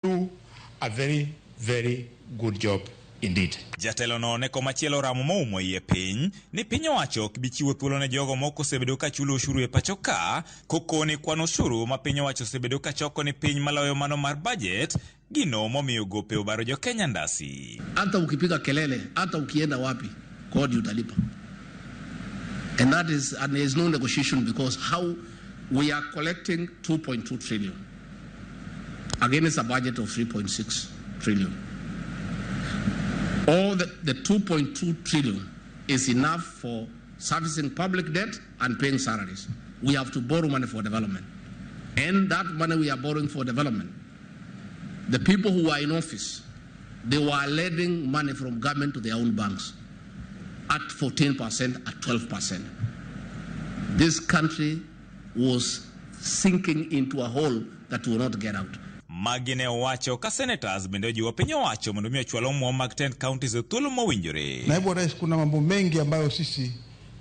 Do a very, very good job indeed. Jatelo no ne komachielo oramo moumo iye piny ni piny owacho ok bi chiwo thuolo ne jogo moko osebedo ka chulo osuru e pacho ka kokoni kwan osuru ma piny owacho osebedo ka choko ni piny maloyo mano mar budget gino momiyo gope obaro jo Kenya ndasi. Hata ukipiga kelele, hata ukienda wapi, kodi utalipa. And that is, and there is no negotiation, because how we are collecting 2.2 trillion against a budget of 3.6 trillion. All the 2.2 trillion is enough for servicing public debt and paying salaries. We have to borrow money for development. And that money we are borrowing for development, the people who are in office, they were lending money from government to their own banks at 14%, at 12%. This country was sinking into a hole that will not get out. Magi ne owacho ka senators bende ojiwo piny owacho mondo mi ochwal omwom mag 10 counties e thuolo mowinjore. Naibu wa Rais, kuna mambo mengi ambayo sisi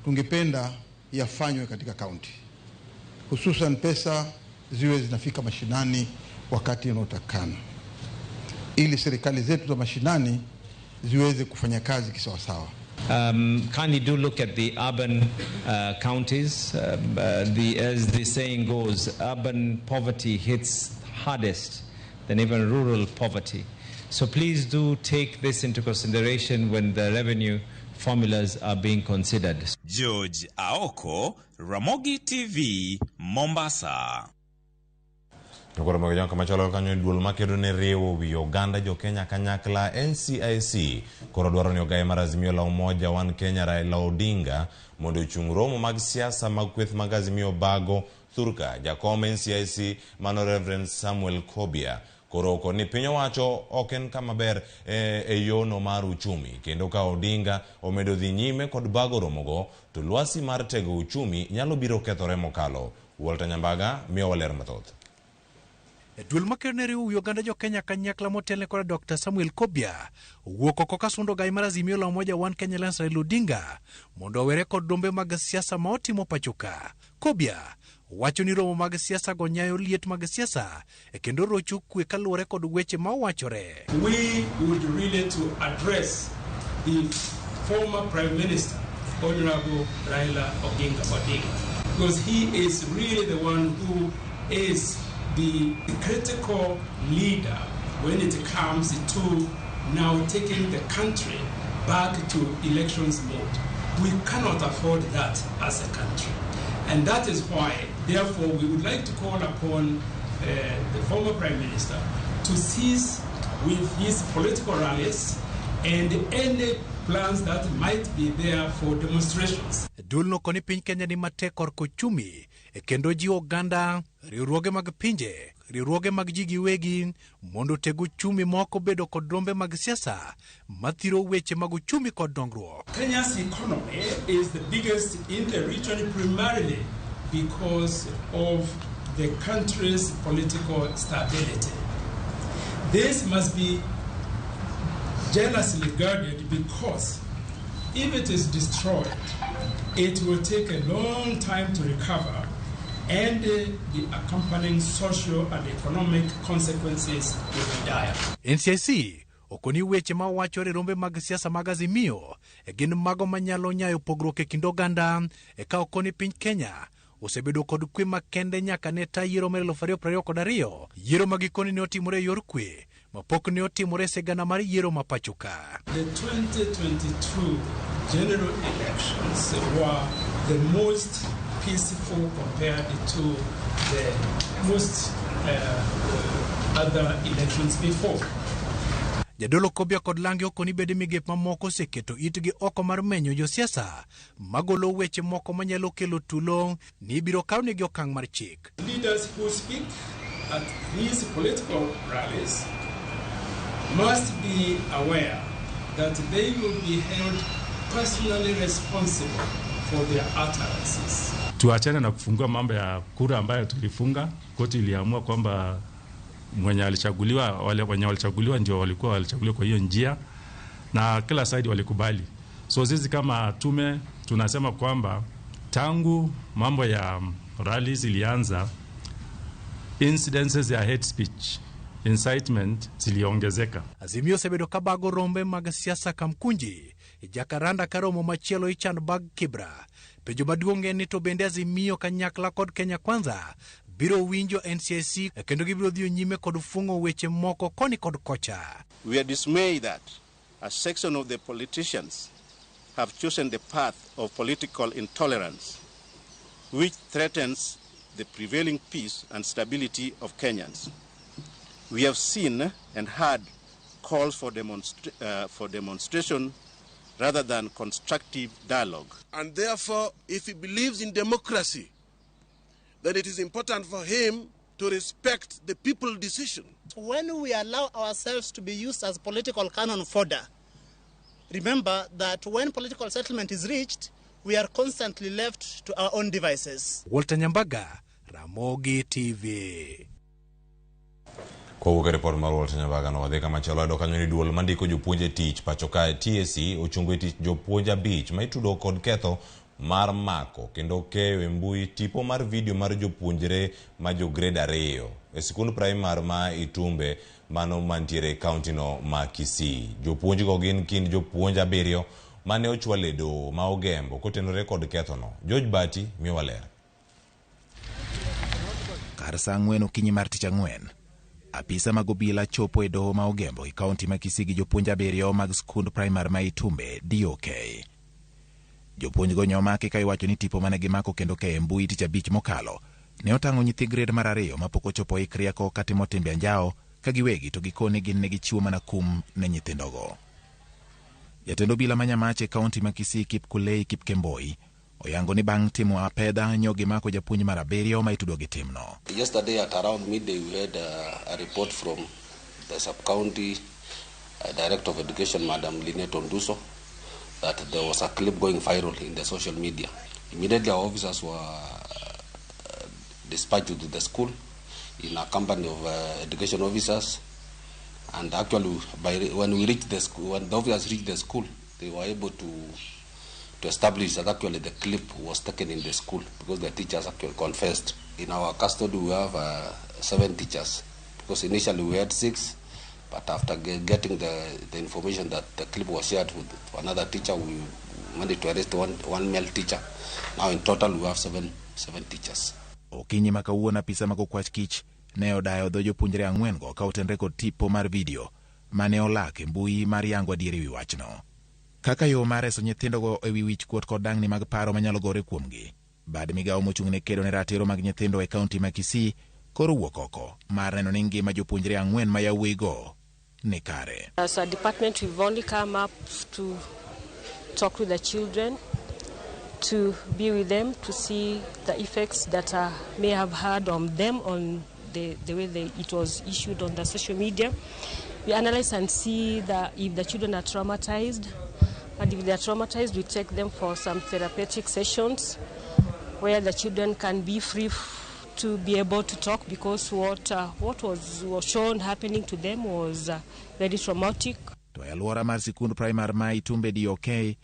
tungependa yafanywe katika kaunti, hususan pesa ziwe zinafika mashinani wakati unaotakana, ili serikali zetu za mashinani ziweze kufanya kazi kisawasawa. Kindly do look at the urban counties. As the saying goes, urban poverty hits hardest than even rural poverty. So please do take this into consideration when the revenue formulas are being considered. George Aoko, Ramogi TV, Mombasa. Koro mag kama kanyo duol makedo ne riwo wi oganda jo Kenya kanyakla NCIC koro dwaro ni ogaye mar Azimio la Umoja One Kenya Raila Odinga mondo ochung romo mag siasa mag kweth mag Azimio bago thurka. Jakom NCIC mano Reverend Samuel Kobia koro oko ni piny owacho ok en kama ber e yono mar uchumi, kendo ka Odinga omedo dhi nyime kod bago romogo to lwasi mar tego uchumi nyalo biro kethore mokalo. Walter Nyambaga miyowa ler mathoth. Duol makedo ne riwo wi oganda jo Kenya kanyakla motelne kod Dr. Samuel Kobia owuok oko kasundo gai mar Azimio la Umoja One Kenya Alliance Raila Odinga mondo owere kod dombe mag siasa ma otimo pacho ka. Kobia wacho ni romo mag siasa go nyayo liet mag siasa e kendo rocho kwe kaluwore kod weche ma owachore. We would really to address the former Prime Minister, Honorable Raila Oginga Odinga, because he is really the one who is the critical leader when it comes to now taking the country back to elections mode. We cannot afford that as a country. And that is why, therefore, we would like to call upon the former Prime Minister to cease with his political rallies and any plans that might be there for demonstrations. Duolno koni piny Kenya ni matek korka uchumi e kendo jiwo oganda, riwruoge mag pinje, riwruoge mag ji giwegi mondo oteg uchumi moko bedo kod rombe mag siasa mathiro weche mag uchumi kod dongruok. Kenya's economy is the biggest in the region primarily because of the country's political stability. This must be jealously guarded because if it is destroyed, it will take a long time to recover, and the accompanying social and economic consequences will be dire. NCIC okoni weche ma wachore rombe mag siasa mag Azimio e gin mago manyalo nyayo pogruok e kind oganda e ka okoni piny Kenya osebedo kod kwe makende nyaka ne ta yiero mar 2022, yiero ma gikone ne otimore e yor kwe mapok ne otimore e sigana mar yiero ma pacho ka. The 2022 general elections were the most peaceful compared to the most other elections before. Jadolo Kobia kod Lange okoni bede migepe mamoko oseketo itgi oko mar menyo josiasa magolo weche moko manyalo kelo tulo ni ibiro kawnegi okang' mar chik. Leaders who speak at these political rallies must be aware that they will be held personally responsible for their utterances. Tuachane na kufungua mambo ya kura ambayo tulifunga. Koti iliamua kwamba mwenye alichaguliwa, wale wenye walichaguliwa ndio walikuwa walichaguliwa kwa hiyo njia, na kila side walikubali. So sisi kama tume tunasema kwamba tangu mambo ya rallies ilianza, incidences ya hate speech incitement ziliongezeka. Azimio osebedo ka bago rombe mag siasa Kamkunji, Jakaranda ka romo machielo ichan bag Kibra. Penjo maduong' en ni to bende Azimio kanyakla kod Kenya Kwanza biro winjo NCIC kendo gibiro dhi nyime kod fung'o weche moko koni kod kocha. We are dismayed that a section of the politicians have chosen the path of political intolerance, which threatens the prevailing peace and stability of Kenyans. We have seen and heard calls for demonstration rather than constructive dialogue. And therefore, if he believes in democracy, then it is important for him to respect the people's decision. When we allow ourselves to be used as political cannon fodder, remember that when political settlement is reached, we are constantly left to our own devices. Walter Nyambaga, Ramogi TV. Kowuok e ripot mar Walter Nyambaga no wadhi kamachielo yudo kanyo ni duol mandiko jopuonj e tich pacho kae TSC ochungo e tich jopuonj 5 ma itudo kod ketho mar mako kendo keyo e mbui tipo mar video mar jopuonjre ma jo grade 2 e sikund primar ma Itumbe mano mantiere e kaunti no ma Kisii. Jopuonjgo gin kind jopuonj 7 mane ochwal e doho ma Ogembo kotenore kod kethono. George Bati miyowa ler. Kar saa 4 okinyi mar tich ang'wen, apisa mag obila chopo e doho ma Ogembo e kaunti ma Kisii gi jopuonj 7 mag skund primar ma Itumbe DOK. Jopuonjgo nyomaki ka iwacho ni tipo mane gimako kendo keyo e mbui tich abich mokalo ne otang'o nyithi grade mar 2 mapok ochopo ik rieko katimo timbe anjawo ka giwegi to gikone gin ne gichiwo mana kum ne nyithindogo. Jatend obila ma Nyamache e kaunti ma Kisii Kipkulei Kipkemboi oyango ni bang' timo apedha nyo gimako japuonj mar 7 ma itudo gi timno. Yesterday at around midday we had a report from the sub-county director of education, Madam Linet Onduso, that there was a clip going viral in the social media. Immediately our officers were dispatched to the school in a company of education officers, and actually when we reached the school, when the officers reached the school, they were able to establish that actually the clip was taken in the school because the teachers actually confessed. In our custody we have 7 teachers, because initially we had 6, but after getting the information that the clip was shared with another teacher, we managed to arrest one male teacher. Now in total we have seven teachers. Okinyi ma kawuono apisa mag okwach kich ne odayo dho jopuonjre 4 go ka otenre kod tipo mar video mane olak e mbui mar yango adieri wi wachno. Kaka yo mar reso nyithindogo e wi wich kuot kod dang'ni mag paro manyalo gore kuomgi, bad migawo mochung' ne kedo ne ratiro mag nyithindo e kaunti ma Kisii koro wuok oko mar neno ni ngima jopuonjre 4 ma yawuoyigo ni kare. As a department, we've only come up to talk with the children, to be with them, to see the effects that may have had on them, on the way it was issued on the social media. We analyze and see that if the children are traumatized, and if they are traumatized, we take them for some therapeutic sessions where the children can be free to be able to talk, because what was shown happening to them was very traumatic. To e alwora mar sikund primar ma Itumbe DOK,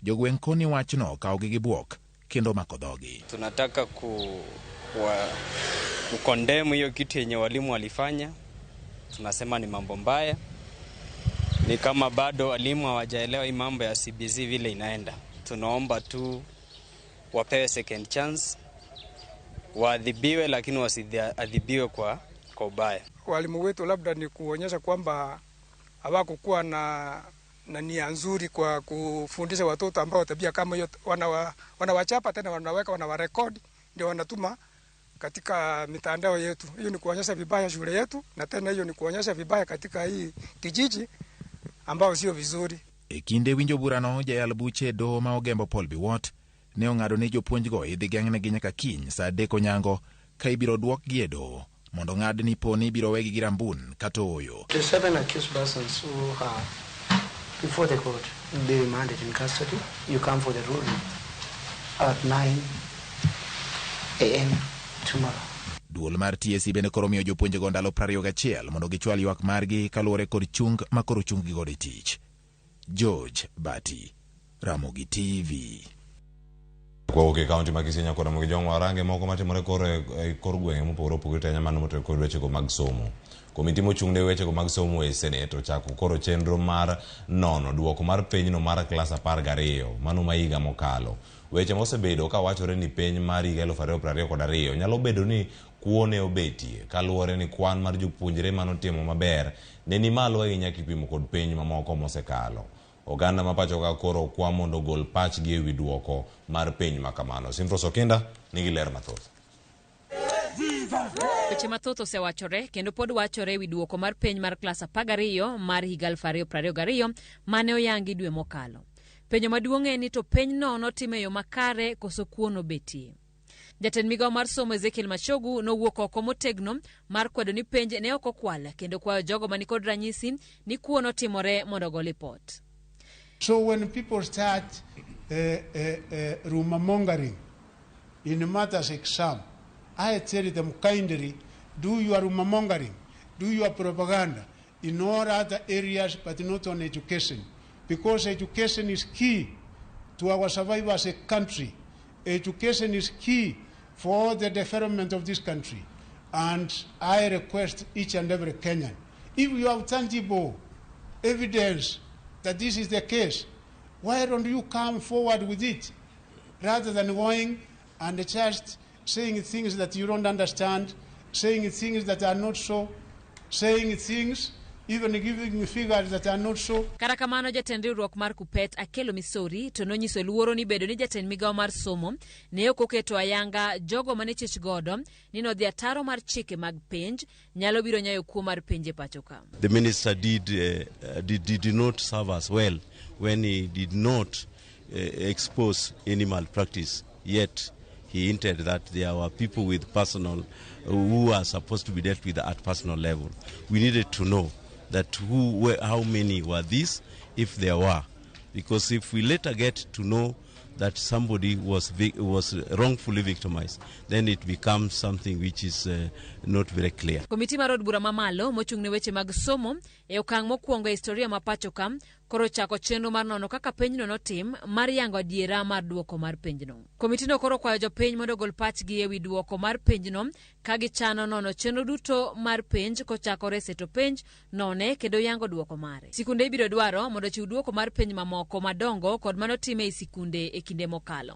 jogweng' koni wachno okawogi gi bwok kendo mako dhogi. Tunataka kukondemu hiyo kitu yenye walimu walifanya. Tunasema ni mambo mbaya, ni kama bado walimu hawajaelewa hii mambo ya CBC vile inaenda. Tunaomba tu wapewe second chance, waadhibiwe, lakini wasiadhibiwe kwa ubaya. Walimu wetu labda ni kuonyesha kwamba hawakukuwa na nia nzuri kwa kufundisha watoto ambao tabia kama hiyo, wanawachapa tena wanaweka wanawarekodi ndio wanatuma katika mitandao yetu. Hiyo ni kuonyesha vibaya shule yetu, na tena hiyo ni kuonyesha vibaya katika hii kijiji ambao sio vizuri. E kinde winjo burano, jayal buche doho ma Ogembo Paul Biwott ne ong'ado ni jopuonjgo idhi geng'negi nyaka kiny saa 3 onyango ka ibiro duokgi e doho mondo ng'ad ni poni ibiro wegi gi rambun kata ooyo. The 7 accused persons who are before the court be remanded in custody. You come for the ruling at 9 a.m. tomorrow. Duol mar TSC bende koro miyo jopuonjego ndalo 21 mondo gichwal ywak margi kaluwore kod chung ma koro chung-gi godo e tich. George Bati, Ramogi TV. Kwa uke kaunti ma Kisii nyakora Ramogi Jong warange moko matimore kor e kor gwenge mopogore opogore to mano motenore kod wechego mag somo. Komiti mochung' ne wechego mag somo e Senate ochako koro chenro mar nono duoko mar penjno mar klas 12 mano ma higa mokalo. Weche mosebedo ka wachore ni penj mar higa 2022 nyalo bedo ni kuo ne obetie kaluwore ni kwan mar jopuonjre manotimo maber ne ni malo ahinya kipimo kod penj mamoko mosekalo. Oganda ma pacho ka koro okwa mondo ogol pachgi ewi duoko mar penj ma kamano. Simfros Okinda nigi ler mathoth. Weche mathoth osewachore kendo pod wachore ewi duoko mar penj mar klas 12 mar higa 2022 mane oyangi dwe mokalo. Penjo maduong' en ni to penjno notim e yo makare koso kuo nobetie. Jatend migawo mar somo Ezekiel Machogu nowuok oko motegno mar kwedo ni penj ne ok okwal kendo kwayo jogo manikod ranyisi ni kuo notimore mondo ogo lipot. So when people start rumor mongering in matters exam, I tell them kindly, do your rumor mongering, do your propaganda in all other areas, but not on education. Because education is key to our survival as a country. Education is key for the development of this country. And I request each and every Kenyan, if you have tangible evidence that this is the case, why don't you come forward with it rather than going and just saying things that you don't understand, saying things that are not so, saying things, even giving figures that are not so. Kata kamano jatend riwruok mar Kupet Akelo Misori to nonyiso luoro ni bedo ni jatend migawo mar somo ne ok oketo ayanga jogo mane chich godo ni nodhi ataro mar chike mag penj nyalo biro nyayo kuo mar penj e pacho ka. The minister did not serve us well when he did not expose any malpractice, yet he hinted that there were people with personal who are supposed to be dealt with at personal level. We needed to know that how many were these, if there were, because if we later get to know that somebody was wrongfully victimized, then it becomes something which is not very clear. Komiti mar od bura mamalo mochung' ne weche mag somo e okang' mokwongo e historia ma pacho ka koro chako chenro mar nono kaka penjno notim mar yango adiera mar duoko mar penjno. Komitino koro kwayo jopiny mondo ogol pachgi ewi duoko mar penjno ka gichano nono chenro duto mar penj kochakore seto penj, none kendo yango duoko mare. Sikunde ibiro dwaro mondo ochiw duoko mar penj mamoko madongo kod manotim ei sikunde e kinde mokalo.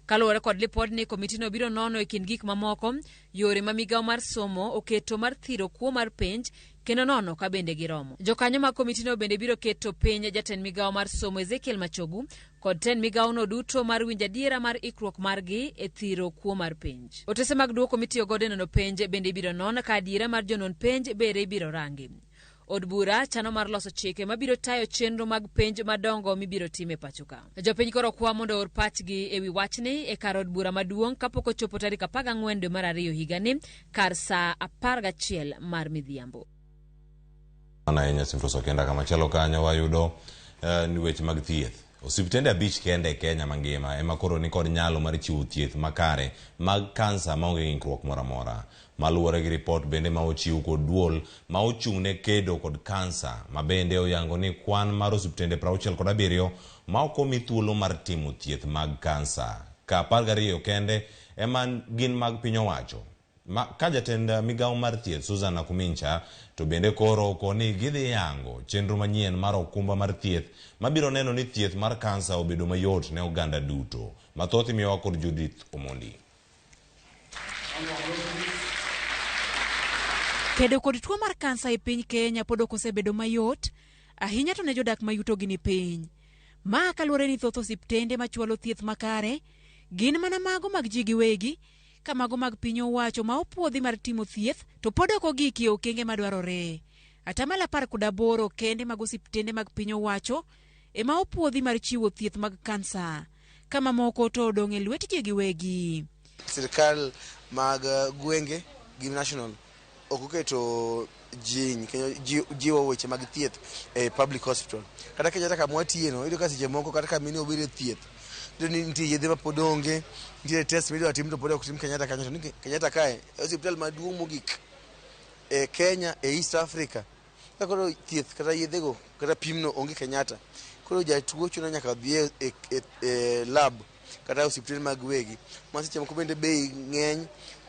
Kaluwore kod lipodni, komitino biro nono e kind gik mamoko yore ma migawo mar somo oketo mar thiro kuo mar penj kendo nono ka bende giromo. Jokanyo mag komitino bende biro keto piny jatend migawo mar somo Ezekiel Machogu kod tend migawono duto mar winjo adiera mar ikruok margi e thiro kuo mar penj. Otese mag duoko mitiyo godo e nono penj bende ibiro non ka adiera mar jonon penj bende ibiro rangi. Od bura chano mar loso chike mabiro tayo chenro mag penj madongo mibiro tim e pacho ka. Jopiny koro kwa mondo oor pachgi ewi wachni e kar od bura maduong' kapok ochopo tarik 14 dwe mar 2 higani kar saa 11 mar midhiambo. Mana ahinya Simfros Okinda. Kamachielo kanyo wayudo ni weche mag thieth. Osiptende 5 kende e Kenya mangima ema koro ni kod nyalo mar chiwo thieth makare mag kansa maonge ng'ikruok moro amora. Maluwore gi ripot bende ma ochiw kod duol ma ochung' ne kedo kod kansa ma bende oyango ni kwan mar osiptende 67 ma ok omi thuolo mar timo thieth mag kansa ka 12 kende ema gin mag piny owacho. Ka jatend migawo mar thieth Susan Nakumincha to bende koro okoni gidhi yango chenro manyien mar okumba mar thieth mabiro neno ni thieth mar kansa obedo mayot ne oganda duto. Mathoth imiyowa kod Judith Omondi. Kedo kod tuo mar kansa e piny Kenya pod ok osebedo mayot, ahinya to ne jodak ma yutogi ni piny. Ma kaluwore ni thoth osiptende machwalo thieth makare gin mana mago mag ji giwegi, ka mago mag piny owacho ma opuodhi mar timo thieth to pod ok ogiki e okenge madwarore. 18% kende mag osiptende mag piny owacho ema opuodhi mar chiwo thieth mag kansa, ka mamoko to odong' e lwet ji giwegi. Sirkal mag gwenge gi national ok oketo jiny kendo jiwo weche mag thieth e public hospital. Kata Kenyatta kama watiye no, iyudo ka seche moko kata ka mine obiro e thieth, iyudo ni nitie yedhe ma pod onge, nitie test midwa tim to pod ok tim Kenyatta kanyo. To ni Kenyatta kae e osiptal maduong' mogik e Kenya, e East Africa. Ka koro thieth kata yedhego kata pimno onge Kenyatta, koro jatuo chuno nyaka dhi e lab kata osiptal mag wegi ma seche moko bende bei ng'eny.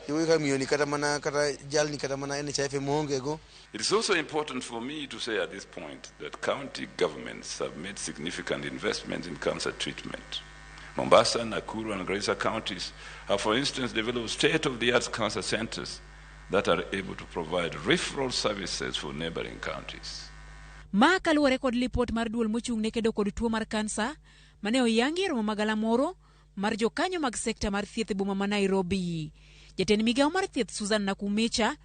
Iwuoyo ka miyo ni kata mana kata jalni kata mana NHIF ema go. It is also important for me to say at this point that county governments have made significant investments in cancer treatment. Mombasa, Nakuru, and Garissa counties have, for instance, developed state-of-the-art cancer centers that are able to provide referral services for neighboring counties. Ma kaluwore kod lipot mar duol mochung' ne kedo kod tuo mar kansa mane oyangi e romo magalamoro mar jokanyo mag sekta mar thieth e boma ma Nairobi. Jatend migawo mar thieth Susan Nakumicha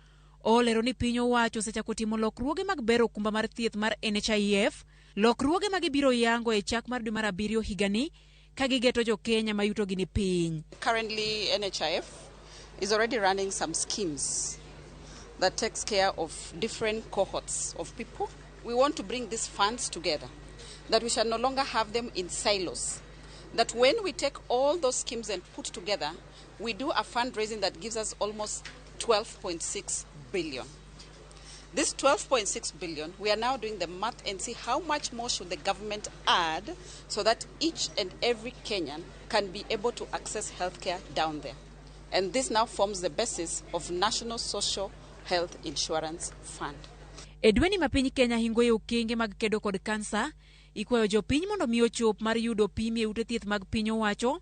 olero ni piny owacho osechako timo lokruoge mag bero okumba mar thieth mar NHIF, lokruoge ma gibiro yango e chak mar dwe mar abiriyo higani ka gigeto jo Kenya ma yutogi ni piny. Currently, NHIF is already running some schemes that takes care of different cohorts of people. We want to bring these funds together, that we shall no longer have them in silos. That when we take all those schemes and put together, we do a fundraising that gives us almost 12.6 billion. This 12.6 billion, we are now doing the math and see how much more should the government add so that each and every Kenyan can be able to access healthcare down there. And this now forms the basis of National Social Health Insurance Fund. E dweni ma piny Kenya hingo e okenge mag kedo kod kansa, ikwayo jopiny mondo mi ochop mar yudo pim e ute thieth mag piny owacho,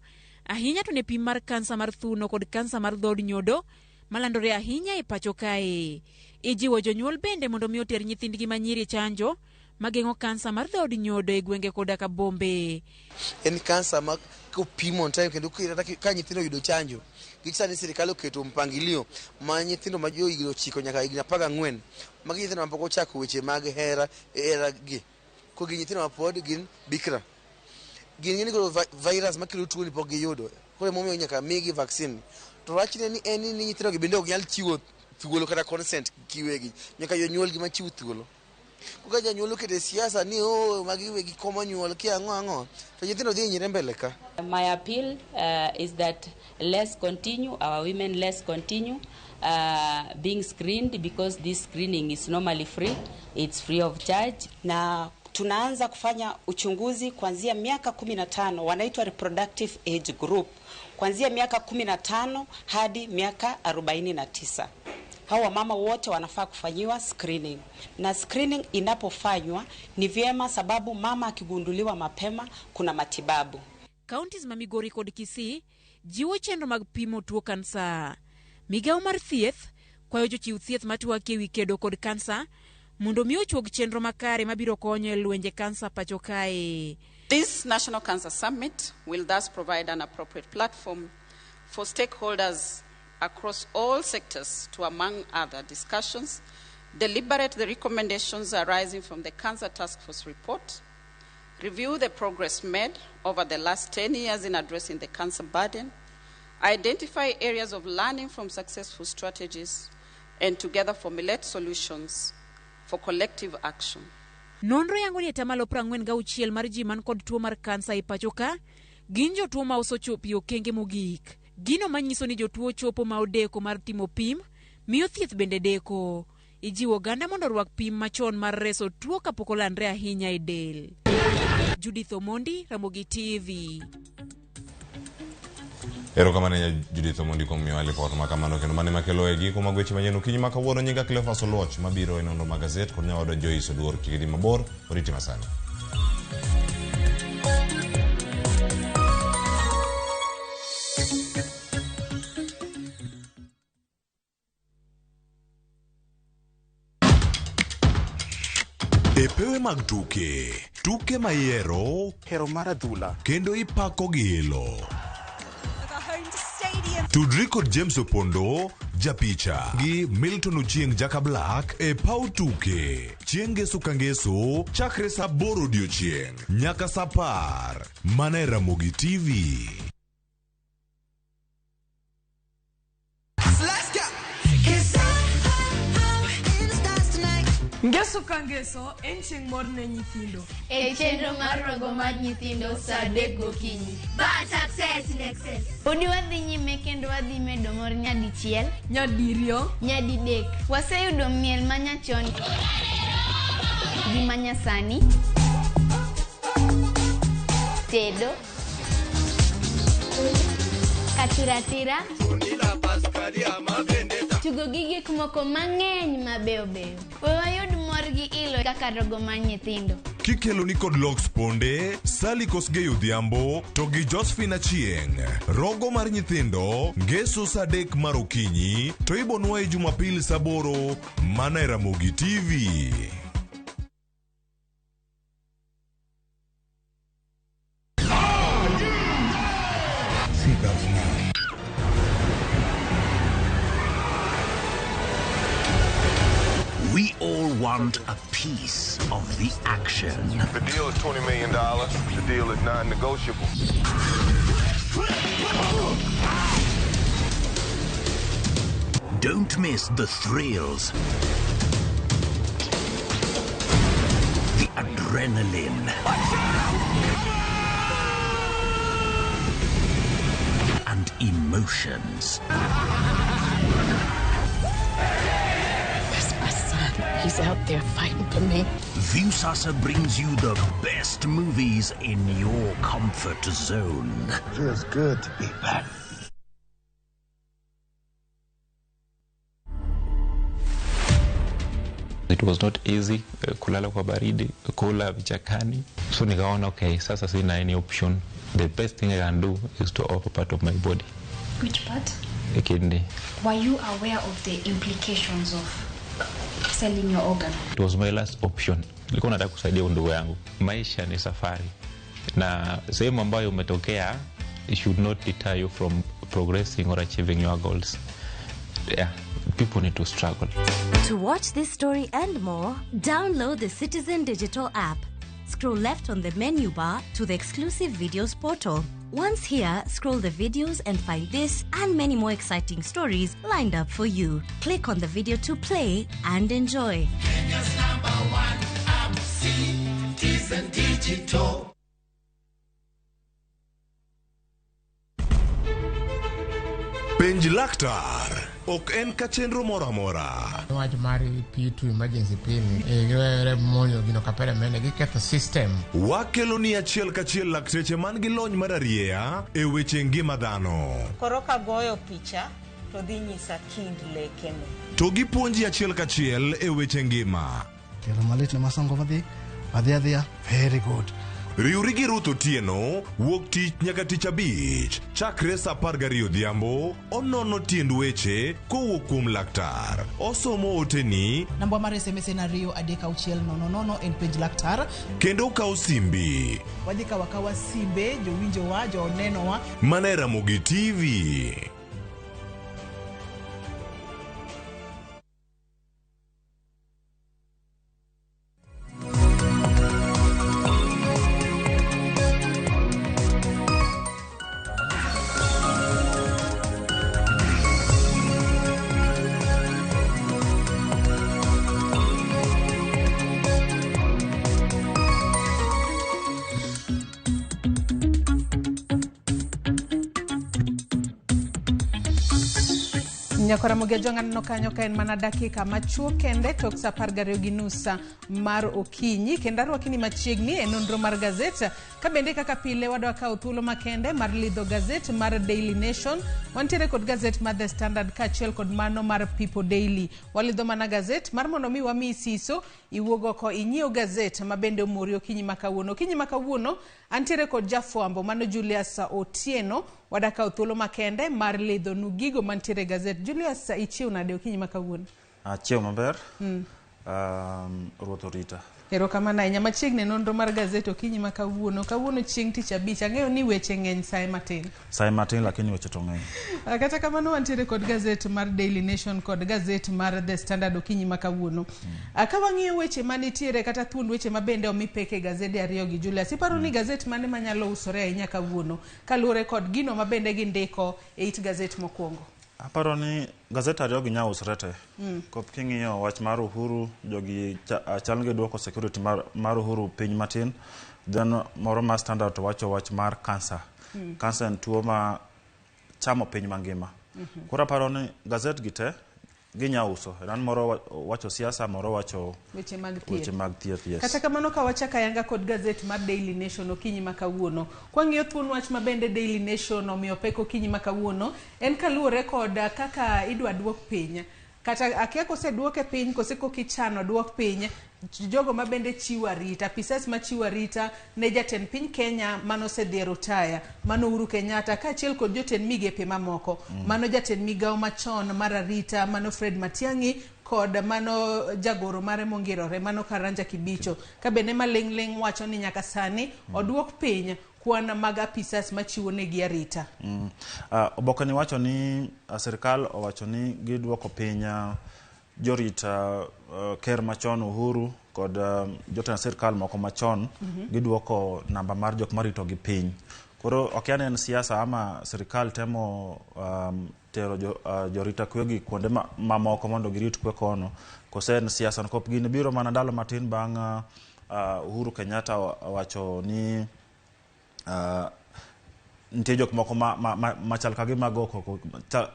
ahinya to ne pim mar kansa mar thuno kod kansa mar dhood nyodo malandore ahinya e pacho kae. Ijiwo jonyuol bende mondo mi oter nyithindgi manyiri chanjo mageng'o kansa mar dhood nyodo e gwenge koda ka bombe. En kansa ma kopim on time kendo ka nyithindo oyudo chanjo. Nikech sani sirikal oketo mpangilio ma nyithindo ma jo higni 9 nyaka higni 14 magi nyithindo mapok ochako weche mag hera hera gi. Koro gin nyithindo mapod gin bikra. Gin koro virus makelo tuo ni pok giyudo. Koro emomiyo nyaka migi vaccine. To wachne ni en ni nyithindo gi bende ok nyal chiwo thuolo kata consent kiwegi. Nyaka jonyuol gi machiw thuolo. Ka janyuol oketo siasa ni oh magi wegi komo nyuol kia ang'o ang'o to nyithindo dhi hinyre mbele ka. My appeal is that let's continue, our women, let's continue being screened because this screening is normally free, it's free of charge. Na tunaanza kufanya uchunguzi kuanzia miaka 15, wanaitwa reproductive age group, kuanzia miaka 15 hadi miaka 49. Hawa mama wote wanafaa kufanyiwa screening. Na screening inapofanywa ni vyema sababu mama akigunduliwa mapema kuna matibabu. Counties ma Migori kod Kisii jiwo chenro mag pimo tuo kansa. Migawo mar thieth kwayo jochiw thieth matwak ewi kedo kod kansa mondo mi ochuog chenro makare mabiro konyo e lwenje kansa pacho kae. This National Cancer Summit will thus provide an appropriate platform for stakeholders across all sectors to, among other discussions, deliberate the recommendations arising from the Cancer Task Force report, review the progress made over the last 10 years in addressing the cancer burden, identify areas of learning from successful strategies, and together formulate solutions for collective action. Nonro yango ni atamalo 46 mar ji man kod tuo mar kansa e pacho ka gin jotuo ma osechopo e okenge mogik. Gino manyiso ni jotuo chopo ma odeko mar timo pim miyo thieth bende deko. Ijiwo oganda mondo orwak pim machon mar reso tuo kapok olandre ahinya e del. Judith Omondi, Ramogi TV. Erokamano Judith Omondi kuom miyowa lipot ma kamano kendo mane makelo e giko mag weche manyien okinyi ma kawuono. Nyinga Cleophas Oluoch mabiro e nonro mag gazet kod nyawadwa Joyce Oduor. Kik idhi mabor, oriti masani. E pewe mag tuke, tuke mayiero, hero mar adhula, kendo ipako gi ilo. Tudri kod James Opondo, japicha, gi Milton Ochieng Jaka Black e paw tuke. Chieng' ngeso ka ngeso, chakre saa 8 odiochieng' nyaka saa 10. Mana e Ramogi TV. Let's go. Ngeso ka ngeso en chieng' mor ne nyithindo. E chenro mar rogo mar nyithindo saa 3 gokinyi. Bad success in excess. Podi wadhi nyime kendo wadhi medo mor nyadichiel, nyadiriyo, nyadidek. Waseyudo miel manyachon gi manyasani, tedo, Kaka tiratira, tugo gi gik moko mang'eny mabeyo beyo. We wayud mor gi ilo kaka rogo mar nyithindo. Kikelo ni kod Lox Ponde, Sally Kosgei Odhiambo to gi Josephine Achieng'. Rogo mar nyithindo, ngeso saa 3 mar okinyi to ibonwaye Jumapil saa 8 mana e Ramogi TV. Seatbelts now. We all want a piece of the action. The deal is $20 million. The deal is non-negotiable. Don't miss the thrills, the adrenaline, and emotions. That's my son. He's out there fighting for me. Viusasa brings you the best movies in your comfort zone. Feels good to be back. It was not easy, kulala kwa baridi, kula vichakani. So nikaona okay, sasa sina any option. The best thing I can do is to offer part of my body. Which part? A kidney. Were you aware of the implications of selling your organ? It was my last option. Nilikuwa nataka kusaidia ndugu yangu. Maisha ni safari. Na sehemu ambayo umetokea, it should not deter you from progressing or achieving your goals. Yeah, people need to struggle. To watch this story and more, download the Citizen Digital app. Scroll left on the menu bar to the exclusive videos portal. Once here, scroll the videos and find this and many more exciting stories lined up for you. Click on the video to play and enjoy. Kenya's number one app, Citizen Digital. Penj laktar ok en ka chenro moro amora. Wach mar P2 emergency pin giwere monjo gino kapere mene giketho system. Wakelo ni achiel kachiel lakteche man gi lony mar arieya e weche ngima dhano. Koro kagoyo picha to dhi nyisa kind lekene. To gipuonji achiel kachiel e weche ngima. Tielo malit ne masongo madhi adhi adhiya very good. Riwri gi Ruth Otieno wuok tich nyaka tich abich chakre saa 12 odhiambo onono tiend weche kowuok kuom laktar. Osomo oteni Namba mar SMS en 2 3 6 0 0 en penj laktar. kendo okawo simbi Wadhi kawo akawa simbe jowinjowa jonenowa. mana e Ramogi TV. Nyakora Ramogi aneno kanyo ka en mana dakika machuok kende tok sa 12:30 mar okinyi kendo arwaki ni machiegni e nonro mar gazet ka bende kaka pile wadwa kawo thuolo makende mar lidho gazet mar Daily Nation. Wantiere kod gazet mar The Standard kaachiel kod mano mar People Daily. Walidho mana gazet mar mondo mi wamiyi siso iwuog oko inyiew gazet ma bende omori okinyi ma kawuono. Okinyi ma kawuono antiere kod jafwambo mano Julius Otieno. Wadakawo thuolo makende mar lidho nu gigo mantiere e gazet. Julius, ichiew nade okinyi ma kawuono? Achiew maber. Ruoth orita. Erokamano ahinya. Machiegni nonro mar gazet okinyi ma kawuono. Kawuono chieng' tich abich. Ang'eyo ni weche ng'eny sae matin. Sae matin lakini weche to ng'eny. Kata kamano wantiere kod gazet mar Daily Nation kod gazet mar The Standard okinyi ma kawuono. Ka wang'iyo weche manitiere kata thuond weche ma bende omi pek e gazede ariyo gi Julius, iparo ni gazet mane manyalo usore ahinya kawuono kaluwore kod gino ma bende gindiko e it gazet mokwongo? Aparo ni gazet ariyo gi nyalo usore te. Kop king'iyo wach mar Uhuru, jogi chal gi duoko security mar Uhuru piny matin. Then moro mar Standard to wacho wach mar cancer. Cancer en tuo ma chamo piny mangima. Koro aparo ni gazet gi te ginya uso. En moro wacho siasa, moro wacho weche mag thieth. Weche mag thieth, yes. Kata kamano ka wachako ayanga kod gazet mar Daily Nation okinyi ma kawuono. Kwang'iyo thuon wach ma bende Daily Nation omiyo pek okinyi ma kawuono en kaluwore kod kaka idwa duok piny kata akia koseduoke piny kose koka ichano duok piny jogo ma bende chiwo arita, apisas machiwo arita ne jatend piny Kenya manosedhi e rutaya mano Uhuru Kenyatta kaachiel kod jotend migepe mamoko. Mano jatend migawo machon mar arita mano Fred Matiang'i kod mano jagoro mare mongirore mano Karanja Kibicho ka bende maling'ling' wacho ni nyaka sani oduok piny kwan mag apisas machiwo negi arita. Oboke ni wacho ni sirkal owacho ni giduoko piny jorit ker machon Uhuru kod jotend sirkal moko machon. Giduoko namba mar jok maritogi piny. Koro okia ni en siasa ama sirkal temo tero jorita kwe gi kuonde mamoko mondo girit kwe kono, kose en siasa. Nikop gini biro mana ndalo matin bang' Uhuru Kenyatta owacho ni nitie jok moko ma chal ka gima go koko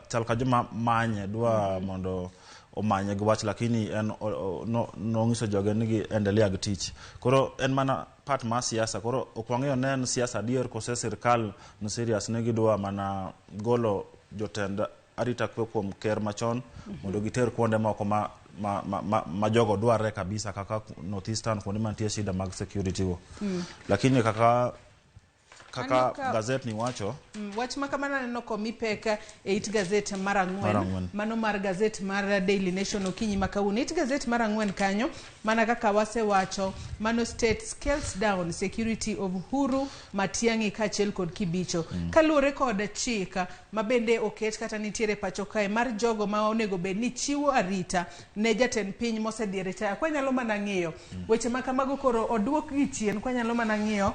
chal ka joma manye dwa mondo omanye gi wach, lakini en nong'iso joge ni gi endelea gi tich. Koro en mana part mar siasa. Koro ok wang'eyo ne en siasa adier kose sirkal ni serious ni gidwa mana golo jotend arita kwe kuom ker machon mondo giter kuonde moko ma jogo dwarre kabisa, kaka North Eastern, kuonde mantie shida mag security go. Lakini kaka Aneno ka- gazet ni wacho. Wach ma kamano aneno komi pek e it gazet mar Mar ang'wen. ang'wen. Mano mar gazet mar Daily Nation okinyi ma kawuono. It gazet mar ang'wen kanyo, mana kaka wasewacho, mano state scales down security of Uhuru, Matiang'i kaachiel kod Kibicho. Kaluwore kod chik ma bende oket kata nitiere pacho kae mar jogo ma onego bed ni chiwo arita ne jatend piny mosedhi e retire. Kwanyalo mana ng'iyo weche ma kamago, koro oduok gi chien. Kwanyalo mana ng'iyo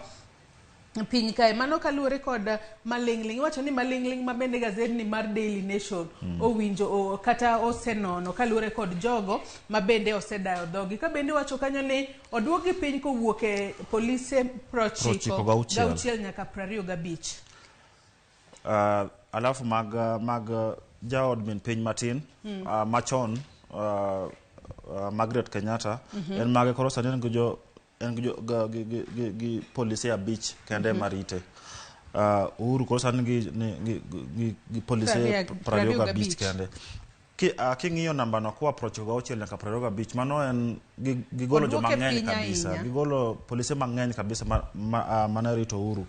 piny kae, mano kaluwore kod maling'ling, iwacho ni maling'ling ma bende gazedni mar Daily Nation owinjo kata osenono kaluwore kod jogo ma bende osedayo dhogi, ka bende wacho kanyo ni oduokgi piny kowuok e polise 96 96 gauchiel nyaka 25. Alafu mag jaod min piny matin machon Margaret Kenyatta, en mage koro sani en gi jo en gi, jo, ga, gi polise 5 kende marite. Uhuru koro sani gi polise 25 kende. King'iyo namba no koa 96 nyaka 25, mano en gigolo joma Oduoke ng'eny piny kabisa. ahinya. Gigolo polise mang'eny kabisa mane rito Uhuru.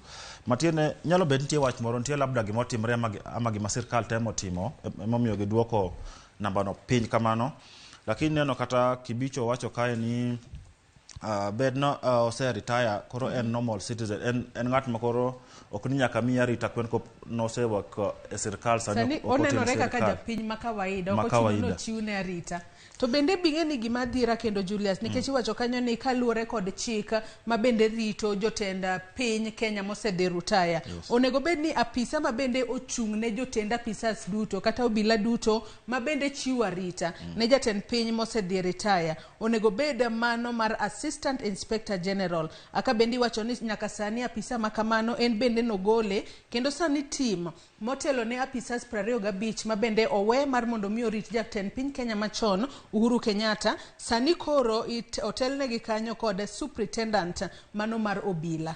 Matiende nyalo bet nitie wach moro, nitie labda gimotimre ama gima sirkal temo timo emomiyo giduoko namba no piny kamano. Lakini neno kata Kibicho wacho kae ni bed no ose retire, koro en normal citizen, en ng'at ma koro ok ni nyaka miyi arita kwen kop nosewuok e sirkal sani. Sani Ok otim onenore kaka sirkal. Japiny ma kawaida, Ma ok ochuno ni kawaida. ochiwne arita. To bende bing'e ni gima dhira kendo, Julius, nikech iwacho kanyo ni kaluwore kod chik ma bende rito jotend piny Kenya mosedhi rutaya, onego bed ni apisa ma bende ochung' ne jotend apisas duto kata obila duto ma bende chiwo arita ne jatend piny mosedhi e retire onego bed mano mar Assistant Inspector General. Aka bende iwacho ni nyaka sani apisa ma kamano en bende nogole, kendo sani tim motelo ne apisas 25 ma bende owe mar mondo mi orit jatend piny Kenya machon Uhuru Kenyatta sani koro otelnegi kanyo kod superintendent mano mar obila.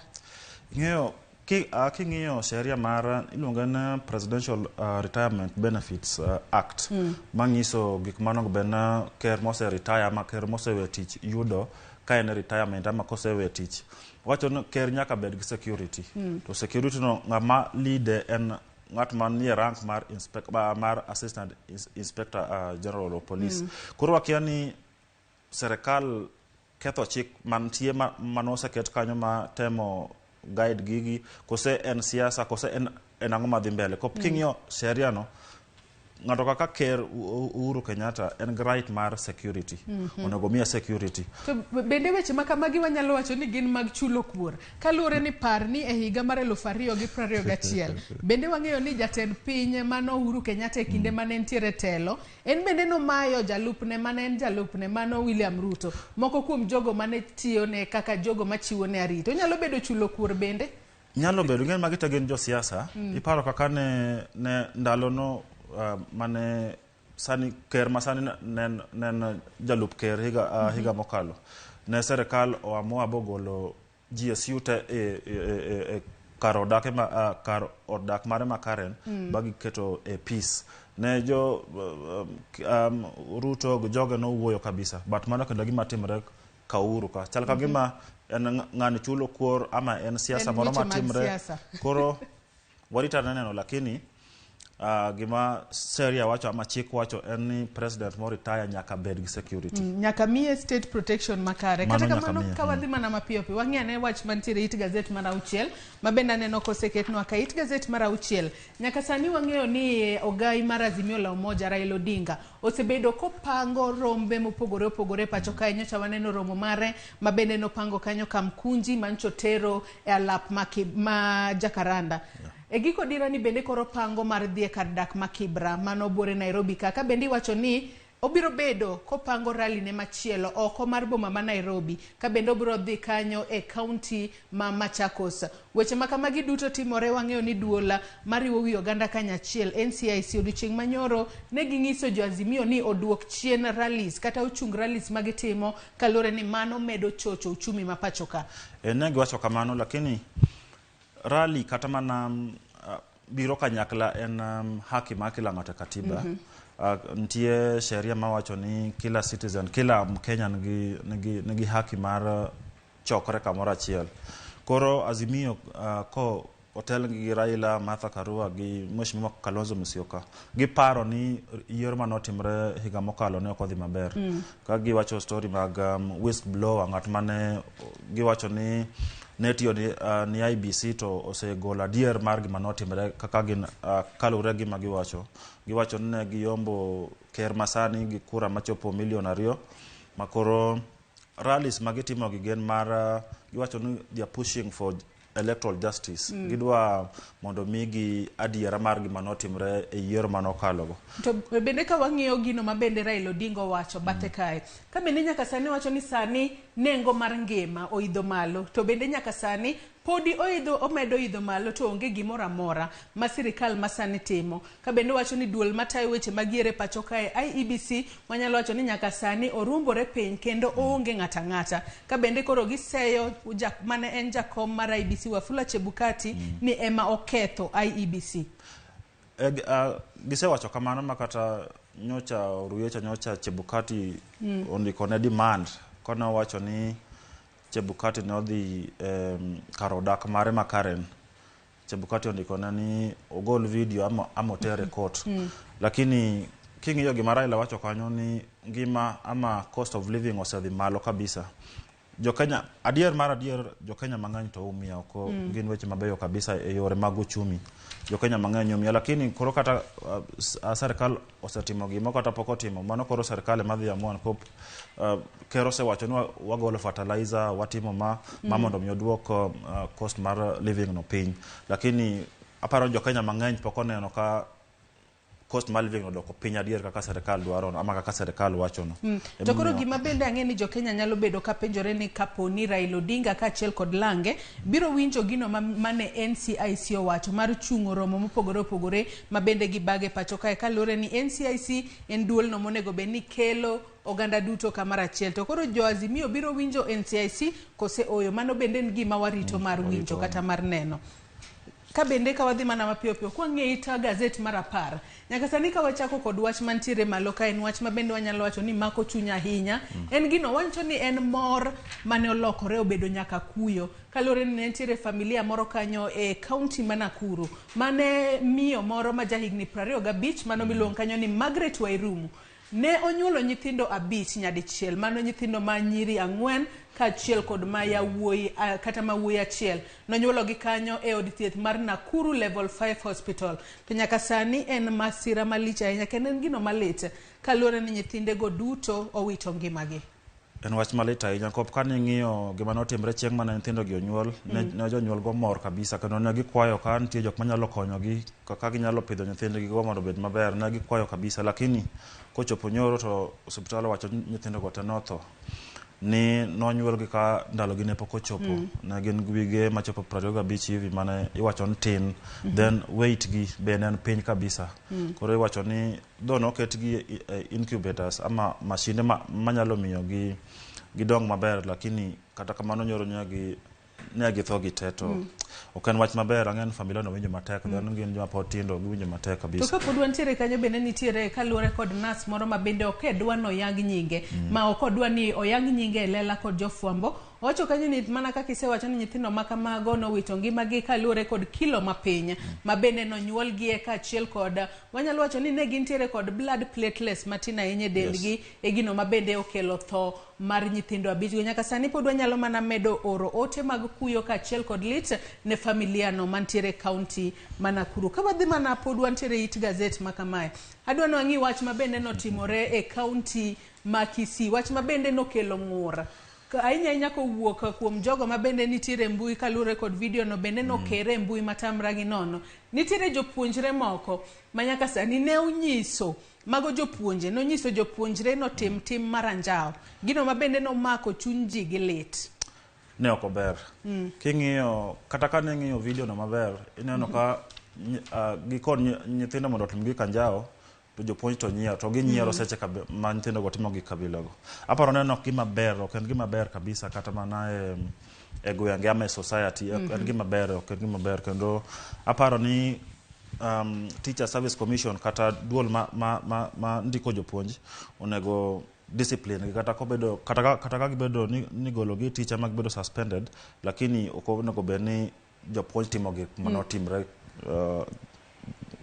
Ing'eyo king'iyo sheria mar iluongo ni Presidential Retirement Benefits Act, manyiso gik manogo bed na ker mose retire ama ker mosewe tich yudo ka en e retirement ama kosewe tich. Wacho ni ker nyaka bed gi security. To security no, ng'ama lead en ng'at manie rank mar Assistant Inspector General of Police. Koro wakia ni serikal ketho chik mantie manoseket kanyo ma temo guide gigi, kose en siasa, kose en ang'o madhi mbele. Kop king'iyo sheria no, ng'ato kaka ker Uhuru Kenyatta en gi right mar security. Onego miye security. To bende weche ma kamagi wanyalo wacho ni gin mag chulo kuor, kaluwore ni par ni e higa mar 2021 bende wang'eyo ni jatend piny mano Uhuru Kenyatta e kinde mane entiere telo en bende nomayo jalupne mane en jalupne mano William Ruto moko kuom jogo mane tiyone kaka jogo machiwo ne arita. Onyalo bedo chulo kuor bende. Nyalo bedo ng'eny magi te gin josiasa. Iparo kaka ne ndalono mane sani ker ma sani ne en jalup ker higa, higa mokalo ne serikal oamua bogolo GSU te e kar odak ma kar od dak mare ma Karen ba giketo e peace ne jo Ruto gi joge nowuoyo kabisa, but mano kendo gima timore kauru ka chal ka gima en ng'ani chulo kuor ama en siasa En moro weche mag matimre. siasa. Koro warita neno, lakini gima sheria wacho ama chik wacho en ni president mo retire nyaka bed gi security. Nyaka miye state protection makare. Mano Kata nyaka kamano, miye, ka wadhi mana mapiyo piyo, wang'i ane wach mantiere it gazet mar 6 ma bende aneno koseketnwa ka. It gazet mar 6, nyaka sani wang'eyo ni ogai mar Azimio la Umoja Raila Odinga osebedo kopango rombe mopogore opogore pacho kae. Nyocha waneno romo mare ma bende nopango kanyo Kamkunji mancho tero e alap ma Jacaranda. E giko dira ni bende koro pango mar dhi e kar dak ma Kibra mano buore Nairobi, kaka bende iwacho ni obiro bedo kopango rally ne machielo oko mar boma ma Nairobi, ka bende obiro dhi kanyo e kaunti ma Machakos. Weche ma kamagi duto timore, wang'eyo ni duol mariwo wi oganda kanyachiel NCIC odiochieng' manyoro ne ging'iso jo Azimio ni oduok chien rallies kata ochung rallies magitimo, kaluwore ni mano medo chocho uchumi ma pacho ka. Ne giwacho kamano, lakini rally kata mana biro kanyakla en haki mar kila ng'ato e katiba. Nitie sheria mawacho ni kila citizen, kila Mkenya nigi haki mar chokore kamoro achiel. Koro Azimio ko otel gi Raila, Martha Karua gi Mheshimiwa Kalonzo Musyoka, giparo ni yiero manotimre higa mokalo ne ok odhi maber. Ka giwacho story mag whistleblower, ng'at mane giwacho ni ne tiyo ni IEBC to osegolo adier mar gima notimre kaka gin kaluwore gi gima giwacho ni ne giyombo ker masani gi kura machopo milion 2. Makoro rallies magitimo gi gin mar giwacho ni they are pushing for electoral justice. Gidwa mondo migi adiera mar gima notimre e yiero manokalogo. To bende ka wang'iyo gino ma bende Raila Odinga owacho bathe kae, ka bende nyaka sani wacho ni sani nengo mar ngima oidho malo, to bende nyaka sani podi oidho, omedo idho malo, to onge gimoro amora ma sirikal masani timo. Ka bende wacho ni duol matayo weche mag yiero e pacho kae IEBC, wanyalo wacho ni nyaka sani orumbore piny kendo oonge ng'ata ang'ata. Ka bende koro giseyo mane en jakom mar IEBC Wafula Chebukati ni ema oketho IEBC. Gisewacho kamano ma kata nyocha Oruyecha, nyocha Chebukati ondiko ne demand kane owacho ni Chebukati ne odhi kar odak mare ma Karen. Chebukati ondiko ne ni ogol video ama otere e court. Lakini king'iyo gima Raila wacho kanyo ni ngima ama cost of living osedhi malo kabisa. Jokenya, adier mar adier, Jokenya mang'eny to umia ok gin weche mabeyo kabisa e yore mag uchumi. Jokenya mang'eny umia, lakini koro kata serikal osetimo gimo kata pok otimo, mano koro serikal ema dhi amua nikop ker osewacho ni wagolo fertilizer, watimo ma mondo mi oduok cost mar living no piny, lakini aparo ni Jokenya mang'eny pok oneno ka cost mar living odoko piny adier kaka serikal dwaro no, ama kaka serikal wacho no. To koro gima bende ang'e ni Jokenya nyalo bedo ka penjore ni kapo ni Raila Odinga kaachiel kod lange biro winjo gino mane NCIC owacho mar chungo romo mopogore opogore ma bende gibage pacho kae, kaluwore ni NCIC en duolno monego bed ni kelo oganda duto kamoro achiel. To koro jo Azimio biro winjo NCIC kose oyo? Mano bende en gima warito mar winjo kata mar neno. Ka bende ka wadhi mana mapiyo piyo kwang'iyo it gazet mar 10 nyaka sani, ka wachako kod wach mantiere malo ka, en wach ma bende wanyalo wacho ni mako chuny ahinya. En gino wacho ni en mor mane olokore obedo nyaka kuyo, kaluwore ni ne nitiere familia moro kanyo e kaunti ma Nakuru mane miyo moro ma jahigni 25 mano miluongo kanyo ni Margaret Wairumu ne onyuolo nyithindo 5 nyadichiel. Mano nyithindo ma nyiri 4 kaachiel kod ma yawuoyi kata ma wuoyi achiel. Nonyuologi kanyo e od thieth mar Nakuru Level 5 Hospital. To nyaka sani en masira malich ahinya kendo en gino malit, kaluwore ni nyithindego duto owito ngimagi. En wach malit ahinya kop kane ing'iyo gima notimre chieng' mane nyithindo gi onyuol. Ne jonyuol go mor kabisa kendo ne gikwayo ka nitie jok manyalo konyogi kaka ginyalo pidho nyithindgi go mondo obed maber. Ne gikwayo kabisa, lakini kochopo nyoro to osiptal owacho ni nyithindo go te notho. Ni nonyuolgi ka ndalogi ne pok ochopo. Ne gin gi wige machopo 25 hivi mane iwacho ni tin. Then weight gi be ne en piny kabisa. Koro iwacho ni though noketgi e incubators ama mashinde manyalo miyo gi gidong maber, lakini kata kamano nyoro ne githo gi te to ok en wach maber. Ang'e ni familia no winjo matek. Then gin joma pod tindo, giwinjo matek To kabisa. kapod wantiere kanyo, bende nitiere kaluwore kod nas moro ma bende ok edwa noyang nyinge, ma ok odwa ni oyang nyinge e lela kod jofwambo. Owacho kanyo ni mana kaka isewacho ni nyithindo ma kamago nowito ngimagi kaluwore kod kilo mapiny ma bende nonyuolgie, kaachiel kod wanyalo wacho ni ne gintiere kod blood platelets matin ahinya e dendgi e gino ma bende okelo tho mar nyithindo abichgo. Nyaka sani pod wanyalo mana medo oro ote mag kuyo kaachiel kod lit ne familia no mantiere e kaunti ma Nakuru. Ka wadhi mana pod wantiere it gazet ma kamae, adwa ni wang'i wach ma bende notimore e kaunti ma Kisii, wach ma bende nokelo ng'ur ahinya ahinya kowuok kuom jogo ma bende nitiere e mbui kaluwore kod video no bende nokere e mbui matamra gi nono. Nitiere jopuonjre moko ma nyaka sani ne onyiso mago jopuonje nonyiso jopuonjre notim tim mar anjawo, gino ma bende nomako chuny ji gi lit. Ne ok ober. King'iyo kata ka ne ng'iyo video no maber, ineno ka gikon nyithindo mondo otim gik anjawo to jopuonj to nyiero to ginyiero seche ma nyithindo go timo gik kabilago. Aparo ni en ok gima ber, ok en gima ber kabisa kata mana e gwenge ama e society ok en gima ber, ok en gima ber. Kendo aparo ni Teacher Service Commission kata duol ma ndiko jopuonj onego discipline gi kata kobedo kata ka gibedo ni golo gi tich ama gibedo suspended, lakini ok onego bed ni jopuonj timo gik manotimre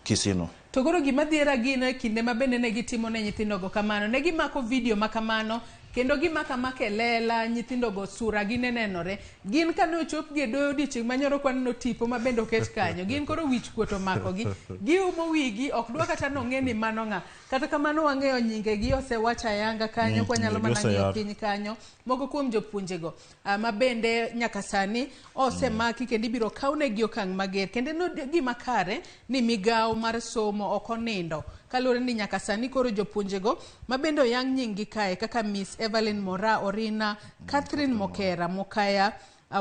Kisii no. To koro gima dhiera gino e kinde ma bende ne gitimo ne nyithindogo kamano, ne gimako video ma kamano kendo gimako amaka e lela nyithindogo sura gi ne nenore. Gin kane ochopgi e doyo odiochieng' manyoro kwaneno tipo ma bende oket kanyo, gin koro wich kuot omakogi, giumo wigi, ok dwa kata nong'e ni mano ng'a. Kata kamano wang'eyo nyingegi osewach ayanga kanyo, kwanyalo nyingegi mana ng'iyo oseyar. piny kanyo moko kuom jopuonjego ma bende nyaka sani osemaki kendo ibiro kawnegi okang' mager. Kendo en gima kare ni migawo mar somo ok onindo kaluwore ni nyaka sani koro jopuonjego ma bende oyang nying-gi kae kaka Miss Evelyn Mora Orina, Catherine Mokera Mokaya,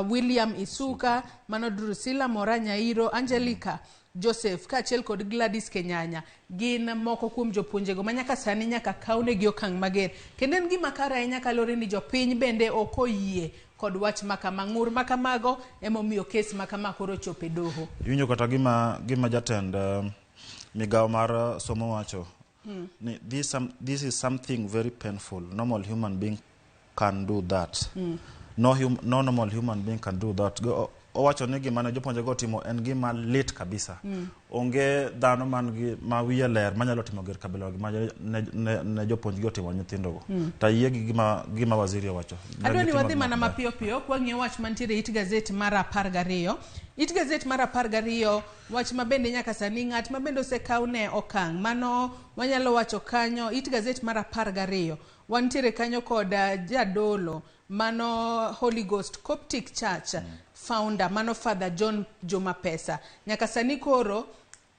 William Isuka, mano Drusilla Mora Nyairo, Angelica Joseph kaachiel kod Gladys Kenyanya gin moko kuom jopuonjego ma nyaka sani nyaka kawnegi okang' mager. Kendo en gima kare ahinya kaluwore ni jopiny bende ok oyie kod wach makama. Ng'ur makamago emomiyo kes makama koro ochopo e doho. Iwinjo kata gima jatend migawo mar somo wacho ni this is something very painful. Normal human being can do that. No normal human being can do that. Owacho ni gima ne jopuonjego otimo en gima lit kabisa. Onge dhano man gi ma wiye ler manyalo timo gir kabila gima ne jopuonjgi otimo nyithindogo. To ayie gi gima waziri owacho. Ne Adwa ni gitimo wadhi gima mana ber. mapiyo piyo kwang'iyo wach mantiere it gazet mar 12. It gazet mar 12, wach ma bende nyaka sani ng'at ma bende osekawne okang'. Mano wanyalo wacho kanyo it gazet mar 12. Wantiere kanyo kod jadolo mano Holy Ghost Coptic Church founder mano Father John Juma Pesa. Nyaka sani koro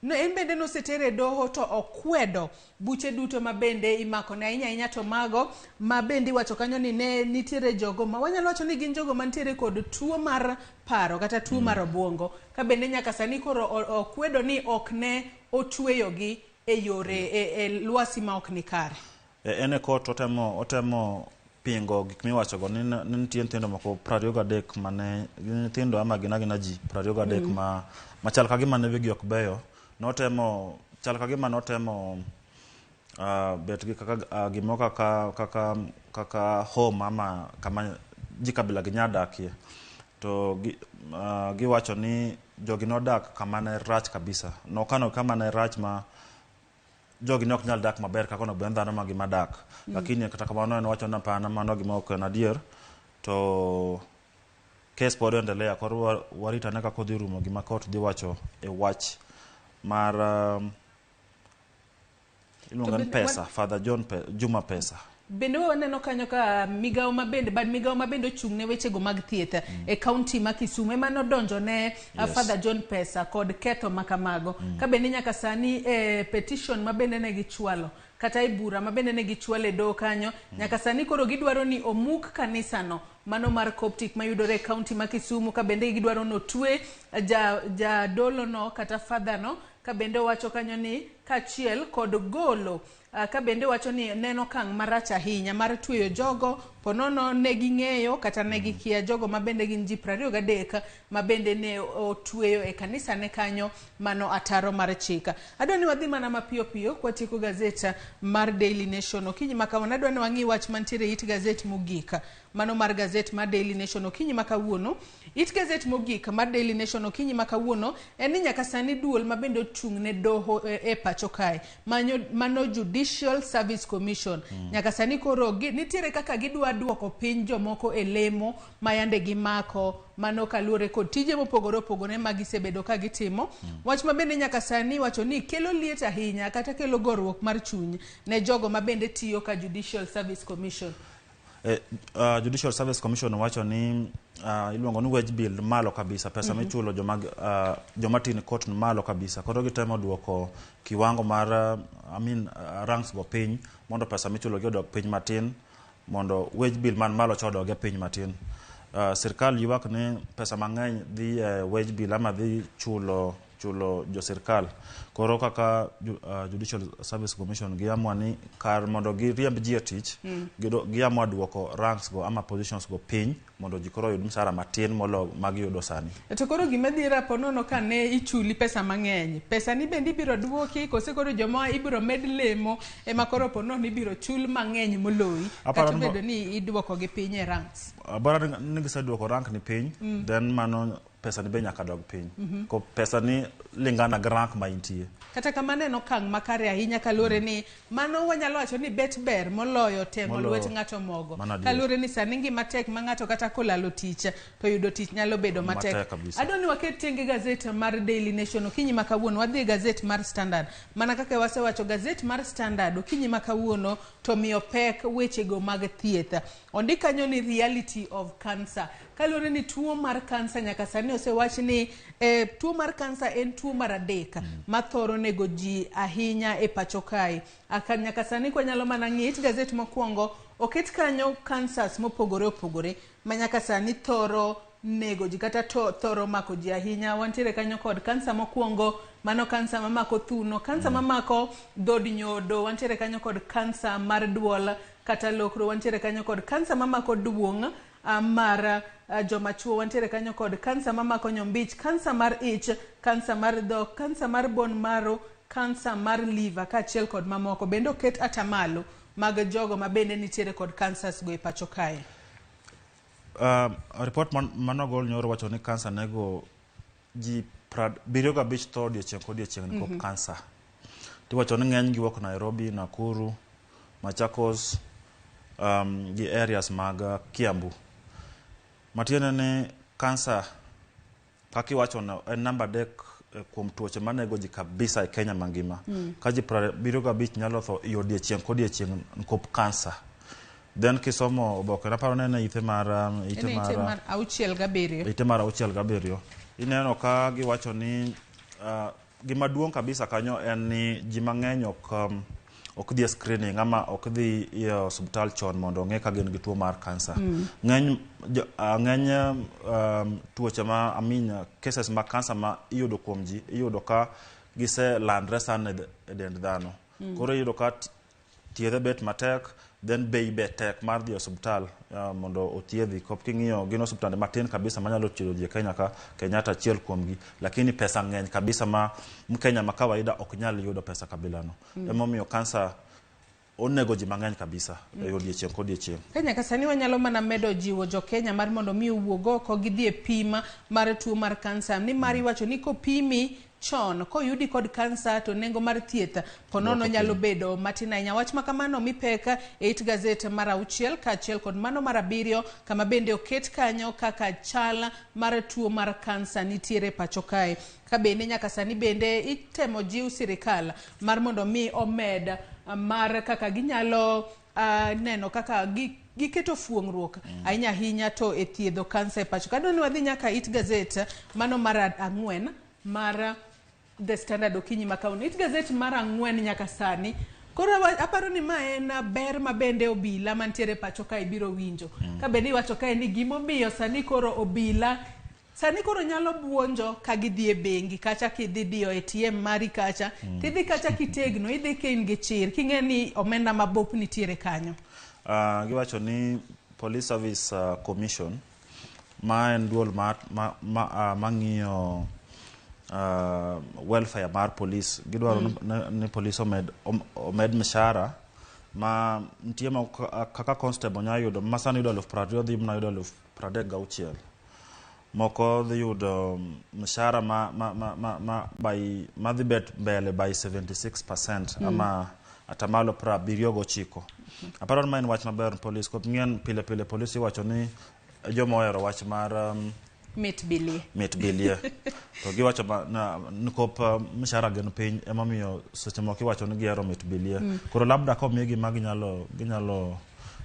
no, en bende nosetere e doho to okwedo buche duto ma bende imako ne ahinya ahinya to mago ma bende iwacho kanyo ni ne nitiere jogo ma wanyalo wacho ni gin jogo mantiere kod tuo mar paro kata tuo mar obuongo, ka bende nyaka sani koro okwedo ni ok ne otweyogi e yore e lwasi ma ok ni kare. En e court otemo pingo gik miwachogo ni nitie nyithindo moko 23 mane gin nyithindo ama gin agina ji 23 ma machal ka gima ne wigi ok beyo. Notemo chal ka gima notemo bet gi kaka gimoro kaka home ama kama ji kabila gi nya dakie to giwacho ni jogi nodak kama ne rach kabisa. Nokano kama ne rach ma jogi ne ok nyal dak maber kaka onego bed ni dhano mangima dak. Lakini kata kamano en wacho ni hapana, mano gima ok en adier. To kes pod endelea, koro warito ane kaka odhi rumo gima court dhi wacho e wach mar iluongo ni Pesa, Father John Juma Pesa. Bende waneno kanyo ka migawo ma bende bad migawo ma bende ochung' ne wechego mag thieth e kaunti ma Kisumu ema nodonjo ne Father John Pesa kod ketho ma kamago, ka bende nyaka sani e petition ma bende ne gichwalo. kata e bura ma bende ne gichwalo e doho kanyo. Nyaka sani koro gidwaro ni omuk kanisano mano mar Coptic mayudore e kaunti ma Kisumu, ka bende gidwaro ni otwe jadolo no kata father no, ka bende owacho kanyo ni kaachiel kod golo ka bende wacho ni neno okang' marach ahinya mar tweyo jogo ponono ne ging'eyo kata ne gikia jogo ma bende gin ji 23 ma bende ne otweyo e kanisa ne kanyo. Mano ataro mar chik. Adwa ni wadhi mana mapiyo piyo kwatieko gazet mar Daily Nation okinyi ma kawuono. Adwa ni wang'i wach mantiere e it gazet mogik, mano mar gazet mar Daily Nation okinyi ma kawuono. It gazet mogik mar Daily Nation okinyi ma kawuono en ni nyaka sani duol ma bende ochung' ne doho e pacho kae, mano Judicial Service Commission, nyaka sani koro nitiere kaka gidwa duoko piny jomoko e lemo ma yande gimako, mano kaluwore kod tije mopogore opogore ma gisebedo ka gitimo. Wach ma bende nyaka sani wacho ni kelo liet ahinya kata kelo goruok mar chuny ne jogo ma bende tiyo ka Judicial Service Commission. Judicial Service Commission wacho ni iluongo ni wage bill malo kabisa, pesa michulo joma tiyo e court ni malo kabisa. Koro gitemo duoko kiwango mar I mean, ranks go piny mondo pesa michulo gi odog piny matin, mondo wage bill man malo cha odog e piny matin. Sirkal ywak ni pesa mang'eny dhi e wage bill ama dhi chulo jo sirkal. Koro kaka Judicial Service Commission giamua ni kar mondo giriemb ji e tich, giamua duoko ranks go ama positions go piny mondo ji koro oyud msara matin molo magiyudo sani. To koro gima dhiera ponono, ka ne ichuli pesa mang'eny, pesa ni bende ibiro duoki kose koro joma ibiro med lemo ema koro ponono ibiro chul mang'eny moloyi Aparo kata ni obedo ni iduoko gi piny e ranks? Bora ni giseduoko rank ni piny, then mano pesa ni be nyaka dog piny. Ko pesa ni lingana gi rank ma intie. Kata kamano en okang' makare ahinya, kaluwore ni mano wanyalo wacho ni bet ber moloyo temo lwet ng'ato mogo. Mano adier. Kaluwore ni sani ngima tek ma ng'ato kata kolalo tich to yudo tich nyalo bedo matek. Matek kabisa. Adwa ni waket tenge gazet mar Daily Nation okinyi ma kawuono, wadhi e gazet mar Standard. Mana kaka wasewacho, gazet mar Standard okinyi ma kawuono to miyo pek wechego mag thieth. Ondik kanyo ni reality of cancer. Kaluwore ni tuo mar kansa nyaka sani osewach ni tuo mar kansa en tuo mar adek mathoro nego ji ahinya e pacho kae. Aka nyaka sani kwanyalo mana ng'iyo it gazet mokwongo, oket kanyo cancers mopogore opogore ma nyaka sani thoro nego ji kata thoro mako ji ahinya. Wantiere kanyo kod kansa mokwongo, mano kansa mamako thuno, kansa mamako dhod nyodo, wantiere kanyo kod kansa mar duol kata lokro, wantiere kanyo kod kansa mamako duong' mar joma chuo, wantiere kanyo kod kansa mamako nyombich, kansa mar ich, kansa mar dhok, kansa mar bone marrow, kansa mar liver kaachiel kod mamoko. Bende oket atamalo mag jogo ma bende nitiere kod cancers go e pacho kae. Report manogol nyoro wacho ni kansa nego ji 75 tho odiechieng' kodiechieng' nikop kansa. Tiwacho ni ng'eny gi wuok Nairobi, Nakuru, Machakos gi areas mag Kiambu. Matiende ni kansa kaka iwacho no en namba 3 kuom tuoche manego ji kabisa e Kenya mangima. Ka ji 75 nyalo tho e odiechieng' kodiechieng' nikop kansa. Then kisomo oboke naparo ni en e ite mar ite En e ite mar 6 gi 7. Ite mar 6 gi 7 ineno ka giwacho ni gima duong' kabisa kanyo en ni ji mang'eny ok dhi e screening ama ok dhi e osiptal chon mondo ong'e ka gin gi tuo mar kansa. Ng'eny tuoche ma, I mean, cases mag kansa ma iyudo kuom ji, iyudo ka giselandre sana e dend dhano. Koro iyudo ka thiedhe bet matek, then bei be tek mar dhi e osiptal mondo othiedhi. Kop king'iyo gin osiptande matin kabisa manyalo thiedho ji e Kenya ka, Kenyatta achiel kuomgi, lakini pesa ng'eny kabisa ma Mkenya ma kawaida ok nyal yudo pesa kabila no. Emomiyo kansa onego ji mang'eny kabisa e odiechieng' kodiechieng'. Ka nyaka sani wanyalo mana medo jiwo jo Kenya mar mondo mi owuog oko gidhi e pim mar tuo mar kansa, nimar iwacho ni kopimi chon koyudi kod kansa to nengo mar thieth ponono Dwoko nyalo piny. bedo matin ahinya. Wach ma kamano mi pek e it gazet mar 6 kaachiel kod mano mar 7, kama bende oket kanyo kaka chal mar tuo mar kansa nitiere pacho kae. Ka bende nyaka sani bende itemo jiw sirikal mar mondo mi omed mar kaka ginyalo neno kaka giketo fuong'ruok ahinya ahinya to e thiedho kansa e pacho. Kadwa ni wadhi nyaka it gazet mano mar 4 mar The Standard okinyi ma kawuono. It gazet mar 4 nyaka sani Koro aparo ni ma en ber ma bende obila mantiere pacho kae biro winjo. Ka bende iwacho kae ni gimomiyo sani koro obila sani koro nyalo buonjo ka gidhi e bengi kacha kidhi diyo ATM mari kacha tidhi kacha kitegno idhi ka in gi chir king'e ni omenda mabup nitiere kanyo. Giwacho ni Police Service Commission ma en duol mang'iyo welfare mar police gidwaro ni police omed mshahara ma nitie moko kaka constable nyalo yudo ma sani yudo 20,000 dhi mana yudo 36,000. Moko dhi yudo mshahara ma by madhi bet mbele by 76% ama atamalo 79. Aparo ni ma en wach maber police kop ng'en pile pile police iwacho ni joma ohero wach mar mit bilie. Mit bilie. To giwacho nikop mshahara gin piny emomiyo seche moko iwacho ni gihero mit bilie. Koro labda komigi ma ginyalo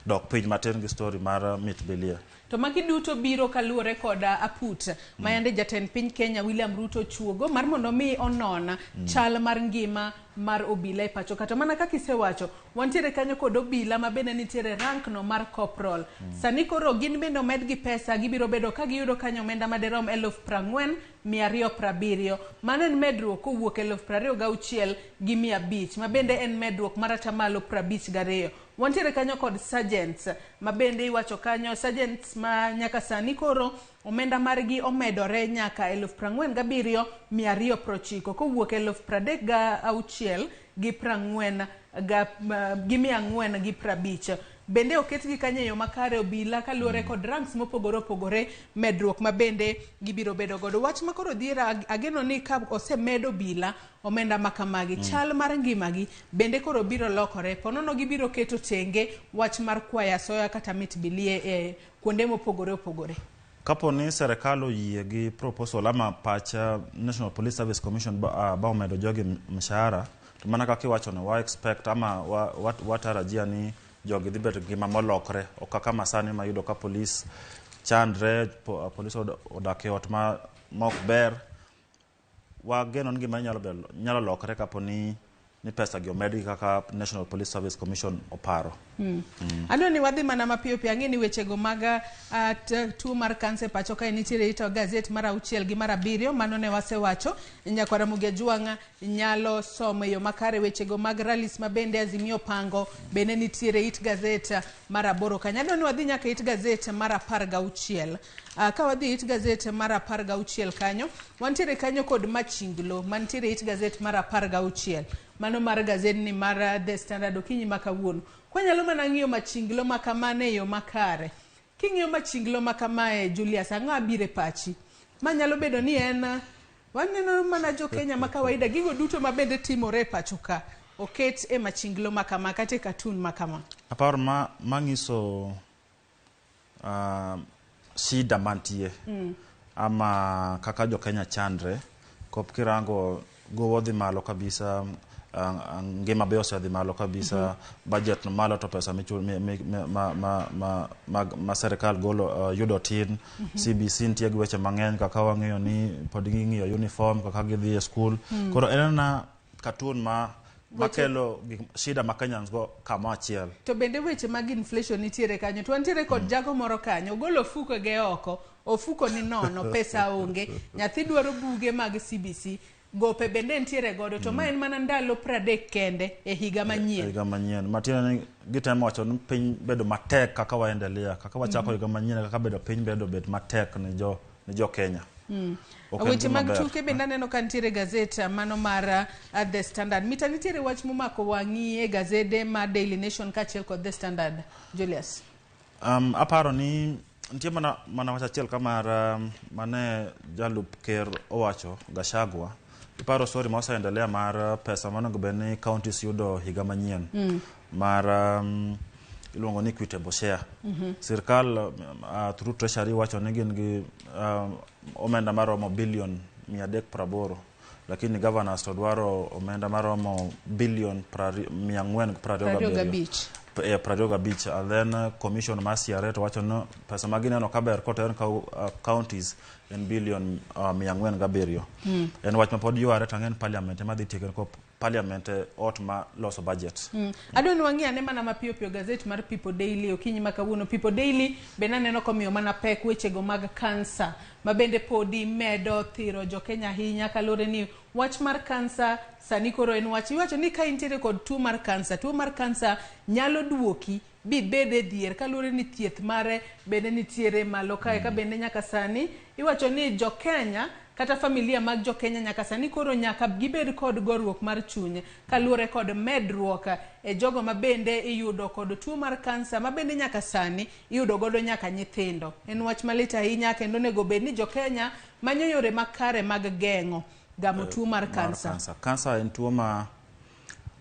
dok piny matin gi story mar mit bilie. To magi duto biro kaluwore kod aput ma yande jatend piny Kenya William Ruto chuogo mar mondo mi onon chal mar ngima mar obila e pacho. Kata mana kaka isewacho, wantiere kanyo kod obila ma bende nitiere rank no mar corporal. Sani koro gin bende omedgi pesa, gibiro bedo ka giyudo kanyo omenda madirom 40,270. Mano en medruok kowuok 26,500 ma bende en medruok mar atamalo 52. Wantiere kanyo kod sergeants ma bende iwacho kanyo sergeants ma nyaka sani koro omenda margi omedore nyaka 47,290 kowuok 36,450. Bende oketgi kanyo e yo makare obila kaluwore kod ranks mopogore opogore medruok ma bende gibiro bedo godo. Wach ma koro dhiera ageno ni ka osemed obila omenda ma kamagi chal mar ngimagi bende koro biro lokore ponono gibiro keto tenge wach mar kwayo asoya kata mit bilie e kuonde mopogore opogore. Kapo ni serikal oyie gi proposal ama pach National Police Service Commission ba omedo jogi mshahara to mana kaka iwacho ni wa expect ama watarajia ni jogi dhi bedo ngima molokre ok kaka masani mayudo ka polis chandre polis odak e ot ma ok ber. Wageno ni gima nyalo lokre kapo ni pesa gi omedgi kaka National Police Service Commission oparo. Aneno ni wadhi mana mapiyo piyo ang'e ni wechego mag tuo mar kansa e pacho kae nitiere ito gazet mar 6 gi mar 7 mano ne wasewacho. Nyakwara Ramogi Ajwang' nyalo somo e yo makare wechego mag rallies ma bende Azimio pango bende nitiere it gazet mar 8 kanyo. Aneno ni wadhi nyaka it gazet mar 16. Ka wadhi it gazet mar 16 kanyo wantiere kanyo kod machinglo mantiere it gazet mar 16 mano mar gazet ni mar The Standard okinyi ma kawuono. Kwanyalo mana ng'iyo machinglo ma kamano e yo makare. King'iyo machinglo ma kamae Julius, ang'o abiro e pachi? Ma nyalo bedo ni en waneno mana jo Kenya ma kawaida gigo duto ma bende timore e pacho ka oket e machinglo ma kama kata e cartoon ma kama. Aparo manyiso shida mantie ama kaka jo Kenya chandre kop kirango gowo dhi malo kabisa ngima be osedhi malo kabisa budget no malo to pesa ma serikal golo yudo tin. CBC nitie gi weche mang'eny kaka wang'eyo ni pod ging'iyo uniform kaka gidhi e school. Koro en na cartoon ma makelo shida ma Kenyans go kama achiel. To bende weche mag inflation nitiere kanyo. To wantiere kod jago moro kanyo ogolo ofuko ge oko, ofuko ni nono, pesa onge, nyathi dwaro buge mag CBC, gope bende nitiere godo to ma en mana ndalo 30 kende e higa manyien. Higa manyien. Matiende ni gitemo wacho ni piny bedo matek kaka waendelea, kaka wachako higa manyien kaka bedo piny bedo bet matek ne jo Kenya. Weche mag tuke bende aneno ka nitiere gazet mano mar The Standard. Mita nitiere wach momako wang'i e gazede mar Daily Nation kaachiel kod The Standard, Julius. Aparo ni nitie mana wach achiel ka mar mane jalup ker owacho Gachagua. Iparo story ma oseendelea mar pesa monego bed ni counties yudo higa manyien mar iluongo ni equitable share. Sirkal through treasury wacho ni gin gi omenda maromo billion 380, lakini governors to dwaro omenda maromo billion 425. 25. And then commission mar CRA to wacho ni pesa ma gineno kaber koter counties en billion 407. En wach ma pod yware to ang'e ni parliament ema dhi tieke nikop parliament e ot ma loso budget. Adwa ni wang'i ane mana mapiyo piyo gazet mar People Daily okinyi ma kawuono. People Daily bende aneno komiyo mana pek wechego mag kansa ma bende podi medo thiro jo Kenya ahinya kaluwore ni wach mar kansa sani koro en wach iwacho ni ka intiere kod tuo mar kansa, tuo mar kansa nyalo duoki bibed e dhier kaluwore ni thieth mare bende nitiere malo kae. Ka bende nyaka sani iwacho ni jo Kenya kata familia mag jo Kenya nyaka sani koro nyaka gibed kod goruok mar chuny kaluwore kod medruok e jogo ma bende iyudo kod tuo mar kansa ma bende nyaka sani iyudo godo nyaka nyithindo. En wach malit ahinya kendo onego bed ni jo Kenya manyo yore makare mag geng'o gamo tuo mar kansa. Kansa en tuo ma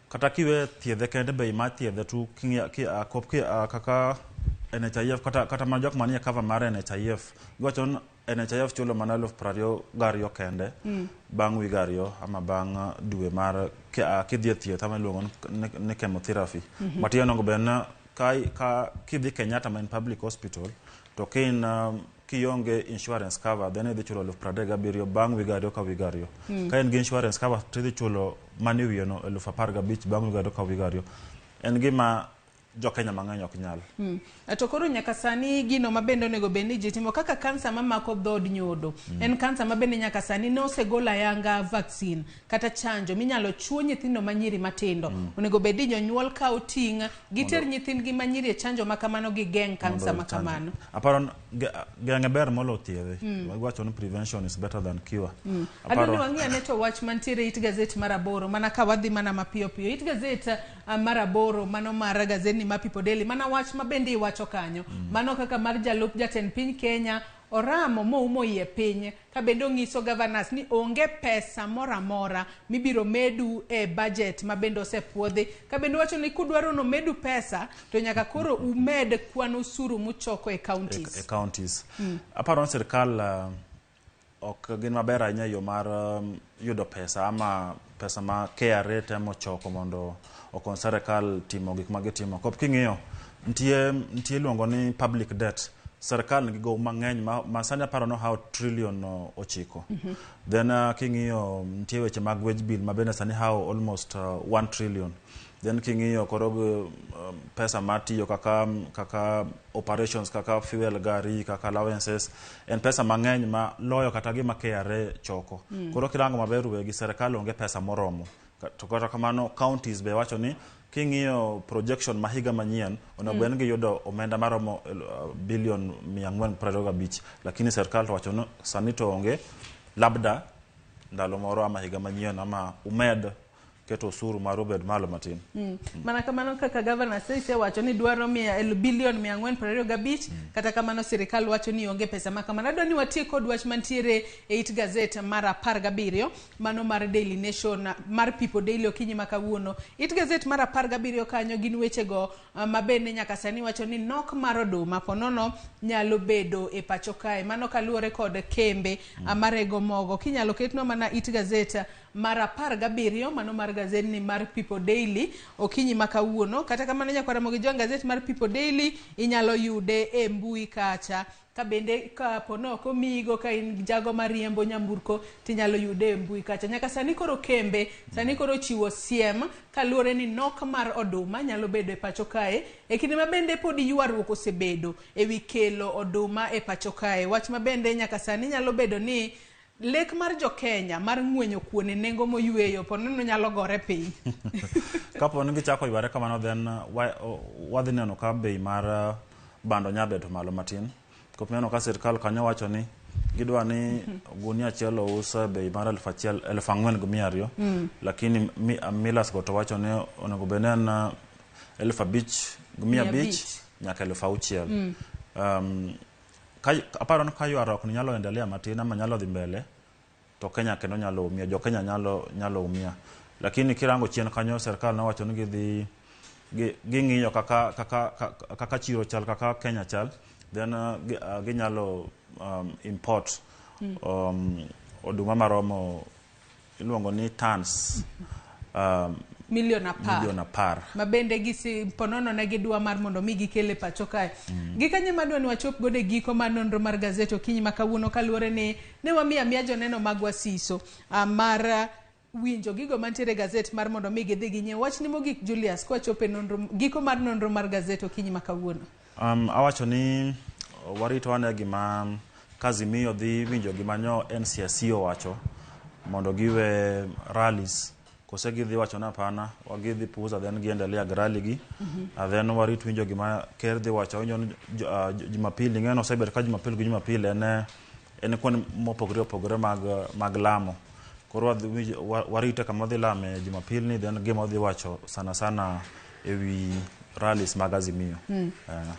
kata kiwe thiedhe kende bei mar thiedhe tu kaka NHIF kata mana jok manie cover mar NHIF giwacho ni NHIF chulo mana 22,000 kende bang' wiga ariyo ama bang' dwe mar kidhi e thieth ama iluongo ni chemotherapy. Matiende onego bed ni ka kidhi Kenyatta ma en public hospital to kin kionge insurance cover then idhi chulo 37,000 bang' wiga ariyo ka wiga ariyo. Ka in gi insurance cover to idhi chulo mane wiye no 15,000 bang' wiga ariyo ka wiga ariyo. En gima jo Kenya mang'eny ok nyal. To koro nyaka sani gino ma bende onego bed ni ji timo kaka kansa mamako dhood nyodo. En kansa ma bende nyaka sani ne osegol ayanga vaccine kata chanjo minyalo chuo nyithindo manyiri matindo. Onego bed ni jonyuol kawo ting' giter nyithindgi manyiri e chanjo ma kamano gigeng' kansa ma kamano. Aparo geng'e ber molo thiedhe. Wacho ni prevention is better than cure. Adwa ni wang'i ane to wach mantiere it gazet mar 8 mana ka wadhi mana mapiyo piyo. It gazet mar 8 mano mar gazet ma People Daily mana wach ma bende iwacho kanyo. Mano kaka mar jalup jatend piny Kenya oramo moumo iye piny ka bende onyiso governors ni onge pesa moro amora mibiro medu e budget ma bende osepuodhi ka bende wacho ni kudwaro no medu pesa to nyaka koro umed kwan osuru muchoko e counties. E counties. Aparo ni sirkal ok gin maber ahinya yo mar yudo pesa ama pesa ma KRA temo choko mondo okony sirkal timo gik ma gitimo. Kop king'iyo nitie iluongo ni public debt. Sirkal nigi gowi mang'eny ma sani aparo ni hawo trillion 9. Then king'iyo nitie weche mag wage bill ma bende sani hawo almost 1 trillion. Then king'iyo koro pesa matiyo kaka operations kaka fuel gari kaka allowances en pesa mang'eny ma loyo kata gima KRA choko. Koro kirango maber wegi sirkal onge pesa moromo. To kata kamano counties be wacho ni king'iyo projection ma higa manyien onego bed ni giyudo omenda maromo billion 425, lakini sirkal to wacho ni sani to onge, labda ndalo moro ama higa manyien ama umed keto osuru mar obed malo matin. Mana kamano kaka governor osewacho ni dwaro billion 425, kata kamano sirikal wacho ni onge pesa ma kamano. Adwa ni watiek kod wach mantiere e it gazet mar 17 mano mar Daily Nation mar People Daily okinyi ma kawuono. It gazet mar 17 kanyo gin wechego ma bende nyaka sani wacho ni nok mar oduma ponono nyalo bedo e pacho kae. Mano kaluwore kod kembe marego mogo. Kinyalo ketnwa mana it gazet mar 17 mano mar gazet ni mar People Daily okinyi ma kawuono. Kata kamano nyakwar Ramogi Jwang' gazet mar People Daily inyalo yude e mbui kacha. Ka bende ka pono ok omiyigo ka in jago mariembo nyamburko tinyalo yude e mbui kacha. Nyaka sani koro kembe sani koro chiwo siem kaluwore ni nok mar oduma nyalo bedo e pacho kae e kinde ma bende pod ywaruok osebedo e wi kelo oduma e pacho kae. Wach ma bende nyaka sani nyalo bedo ni lek mar jo Kenya mar ng'wenyo kuon e nengo moyweyo ponono nyalo gore piny. Kapo ni gichako yware kamano then wadhi neno ka bei mar bando nya bedo malo matin. Kop neno ka sirkal kanyo wacho ni gidwa ni gunia achiel ous e bei mar 4,200, lakini millers go to wacho ni onego bed ni en 5,500 nyaka 6,000. Aparo ni ka ywaruok ni nyalo endelea matin ama nyalo dhi mbele to Kenya kendo nyalo umia, jo Kenya nyalo umia. Lakini kirango chien kanyo sirkal nowacho ni gidhi ging'iyo kaka chiro chal, kaka Kenya chal, then ginyalo import oduma maromo iluongo ni tons milion 10. Milion 10. Ma bende gisi ponono ne gidwa mar mondo mi gikele pacho kae. Gikanye madwa ni wachop godo e giko mar nonro mar gazet okinyi ma kawuono kaluwore ni ne wamiyo amiya joneno magwa siso mar winjo gigo mantiere e gazet mar mondo mi gidhi ginyiew. Wachni mogik Julius, kwachopo e nonro, giko mar nonro mar gazet okinyi ma kawuono. Awacho ni warito ane gima Kazimio dhi winjo gima nyo NCIC owacho mondo giwe rallies kose gidhi wacho ni hapana gidhi puuza then giendelea gi rally gi. Then warit winjo gima ker dhi wacho. Awinjo ni Jumapili ing'e ni osebet ka Jumapili gi Jumapili en kuonde mopogore opogore mag lamo. Koro warite kama odhi lame Jumapili ni then gima odhi wacho sana sana ewi rallies mag Azimio.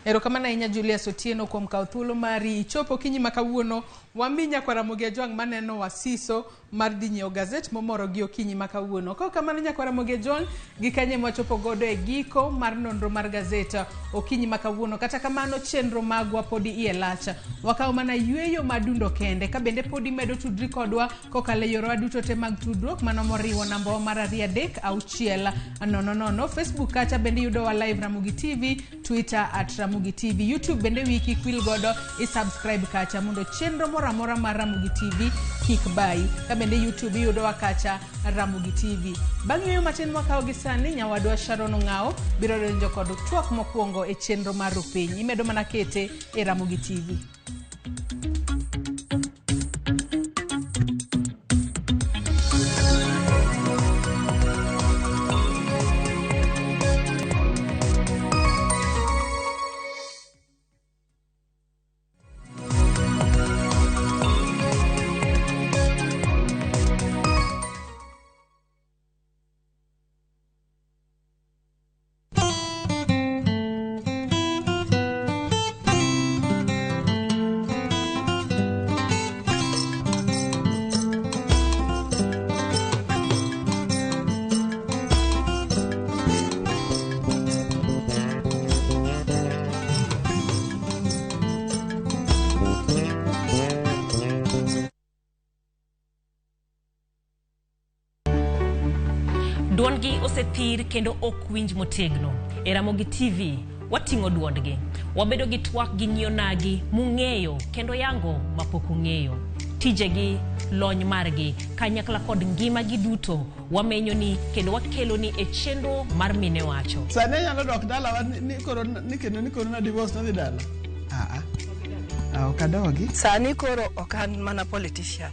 Erokamano ahinya Julius Otieno kuom kawo thuolo mari ichopo okinyi ma kawuono. Wami nyakwa Ramogi Ajwang' maneno wasiso mar dhi nyiewo gazet momoro gi okinyi ma kawuono. Kok kamano nyakwa Ramogi Ajwang' gi kanye mwachopo godo e giko mar nonro mar gazet okinyi ma kawuono. Kata kamano chenro magwa podi iye lach. Wakawo mana yueyo madundo kende. Ka bende podi medo tudri kodwa kokalo e yorewa duto te mag tudruok mano moriwo namba mar 2 3 6 0 0. Facebook kacha bende yudowa live Ramogi TV, Twitter at Ramogi TV, YouTube bende wiki kwil godo i-subscribe kacha mondo chenro moro amora mar Ramogi TV kik bayi. Ka bende YouTube iyudowa kacha Ramogi TV. Bang' yueyo matin mwakawo gi sani, nyawadwa Sharon Ong'ao biro donjo kod twak mokwongo e chenro mar Rupiny. Imedo mana kete e Ramogi TV. Duondgi osethir kendo ok winj motegno. E Ramogi TV, wating'o duondgi. Wabedo gi twak gi nyio nagi mung'eyo kendo yango mapok ung'eyo. Tijegi, lony margi, kanyakla kod ngimagi duto wamenyo ni kendo wakelo ni e chenro mar Mine Wacho. Sani anyalo dok dalawa ni koro ni kendo ni koro na divorce nadhi dala. Ok adogi. Sani koro ok an mana politician.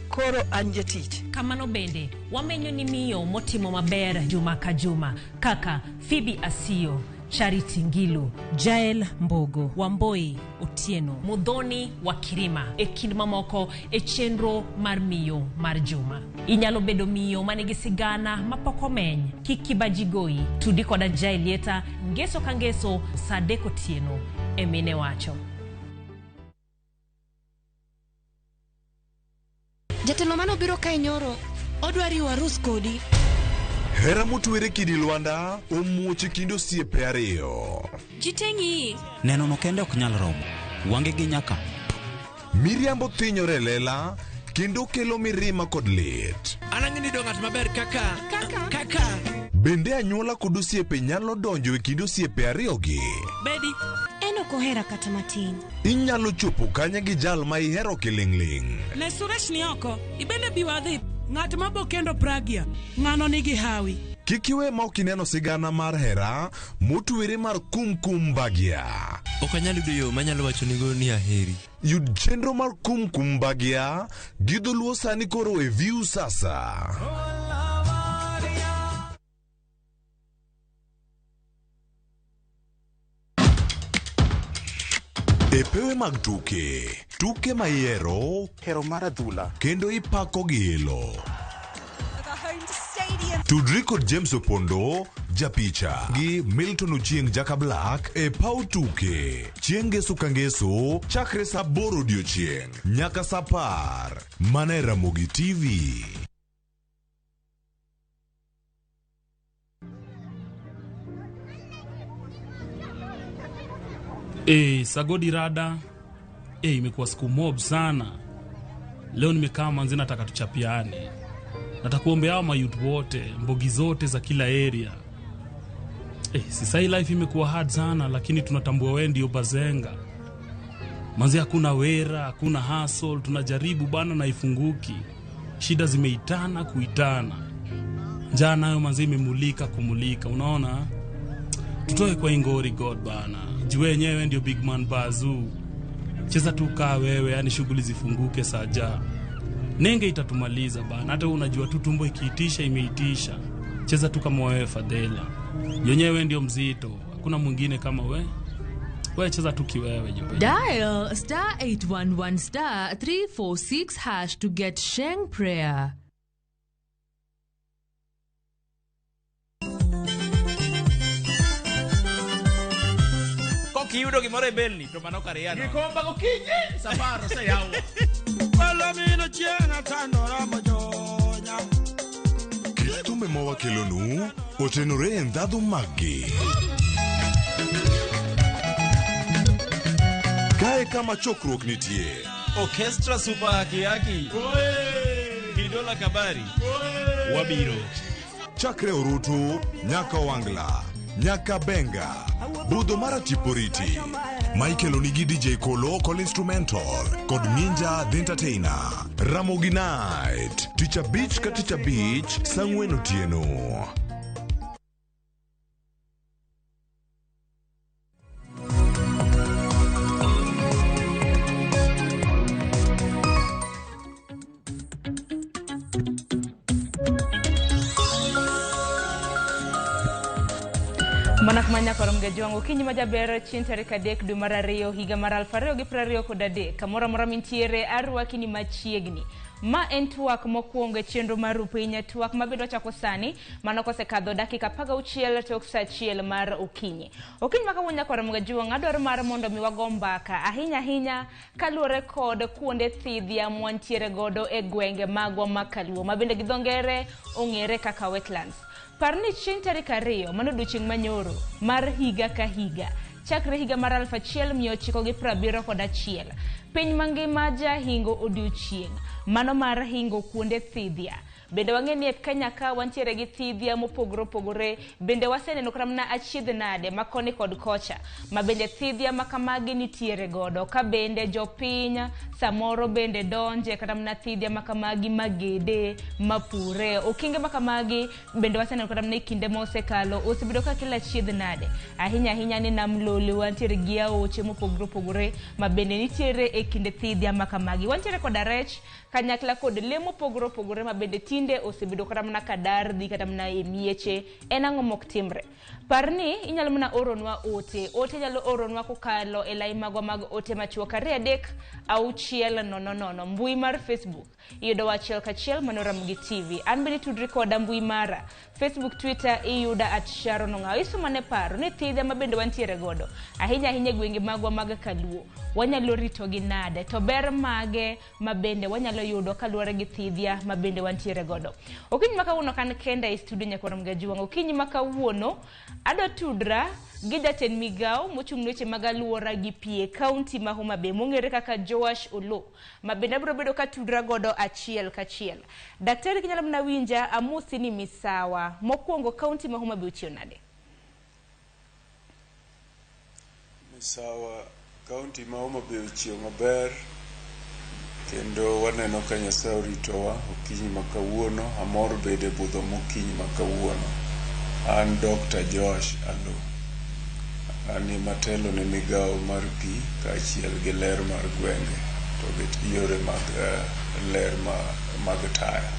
Koro an jatich. Kamano bende, wamenyo ni miyo motimo maber juma ka juma kaka Phoebe Asiyo, Charity Ngilu, Jael Mbogo, Wamboi Otieno, Muthoni wa Kirima e kind mamoko e chenro mar miyo mar juma. Inyalo bedo miyo manigi sigana mapok omeny. Kik kibaji goyi. Tudi koda Jael Lieta ngeso ka ngeso saa 3 otieno e Mine Wacho. Jatelo mano biro kae nyoro, odwa riwo arus kodi. Hera motwere kidi Lwanda omuoch e kind osiepe ariyo. Ji te ng'iyi. Neno no kende ok nyal romo. Wange gi nyaka. Miriambo thinyore e lela kendo kelo mirima kod lit. An ang'e ni ng'at maber kaka kaka. Bende anyuola kod osiepe nyalo donjo e kind osiepe ariyogi. Bedi. En ok ohera kata matin. Inyalo chopo kanye gi jal ma ihero kiling'ling'. Ne Suresh ni oko, ibende bi wadhi. Ng'at ma bo kendo Pragya, ng'ano nigi hawi. Kik iwe ma ok ineno sigana mar hera motwere mar Kumkum Bhagya. Ok anyal yudo yo manyalo wachonigo ni aheri. Yud chenro mar Kumkum Bhagya gi dholuo sani koro e View Sasa. E pewe mag tuke, tuke ma ihero, hero mar adhula, kendo ipako gi ilo. Tudri kod James Opondo, japicha, gi Milton Ochieng' Jaka Black e paw tuke. Chieng' ngeso ka ngeso, chakre saa 8 odiochieng' nyaka saa 10. Mana e Ramogi TV. Sagodi rada. Imekuwa siku mob sana. Leo nimekaa manzi nataka tuchapiane. Nataka kuombea hao mayouth wote, mbogi zote za kila area. Sasa hii life imekuwa hard sana lakini tunatambua wewe ndio bazenga. Manzi hakuna wera, hakuna hustle, tunajaribu bana na ifunguki. Shida zimeitana kuitana. Njaa nayo manzi imemulika kumulika, unaona? Tutoe kwa ingori God bana. Juu wenyewe ndio big man bazoo. Cheza tu kaa wewe, yani shughuli zifunguke saja. Nenge itatumaliza bana. Hata unajua tu tumbo ikiitisha imeitisha. Cheza tu kama wewe Fadhela. Yenyewe ndio mzito. Hakuna mwingine kama we. Wewe cheza tu kiwewe jipe. Dial *811 *346# to get Sheng Prayer. Kiyudo gimoro e belni to mano kar yano. Gikomba gokinyi safar oseyaw. Palomino chieng' atandora mojonya. Kit thumbe mawakelonu otenore e ndhadhu maggi. Kae kama chokruok nitie. Orchestra Super Haki Haki. Kidola Kabari. Wabiro. Chakre Orutu, nyaka Wangla, nyaka Benga. Budho mara Tiporiti. Michael Onigi DJ Kolo Call Instrumental kod Ninja The Entertainer. Ramogi Night. Tich abich ka tich abich saa ang'wen otieno. Manak manya korom gajuang okinyi majaber chieng' tarik 3 dwe mar 2 higa mar 2023 kamoro amora mintiere arwaki ni machiegni. Ma en twak mokwongo e chenro mar Rupiny, twak mabedo chako sani mano kosekadho dakika 16 tok saa 1 mar okinyi. Okinyi makawuono nyakwar Mgajuang adwaro mar mondo mi wago mbaka ahinya ahinya kaluwore kod kuonde thidhia mwantiere godo e gwenge magwa ma Kaluo mabende gi dho ngere ong'ere kaka wetlands. Par ni chieng' tarik 2 mano odiochieng' manyoro mar higa ka higa chakre higa mar 1971 piny mangima jahingo odiochieng' mano mar hingo kuonde thidhia. Bende wang'e ni e Kenya ka wantiere gi thidhia mopogore opogore, bende waseneno kata mana achiedh nade ma koni kod kocha ma bende thidhia ma kamagi nitiere godo, ka bende jopiny samoro bende donje kata mana thidhia ma kamagi magede mapure okinge ma kamagi bende waseneno kata mana e kinde mosekalo osebedo ka kelo achiedh nade ahinya ahinya ni nam Lolwe wantiere gi aoche mopogore opogore ma bende nitiere e kinde thidhia ma kamagi. Wantiere koda rech kanyakla kod lee mopogore opogore ma bende tinde osebedo kata mana kadar dhi kata mana e mieche. En ang'o mok timre? Par ni inyalo mana oronwa ote. Ote nyalo oronwa kokalo e lai magwa mag ote machuok 2 3 6 0 0. Mbui mar Facebook iyudo achiel kachiel mano Ramogi TV. An bende tudri koda mbui mara Facebook, Twitter iyuda @Sharon Ong'awo. Isomane paro ni thidhia ma bende wantiere godo ahinya ahinya e gwenge magwa mag Kaluo wanyalo ritogi nade, to ber mage ma bende wanyalo yudo kaluwore gi thidhia ma bende wantiere godo. Okinyi ma kawuono kan kenda e studio nyakwar Mgajuang. Okinyi ma kawuono adwa tudra gi jatend migao mochung' ne weche mag aluora gi pi e kaunti ma Homa Bay mong'ere kaka Joash Oloo ma bende abiro bedo ka tudra godo achiel kachiel. Daktari kinyalo mana winja, amosi ni misawa. Mokwongo kaunti ma Homa Bay ochiew nade? Misawa, kaunti ma Homa Bay ochiew maber kendo waneno ka Nyasaye oritowa okinyi ma kawuono. Amor bedo e budho mokinyi ma kawuono. An Dr. Joash Oloo, an ema telo ne migawo mar pi kaachiel gi ler mar gwenge to gi yore mag ler mag taya.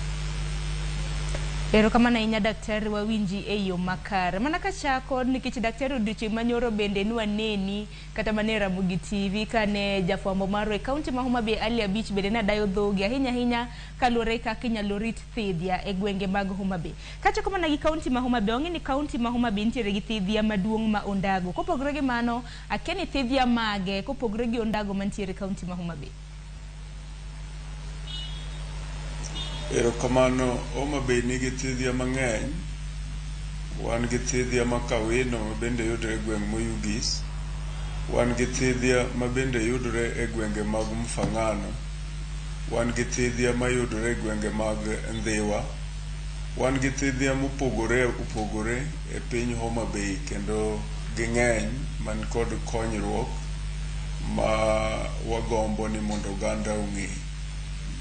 Erokamano ahinya daktari, wawinji e yo makare. Mana kachako nikech daktari odiochieng' manyoro bende nwaneni kata mana e Ramogi TV kane jafwambo marwa e kaunti ma Homa Bay Ali Abich bende nadayo dhogi ahinya ahinya kaluwore kaka inyalo rit thidhia e gwenge mag Homa Bay. Kachako mana gi kaunti ma Homa Bay, wang'e ni kaunti ma Homa Bay nitiere gi thidhia maduong' ma Ondago. Kopogore gi mano, akia ni thidhia mage kopogore gi Ondago mantiere e kaunti ma Homa Bay? Erokamano, Homa Bay nigi thidhia mang'eny. Wan gi thidhia ma Kawino ma bende yudore e gweng' Moyugis. Wan gi thidhia ma bende yudore e gwenge mag Mfangano. Wan gi thidhia ma yudore e gwenge mag Ndhiwa. Wan gi thidhia mopogore opogore e piny Homa Bay kendo ging'eny man kod konyruok ma wagombo ni mondo oganda ong'e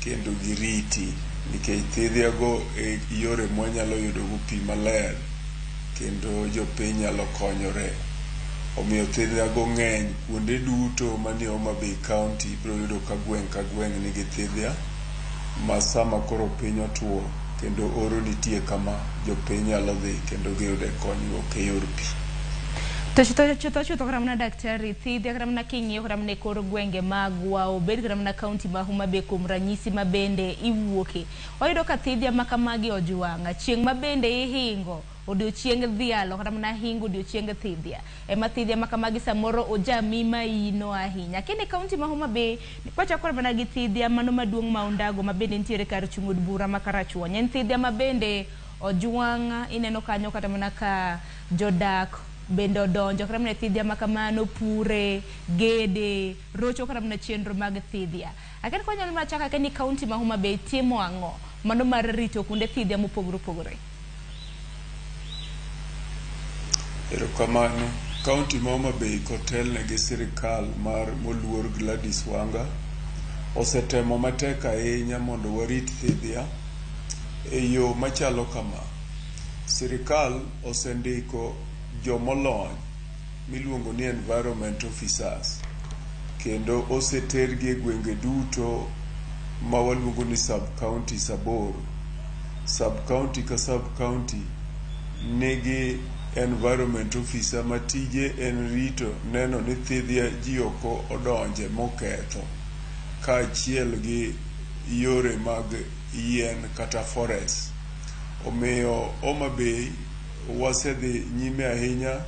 kendo giriti. Nikech thidhia go e yore mwanyalo yudogo pi maler kendo jopiny nyalo konyore. Omiyo thidhia go ng'eny kuonde duto manie Homa Bay County ibiro yudo ka gweng' ka gweng' nigi thidhia ma sama koro piny otuo kendo oro nitie kama jopiny nyalo dhi kendo giyude konyruok e yor pi. To chutho chutho chutho kata mana daktari thidhia kata mana king'iyo kata mana e kor gwenge magwa obed kata mana kaunti ma Homa Bay kuom ranyisi ma bende iwuoke wayudo ka thidhia ma kamagi ojwang' chieng' ma bende ihingo odiochieng dhialo kata mana hingo odiochieng thidhia ema thidhia ma kamagi samoro ojami maino ahinya kendo e kaunti ma Homa Bay kwachako mana gi thidhia mano maduong' ma Ondago ma bende nitiere kar chung' od bura ma Karachuonyo en thidhia ma bende ojwang' ineno kanyo kata mana ka jodak bende odonjo kata mana e thidhia ma kamano pure gede rocho kata mana chenro mag thidhia akia ni kwanyalo mana chako akia ni kaunti ma Homa Bay timo ang'o mano mar rito kuonde thidhia mopogore opogore. Erokamano. Kaunti ma Homa Bay kotelne gi sirikal mar moluor Gladys Wanga osetemo matek ahinya mondo warit thidhia e yo machalo kama. Sirikal osendiko jomolony miluongo ni environment officers kendo osetergi e gwenge duto ma waluongo ni sub counties aboro. Sub county ka sub county nigi environment officer ma tije en rito neno ni thidhia ji ok odonje moketho kaachiel gi yore mag yien kata forest. Omiyo Homa Bay wasedhi nyime ahinya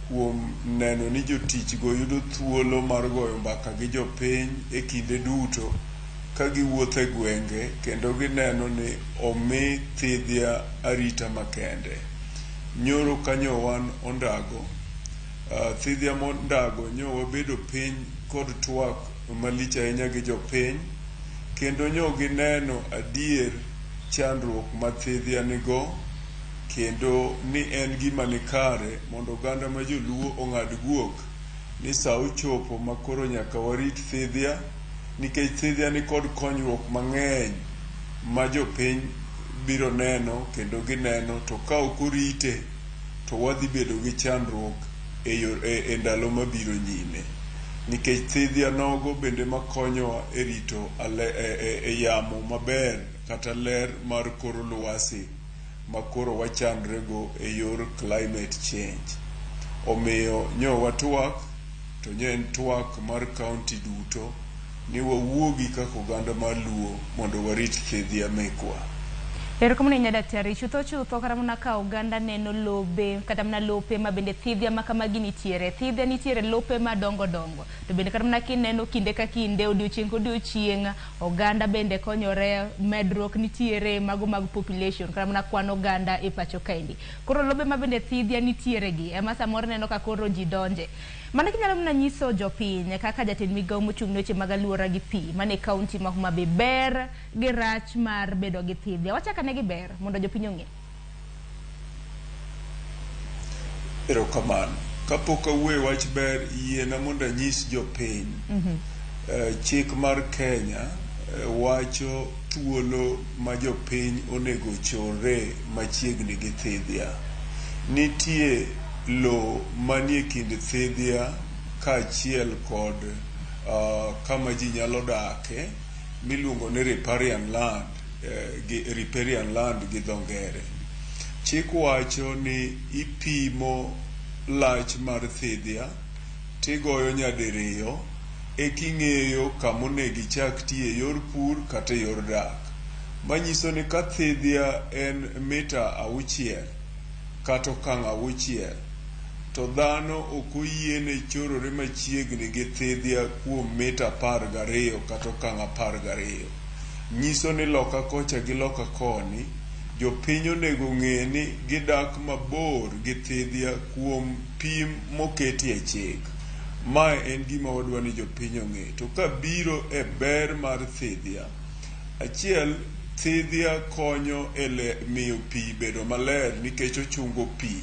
kuom neno ni jotich go yudo thuolo mar goyo mbaka gi jopiny e kinde duto ka giwuotho e gwenge kendo gineno ni omi thidhia arita makende. Nyoro kanyo wan Ondago, thidhia Mondago nyo wabedo piny kod twak malich ahinya gi jopiny kendo nyo gineno adier chandruok ma thidhia nigo kendo ni en gima nikare mondo oganda ma joluo ong'ad guok ni sa ochopo ma koro nyaka warit thidhia nikech thidhia nikod konyruok mang'eny ma jopiny biro neno kendo gineno to ka ok orite to wadhi bedo gi chandruok e, yor, e, e ndalo mabiro nyime nikech thidhia nogo bende makonyowa e rito ale, e, e, e yamo maber kata ler mar kor lwasi ma koro wachandrego e yor climate change. Omiyo nyo watwak to nyo en twak mar kaunti duto ni wawuogi kaka oganda mar Luo mondo warit thidhia mekwa. Erokamano ahinya daktari. Chutho chutho kata mana ka oganda neno lobe kata mana lope ma bende thidhia ma kamagi nitiere. Thidhia nitiere lope madongo dongo. To bende kata mana kineno kinde ka kinde odiochieng' kodiochieng' oganda bende konyore medruok nitiere mago mag population kata mana kwan oganda e pacho kaendi. Koro lobe ma bende thidhia nitiere gi ema samoro ineno ka koro ji donje. Mano kinyalo mana nyiso jopiny kaka jatend migawo mochung' ne weche mag aluora gi pi mane kaunti ma Homa Bay ber gi rach mar bedo gi thidhia. Wachak ane gi ber mondo jopiny ong'e. Erokamano. Kapok awuoyo e wach ber, yiena mondo anyis jopiny. Chik mar Kenya wacho thuolo ma jopiny onego chorre machiegni gi thidhia. Nitie lo manie kind thidhia kaachiel kod kama ji nyalo dake miluongo ni riparian land, gi, riparian land gi dho ngere. Chik wacho ni ipimo lach mar thidhia tigoyo nyadiriyo eking'eyo kama onego ichak tiye e yor pur kata e yor dak. Manyiso ni ka thidhia en mita auchiel kata okang' auchiel to dhano ok oyiene chorore machiegni gi thidhia kuom mita 12 kata okang' 12. Nyiso ni loka kocha gi loka koni jopiny onego ng'e ni gidak mabor gi thidhia kuom pim moketi e chik. Mae en gima wadwa ni jopiny ong'e. To ka biro e ber mar thidhia, achiel thidhia konyo e miyo pi bedo maler nikech ochungo pi.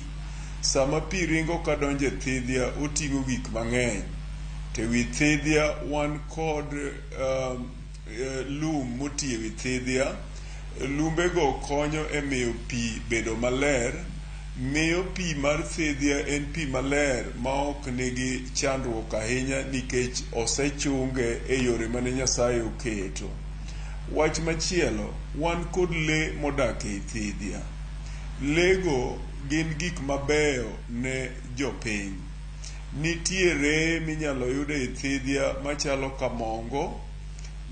Sama pi ringo kadonjo e thidhia oting'o gik mang'eny. To ewi thidhia wan kod lum moti ewi thidhia Lumbego konyo e miyo pi bedo maler, miyo pi mar thidhia en pi maler maok nigi chandruok ahinya nikech osechunge e yore mane Nyasaye oketo. Wach machielo, wan kod lee modak ei thidhia. Lee go gin gik mabeyo ne jopiny. Nitie reye minyalo yud ei thidhia machalo kamongo,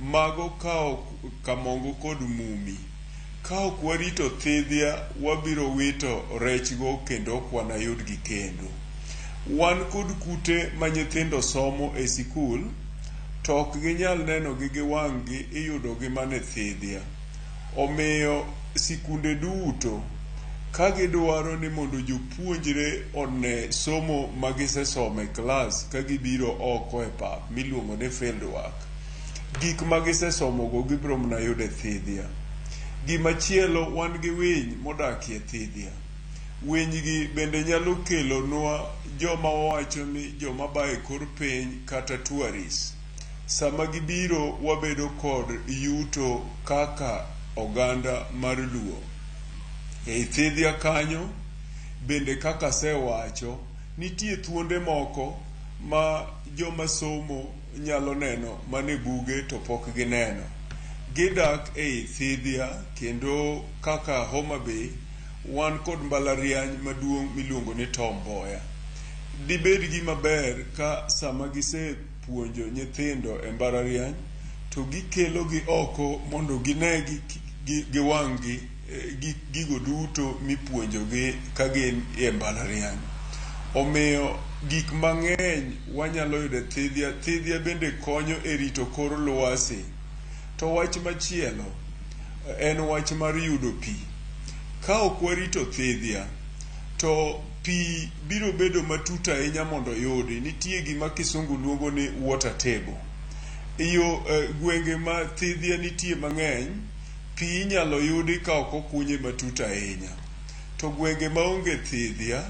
mago kaok kamongo kod mumi. Ka ok warito thidhia, wabiro wito rechgo kendo ok wanayudgi kendo. Wan kod kute ma nyithindo somo e sikul, to ok ginyal nenogi gi wang'gi, iyudogi mana e thidhia. Omiyo sikunde duto ka gidwaro ni mondo jopuonjre one somo ma gisesomo e klas ka gibiro oko e pap miluongo ni field work, gik ma gisesomogo gibiro mana yudo e thidhia. Gimachielo wan gi winy modakie thidhia. Winygi bende nyalo kelonwa joma wawacho ni joma ba e kor piny kata tourists. Sama gibiro wabedo kod yuto kaka oganda mar Luo. Ei thidhia kanyo bende kaka asewacho, nitie thuonde moko ma joma somo nyalo neno mana e buge to pok gineno. Gidak ei thidhia kendo kaka Homa Bay wan kod mbalariany maduong' miluongo ni Tom Mboya. Dibed gima ber ka sama gisepuonjo nyithindo e mbalariany to gikelogi oko mondo gine gi wang'gi gigo duto mipuonjogi ka gin e mbalariany. Omiyo gik mang'eny wanyalo yudo e thidhia. Thidhia bende konyo e rito kor lwasi. To wach machielo en wach mar yudo pi. Ka ok warito thidhia, to pi biro bedo matut ahinya mondo oyudi. Nitie gima kisungu luongo ni water table. Yo gwenge ma thidhia nitie mang'eny, pi inyalo yudi ka ok okunye matut ahinya. To gwenge maonge thidhia,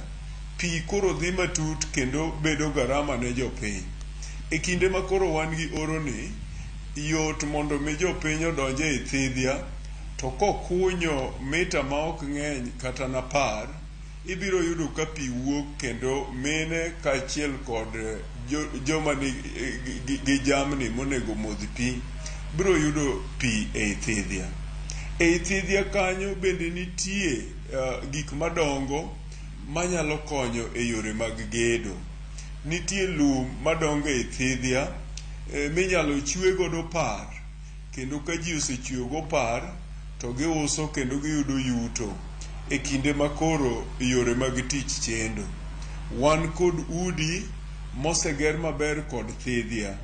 pi koro dhi matut kendo bedo garama ne jopiny. E kinde ma koro wan gi oro ni, yot mondo mi jopiny odonj ei thidhia, to kokunyo mita ma ok ng'eny kata napar, ibiro yudo ka pi wuok kendo mine kaachiel kod joma nigi jamni monego modh pi biro yudo pi ei thidhia. Ei thidhia kanyo bende nitie gik madongo manyalo konyo e yore mag gedo. Nitie lum madongo ei thidhia minyalo chwe godo par, kendo ka ji osechweyogo par to giuso kendo giyudo yuto e kinde ma koro yore mag tich chendo. Wan kod udi moseger maber kod thidhia,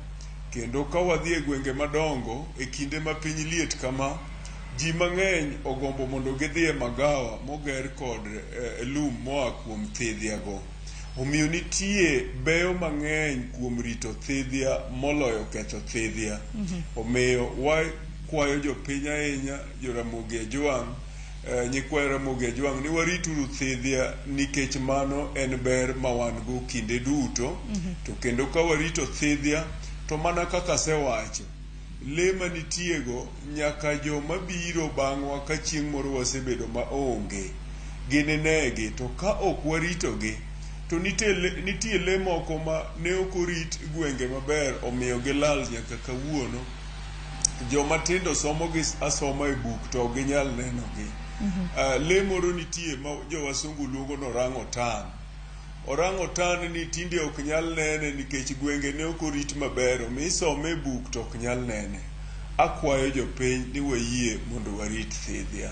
kendo ka wadhi e gwenge madongo e kinde ma piny liet kama, ji mang'eny ogombo mondo gidhi e magawa moger kod lum moa kuom thidhia go. Omiyo nitie beyo mang'eny kuom rito thidhia moloyo ketho thidhia. Omiyo wakwayo jopiny ahinya, Joramogi Ajwang', nyikwa Ramogi Ajwang' ni warituru thidhia nikech mano en ber ma wan go kinde duto. To kendo ka warito thidhia, to mana kaka asewacho, lee manitiego nyaka joma biro bang'wa ka chieng' moro wasebedo maonge, gininegi. To ka ok waritogi, to nitie lee moko ma ne ok orit gwenge maber omiyo gilal nyaka kawuono. Joma tindo somo gi asoma e buk to ok ginyal nenogi. Lee moro nitie ma jowasungu luongo ni orangutan. Orangutan ni tinde ok nyal nene nikech gwenge ne ok orit maber, omiyo isome e buk to ok nyal nene. Akwayo jopiny ni wayie mondo warit thidhia.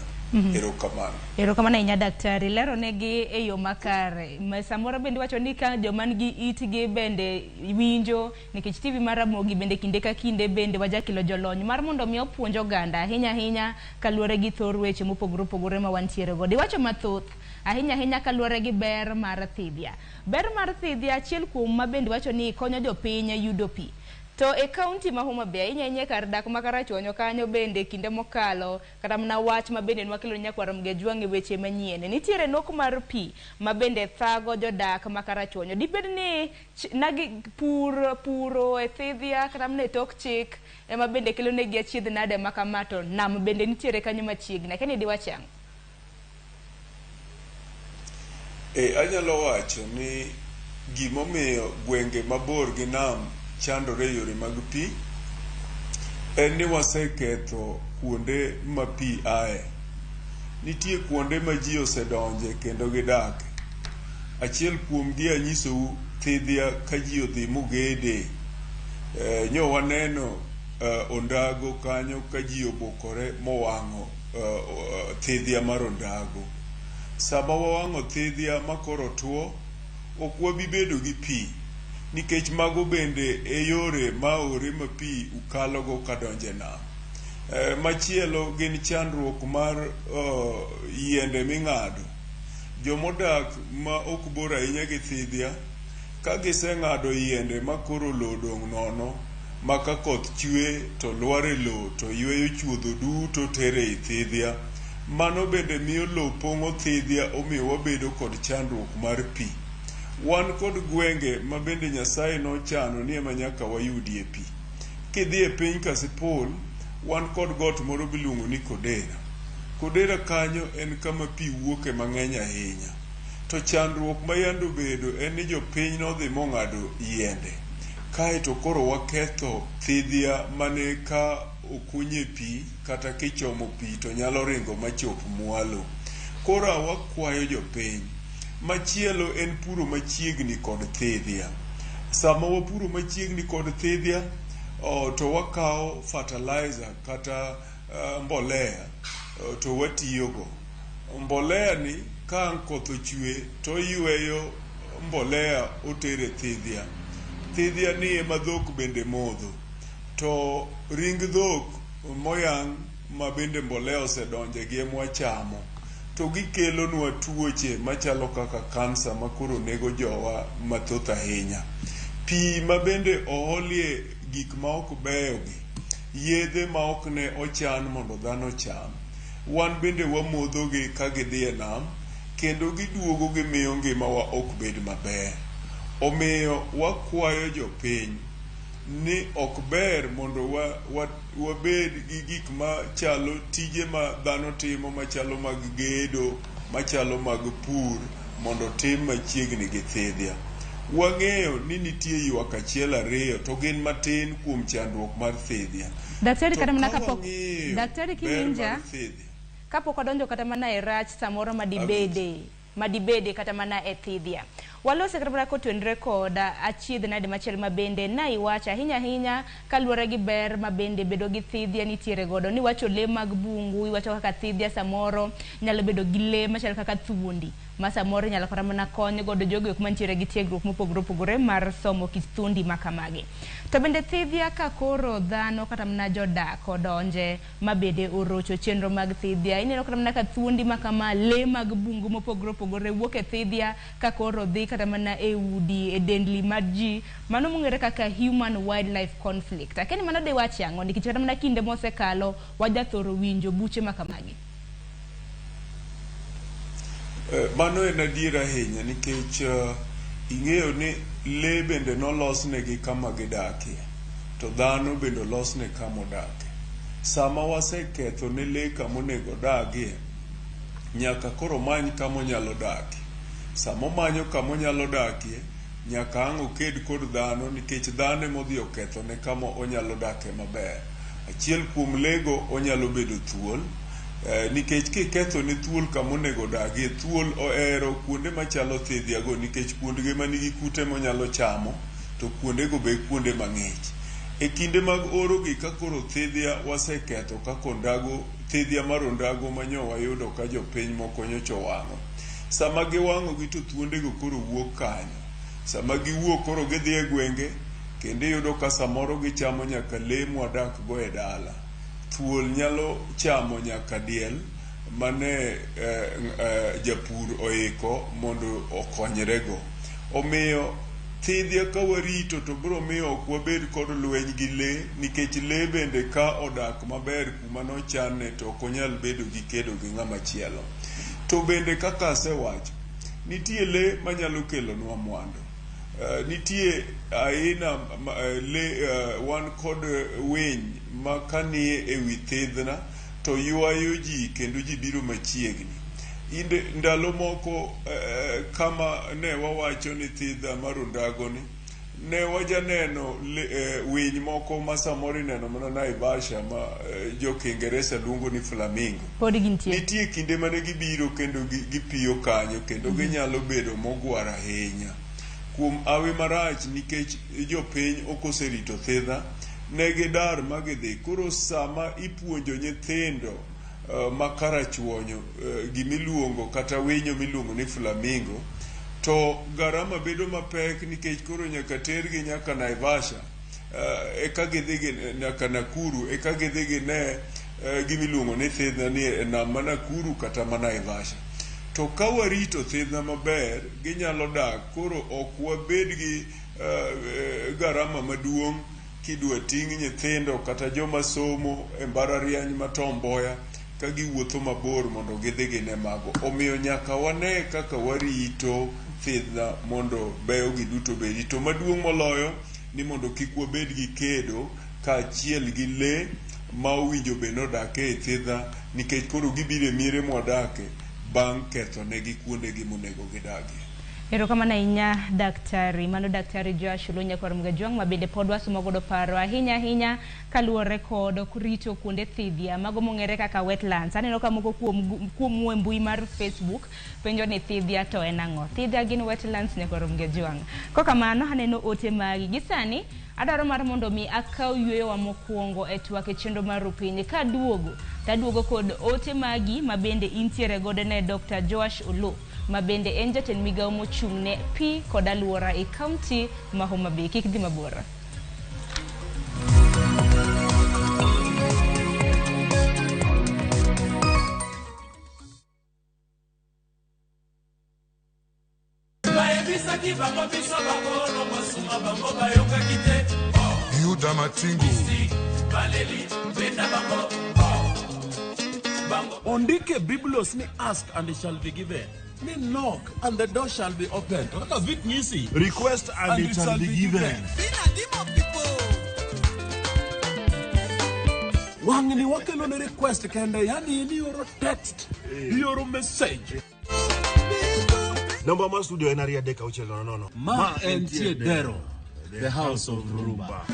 Erokamano. Erokamano ahinya daktari, lero negi e yo makare. Samoro bende iwacho ni ka joma nigi itgi bende winjo, nikech TV mar Ramogi bende kinde ka kinde bende wajakelo jolony mar mondo mi opuonj oganda ahinya ahinya kaluwore gi thor weche mopogore opogore ma wantiere godo. Iwacho mathoth ahinya ahinya kaluwore gi ber mar thidhia. Ber mar thidhia achiel kuom ma bende iwacho ni konyo jopiny yudo pi. To e kaunti ma Homa Bay, ahinya ahinya e kar dak ma Karachuonyo kanyo bende kinde mokalo, kata mana wach ma bende nwakelo ne nyakwar Mgejwang' e weche manyien. Nitiere nok mar pi ma bende thago jodak ma Karachuonyo. Dibed ni nagi pur puro e thidhia kata mana e tok chik ema bende kelo negi achiedh nade ma kama to nam bende nitiere kanyo machiegni. Akia ni diwach ang'o? E, anyalo wacho ni gimomiyo gwenge mabor gi nam chandore e yore mag pi en ni waseketho kuonde ma pi ae. Nitie kuonde ma ji osedonje kendo gidake. Achiel kuomgi anyisou thidhia ka ji odhi mogede. E, nyo waneno ondago kanyo ka ji obukore mowang'o thidhia mar ondago. Sama wawang'o thidhia ma koro tuo, ok wabi bedo gi pi nikech mago bende e yore ma aore ma pi kalogo kadonjo e nam. Machielo gin chandruok mar yiende ming'ado. Jomodak ma ok bor ahinya gi thidhia, ka giseng'ado yiende ma koro lowo odong' nono, ma ka koth chwe to lwar e lowo to yweyo chuodho duto tere ei thidhia. Mano bende miyo lowo pong'o thidhia omiyo wabedo kod chandruok mar pi. Wan kod gwenge ma bende Nyasaye nochano ni ema nyaka wayudie pi. Kidhi e piny Kasipul, wan kod got moro miluongo ni Kodera. Kodera kanyo en kama pi wuoke mang'eny ahinya. To chandruok ma yande obedo en ni jopiny nodhi mong'ado yiende. Kae to koro waketho thidhia mane ka okunye pi kata kichomo pi to nyalo ringo machop mwalo. Koro wakwayo jopiny. Machielo en puro machiegni kod thidhia. Sama wapuro machiegni kod thidhia, to wakawo fertilizer kata mbolea to watiyogo. Mbolea ni ka ang' koth ochwe to oyweyo mbolea otere thidhia. Thidhia ni ema dhok bende modho. To ring dhok moyang' ma bende mbolea osedonje gi ema wachamo. To gikelonwa tuoche machalo kaka kansa ma koro nego jowa mathoth ahinya. Pi ma bende oolie gik ma ok beyo gi, yedhe ma ok ne ochan mondo dhano ocham, wan bende wamodhogi ka gidhi e nam kendo giduogo gimiyo ngimawa ok bed maber. Omiyo wakwayo jopiny ni ok ber mondo wabed gi gik machalo tije ma dhano timo machalo mag gedo, machalo mag pur mondo otim machiegni gi thidhia. Wang'eyo ni nitie ywak achiel ariyo to gin matin kuom chandruok mar thidhia. Daktari To kata mana ka kapok wang'iyo Daktari ber kiwinja mar thidhia, kapok wadonjo kata mana e rach samoro madibede kata mana e thidhia. Walose kata mana kotenore kod achiedh nade machielo ma bende na iwacho ahinya ahinya kaluwore gi ber ma bende bedo gi thidhia nitiere godo. Niwacho lee mag bungu, iwacho kaka thidhia samoro nyalo bedo gi lee machalo kaka thuondi ma samoro inyalo kata mana kony godo jogo eko mantiere gi tiegruok mopogore opogore mar somo kit thuondi ma kamagi. To bende thidhia ka koro dhano kata mana jodak odonje ma bende orocho chenro mag thidhia, ineno kata mana ka thuondi ma kama, lee mag bungu mopogore opogore wuok e thidhia ka koro dhi kata mana e udi, e dendni mag ji, mano mong'ere kaka human wildlife conflict. Akia ni mano diwachi ang'o nikech kata mana kinde mosekalo wajathoro winjo buche ma kamagi. Mano en adier ahinya nikech ing'eyo ni lee bende nolosnegi kama gidakie to dhano bende olosne kama odakie. Sama waseketho ne lee kama onego odagie, nyaka koro omany kama onyalo dakie. Sama omanyo kama onyalo dakie, nyaka ang' oked kod dhano nikech dhano ema odhi okethone kama onyalo dake maber. Achiel kuom lee go onyalo bedo thuol, nikech kiketho ne thuol kama onego odagie, thuol ohero kuonde machalo thidhia go nikech kuondgi manigi kute monyalo chamo to kuondego be kuonde mang'ich. E kinde mag oro gi ka koro thidhia waseketho kaka ondago, thidhia mar ondago manyo wayudo ka jopiny moko nyocha owang'o. Sama giwang'o gi to thuondego koro wuok kanyo. Sama giwuok koro gidhi e gwenge kendo iyudo ka samoro gichamo nyaka lee mwadak go e dala. Thuol nyalo chamo nyaka diel mane japur oiko mondo okonyrego. Omiyo Thidhia ka warito to biro miyo ok wabed kod lweny gi lee, nikech lee bende ka odak maber kuma nochanne to ok onyal bedo gi kedo gi ng'ama chielo. To bende kaka asewacho, nitie lee manyalo kelonwa mwandu. Nitie aina lee, wan kod winy ma kanie ewi thidhna to ywayo ji kendo ji biro machiegni. Ndalo moko kama ne wawacho ni thidha mar ondago ni, ne wajaneno winy moko ma samoro ineno mana Naivasha ma jo Kiingereza luongo ni flamingo. Pod gintie. Nitie kinde mane gibiro kendo gipiyo kanyo kendo ginyalo bedo mogwaro ahinya. Kuom hawi marach nikech jopiny ok oserito thidha, ne gidar ma gidhi. Koro sama ipuonjo nyithindo ma karachuonyo gimiluongo kata winyo miluongo ni flamingo, to garama bedo mapek nikech koro nyaka tergi nyaka Naivasha, eka gidhi nyaka Nakuru, eka gidhi gine gimiluongo ni thidhna ni e nam ma Nakuru kata ma Naivasha. To ka warito thidhna maber, ginyalo dak, koro ok wabed gi garama maduong' kidwa ting' nyithindo kata joma somo e mbalariany ma Tom Mboya ka giwuotho mabor mondo gidhi gine mago. Omiyo nyaka wane kaka warito thidhna mondo beyo gi duto bedi. To maduong' moloyo ni mondo kik wabed gi kedo kaachiel gi lee ma owinjo bed ni odak e thidhna, nikech koro gibiro e miere mwadake bang' ketho negi kuondegi monego gidagie. Erokamano ahinya daktari. Mano Daktari Joash Olunya kod Mgajwang' ma bende pod wasomo godo paro ahinya ahinya kaluwore kod rito kuonde thidhia mago mong'ere kaka wetlands. Aneno ka moko kuomu e mbui mar Facebook penjo ni thidhia to en ang'o? Thidhia gin wetlands nyakor Mgajwang'. Kokamano aneno ote magi. Gi sani adwaro mar mondo mi akaw yueyowa mokwongo e twak e chenro mar Rupiny. Kaduogo, taduogo kod ote magi ma bende intiere godo ne Dr. Joash Oloo, ma bende en jatend migawo mochung' ne pi kod alwora e kaunti ma Homa Bay. Kik dhi mabor. Bayebisaki bango biso bakolo mosuma bango bayokaki te. Yuda Matingu. Baleli benda bango. Ondike Biblos ni ask and it shall be given. Ni knock and the door shall be opened. Kaka vit nyisi. Request and it shall be given. Wang'ni wakelo ne request kende, yani in ioro text, ioro message. Namba mar studio en 23600. Ma entie Dero, the house of Rumba.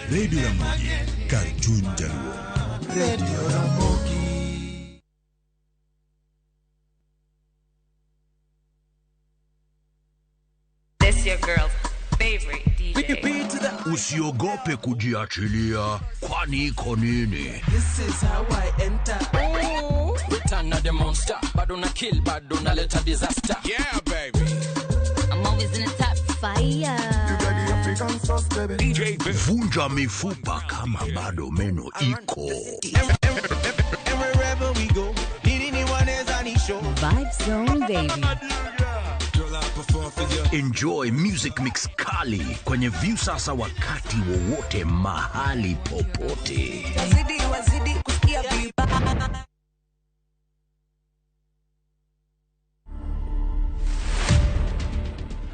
Radio Ramogi, kar chuny Jaluo. Radio Ramogi. This your girl's favorite DJ. Usiogope kujiachilia, kwani iko nini? This is how I enter. Return of the monster, bado na kill, bado na leta disaster. Yeah, baby. I'm always in the top fire. You got the African sauce, baby. DJ vunja mifupa kama bado meno iko. Wherever we go, Vibe Zone, baby. Enjoy music mix kali kwenye Viusasa wakati wowote mahali popote. Wazidi, wazidi kusikia vibaya.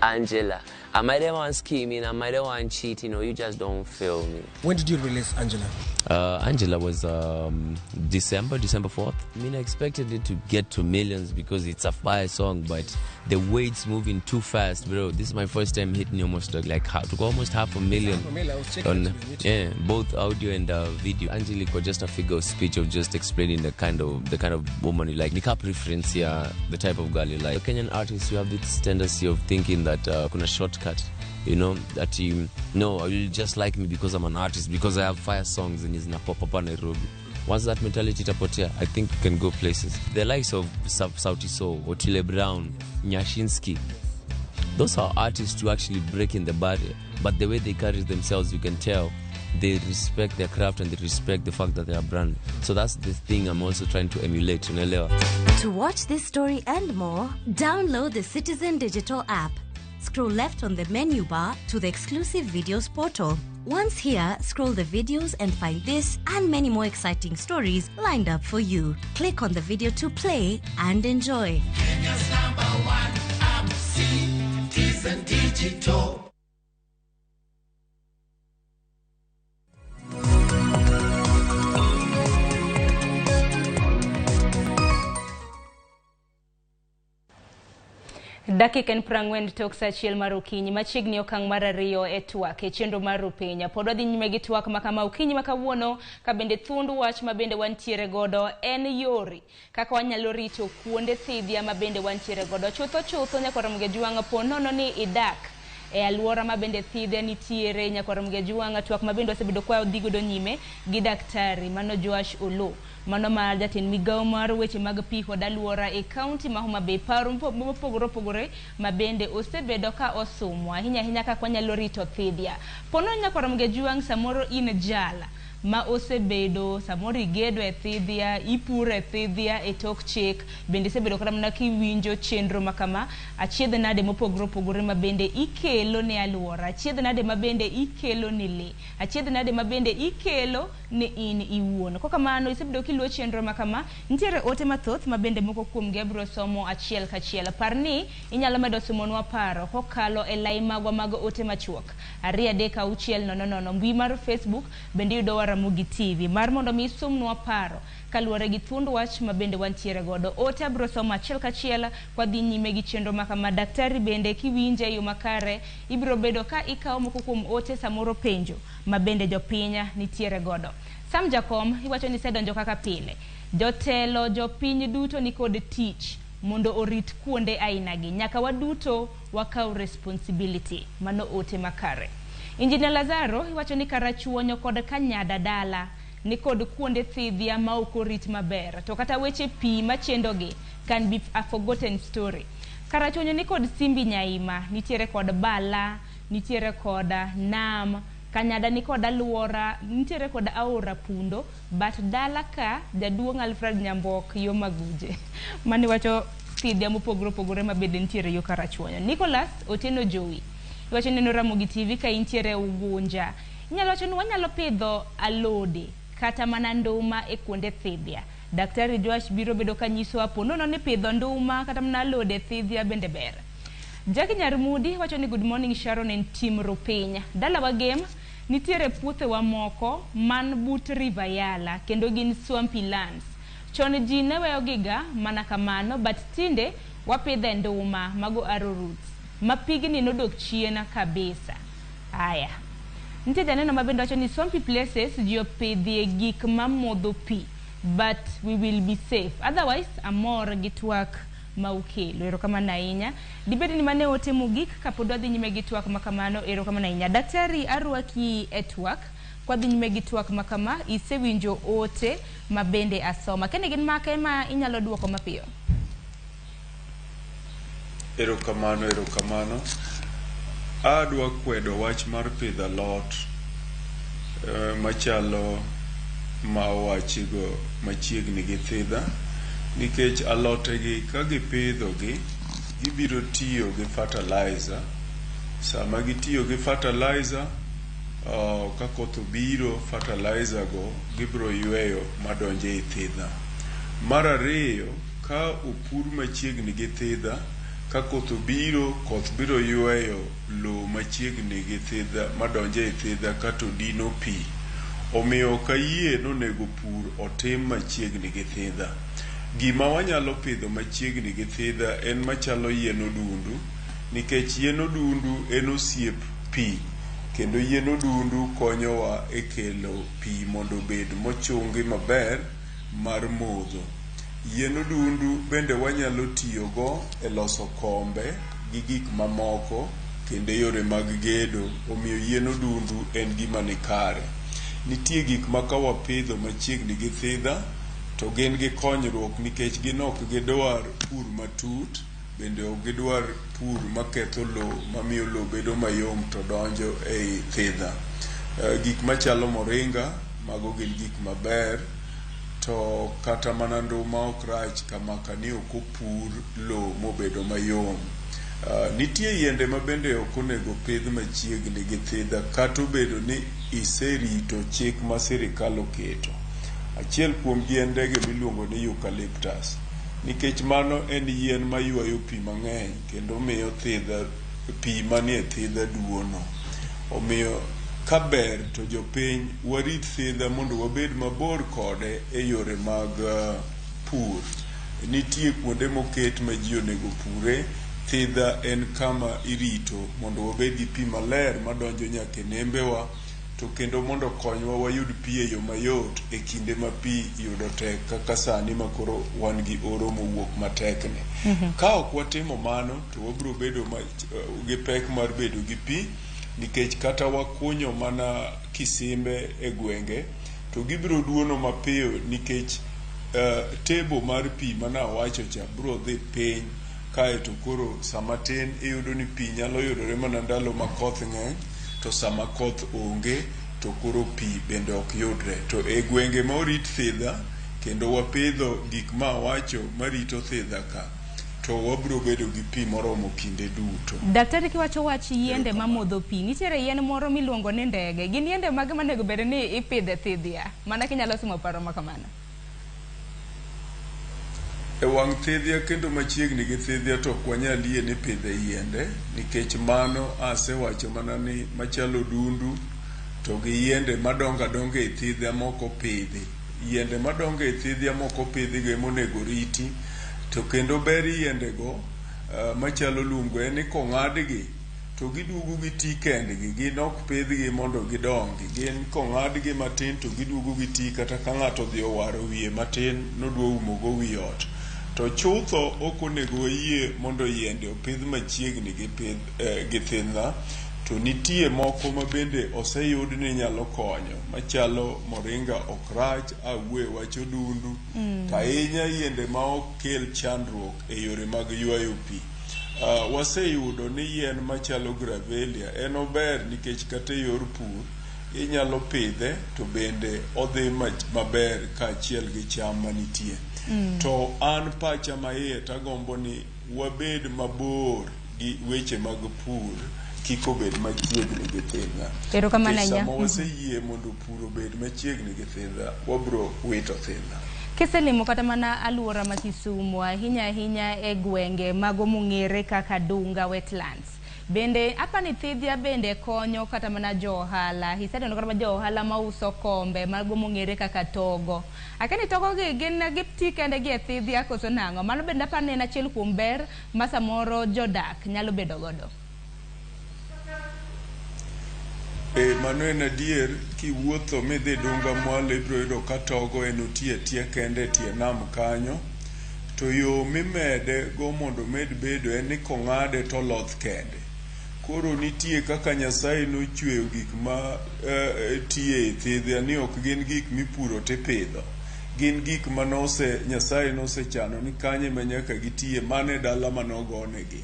Angela, Am I the one scheming? Am I the one cheating? Or you just don't feel me? When did you release Angela? Angela was December 4th. I mean, I expected it to get to millions because it's a fire song, but the way it's moving too fast, bro. This is my first time hitting almost like almost 500,000. I was checking on, it on YouTube. yeah, both audio and video. Angela was just a figure of speech of just explaining the kind of woman you like. Nika preference, yeah, the type of girl you like. Kenyan artists, you have this tendency of thinking that kuna shortcut. You know, that you no, you just like me because I'm an artist, because I have fire songs and it's pop up Nairobi. Once that mentality itapotea, I think you can go places. The likes of Sauti Sol, Otile Brown, Nyashinski, those are artists who actually break in the barrier. But the way they carry themselves, you can tell they respect their craft and they respect the fact that they are brand. So that's the thing I'm also trying to emulate. Unaelewa? To watch this story and more, download the Citizen Digital app. Scroll left on the menu bar to the exclusive videos portal. Once here, scroll the videos and find this and many more exciting stories lined up for you. Click on the video to play and enjoy. Kenya's number one app, Citizen Digital. Dakika en 40 tok saa 1 mar okinyi machiegni okang' mar 2 e twak e chenro mar Rupiny. Pod wadhi nyime gi twak ma kama okinyi ma kawuono ka bende thuond wach ma bende wantiere godo en yore kaka wanyalo rito kuonde thidhia ma bende wantiere godo. Chutho chutho nyakwar Ramogi Ajwang' po nono ni idak e alwora ma bende thidhia nitiere. Nyakwar Ramogi Ajwang' twak ma bende wasebedo kwa dhi godo nyime gi daktari mano Joash Oloo, mano ma jatend migawo mar weche mag pi kod alwora e kaunti ma Homa Bay. Paro mopogore opogore ma bende osebedo ka osumo ahinya ahinya kaka wanyalo rito thidhia. Pono nyakwar Ramogi Ajwang' samoro in jala ma osebedo samoro igedo e thidhia, ipuro e thidhia e tok chik, bende isebedo kata mana kiwinjo chenro ma kama, achiedh nade mopogore opogore ma bende ikelo ne alwora, achiedh nade ma bende ikelo ne lee, achiedh nade ma bende ikelo ne in iwuon. Kokamano isebedo kiluwo chenro ma kama, nitiere ote mathoth ma bende moko kuomgi abiro somo achiel kachiel. Par ni inyalo medo somonwa paro kokalo e lai magwa mag ote machuok 2 3 6 0 0. Mbui mar Facebook bende yudowa Ramogi TV mar mondo mi isomnwa paro kaluwore gi thuond wach ma bende wantiere godo. Ote abiro somo achiel kachiel kwa dhi nyime gi chenro ma kama. Daktari bende kiwinje e yo makare ibiro bedo ka ikawo moko kuom ote samoro penjo ma bende jopiny nitiere godo. Sam Jakom iwacho ni isedonjo kaka pile. Jotelo jopiny duto ni kod tich mondo orit kuonde ainagi. Nyaka waduto wakaw responsibility. Mano ote makare. Injinia Lazaro iwacho ni Karachuonyo kod Kanyada dala ni kod kuonde thidhia ma ok orit maber, to kata weche pi machendogi can be a forgotten story. Karachuonyo ni kod Simbi Nyaima, nitiere kod Bala, nitiere kod Nam, Kanyada ni kod alwora, nitiere kod aora Pundo, but dala ka jaduong' Alfred Nyambok yo Maguje. Mani wacho thidhia mopogore opogore ma bende nitiere yo Karachuonyo. Nicholas Otieno Jowi iwacho neno Ramogi TV ka intiere Ugunja. Inyalo wacho ni wanyalo pidho alode kata mana nduma e kuonde thidhia. Daktari Joash biro bedo ka nyisowa po nono ni pidho nduma kata mana alode e thidhia bende ber. Jackie Nyarmudi wacho ni good morning Sharon and team Rupiny. Dalawa Game nitiere puothewa moko man but River Yala kendo gin swampy lands. Chon ji ne weyo giga mana kamano, but tinde wapidhe nduma mago arrowroots ma pigni nodok chien kabisa. Aya. Nitie janeno ma bende wacho ni swampy places ji opidhie gik mamodho pi, but we will be safe. Otherwise amor gi twak ma ukelo. Erokamano ahinya. Dibed ni mane ote mogik kapod wadhi nyime gi twak ma kamano. Erokamano ahinya. Daktari arwaki e twak. Kwadhi nyime gi twak ma kama, isewinjo ote ma bende asoma. Kende gin make ma inyalo duoko mapiyo? Erokamano, erokamano. Adwa kwedo wach mar pidho alot machalo ma owachigo machiegni gi thidha, nikech alotegi ka gipidhogi gibiro tiyo gi fertilizer. Sama gitiyo gi fertilizer, ka koth obiro, fertilizer go gibiro yweyo madonjo ei thidha. Mar ariyo, ka opur machiegni gi thidha, Ka koth obiro, koth biro yweyo lowo machiegni gi thidha madonjo ei thidha kato dino pi. Omiyo ok ayie ni onego pur otim machiegni gi thidha. Gima wanyalo pidho machiegni gi thidha en machalo yien odundu, nikech yien odundu en osiep pi, kendo yien odundu konyowa e kelo pi mondo obed mochungi maber mar modho. Yien odundu bende wanyalo tiyogo e loso kombe gi gik mamoko kendo e yore mag gedo, omiyo yien odundu en gima nikare. Nitie gik ma ka wapidho machiegni gi thidha to gin gi konyruok nikech gin ok gidwar pur matut, bende ok gidwar pur maketho lowo mamiyo lowo bedo mayom to donjo ei thidha. Gik machalo moringa, mago gin gik maber to kata mana nduma ok rach kamaka ni ok opur lowo mobedo mayom. Nitie yiende ma bende ok onego pidh machiegni gi thidha kata obedo ni iserito chik ma sirikal oketo. Achiel kuom yiendego miluongo ni eucalyptus, nikech mano en yien maywayo pi mang'eny kendo miyo thidha pi manie thidha duono. Omiyo ka ber to jopiny warit thidha mondo wabed mabor kode e yore mag pur. Nitie kuonde moket ma ji onego pure, thidha en kama irito mondo wabed gi pi maler madonjo nyaka e nembewa to kendo mondo okonywa wayud pi e yo mayot e kinde ma pi yudo tek kaka sani ma koro wan gi oro mowuok matekni. Ka ok watimo mano to wabiro bedo gi pek mar bedo gi pi nikech kata wakunyo mana kisimbe e gwenge to gibiro duono mapiyo nikech table mar pi mane awacho cha biro dhi piny kaeto koro sama tin iyudo ni pi nyalo yudore mana ndalo ma koth ng'eny to sama koth onge to koro pi bende ok yudre. To e gwenge ma orit thidha kendo wapidho gik ma awacho marito thidha ka to wabiro bedo gi pi moromo kinde duto. Daktari kiwacho wach yiende mamodho pi, nitiere yien moro miluongo ni ndege. Gin yiende mage monego bed ni ipidho e thidhia? Mana kinyalo somo paro ma kamano. E wang' thidhia kendo machiegni gi thidhia to ok wanyal yie ni pidhe yiende nikech mano asewacho mana ni machalo odundu to gi yiende madongo adonga e thidhia mok opidhi. Yiende madongo e thidhia mok opidhi go ema onego riti to kendo ber yiendego machalo lumgo en ni kong'adgi to giduogo giti kendgi, gin ok pidhgi mondo gidongi. Gin kong'adgi matin to giduogo giti kata ka ng'ato odhi owaro wiye matin nodwa umogo wi ot. To chutho ok onego wayie mondo yiende opidh machiegni gi pidh gi thidha to nitie moko ma bende oseyud ni nyalo konyo machalo moringa ok rach, awuoye wach odundu to ahinya yiende ma ok kel chandruok e yore mag ywayo pi. Waseyudo ni yien machalo gravelia en ober nikech kata e yor pur inyalo pidhe to bende odhi maber kaachiel gi cham manitie. To an pacha maiye tagombo ni wabed mabor gi weche mag pur kik obed machiegni gi thidha. Erokamano Nikech ahinya. sama waseyie mondo pur obed machiegni gi thidha, wabiro wito thidha. Kiselimo kata mana aluora ma Kisumu, ahinya ahinya e gwenge mago mong'ere kaka Dunga Wetlands. Bende apani thidhia bende konyo kata mana jo ohala. Iseneno kata mana jo ohala mauso kombe mago mong'ere kaka togo. Akia ni togo gi gin giti kendgi e thidhia koso nang'o? Mano bende apani en achiel kuom ber ma samoro jodak nyalo bedo godo. E, mano en adier kiwuotho midhi Dunga mwalo ibiro yudo ka togo en oti atiya kende e tie nam kanyo. To yo mimede go mondo omed bedo en ni kong'ade to oloth kende. Koro nitie kaka Nyasaye nochweyo gik ma tiye e thidhia ni ok gin gik mipuro tipidho. Gin gik ma nose Nyasaye nosechano ni kanyo ema nyaka gitiye mano e dala manogonegi.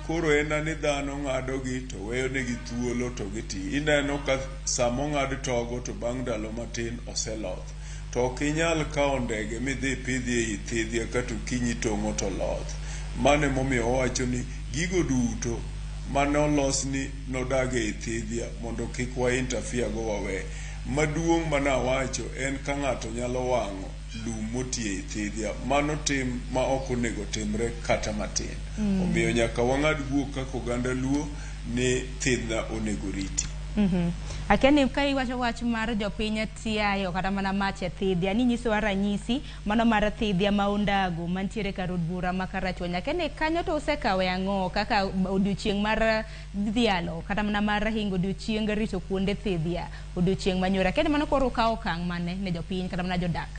Koro en ni dhano ng'adogi to weyonegi thuolo to giti. Ineno ka sama ong'ad togo to bang' ndalo matin oseloth. To ok inyal kawo ndege midhi ipidhi ei thidhia kato okinyi tong'o to loth. Mano emomiyo wawacho ni gigo duto mane olos ni nodag ei thidhia mondo kik wa interfere go wawe. Maduong' manawacho en ka ng'ato nyalo wang'o lum moti ei thidhia, mano tim ma ok onego timre kata matin. Omiyo nyaka wang'ad guok kaka oganda Luo ni thidhna onego riti. Akia ni ka iwacho wach mar jopiny tiayo kata mana mach e thidhia, ni nyisowa ranyisi mano mar thidhia ma Ondago mantiere kar od bura ma Karachuonyo. Akia ni kanyo to usekawe ang'o kaka odiochieng' mar dhialo kata mana mar hingo odiochieng rito kuonde thidhia odiochieng' manyoro. Akia ni mano koro ukawo okang' mane ne jopiny kata mana jodak?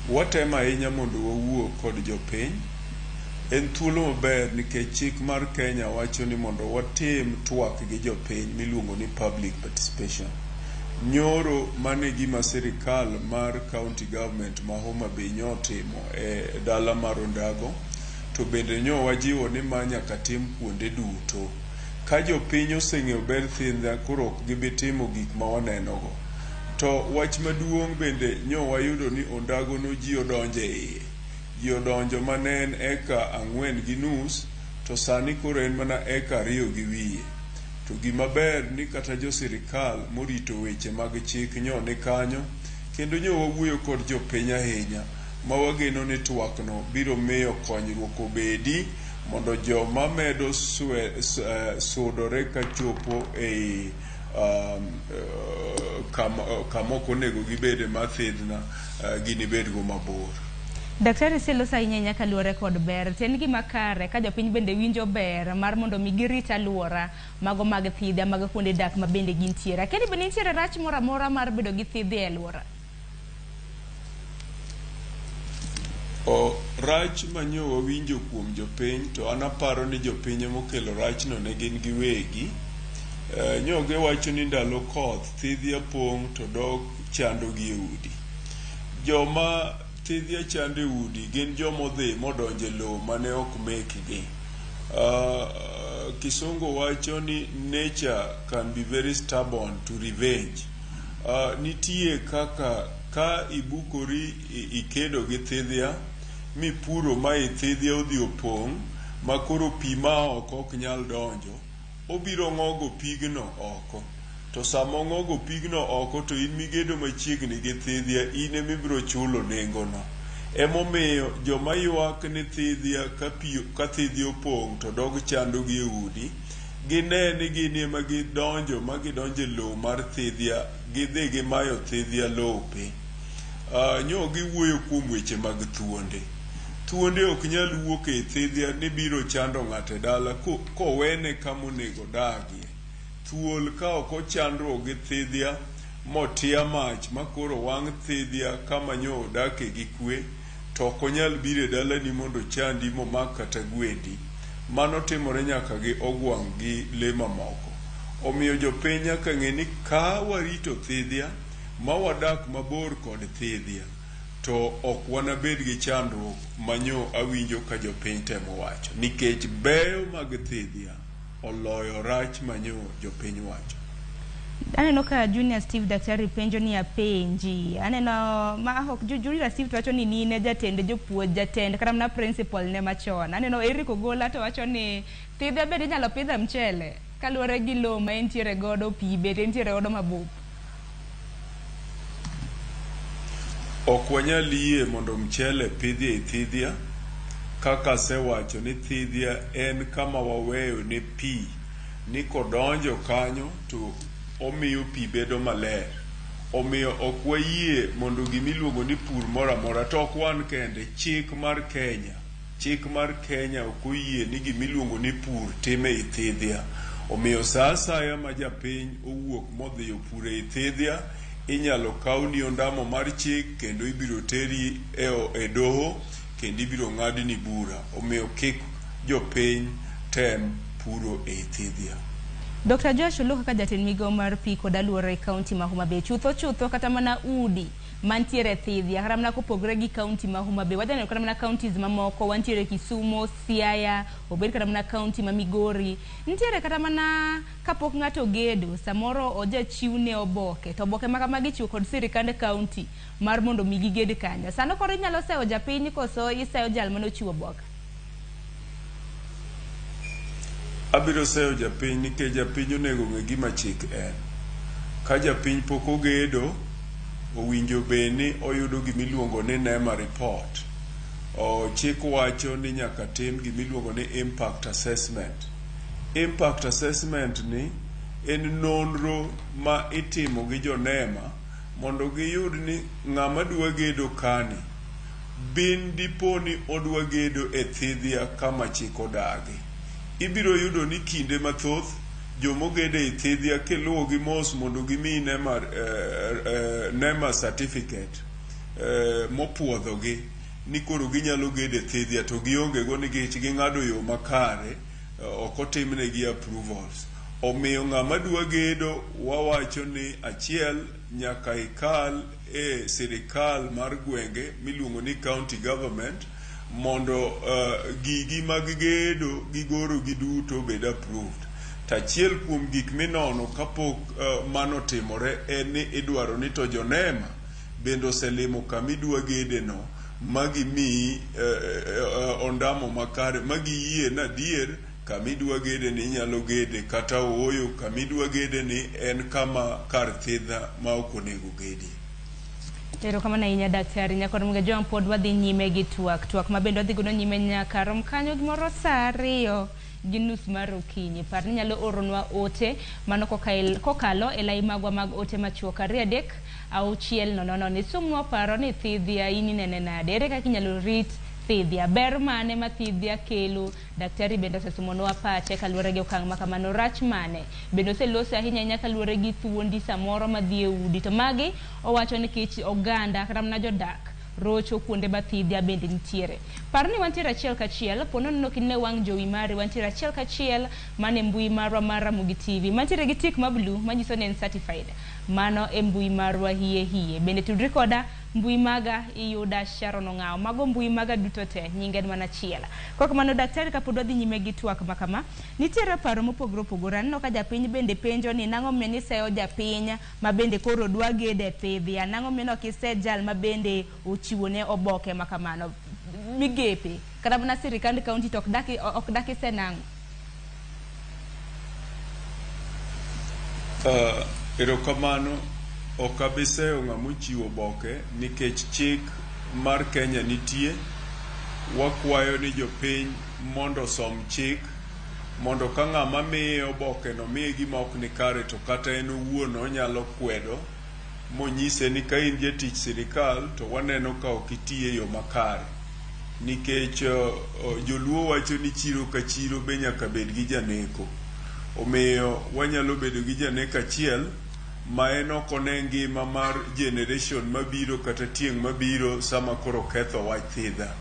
Watemo ahinya mondo wawuo kod jopiny. En thuolo maber nikech chik mar Kenya wacho ni mondo watim twak gi jopiny miluongo ni public participation. Nyoro mane gima sirikal mar county government ma Homa Bay nyotimo e dala mar Ondago, to bende nyo wajiwo ni ma nyaka tim kuonde duto. Ka jopiny oseng'eyo ber thidhna, koro ok gibi timo gik ma waneno go. To wach maduong' bende nyo wayudo ni Ondago no ji odonjo e iye. Ji odonjo mane en eka 4.5, to sani koro en mana eka 2 gi wiye. To gima ber ni kata jo sirikal morito weche mag chik nyo ni kanyo, kendo nyo wawuoyo kod jopiny ahinya, ma wageno ni twak no biro miyo konyruok obedi mondo joma medo sudore kachopo ei kama ok onego gibede mar thidhna, ginibed go mabor. Daktari Siloso ahinya ahinya kaluwore kod ber. To en gima kare ka jopiny bende winjo ber mar mondo mi girit alwora mago mag thidhia mag kuonde dak ma bende gintiere. Akia ni bende nitiere rach moro amora mar bedo gi thidhia e alwora? O rach manyo wawinjo kuom jopiny, to an aparo ni jopiny emokelo rachno ne gin giwegi. Nyo giwacho ni ndalo koth thidhia pong' to dok chandogi e udi. Joma thidhia chando e udi gin joma odhi modonjo e lowo mane ok mekgi. Kisungu wacho ni nature can be very stubborn to revenge. Nitie kaka ka ibukori ikedo gi thidhia mipuro ma i thidhia odhi opong' ma koro pi ma oko ok nyal donjo, obiro ng'ogo pigno oko. To sama ong'ogo pigno oko to in migedo machiegni gi thidhia, in emibiro chulo nengono. Emomiyo joma ywak ni thidhia ka pi ka thidhia opong' to dog chandogi e udi, gine ni gin ema gidonjo ma gidonjo e lowo mar thidhia, gidhi gimayo thidhia lope. Nyo giwuoyo kuom weche mag thuonde. Thuonde ok nyal wuok e thidhia ni biro chando ng'ato e dala kowene kama onego odagie. Thuol ka ok ochandruok gi thidhia motia mach ma koro wang' thidhia kama nyo odake gi kwe, to ok onyal biro e dalani mondo ochandi momak kata gwendi. Mano timore nyaka gi ogwang' gi lee mamoko. Omiyo jopiny nyaka ng'e ni ka warito thidhia ma wadak mabor kod thidhia, to ok wanabed gi chandruok manyo awinjo ka jopiny temo wacho, nikech beyo mag thidhia oloyo rach manyo jopiny wacho. Aneno ka Junior Steve daktari penjo ni apenji. Aneno ma ok Junior Steve to wacho ni nine jatend jopuonj, jatend kata mana principal ne machon. Aneno Eric Ogola to wacho ni thidhia bende inyalo pidhe mchele kaluwore gi lowo ma entiere godo, pi bende entiere godo mabup. Ok wanyal yie mondo mchele pidhi ei thidhia. Kaka asewacho ni thidhia en kama waweyo ne pi, ni kodonjo kanyo to omiyo pi bedo maler. Omiyo ok wayie mondo gimiluongo ni pur moro amora, to ok wan kende, chik mar Kenya. Chik mar Kenya ok oyie ni gimiluongo ni pur tim ei thidhia. Omiyo sa asaya ma japiny owuok modhi opuro ei thidhia, inyalo kawni ondamo mar chik kendo ibiro teri e doho kendo ibiro ng'adni bura. Omiyo kik jopiny tem puro ei thidhia. Dr. Joash Oloo kaka jatend migawo mar pi kod alwora e kaunti ma Homa Bay, chutho chutho kata mana udi mantiere e thidhia, kata mana kopogore gi kaunti ma Homa Bay, wadhi neno kata mana counties mamoko, wantiere Kisumo, Siaya, obed kata mana kaunti ma Migori, nitiere kata mana kapok ng'ato ogedo, samoro ojachiwne oboke, to oboke ma kamagi ichiwo kod sirikand kaunti mar mondo mi giged kanyo. Sano koro inyalo seyo japiny koso iseyo jal mane ochiwo oboke? Abiro seyo japiny nikech japiny onego ng'e gima chik en. Ka japiny pok ogedo, owinjo bed ni oyudo gimiluongo ni NEMA report. Chik wacho ni nyaka tim gimiluongo ni impact assessment. Impact assessment ni en nonro ma itimo gi jo NEMA mondo giyud ni ng'ama dwa gedo kani bin dipo ni odwa gedo e thidhia kama chik odagi. Ibiro yudo ni kinde mathoth jomogedo e thidhia kiluwo gi mos mondo gimiyi NEMA, NEMA certificate mopuodhogi ni koro ginyalo gedo e thidhia to gionge go nikech ging'ado yo makare ok otimnegi approvals. Omiyo ng'ama dwa gedo wawacho ni achiel nyaka ikal e sirikal mar gwenge miluongo ni county government mondo gigi mag gedo gi goro gi duto obed approved. To achiel kuom gik minono kapok mano otimore en ni idwaro ni to jo NEMA bende oselimo kamidwa gede no ma gimiyi ondamo makare ma giyie ni adier kamidwa gede ni inyalo gede kata ooyo kamidwa gede ni en kama kar thidha ma ok onego gedie. Erokamano ahinya daktari. Nyakor Mga pod wadhi nyime gi twak. Twak ma bende wadhi godo nyime nyaka rom kanyo gimoro saa 2:30 mar okinyi. Par ni inyalo oronwa ote mano kokalo e lai magwa mag ote machuok 2 3 6 0 0. Isumnwa paro ni thidhia in inene nade? Ere kaka inyalo rit thidhia? Ber mane ma thidhia kelo? Daktari bende osesumonwa pache kaluwore gi okang' ma kamano. Rach mane? Bende oseloso ahinya ahinya kaluwore gi thuondi samoro madhi e udi. To magi owacho ni kech oganda kata mana jodak rocho kuonde ma thidhia bende nitiere. Par ni wantiere achiel kachiel, po nono ok ine wang' jowi mari, wantiere achiel kachiel mane mbui marwa mar Ramogi TV. Mantiere gi tik ma blue manyiso ni en certified. Mano e mbui marwa hie hie. Bende tudri koda mbui maga iyuda Sharon Ong'awo. Mago mbui maga duto te, nyinge en mana achiel. Kok mano daktari kapod wadhi nyime gi twak ma kama, nitiere paro mopogore opogore. Aneno ka japiny bende penjo ni nang'o omiyo niseyo japiny ma bende koro dwa gedo e thidhia? Nang'o omiyo ok ise jal ma bende ochiwo ne oboke ma kamano? Migepe kata mana sirikand kaunti to ok dak ise nang'o? Erokamano. Ok abi seyo ng'ama ochiwo oboke nikech chik mar Kenya nitie. Wakwayo ni jopiny mondo osom chik mondo ka ng'ama miye oboke no miye gima ok ni kare to kata en owuon onyalo kwedo monyise ni ka in jatich sirikal to waneno ka ok iti e yo makare. Nikech joluo wacho ni chiro ka chiro be nyaka bed gi janeko. Omiyo wanyalo bedo gi janeko achiel ma en ok one ngima mar generation mabiro kata tieng' mabiro sama koro ketho wach thidha.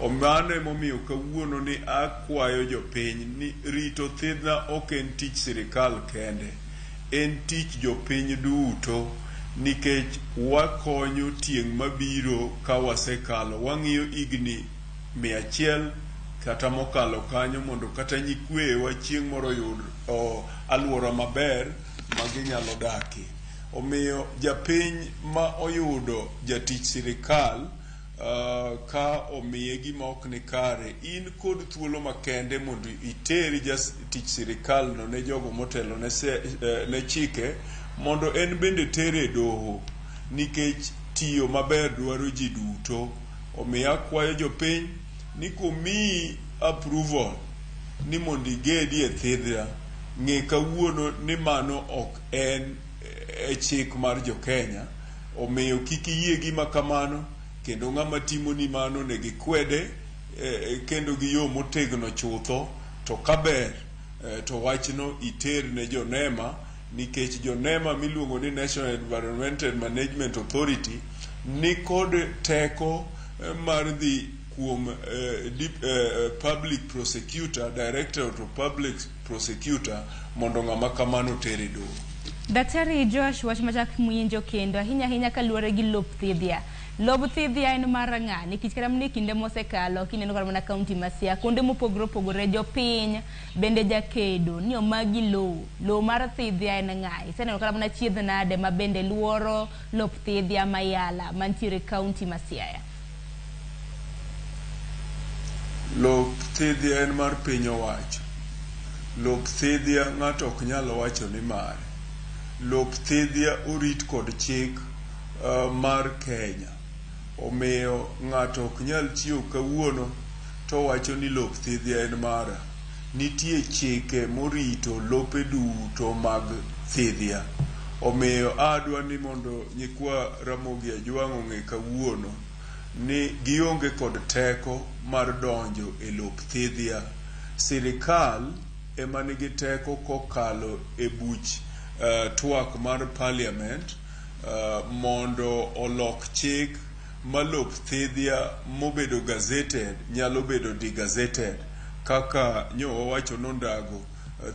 Mano emomiyo kawuono ni akwayo jopiny ni rito thidha ok en tich sirikal kende, en tich jopiny duto nikech wakonyo tieng' mabiro ka wasekalo. Wang'iyo higni 100 kata mokalo kanyo mondo kata nyikwewa chieng' moro oyud alwora maber ma ginyalo dakie. Omiyo japiny ma oyudo jatich sirikal ka omiye gima ok ni kare, in kod thuolo makende mondo iter jatich sirikal no ne jogo motelo ne chike mondo en bende tere e doho nikech tiyo maber dwaro ji duto. Omiyo akwayo jopiny ni komiyi approval ni mondo igedi e thidhia, ng'e kawuono ni mano ok en e chik mar jo Kenya. Omiyo kik iyie gima kamano kendo ng'ama timoni mano onego ikwede kendo gi yo motegno chutho. To kaber to wachno iter ne jo NEMA nikech jo NEMA miluongo ni National Environmental Management Authority ni kod teko mar dhi kuom public prosecutor, director of public prosecutor mondo ng'ama kamano oter e doho. Daktari Joash, wach machak mwinjo kendo ahinya ahinya kaluwore gi lop thidhia. Lob thidhia en mar ng'a? Nikech kata mana e kinde mosekalo kineno kata mana kaunti ma Siaya, kuonde mopogore opogore jopiny bende jakedo ni omagi lowo. Lowo mar thidhia en ng'a? Iseneno kata mana chiedh nade ma bende luoro lop thidhia mayala mantiere kaunti ma Siaya? Lop thidhia en mar piny owacho. Lop thidhia ng'ato ok nyal wacho ni mare. Lop thidhia orit kod chik mar Kenya. Omiyo ng'ato ok nyal chiew kawuono to wacho ni lop thidhia en mara. Nitie chike morito lope duto mag thidhia. Omiyo adwa ni mondo nyikwa Ramogi Ajwang' ong'e kawuono ni gionge kod teko mar donjo e lop thidhia. Sirikal ema nigi teko kokalo e buch twak mar parliament mondo olok chik ma lop thidhia mobedo gazetted nyalo bedo degazetted kaka nyo wawacho nondago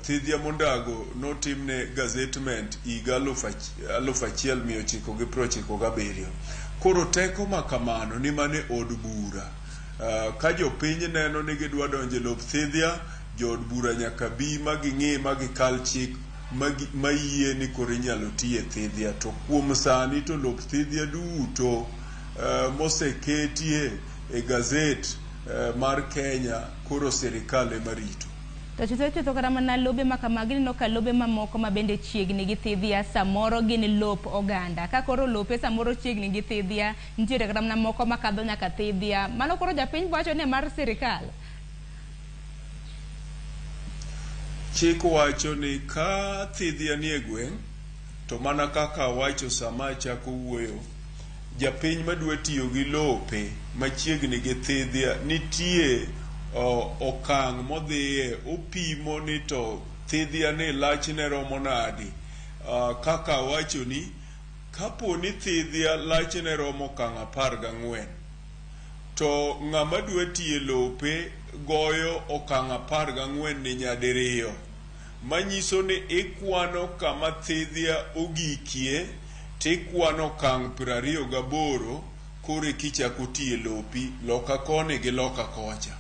thidhia mondago notimne gazettement higa 1997. Koro teko ma kamano ni mane od bura. Ka jopiny neno ni gidwa donjo e lop thidhia, jood bura nyaka bi ma ging'i ma gikal chik mayie ni koro inyalo ti e thidhia. To kuom sani to lop thidhia duto moseketie e gazet mar Kenya koro sirikal ema rito. To chutho chutho kata mana lobe ma kamagi ineno ka lobe mamoko ma bende chiegni gi thidhia samoro gin lop oganda. Ka koro lope samoro chiegni gi thidhia, nitiere kata mana moko makadho nyaka thidhia. Mano koro japiny wacho ni mar sirikal. Chik wacho ni ka thidhia nie gweng', to mana kaka awacho sama achako wuoyo, japiny madwa tiyo gi lope machiegni gi thidhia nitie okang' modhiye, opimo ni to thidhia ni lachne romo nadi. Kaka awachoni, kapo ni thidhia lachne romo okang' 14, to ng'ama dwa tiyo e lope goyo okang' 14 ni nyadiriyo, manyiso ni ikwano kama thidhia ogikie tikwano okang' 28 koro kichako tiyo e lopi loka koni gi loka kocha.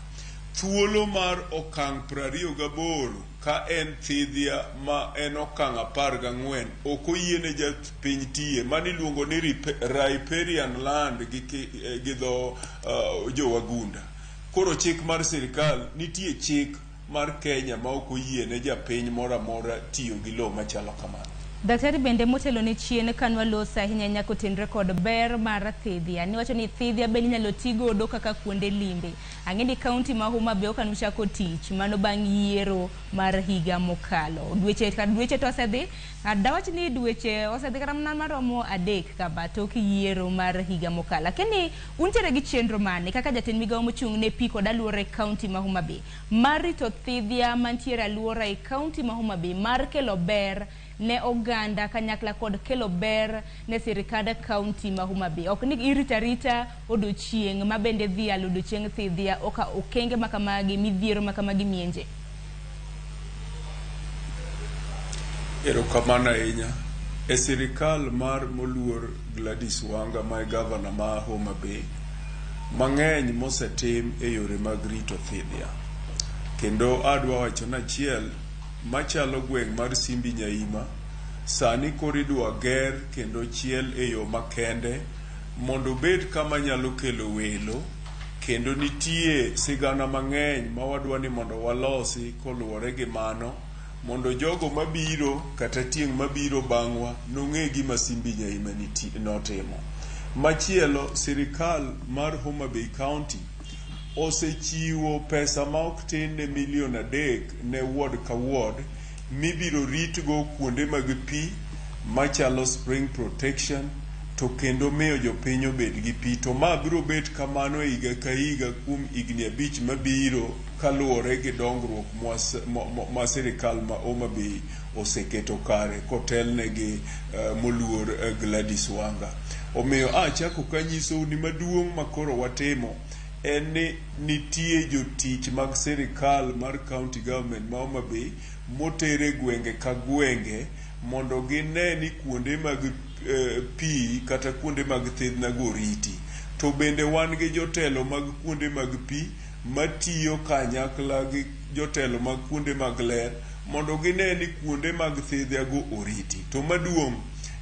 Thuolo mar okang' 28 ka en thidhia ma en okang' 14 ok oyiene japiny tiye, mano iluongo ni riparian land gi dho jowagunda. Koro chik mar sirikal, nitie chik mar Kenya ma ok oyiene japiny moro amora tiyo gi lowo machalo kamano. Daktari bende motelo ne chien kanwa loso ahinya ahinya kotenre kod ber mar thidhia. Niwacho ni thidhia bende inyalo ti godo kaka kuonde limbe. Ang'e ni kaunti ma Homa Bay ok anuchako tich mano bang' yiero mar higa mokalo. Dweche ka dweche to osedhi, dawach ni dweche osedhi kata mana maromo 3 kama tok yiero mar higa mokalo. Lakini untiere gi chenro mane kaka jatend migawo mochung' ne pi kod aluora e kaunti ma Homa Bay mar rito thidhia mantiere aluora e kaunti ma Homa Bay mar kelo ber ne oganda kanyakla kod kelo ber ne sirikand kaunti ma Homa Bay. Ok ni irito arita odiochieng' ma bende dhi alo odiochieng' thidhia oka okenge makamagi midhiero makamagi mienje. Erokamano ahinya. E sirikal mar moluor Gladys Wanga ma e gavana ma Homa Bay, mang'eny mosetim e yore mag rito thidhia. Kendo adwa wacho ni achiel machalo gweng' mar Simbi Nyaima sani koro idwa ger kendo chiel e yo makende mondo obed kama nyalo kelo welo, kendo nitie sigana mang'eny ma wadwa ni mondo walosi koluwore gi mano mondo jogo mabiro kata tieng' mabiro bang'wa nong'e gima Simbi Nyaima notimo. Machielo, sirikal mar Homa Bay County osechiwo pesa ma ok tin ne milion 3 ne ward ka ward mibiro ritgo kuonde mag pi machalo spring protection to kendo miyo jopiny obed gi pi. To ma biro bet kamano higa ka higa kuom higni 5 mabiro kaluwore gi dongruok ma sirikal ma Homa Bay oseketo kare kotelne gi moluor Gladys Wanga. Omiyo achako kanyisou ni maduong' ma koro watimo en ni nitie jotich mag sirikal mar county government ma Homa Bay motere gwenge ka gwenge mondo gine ni kuonde mag pi kata kuonde mag thidhnago oriti. To bende wan gi jotelo mag kuonde mag pi matiyo kanyakla gi jotelo mag kuonde mag ler mondo gine ni kuonde mag thidhiago oriti. To maduong'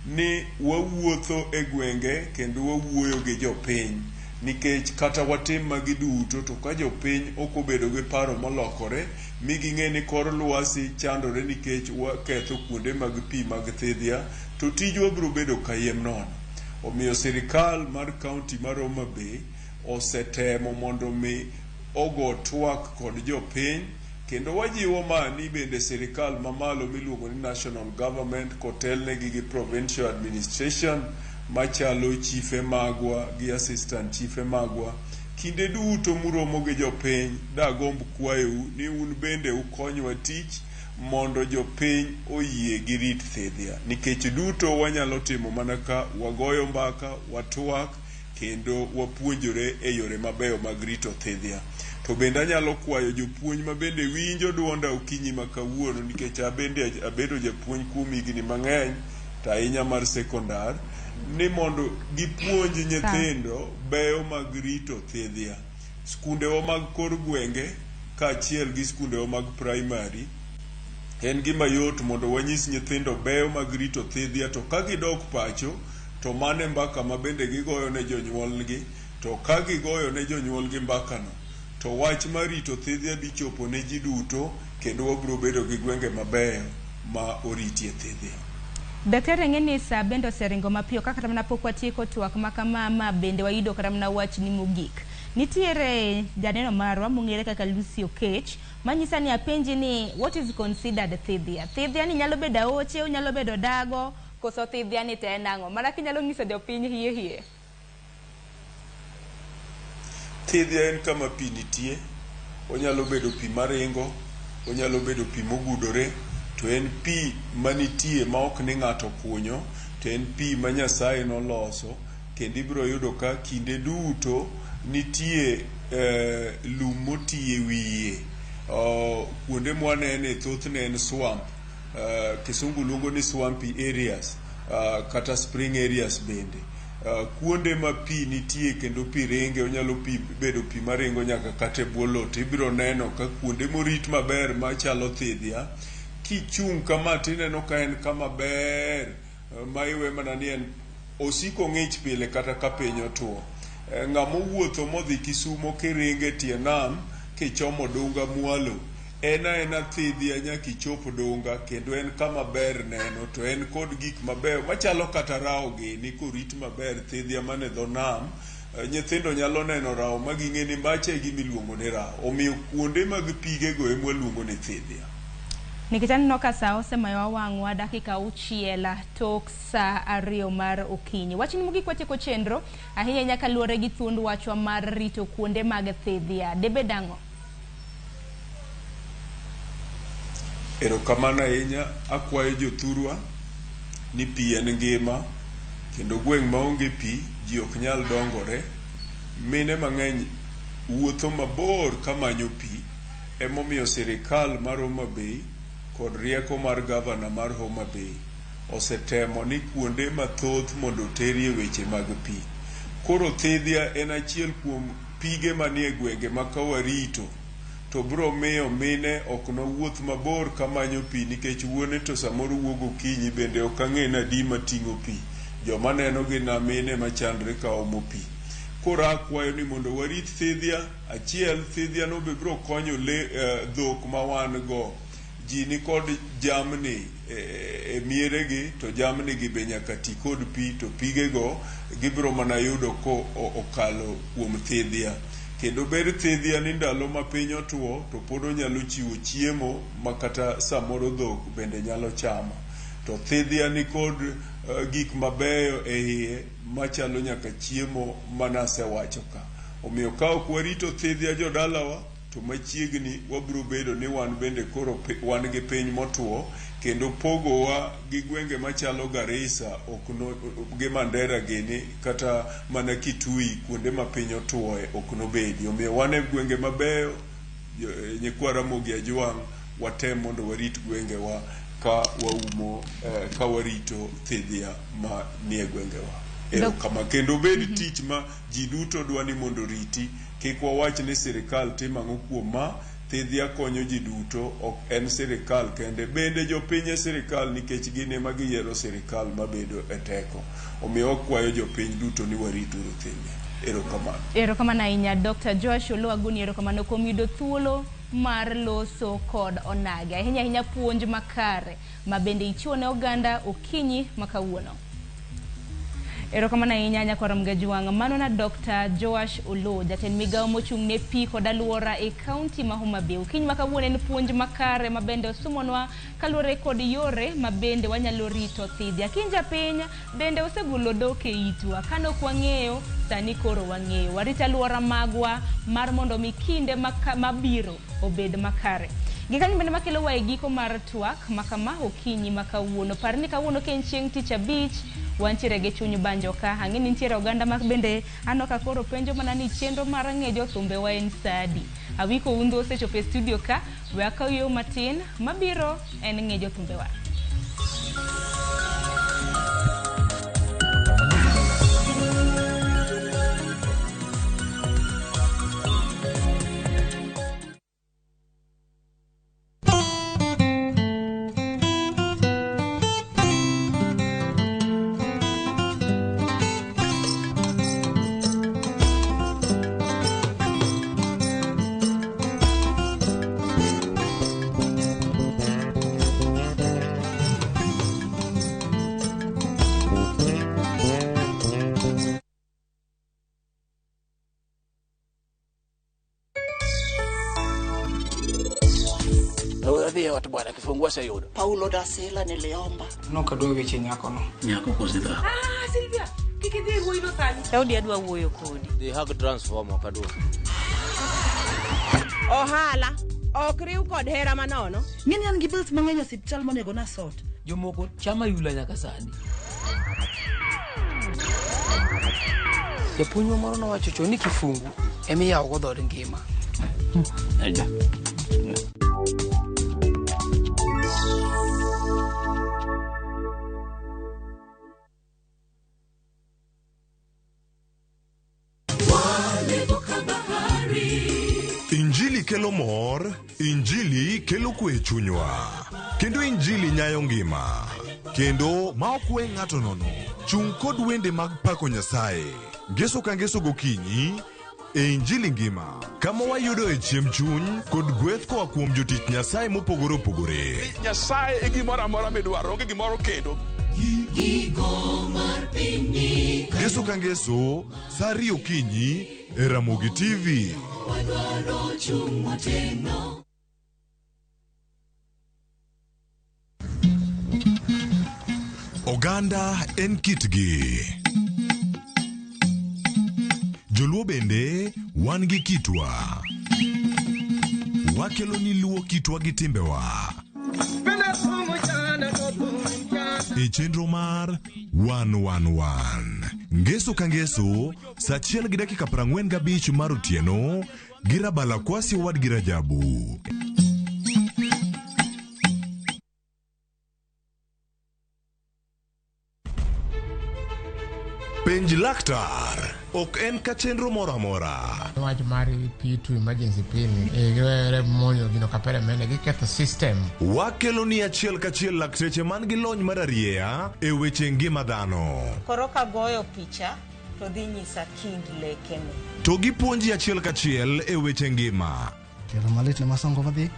ni wawuotho e gwenge kendo wawuoyo gi jopiny. Nikech kata watim magi duto to ka jopiny ok obedo gi paro molokore mi ging'e ni kor lwasi chandore nikech waketho kuonde mag pi mag thidhia to tijwa biro bedo kayiem nono. Omiyo sirikal mar kaunti mar Homa Bay osetemo mondo mi ogo twak kod jopiny kendo wajiwo ma ni bende sirikal mamalo miluongo ni national government kotelnegi gi provincial administration machalo chife magwa gi assistant chife magwa kinde duto muromo gi jopiny dagomb kwayou ni un bende ukonywa tich mondo jopiny oyie girit thidhia nikech duto wanyalo timo mana ka wagoyo mbaka watwak kendo wapuonjore e yore mabeyo mag rito thidhia. To bende anyalo kwayo jopuonj ma bende winjo duonda okinyi ma kawuono nikech abende abedo japuonj kuom higni mang'eny to ahinya mar sekondar ni mondo gipuonj nyithindo beyo mag rito thidhia. Skundewa mag kor gwenge kaachiel gi skundewa mag primary en gima yot mondo wanyis nyithindo beyo mag rito thidhia to ka gidok pacho to mano e mbaka ma bende gigoyo ne jonyuolgi to ka gigoyo ne jonyuolgi mbakano to wach mar rito thidhia dhi chopo ne ji duto kendo wabiro bedo gi gwenge mabeyo ma oritie thidhia. Daktari ng'e ni saa bende oseringo mapiyo kaka kata mana pok watieko twak ma kama ma bende wayudo kata mana wachni mogik. Nitiere janeno marwa mong'ere kaka Lucy Okech manyisa ni apenji ni what is considered thidhia? Thidhia ni nyalo bedo aoche, onyalo bedo dago, koso thidhia ni to en ang'o? Mana kinyalo nyiso jopiny hie hie. Thidhia en kama pi nitie, onyalo bedo pi maringo, onyalo bedo pi mogudore, to en pi manitie ma ok ni ng'ato kunyo, to en pi ma Nyasaye noloso kendo ibiro yudo ka kinde duto nitie lum moti e wiye. Kuonde mwanene thothne en swamp. Kisungu luongo ni swampy areas kata spring areas bende. Kuonde ma pi nitie kendo pi ringe onyalo pi bedo pi maringo nyaka kata e bwo lowo to ibiro neno ka kuonde morit maber machalo thidhia kichung' kama tineno ka en kama ber ma iwe mana ni en osiko ng'ich pile kata ka piny otuo. Ng'ama owuotho modhi Kisumo kiringo e tie nam kichomo Dunga mwalo en aena thidhia nyaka ichop Dunga kendo en kama ber neno to en kod gik mabeyo machalo kata rawo gini korit maber thidhia man e dho nam nyithindo nyalo neno rawo ma ging'e ni macha e gima iluongo ni rawo. Omiyo kuonde mag pigego ema waluongo ni thidhia. Nikech aneno ka saa osemayowa wang'wa dakika 6 tok saa 2 mar okinyi. Wachni mogik watieko chenro ahinya ahinya kaluwore gi thuond wachwa mar rito kuonde mag thidhia. Debed ang'o? Erokamano ahinya, akwayo jothurwa ni pi en ngima kendo gweng' maonge pi ji ok nyal dongore. Mine mang'eny wuotho mabor kamanyo pi emomiyo sirikal mar Homa Bay kod rieko mar gavana mar Homa Bay osetemo ni kuonde mathoth mondo oterie weche mag pi. Koro thidhia en achiel kuom pige manie gwenge ma kawarito to biro miyo mine ok nowuoth mabor kamanyo pi nikech wuone to samoro wuok gokinyi bende ok ang'e ni adi mating'o pi. Joma neno gin mine machandre ka omo pi. Koro akwayo ni mondo warit thidhia, achiel thidhia no be biro konyo le dhok ma wan go. Ji nikod jamni e mieregi to jamni gi be nyaka ti kod pi to pigego gibiro mana yudo ko okalo kuom thidhia. Kendo ber thidhia ni ndalo ma piny otuo to pod onyalo chiwo chiemo ma kata samoro dhok bende nyalo chamo. To thidhia nikod gik mabeyo e iye machalo nyaka chiemo manasewacho ka. Omiyo ka ok warito thidhia jodalawa to machiegni wabiro bedo ni wan bende koro wan gi piny motuo kendo pogowa gi gwenge machalo Garissa ok no, gi Mandera gini kata mana Kitui kuonde ma piny otuoe ok nobedi. Omiyo wan e gwenge mabeyo nyikwa Ramogi Ajwang' watem mondo warit gwengewa ka waumo ka warito thidhia ma nie gwengewa. Erokamano. Kendo obed tich ma ji duto dwa ni mondo oriti. Kik wawach ni sirikal timo ang'o kuom ma, thidhia konyo ji duto, ok en sirikal kende. Bende jopiny e sirikal nikech gin ema giyiero sirikal mabedo e teko. Omiyo wakwayo jopiny duto ni warituru thidhia. Erokamano. Erokamano ahinya Dr. Joash Oloo Agoni, erokamano kuom yudo thuolo mar loso kod onagi. Ahinya ahinya puonj makare ma bende ichiwo ne oganda okinyi ma kawuono. Erokamano ahinya nyakwar Mgajwang'. Mano na Dr. Joash Oloo, jatend migawo mochung' ne pi kod alwora e kaunti ma Homa Bay. Okinyi ma kawuono en puonj makare ma bende osumonwa kaluwore kod yore ma bende wanyalo rito thidhia. Kinja piny bende osegolo dok e itwa. Kane ok wang'eyo, sani koro wang'eyo. Warit alwora magwa mar mondo mi kinde mabiro obed makare. Gikanyo bende makelowa e giko mar twak ma kama okinyi ma kawuono. Par ni kawuono ka en chieng' tich abich, wantiere gi chuny banjo ka. Ang'e ni nitiere oganda ma bende aneno ka koro penjo mana ni chenro mar ng'e jothumbewa en sa adi. Awiko Undho osechopo e studio ka, we akaw yo matin mabiro en ng'e jothumbewa. Adhi e ot bwana, kifungu aseyudo. Paulo Dasila niliomba. Nokadwa weche nyakono. Nyako kose dhako? Ah, Silvia, kik idhi e wuoyino sani. Daudi adwa wuoyo kodi. Dhi hag transformer ok adwa. Ohala ok riw kod hera manono. Ng'eni an gi bills mang'eny e osiptal monego nasort. Jomoko chamo ayula nyaka sani. Japuonjwa moro nowacho chon ni kifungu emiyawogo dhood ngima. Aja. Injili kelo mor, Injili kelo kwe e chunywa, kendo Injili nyayo ngima, kendo ma ok we ng'ato nono. Chung' kod wende mag pako Nyasaye, ngeso ka ngeso gokinyi e Injili ngima, kama wayudoe chiemb chuny kod gweth koa kuom jotich Nyasaye mopogore opogore. Nyasaye e gimoro amora midwaro, onge gimoro kendo. Ngeso ka ngeso, sa ariyo okinyi e Ramogi TV. Oganda en kitgi. Joluo bende wan gi kitwa. Wakelo ni luo kitwa gi timbewa. E chenro mar 111 Ngeso ka ngeso saa achiel gi dakika 45 mar otieno gi Rabala Kwasi owadgi Rajabu. Penj laktar ok en ka chenro moro amora. Wach mar P2 emergency pin giwere monjo gino kapere mene giketho system. Wakelo ni achiel kachiel lakteche man gi lony mar arieya e weche ngima dhano. Koro kagoyo picha to dhi nyisa kind lekene. To gipuonji achiel kachiel e weche ngima. Tielo malit ne masongo madhi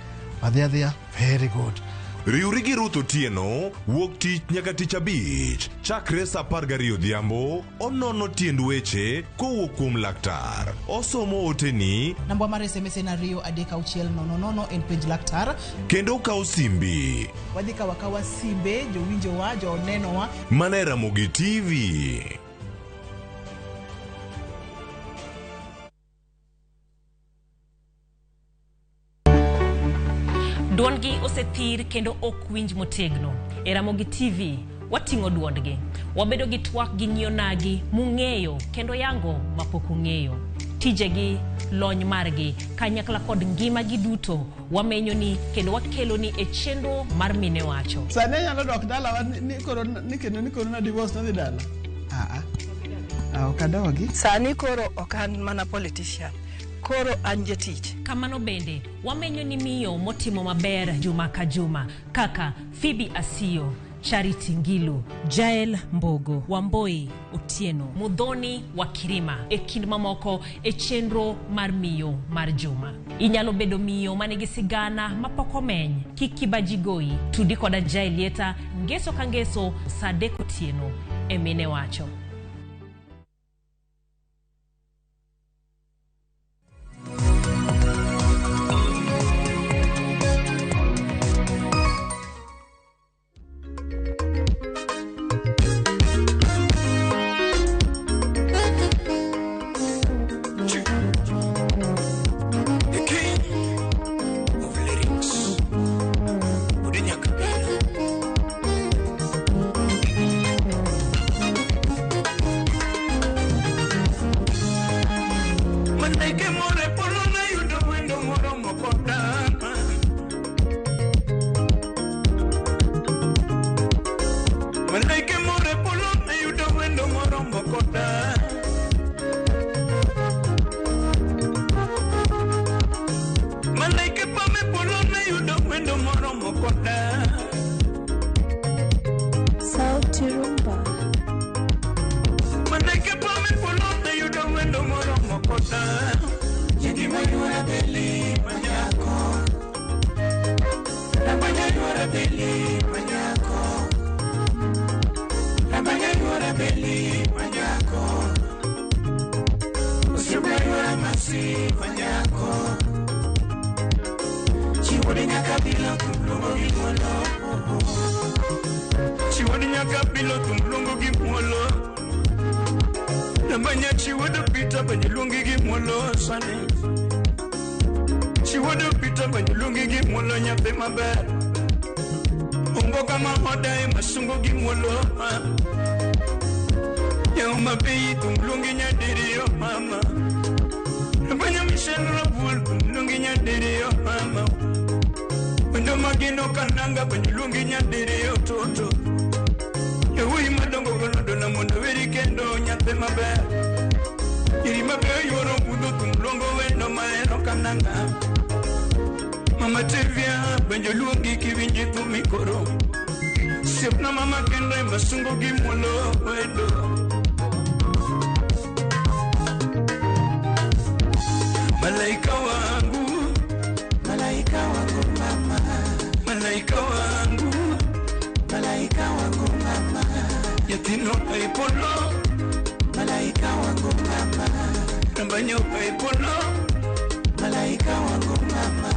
adhi adhiya very good. Riwri gi Ruth Otieno wuok tich nyaka tich abich chakre saa 12 odhiambo onono tiend weche kowuok kuom laktar. Osomo oteni Namba mar SMS en 23600 en penj laktar. kendo okawo simbi Wadhi kawo akawa simbe jowinjowa, jonenowa. mana e Ramogi TV. Duondgi osethir kendo ok winj motegno. E Ramogi TV, wating'o duondgi. Wabedo gi twak gi nyionagi mung'eyo kendo yango mapok ung'eyo. Tijegi, lony margi, kanyakla kod ngimagi duto wamenyoni kendo wakeloni e chenro mar Mine Wacho. Sani anyalo dok dalawa ni koro ni kendo ni koro na divorce nadhi dala. Ah ah. Ok adogi. Sani koro ok an mana politician, koro an jatich. Kamano bende, wamenyo ni miyo motimo maber juma ka juma kaka Phoebe Asiyo, Charity Ngilu, Jael Mbogo, Wamboi Otieno, Mudhoni wa Kirima e kind mamoko e chenro mar miyo mar juma. Inyalo bedo miyo manigi sigana mapok omeny. Kik kibaji goyi. Tudi koda Jael Lieta ngeso ka ngeso saa 3 otieno e Mine Wacho. The king of lyrics, Odinya Kabila. Maneke more polo na yudo wendo moromo kodama. Maneke more polo na yudo wendo moromo kodama. Malaika pame polo na yudo wendo moromo koda. Sauti Rumba. Malaika pame polo na yudo wendo moromo koda. Jigi mayura beli manyako. Rabanya yura beli manyako. Rabanya yura beli manyako. Usiba yura masi manyako. Chiwodi nyakabilo tumlungo gi muolo. Chiwodi nyakabilo tumlungo gi muolo. Nambanya chiwodo pita banyiluongi gi muolo sani. Chiwodo pita banyiluongi gi muolo nyathi maber. Omboka ma oda e masungo gi muolo. Yauma bei tumlungi nyadiriyo mama. Nambanya Michelle Rabuol tumlungi nyadiriyo mama. Wendo mageno kananga banyiluongi nyadiriyo toto. Yawuoyi madongo gonodo na mondo weri kendo nyathi maber. Iri maber yuoro budho tumluongo wendo mahero kananga. Mama Tevia benjo luongi kiwinji thumi koro. Siepna mama kendo e masungo gi muolo wendo. Malaika wangu, malaika wangu mama, malaika wangu, malaika wangu mama, yatino paipolo, malaika wangu mama, nambanyo paipolo, malaika wangu mama,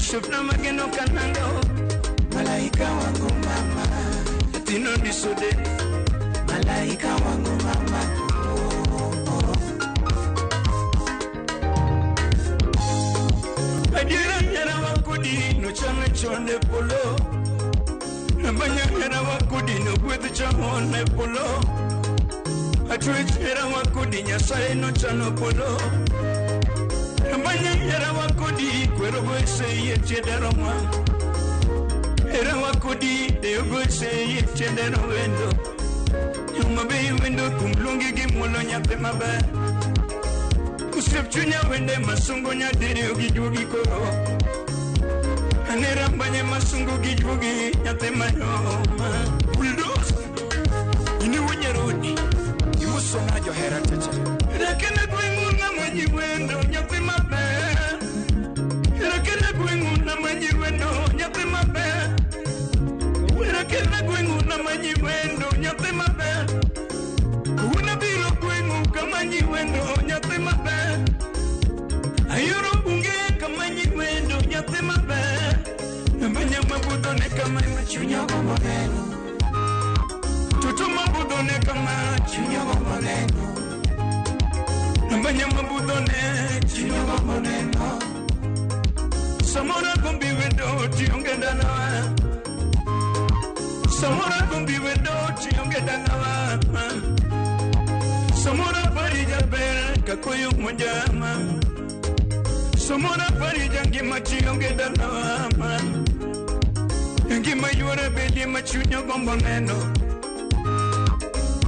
shopna mageno kananga, malaika wangu mama, yatino disode, malaika wangu mama. Adiera nyara wakudi no chame chone polo. Nambanya nyara wakudi no gwedh chahone polo. Atwech nyara wakudi nyasaye no chano polo. Nambanya nyara wakudi kwero goese ye tiendero ma. Era wakudi deo goese ye tiendero wendo. Nyuma bei wendo kumlungi gi muolo nyathi maber. Usiep chunya wende masungo nyadiriyo gi juogi koro. Anera mbanye masungo gi juogi nyathi mayoma. Bulldoze ini wunyarodi Imuso na johera teche. Rakene gweng'u na manyi wendo nyathi maber. Rakene gweng'u na manyi wendo nyathi maber. Rakene gweng'u na manyi wendo nyathi maber. Una biro gweng'u kamanyi wendo nyathi maber. Ayoro bunge kamanyi wendo nyathi maber. Nambanya mabudho ne kama chunya gombo neno. Toto mabudho ne kama chunya gombo neno. Nambanya mabudho ne chunya gombo neno. Samora gombi wendo tionge dalawa. Samora gombi wendo tionge dalawa. Samora parija ber kakoyo mojama. Samora parija ngima tionge dalawa. Ngima yuora bedie machunya gombo neno.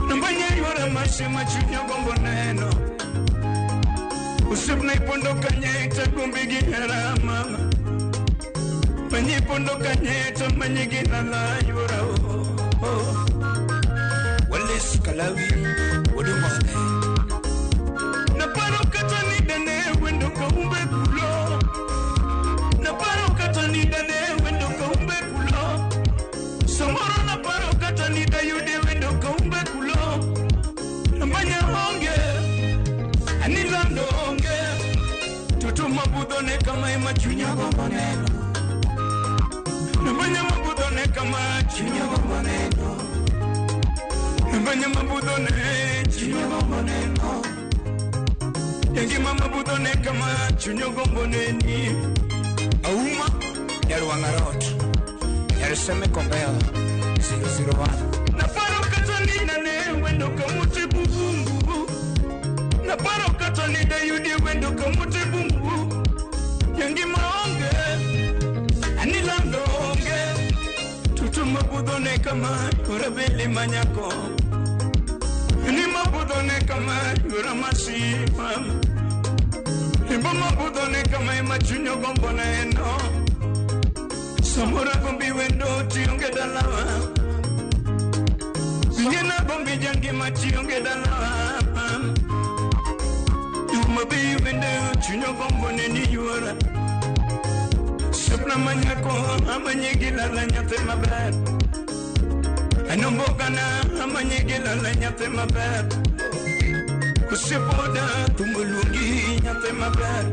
Nambanya yuora mashe machunya gombo neno. Usiep na ipondo kanye ita gombi gi hera mama. Manyi ipondo kanye ita manyi gi lala yuora o. Wallace Kalawi Wodumone Naparo kata ni dane wendo kaumbe kulo Naparo kata ni dane wendo kaumbe kulo Samoro naparo kata ni dayude wendo kaumbe kulo Namanya onge Anilando onge Tutu mabudhone kama ema chunya gombo neno Namanya mabudhone kama chunya gombo neno Namanya mabudhone chunya gombo neno Yangima mabudhone kama chunya gombo neni Auma Nyarwangarot Nyariseme Kombeo 001 Naparo kata ni nane wendo kamute bubungu Naparo kata ni dayudi wendo kamute bungu Yangima onge Anilando onge Tutu mabudhone kama Yorabeli manyako Ni mabudhone kama Yoramasima Imbo mabudhone kama Imachunyo gombo neno Samora gombi wendo tionge dalawa Ngena gombi jangima tionge dalawa Yuma bi wendo chunyo gombo neni yuora Sepna manyako amanyegila la nyate maber Anombogana amanyegila la nyate maber Kusepoda tumbulungi nyate maber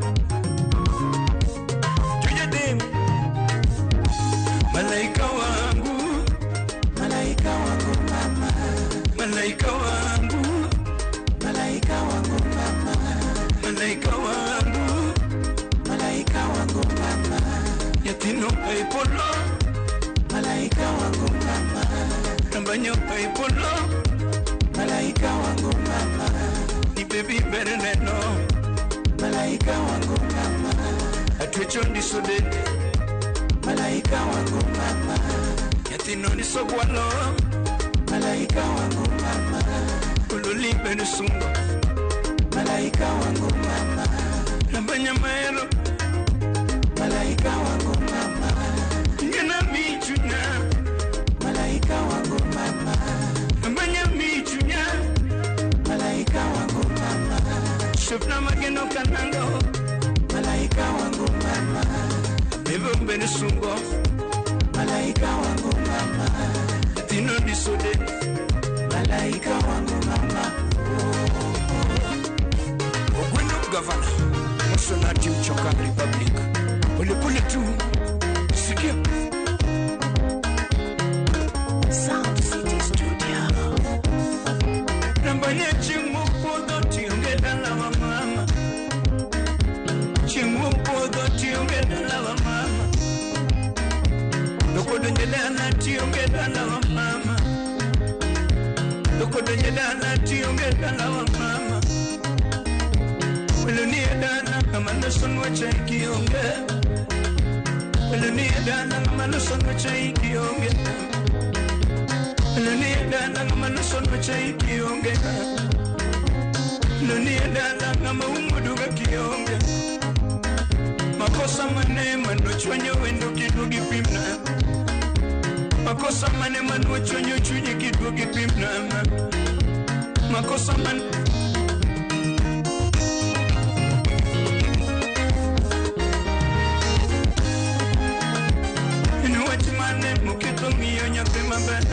Chuyadem Malaika wangu Malaika wangu mama Malaika wangu Malaika wangu mama Malaika wangu Malaika wangu mama Yatino paipolo Malaika wangu mama Nambanyo paipolo Malaika wangu mama Ni baby berneno Malaika wangu mama Atwecho ndisodete Malaika wangu mama Yatino nisogwalo Malaika wangu mama Ululi benusungo Malaika wangu mama Nambanya maero Malaika wangu mama Ngena michunya Malaika wangu mama Nambanya michunya Malaika wangu mama Shufna mageno kanango Malaika wangu mama Bebe benusungo Malaika wangu mama Tino disode Malaika wangu mama Ogweno governor Musonati Uchoka Republic Pole pole tu Sikia Sound City Studio Nambanya chingu podho tiunge dala wa mama Chingu podho tiunge dala wa mama Dokodonye dala tiunge dala wa mama Dokodonye dala tiunge dala wa mama Welunie dala kama nusun wacha ikionge Welunie dala kama nusun wacha ikionge Welunie dala kama nusun wacha ikionge Welunie dala kama umuduga kionge Makosa mane manochwanyo wendo kidugi pimna Makosa mane manochwanyo chunyi kidugi pimna Makosa mane Mane mukito miyo nyathi maber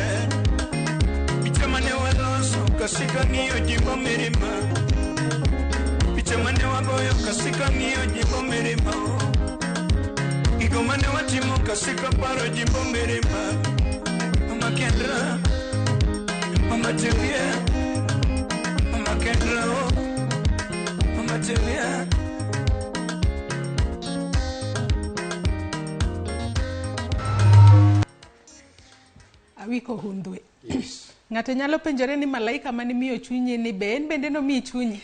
Picha mane waloso kasika ng'iyo jimbo mirima Picha mane wagoyo kasika ng'iyo jimbo mirima Gigo mane watimo kasika paro jimbo mirima Mama Kendra, Mama Tevia, Mama Kendra, oh, Mama Tevia. Awiko hundwe. Yes. Ng'ato nyalo penjore ni malaika mane miyo chunyi ni be en bende nomiyi chunyi?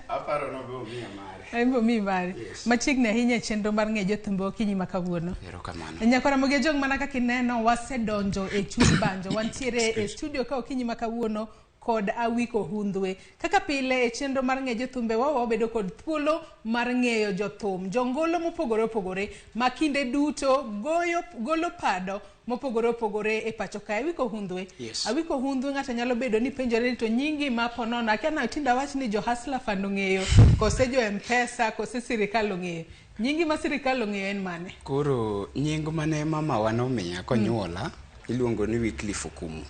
Aparo nobe omiya mare. En be omiyi mare. Yes. Machiegni ahinya e chenro mar ng'e jothumbe okinyi ma kawuono. Erokamano. Nyakora Mogi Ojong mana kaka ineno wasedonjo e chuny banjo. Wantiere e studio ka okinyi ma kawuono kod Awiko Hundhwe. Kaka pile e chenro mar ng'e jothumbe wa wabedo kod thuolo mar ng'eyo jothum, jongolo mopogore opogore ma kinde duto goyo golo pado mopogore opogore e pacho kae. Awiko Hundhwe. Yes. Awiko Hundhwe ng'ato nyalo bedo ni penjore ni to nyingi ma ponono akia na tinda wach ni jo Hustler Fund ong'eyo kose jo M-Pesa kose sirikal ong'eyo. Nyingi ma sirikal ong'eyo en mane? Koro nying mane mama wa nomiya konyuola iluongo ni Wycliffe Okumu.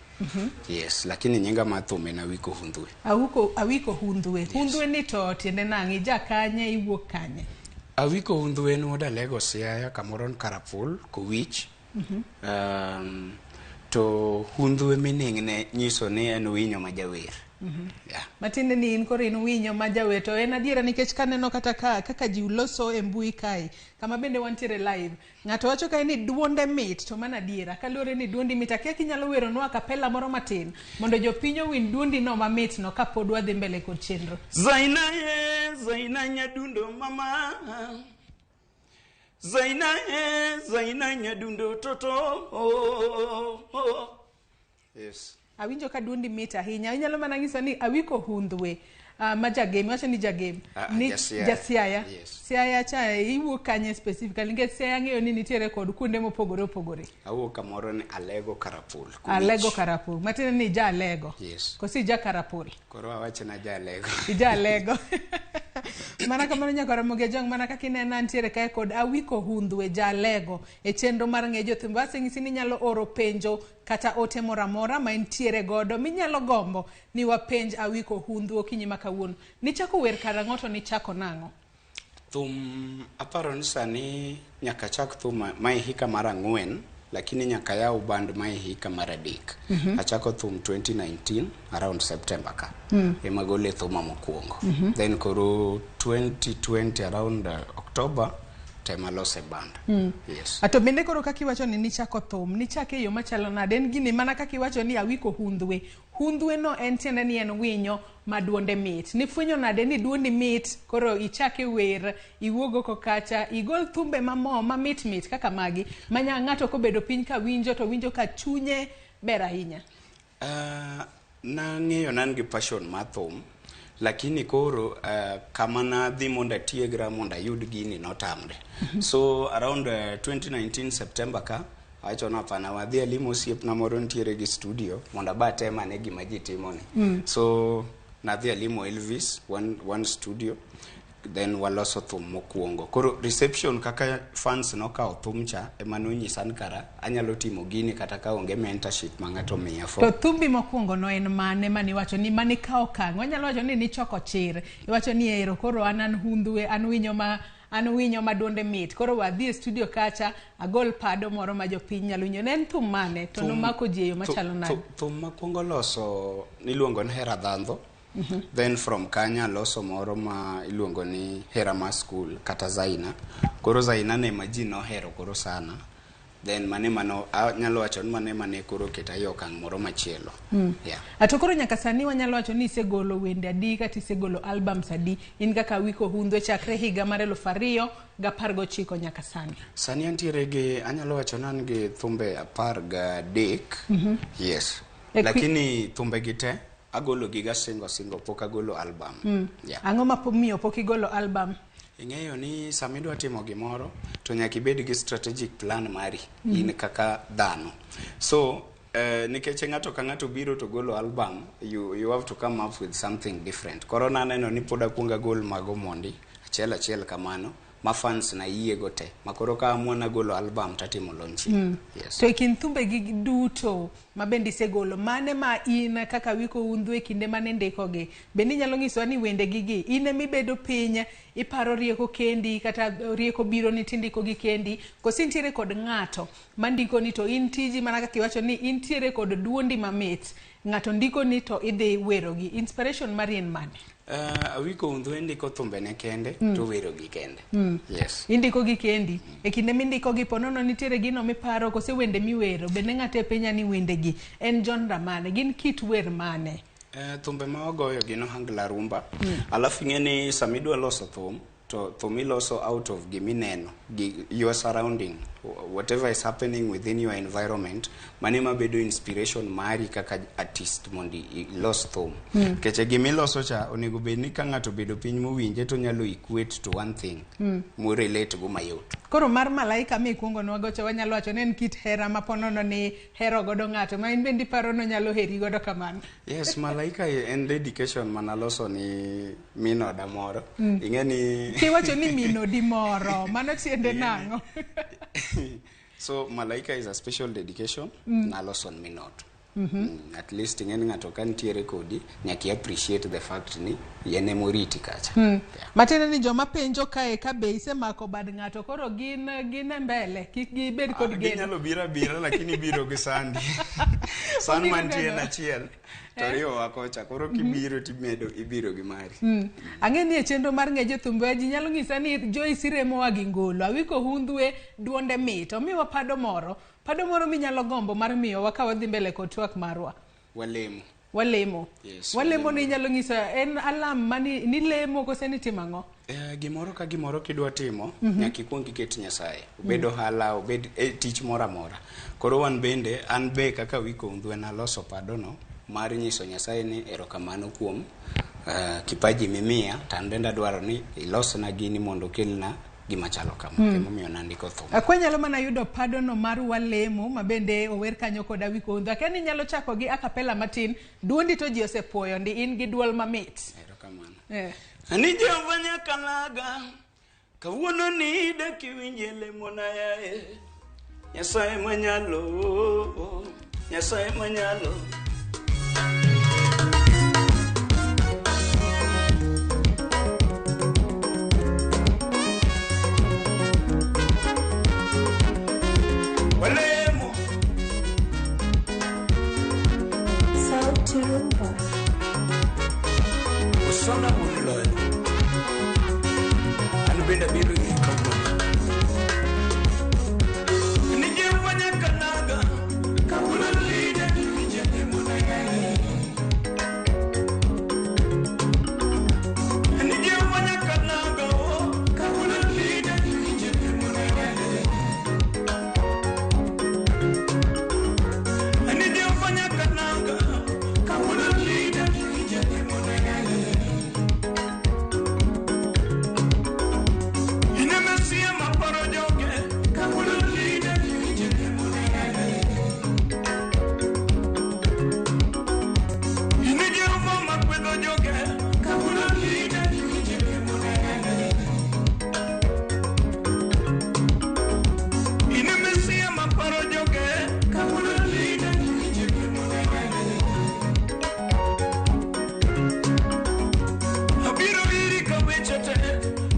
Yes, lakini nyinga mar thum en Awiko Hundhwe. Awiko Hundhwe. Yes. Hundhwe ni to tiende nang'o? Ija kanye? Iwuok kanye? Awiko Hundhwe en wuod Alego Siaya kamoro ni Karapul, Kowich. To Hundhwe meaning ne nyiso ni en winyo ma jawer. Yeah. Matiende ni in koro in winyo ma jawer to en adiera nikech kaneno kata ka kaka ji loso e mbui kae kama bende wantiere live ng'ato wacho kae ni duonde mit to mano adiera kaluwore ni duondi mit akia kinyalo weronwa kapela moro matin mondo jopiny owinj duondi no mamit no kapod wadhi mbele kod chenro. Zaina ye, Zaina nyadundo mama. Zaina ye, Zaina nyadundo toto. Yes. Awinjo ka duondi mit ahinya. Inyalo mana nyiso ni Awiko Hundhwe ma jagem, iwacho ni jagem. Ni Jasiaya. Jasiaya. Yes. Siaya cha iwuok kanye specifically nikech Siaya ng'eyo ni nitiere kod kuonde mopogore opogore. Awuok kamoro ni Alego Karapul. Kowich. Alego Karapul. Matiende ni ija Alego. Yes. Koso ija Karapul. Koro awacho na ja Alego. Ija Alego. Mana kamano nyaka Ramogi Ajwang' mana kaka inena ntiere kae kod Awiko Hundhwe ja Alego e chenro mar ng'e jothumbe. Waseng'isi ni inyalo oro penjo kata ote moro amora ma intiere godo minyalo gombo ni wapenj Awiko Hundhwe okinyi ma kawuono. Nichako wer karang'o to nichako nang'o? Thum aparo ni sani nyaka chak thum mae hika mar 4 lakini nyaka yaw band mae hika mar 3. Achako thum 2019 around September ka. Ema gole thuma mokwongo. Then koro 2020 around October tema lose band. Yes. Ato bende koro kaka iwacho ni nichako thum, nichake e yo machalo nade? En gini mana kaka iwacho ni Awiko Hundhwe. Hundhwe no en tiende ni en winyo ma duonde mit. Nifwenyo nade ni duondi mit, koro ichake wer, iwuog oko kacha, igol thumbe mamo mamit mit kaka magi, ma ng'ato kobedo piny ka winjo to winjo ka chunye ber ahinya. Nang'eyo nan gi passion mar thum, lakini koro kama nadhi mondo atiegra mondo ayud gini notamre. So around 2019 September ka, awacho ni hapana, wadhi alimo osiepna moro nitiere gi studio mondo aba tem ane gima ji timoni. So nadhi alimo Elvis one studio, then waloso thum mokwongo. Koro reception kaka fans nokawo thum cha ema nonyisa ni kara anyalo timo gini kata ka onge mentorship ma ng'ato miya. To thumbi mokwongo no en mane maniwacho ni manikawo okang'? Wanyalo wacho ni nichoko chir. Iwacho ni ero koro an Hundhwe, an winyo ma duonde mit. Koro wadhi e studio kacha, agol pado moro ma jopiny nyalo winjo. Ne en thum mane? To nomako ji e yo machalo nade? Thum makwongo loso niluongo ni Hera Dhandho. Then from kanya loso moro ma iluongo ni Hera ma School kata Zaina. Koro Zaina ne ma ji nohero koro sana. Then mane mano anyalo wacho ni mane mane koro keta e okang' moro machielo. Yeah. Ato koro nyaka sani wanyalo wacho ni isegolo wende adi kata isegolo albums adi in kaka Awiko Hundhwe chakre higa mar 2019 nyaka sani? Sani antiere gi anyalo wacho ni an gi thumbe 13. Yes. Lakini thumbe gi te agolo giga singo pok agolo album. Yeah. Ang'o ma miyo pok igolo album? Ing'eyo ni sama idwa timo gimoro to nyaka ibed gi strategic plan mari in kaka dhano. So nikech ng'ato ka ng'ato biro to golo album, you have to come up with something different. Koro naneno ni pod akwongo agol mago mondi achiel achiel kamano ma fans na yiego te. Ma koro ka amua nagolo album tatimo launching. Yes. To e kind thumbe gi duto ma bende isegolo, mane ma in kaka Awiko Hundhwe kinde mane ndikogi? Bende inyalo nyisowa ni wende gi gi in emibedo piny iparo rieko kendi kata rieko biro ni tindiko gi kendi, koso intiere kod ng'ato mandiko ni to in tiji mana kaka iwacho ni intiere kod duondi mamit, ng'ato ndiko ni to idhi werogi? Inspiration mari en mane? Awiko Hundhwe ndiko thumbe ne kende to wero gi kende. Yes. Indiko gi kendi. E kinde mindiko gi ponono nitiere gino miparo kose wende miwero? Bende ng'ato e penja ni wende gi en genre mane? Gin kit wer mane? Thumbe ma wagoyo gin ohangla rumba. Alafu ing'e ni sama idwa loso thum to thum iloso out of gimineno, gi your surrounding, whatever is happening within your environment, mano ema bedo inspiration mari kaka artist mondo ilos thum. Nikech gimiloso cha onego bed ni ka ng'ato obedo piny mowinje to onyalo equate to one thing mo relate go mayot. Koro mar Malaika mikuongo nwagocha wanyalo wacho ni en kit hera ma ponono ni hero godo ng'ato ma in bende iparo nonyalo heri godo kamano. Yes, Malaika en dedication manaloso ni min oda moro. Ing'e ni Kiwacho ni min odi moro, mano tiende nang'o? So Malaika is a special dedication naloso ni min ot. At least ing'e ni ng'ato ka nitiere kodi nyaka i appreciate the fact ni en emoriti kacha. Matiende ni joma penjo kae ka be isemako bad ng'ato koro gin gin e mbele kik gibed kod geno. Ginyalo biro abira lakini biro gi sandi. San Obiro mantie en neno. achiel to riwowa kocha koro kibiro timedo ibiro gi mari. Ang'e ni e chenro mar ng'e jothumbe ji nyalo nyisa ni Joyce remowa gi ngolo. Awiko Hundhwe duonde mit. Omiwa pado moro. Pado moro minyalo gombo mar miyowa ka wadhi mbele kod twak marwa. Walemo. Walemo. Yes, Walemo ni inyalo nyiso en alam mani nilemo kose nitimo ang'o? Gimoro ka gimoro kidwa timo nyaka ikuong iket Nyasaye. Obed ohala, obed tich moro amora. Koro wan bende, an be kaka Awiko Hundhwe naloso padono mar nyiso Nyasaye ni erokamano kuom kipaji mimiya to an bende adwaro ni ilosna gini mondo okelna gima chalo kama. Emomiyo nandiko thum. Kwanyalo mana yudo padono mar Walemo ma bende ower kanyo kod Awiko Hundhwe. Akia ni inyalo chako gi acapella matin. Duondi to ji osepuoyo ndi in gi duol mamit. Erokamano. Ani Jehova Nyakalaga, kawuono ni dak iwinje lemona yaye. Nyasaye manyalo, Nyasaye manyalo. Walemo. Sauti Rumba. Osana wuon loyo. An bende abiro iri kawuono. Ni Jehova Nyakalaga, kawuono ni dak iwinje lemona yaye. Ni Jehova Nyakalaga, oh, kawuono ni dak iwinje lemona yaye. Ni Jehova Nyakalaga, kawuono ni dak iwinje lemona yaye. Ine Mesia maparo joge, kawuono ni dak iwinje lemona yaye. Ine Jehova makwedho joge, kawuono ni dak iwinje lemona yaye. Ine Mesia maparo joge, kawuono ni dak iwinje lemona yaye. Abiro iri ka weche te,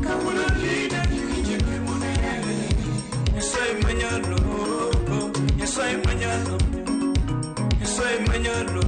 kawuono ni dak iwinje lemona yaye. Nyasaye manyalo, Nyasaye manyalo, Nyasaye manyalo.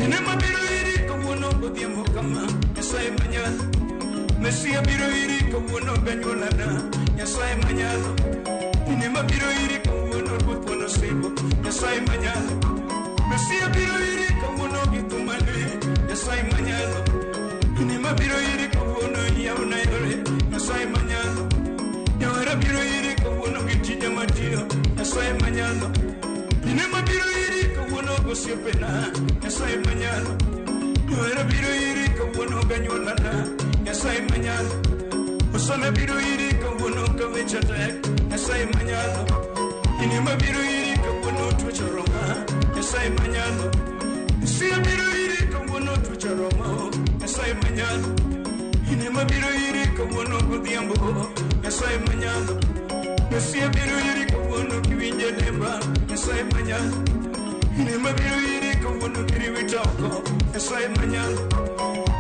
Ine mabiro iri kawuono godhiambo kama, Nyasaye manyalo. Mesia biro iri kawuono ganyuolana, Nyasaye manyalo. Ine mabiro iri kawuono ruoth wuon osigo, Nyasaye manyalo. Mesia biro iri kawuono gi thumane, Nyasaye manyalo. Ine mabiro iri kawuono yawna yore, Nyasaye manyalo. Jawera biro iri kawuono gi tije matiyo, Nyasaye manyalo. Ine mabiro iri kawuono gosiepena, Nyasaye manyalo. Johera biro iri kawuono ganyuolana, Nyasaye manyalo. Osana biro iri kawuono ka weche tek, Nyasaye manyalo. Ine mabiro iri kawuono tuoche oroma, Nyasaye manyalo. Sia biro iri kawuono tuoche oroma, Nyasaye manyalo. Ine mabiro iri kawuono godhiambo, Nyasaye manyalo. Mesia biro iri kawuono kiwinje lemba, Nyasaye manyalo. Ine mabiro iri kawuono kiriwita oko, Nyasaye manyalo.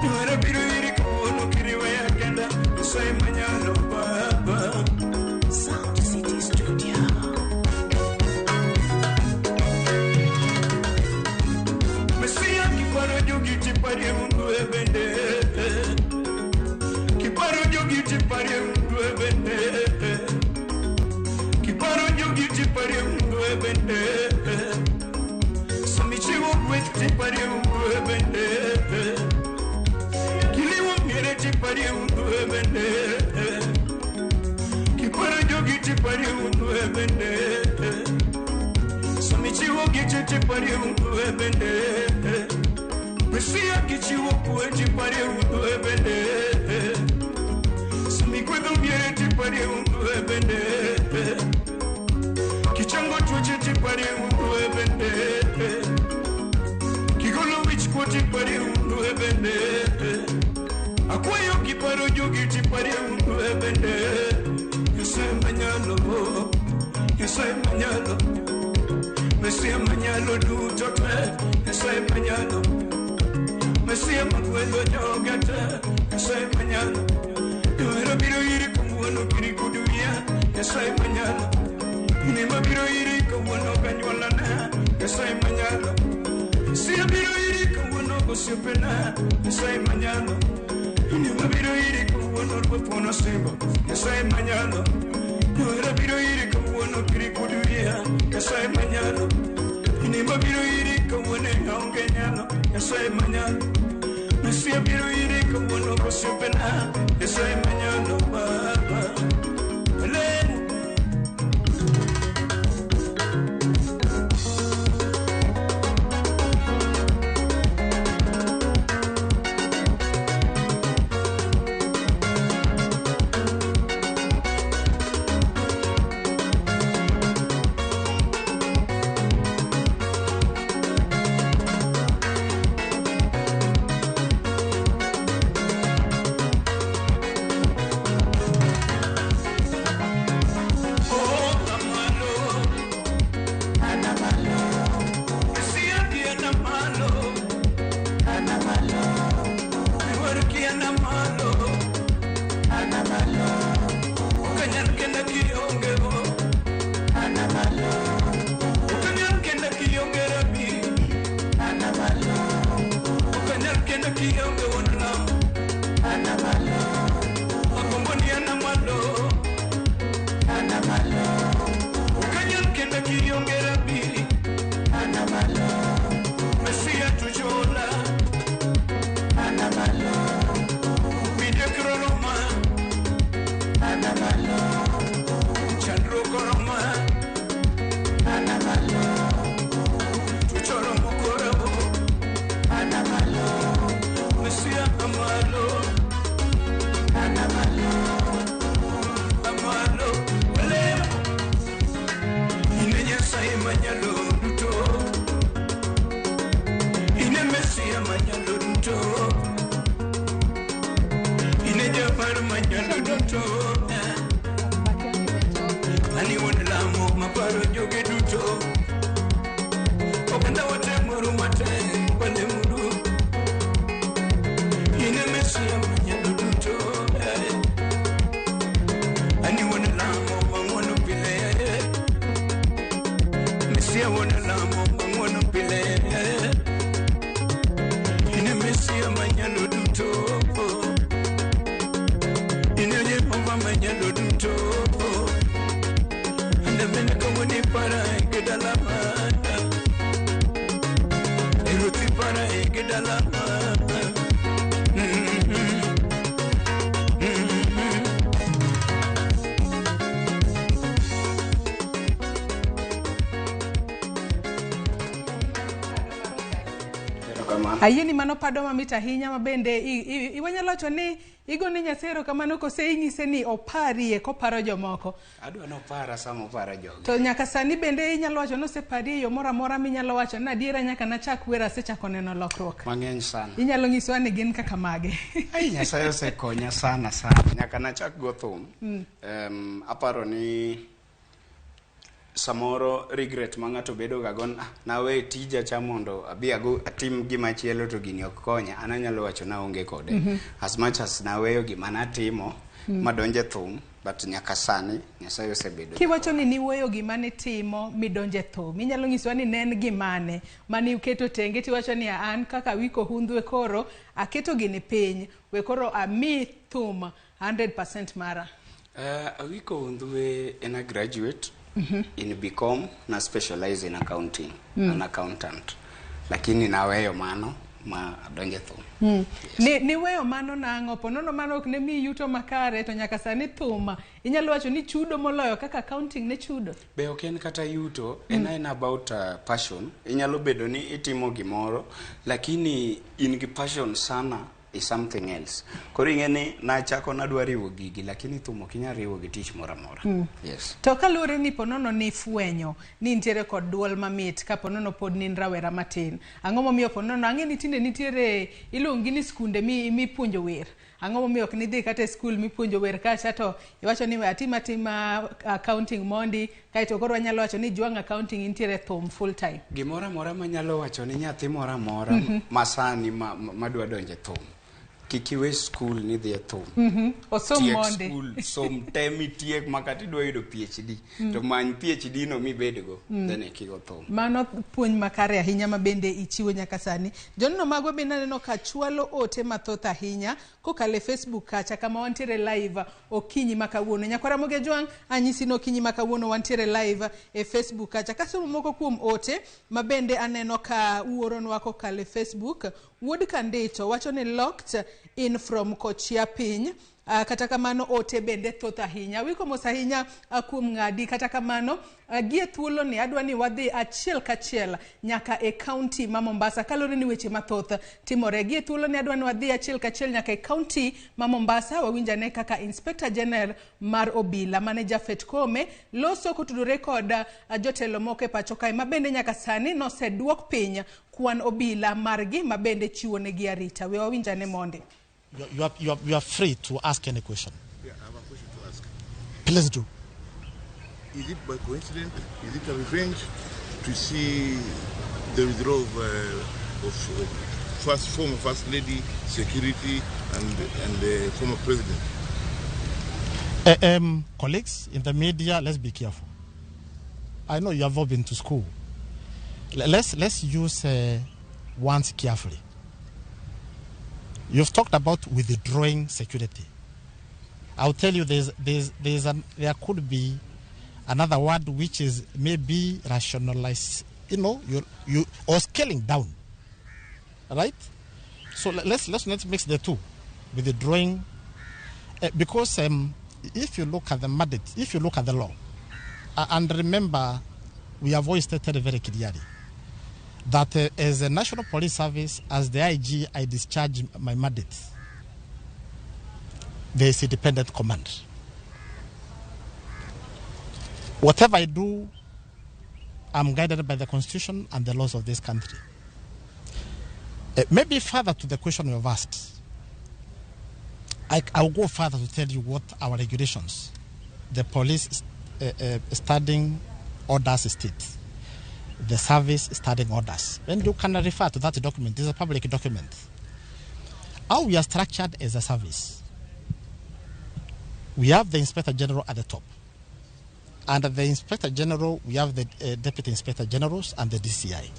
Johera biro iri kawuono kiriweya kenda, Nyasaye manyalo Baba. Sound City Studio. Mesia kiparo jogi tiparie Mungu e bende. Kiparo tiparie undwe bende. Kiparo jogi tiparie undwe bende. Samichiwo giche tiparie undwe bende. Mesia kichiwo kwe tiparie undwe bende. Samikwedho miere tiparie undwe bende. Kichango tuoche tiparie undwe bende. Kigolo wich kuot tiparie undwe bende. Akwayo kiparo jogi tiparie undwe bende. Nyasaye manyalo, Nyasaye manyalo, Mesia manyalo duto te. Nyasaye manyalo, Mesia magwedho joge te. Nyasaye manyalo, johera biro iri kawuono kiri kod wiya. Nyasaye manyalo, in ema biro iri kawuono ganyuolana. Nyasaye manyalo, Mesia biro iri kawuono gosiepena. Nyasaye manyalo, in ema biro iri kawuono ruoth wuon Nyasaye manyalo, johera biro iri kawuono kiri kod wiya. Nyasaye manyalo, in ema biro iri kawuono aonge nyalo. Nyasaye manyalo, Mesia biro iri kawuono gosiepena. Nyasaye manyalo Baba. Alemu. Ayie ni mano pado mamit ahinya ma bende iwanyalo wacho ni igone Nyasaye erokamano kose inyise ni oparie koparo jomoko. Adwa nopara sama oparo jogi. To nyaka sani bende inyalo wacho ni oseparie e yo moro amora minyalo wacho ni adiera nyaka nachak wer asechako neno lokruok. Mang'eny sana. Inyalo nyisowa ni gin kaka mage. Ai, Nyasaye osekonya sana sana. Nyaka nachak go thum. Aparo ni samoro regret ma ng'ato bedo ga go, nawe tija cha mondo abi ago atim gima chielo to gini ok konya. An anyalo wacho na aonge kode. As much as naweyo gima natimo madonje thum, but nyaka sani Nyasaye osebedo. Kiwacho ni niweyo gima nitimo midonje thum, inyalo nyisowa ni ne en gimane mane uketo tenge tiwacho ni an kaka Awiko Hundhwe koro aketo gini piny, we koro ami thum 100% mara. Awiko Hundhwe en a graduate in BCom na specialize in accounting, an accountant. Lakini naweyo mano ma adonjo e thum. Yes. Niweyo mano nang'o? Ponono mano ok ne miyi yuto makare, to nyaka sani thum inyalo wacho ni chudo moloyo kaka accounting ne chudo. Be ok en kata yuto, en about passion. Inyalo bedo ni itimo gimoro, lakini in gi passion sana is something else. Koro ing'e ni nachako nadwa riwo gigi, lakini thum ok inyal riwo gi tich moro amora. Yes. To kaluwore ni ponono ni fwenyo ni nitiere kod duol mamit ka ponono pod ni rawera matin, ang'o momiyo ponono ang'e ni tinde nitiere iluongi ni skunde mipuonjo wer, ang'o momiyo ok nidhi kata e skul mipuonjo wer kacha to iwacho ni we atim atima accounting mondi, kaeto koro wanyalo wacho ni jwang' accounting intiere thum full time? Gimoro amora manyalo wacho ni nyathi moro amora masani madwa donjo e thum, kik iwe skul ni dhi e thum. Osom mondi. Skul, som te mitiek ma kata idwa yudo PhD, to many PhD no mibedgo, then ikigo thum. Mano puonj makare ahinya ma bende ichiwo nyaka sani. Joneno magwa bende aneno ka chwalo ote mathoth ahinya kokalo e Facebook kacha kama wantiere live okinyi ma kawuono. Nyakwara Ramogi Ajwang', anyisi ni okinyi ma kawuono wantiere live e Facebook kacha. Kasomo moko kuom ote ma bende aneno ka uoronwa kokalo e Facebook. Wuod Kandito wacho ni locked in from Kochia piny. Kata kamano ote bende thoth ahinya. Wiko mos ahinya kuom ng'adi. Kata kamano gie thuolo ni adwa ni wadhi achiel kachiel nyaka e county ma Mombasa kaluwore ni weche mathoth timore. Gie thuolo ni adwa ni wadhi achiel kachiel nyaka e county ma Mombasa wawinjane kaka Inspector General mar Obila mane Japhet Koome loso kotudore kod jotelo moko e pacho kae ma bende nyaka sani noseduok piny kwan obila margi ma bende chiwo negi arita. We wawinjane monde. You are free to ask any question. Yeah, I have a question to ask. Please do. Is it by coincidence? Is it a revenge to see the withdrawal of former First Lady, security, and the former president? Colleagues in the media, let's be careful. I know you have all been to school. Let's use words carefully. You've talked about withdrawing security. I'll tell you, there could be another word which is maybe rationalize, you or scaling down, right? So let's not mix the two, withdrawing, because if you look at the mandate, if you look at the law, and remember, we have always stated very clearly that as a National Police Service, as the IG, I discharge my mandate. There is independent command. Whatever I do, I'm guided by the Constitution and the laws of this country. Maybe further to the question you have asked, I'll go further to tell you what our regulations, the police standing orders state, the service standing orders. And you can refer to that document. It's a public document. How we are structured as a service. We have the Inspector General at the top. Under the Inspector General, we have the Deputy Inspector Generals and the DCI.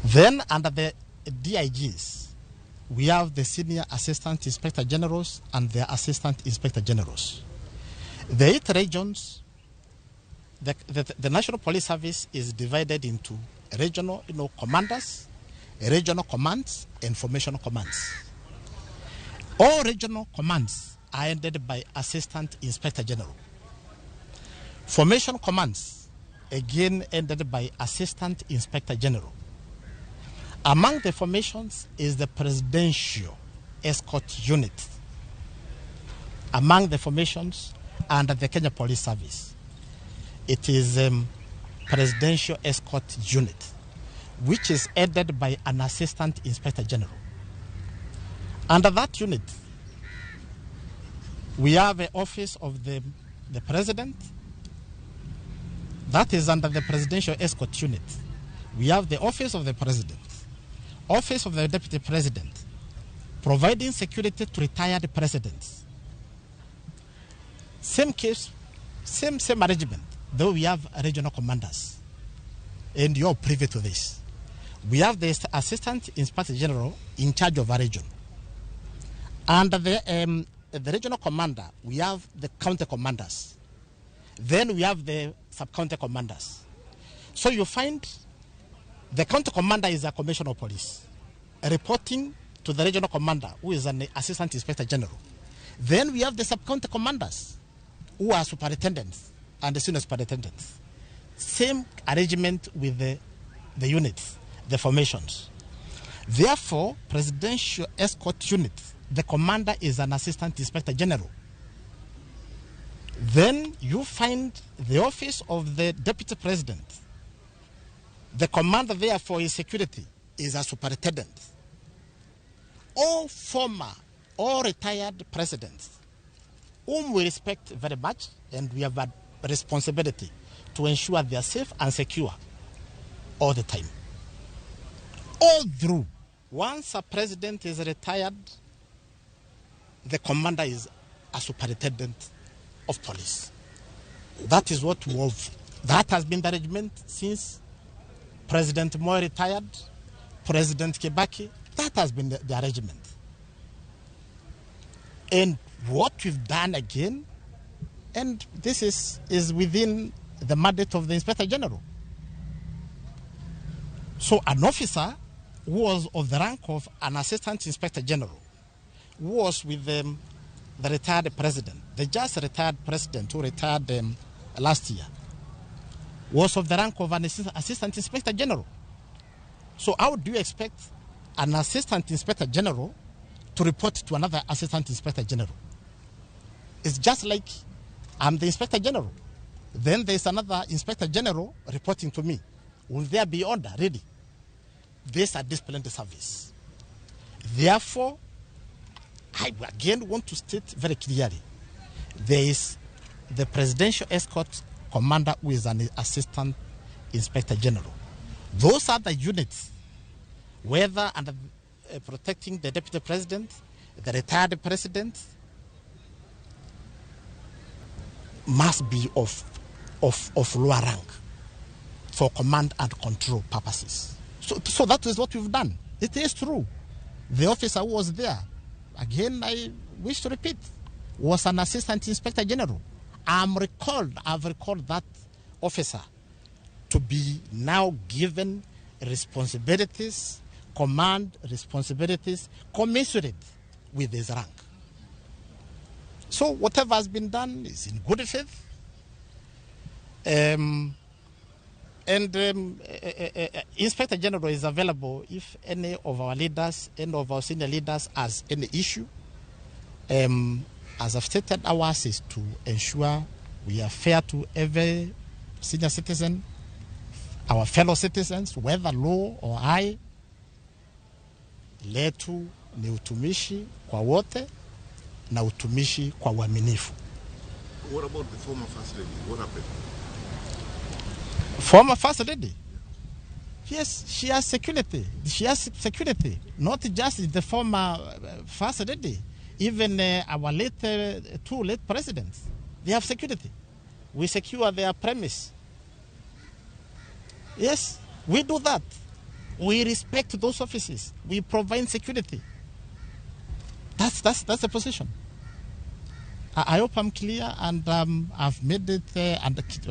Then under the DIGs, we have the Senior Assistant Inspector Generals and the Assistant Inspector Generals. The 8 regions, the National Police Service is divided into regional, commanders, regional commands, and formation commands. All regional commands are ended by Assistant Inspector General. Formation commands, again ended by Assistant Inspector General. Among the formations is the Presidential Escort Unit. Among the formations under the Kenya Police Service, it is Presidential Escort Unit, which is headed by an Assistant Inspector General. Under that unit, we have the office of the President. That is under the Presidential Escort Unit. We have the office of the President, office of the Deputy President, providing security to retired presidents. Same case, same arrangement, though we have regional commanders, and you're privy to this. We have the Assistant Inspector General in charge of a region. Under the regional commander, we have the county commanders. Then we have the sub-county commanders. So you find The county commander is a commissioner of police, reporting to the regional commander, who is an assistant inspector general. Then we have the sub-county commanders, who are superintendents and the senior superintendents. Same arrangement with the units, the formations. Therefore, presidential escort unit, the commander is an assistant inspector general. Then you find the office of the deputy president. The commander there for his security is a superintendent. All former, all retired presidents, whom we respect very much, and we have a responsibility to ensure they are safe and secure all the time. All through, once a president is retired, the commander is a superintendent of police. That is what we have. That has been the arrangement since President Moi retired, President Kibaki. That has been the arrangement. And what we've done again, and this is within the mandate of the Inspector General. So an officer who was of the rank of an Assistant Inspector General, who was with the retired president, the just retired president who retired last year, was of the rank of an Assistant Inspector General. So how do you expect an Assistant Inspector General to report to another Assistant Inspector General? It's just like I'm the Inspector General. Then there's another Inspector General reporting to me. Will there be order, really? These are disciplined service. Therefore, I again want to state very clearly, there is the presidential escort commander who is an Assistant Inspector General. Those are the units, whether under protecting the deputy president, the retired president, must be of lower rank for command and control purposes. So that is what we've done. It is true. The officer who was there, again, I wish to repeat, was an Assistant Inspector General. I've recalled that officer to be now given responsibilities, command responsibilities, commensurate with his rank. So whatever has been done is in good faith. Inspector General is available if any of our leaders, any of our senior leaders has any issue. As I've stated, ours is to ensure we are fair to every senior citizen, our fellow citizens, whether low or high. Letu ni utumishi kwa wote na utumishi kwa uaminifu. What about the former First Lady? What happened? Former First Lady? Yes, she has security. She has security. Not just the former First Lady. Even our late, two late presidents, they have security. We secure their premise. Yes, we do that. We respect those offices. We provide security. That's the position. I hope I'm clear and I've made it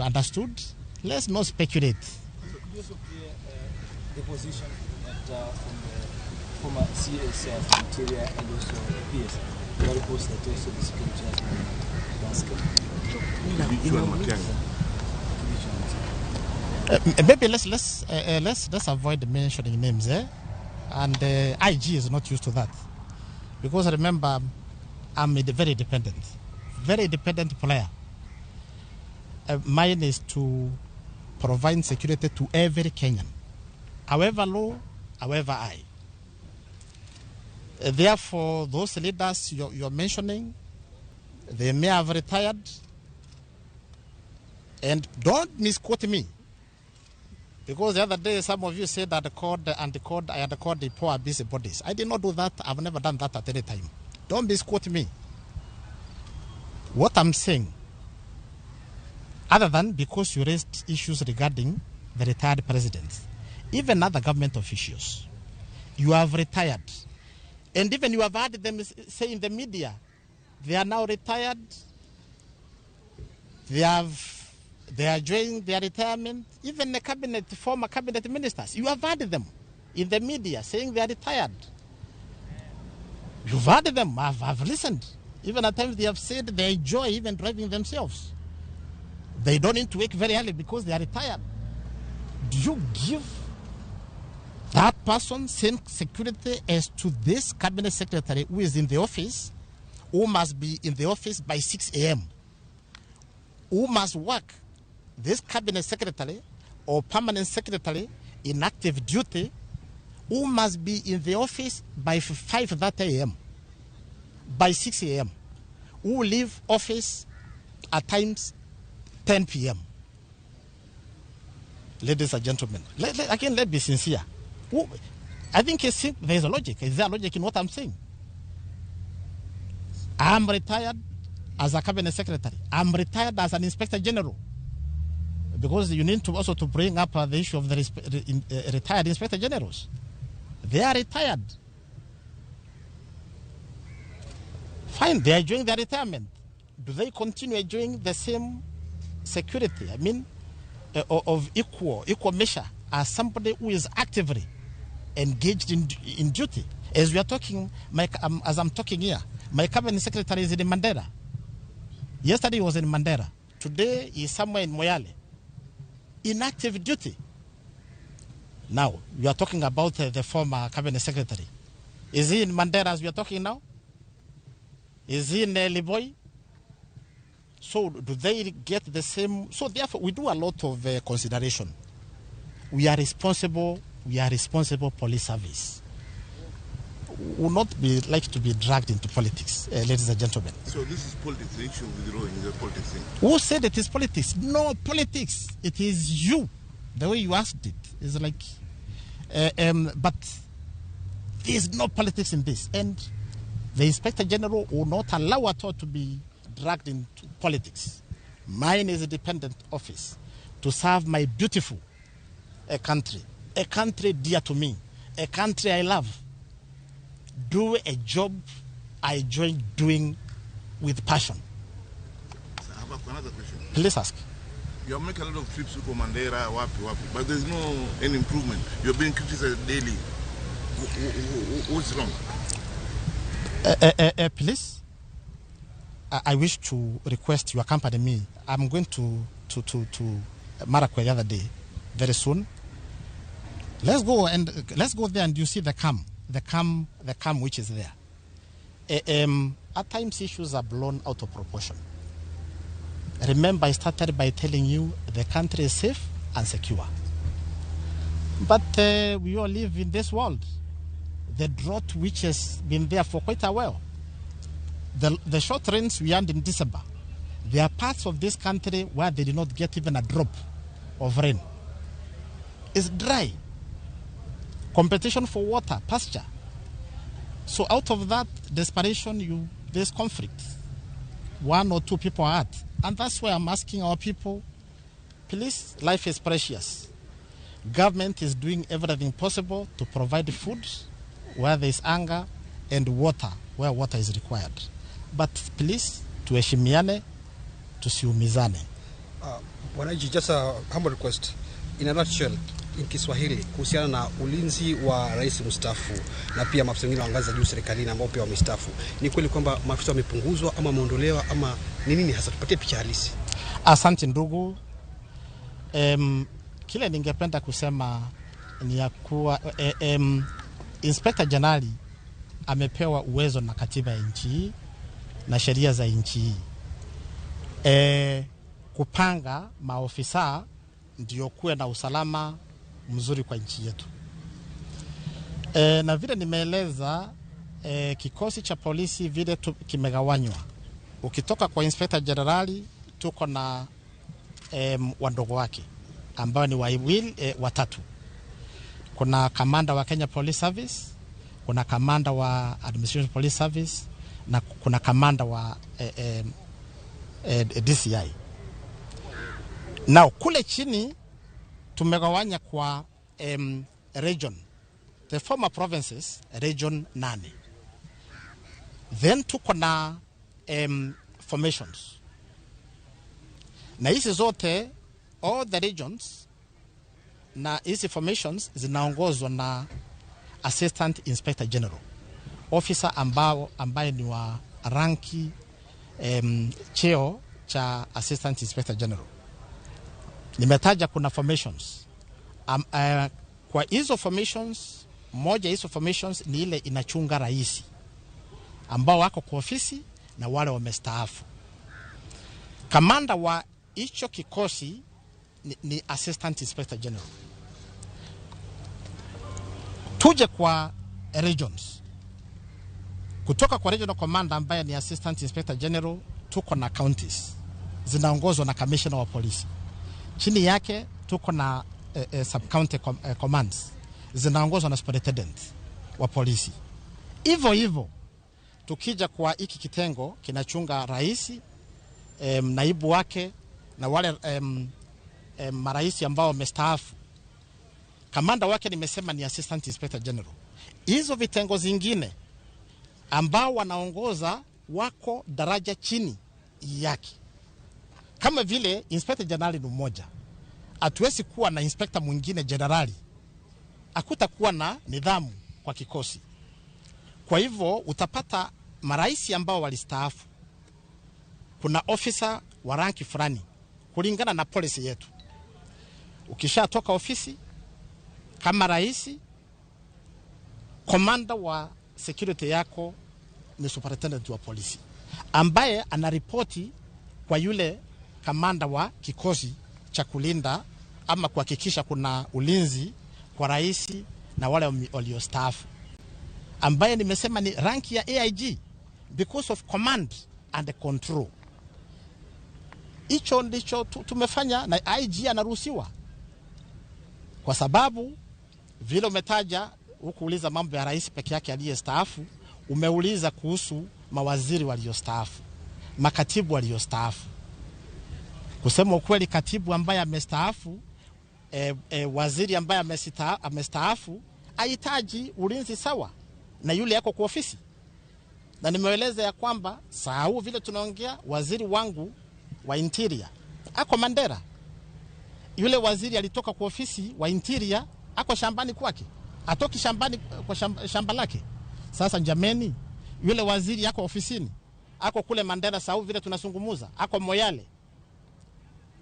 understood. Let's not speculate. So could you also clear the position that from the former CS from Interior and also the PS, there are reports that also the security has been downscaled? Maybe let's avoid mentioning names, eh? And IG is not used to that, because remember, I'm a very dependent player. Mine is to provide security to every Kenyan, however low, however high. Therefore, those leaders you're mentioning, they may have retired. And don't misquote me, because the other day some of you said that I had called the poor busybodies. I did not do that. I've never done that at any time. Don't misquote me. What I'm saying, other than because you raised issues regarding the retired presidents, even other government officials, you have retired. And even you have heard them say in the media, they are now retired, they have They are enjoying their retirement. Even the cabinet, former cabinet ministers, you have heard them in the media saying they are retired. You've heard them. I've listened. Even at times they have said they enjoy even driving themselves. They don't need to wake very early because they are retired. Do you give that person same security as to this cabinet secretary who is in the office, who must be in the office by 6 a.m., who must work? This cabinet secretary or permanent secretary in active duty who must be in the office by 5:30 a.m., by 6 a.m., who leave office at times 10 p.m. Ladies and gentlemen, again, let's be sincere. I think there's a logic. Is there a logic in what I'm saying? I'm retired as a cabinet secretary. I'm retired as an inspector general. Because you need to also to bring up the issue of the retired inspector generals. They are retired. Fine, they are enjoying their retirement. Do they continue enjoying the same security? I mean, of equal measure as somebody who is actively engaged in duty. As we are talking, as I'm talking here, my cabinet secretary is in Mandera. Yesterday he was in Mandera. Today he is somewhere in Moyale. In active duty. Now, we are talking about the former cabinet secretary. Is he in Mandera as we are talking now? Is he in Liboi? So do they get the same? So therefore, we do a lot of consideration. We are responsible. We are responsible police service. We will not be like to be dragged into politics, ladies and gentlemen. So this is politics. The issue of withdrawing is a politics thing. Who said it is politics? No politics. It is you. The way you asked it is like, but there is no politics in this. And the Inspector General will not allow at all to be dragged into politics. Mine is a dependent office to serve my beautiful country, a country dear to me, a country I love. Do a job I enjoy doing with passion. So I have another question. Please ask. You make a lot of trips to Mandera, Wapi, Wapi, but there's no any improvement. You're being criticized daily. What's wrong? Please, I wish to request you accompany me. I'm going to Marrakech the other day, very soon. Let's go there and you see the calm. The calm which is there. At times issues are blown out of proportion. Remember, I started by telling you the country is safe and secure. But we all live in this world. The drought which has been there for quite a while. The short rains we had in December, there are parts of this country where they did not get even a drop of rain. It's dry. Competition for water, pasture. So out of that desperation, there's conflict. One or two people are at. And that's why I'm asking our people, please, life is precious. Government is doing everything possible to provide food where there is anger and water where water is required. But please, tuheshimiane, tusiumizane. Bwana, just a humble request. In a nutshell, in Kiswahili, kuhusiana na ulinzi wa rais mstaafu na pia maafisa wengine wa ngazi za juu serikalini ambao pia wamestaafu, ni kweli kwamba maafisa wamepunguzwa ama wameondolewa ama ni nini hasa? Tupatie picha halisi. Asante ndugu. Kile ningependa kusema ni ya kuwa Inspector General amepewa uwezo na katiba ya nchi hii na sheria za nchi hii kupanga maofisa ndio kuwe na usalama mzuri kwa nchi yetu. Na vile nimeeleza, kikosi cha polisi vile kimegawanywa. Ukitoka kwa Inspector General tuko na wadogo wake ambao ni wawili, watatu. Kuna kamanda wa Kenya Police Service, kuna kamanda wa Administration Police Service na kuna kamanda wa DCI. Now kule chini tumegawanya kwa region, the former provinces, region 8. Then tuko na formations. Na hizi zote All the regions na hizi formations zinaongozwa na Assistant Inspector General, officer ambaye ni wa ranki cheo cha Assistant Inspector General. Nimetaja kuna formations. Kwa hizo formations, moja hizo formations ni ile inachunga rais ambao wako kwa ofisi na wale wamestaafu. Kamanda wa hicho kikosi ni Assistant Inspector General. Tuje kwa regions. Kutoka kwa regional commander ambaye ni Assistant Inspector General, tuko na counties zinaongozwa na commissioner wa polisi. Chini yake tuko na sub-county commands zinaongozwa na superintendent wa polisi. Hivyo hivyo tukija kwa hiki kitengo kinachunga rais, naibu wake na wale marais ambao wamestaafu. Kamanda wake nimesema ni Assistant Inspector General. Hizo vitengo zingine ambao wanaongoza wako daraja chini yake. Kama vile Inspector General ni mmoja, hatuwezi kuwa na inspector mwingine generali. Hakutakuwa na nidhamu kwa kikosi. Kwa hivyo utapata marais ambao walistaafu, kuna officer wa ranki fulani kulingana na policy yetu. Ukishatoka ofisi kama rais, commander wa security yako ni superintendent wa polisi ambaye anaripoti kwa yule kamanda wa kikosi cha kulinda ama kuhakikisha kuna ulinzi kwa rais na wale waliostaafu, ambaye nimesema ni ranki ya AIG because of command and control. Hicho ndicho tumefanya, na IG anaruhusiwa kwa sababu vile umetaja hukuuliza mambo ya rais peke yake aliyestaafu, umeuliza kuhusu mawaziri waliostaafu, makatibu waliostaafu. Kusema ukweli, katibu ambaye amestaafu, waziri ambaye amestaafu hahitaji ulinzi sawa na yule yako kwa ofisi. Na nimeeleza ya kwamba saa huu vile tunaongea, waziri wangu wa interior ako Mandera. Yule waziri alitoka kwa ofisi wa interior ako shambani kwake, atoki shambani kwa shamba lake. Sasa jameni, yule waziri yako ofisini, ako kule Mandera saa huu vile tunazungumza, ako Moyale.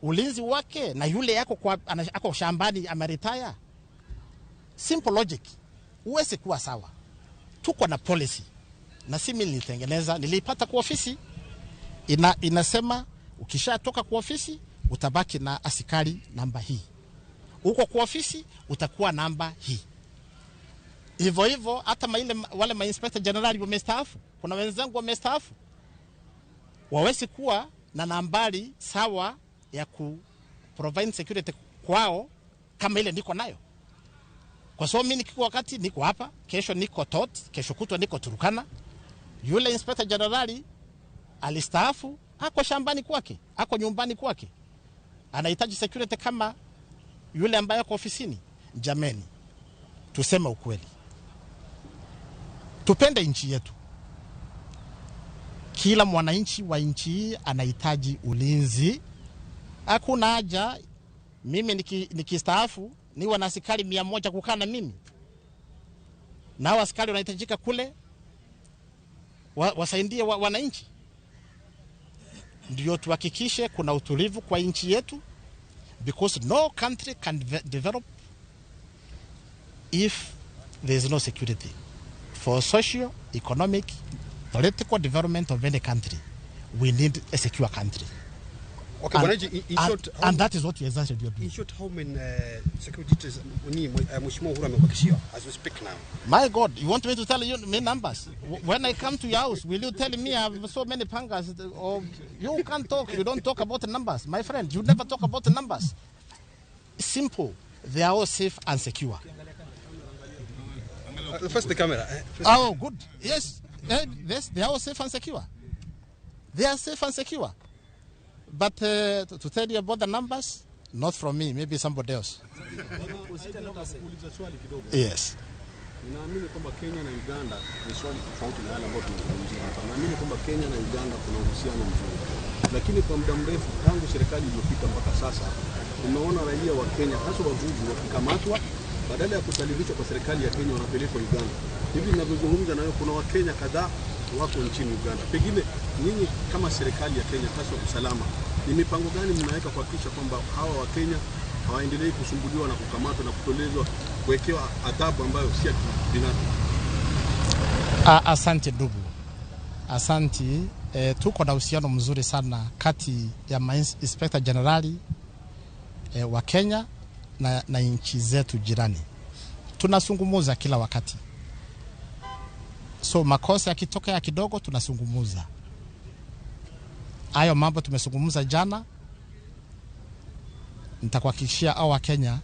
Ulinzi wake na yule yako kwa ako shambani ameritaya. Simple logic. Huwezi kuwa sawa. Tuko na policy. Na si mimi nilitengeneza, nilipata kwa ofisi. Inasema ukishatoka kwa ofisi utabaki na askari namba hii. Uko kwa ofisi utakuwa namba hii. Hivyo hivyo hata wale ma inspector general wamestaafu, kuna wenzangu wamestaafu, wawezi kuwa na nambari sawa ya ku provide security kwao kama ile niko nayo. Kwa sababu mimi nikiko wakati niko hapa, kesho niko Tot, kesho kutwa niko Turkana. Yule inspector general alistaafu, ako shambani kwake, ako nyumbani kwake. Anahitaji security kama yule ambaye ako ofisini. Jameni, tuseme ukweli. Tupende nchi yetu. Kila mwananchi wa nchi hii anahitaji ulinzi. Hakuna haja mimi nikistaafu niwe na askari 100 kukaa na mimi. Na hao askari wanahitajika kule wasaidie wananchi. Ndio tuhakikishe kuna utulivu kwa nchi yetu, because no country can develop if there is no security. For socio, economic, political development of any country, we need a secure country. Okay, and, in short, and that is what we exactly do. In short, how many security details Mheshimiwa Uhuru amekuhakikishia as we speak now? My God, you want me to tell you my numbers? When I come to your house, will you tell me I have so many pangas? Or you can't talk, you don't talk about the numbers. My friend, you never talk about the numbers. Simple. They are all safe and secure. First the camera. First. Oh, good. Yes, yes, they are all safe and secure. They are safe and secure. But to tell you about the numbers, not from me, maybe somebody else. Yes. Ninaamini kwamba Kenya na Uganda ni swali tofauti na yale ambayo tunazungumzia hapa. Naamini kwamba Kenya na Uganda kuna uhusiano mzuri. Lakini kwa muda mrefu tangu serikali iliyopita mpaka sasa tumeona raia wa Kenya hasa wavuvi wakikamatwa, badala ya kusalimishwa kwa serikali ya Kenya wanapelekwa Uganda. Hivi ninavyozungumza nayo kuna Wakenya kadhaa wako nchini Uganda. Pengine nyinyi kama serikali ya Kenya hasa usalama, ni mipango gani mnaweka kuhakikisha kwamba hawa Wakenya hawaendelei kusumbuliwa na kukamatwa na kutolezwa, kuwekewa adhabu ambayo si ya kibinadamu? Asante ndugu, asante. Tuko na uhusiano mzuri sana kati ya Inspector Generali wa Kenya na nchi zetu jirani. Tunazungumza kila wakati, so makosa yakitokea kidogo tunazungumza. Hayo mambo tumezungumza jana, nitakuhakikishia hao wa Kenya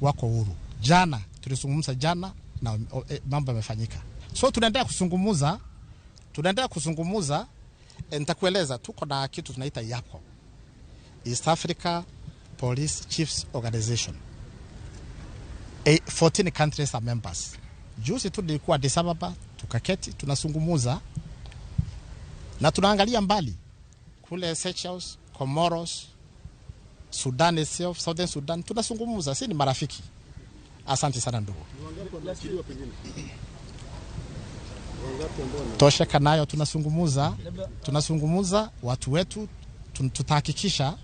wako huru. Jana tulizungumza jana na mambo yamefanyika. So tunaendelea kuzungumza. Nitakueleza tuko na kitu tunaita EAPCO, East Africa Police Chiefs Organization. 14 countries are members. Juzi tu nilikuwa Addis Ababa, tukaketi tunazungumza na tunaangalia mbali kule Seychelles, Comoros, Sudan itself, Southern Sudan, tunazungumza, si ni marafiki. Asante sana ndugu. Tosheka nayo, tunazungumza watu wetu, tutahakikisha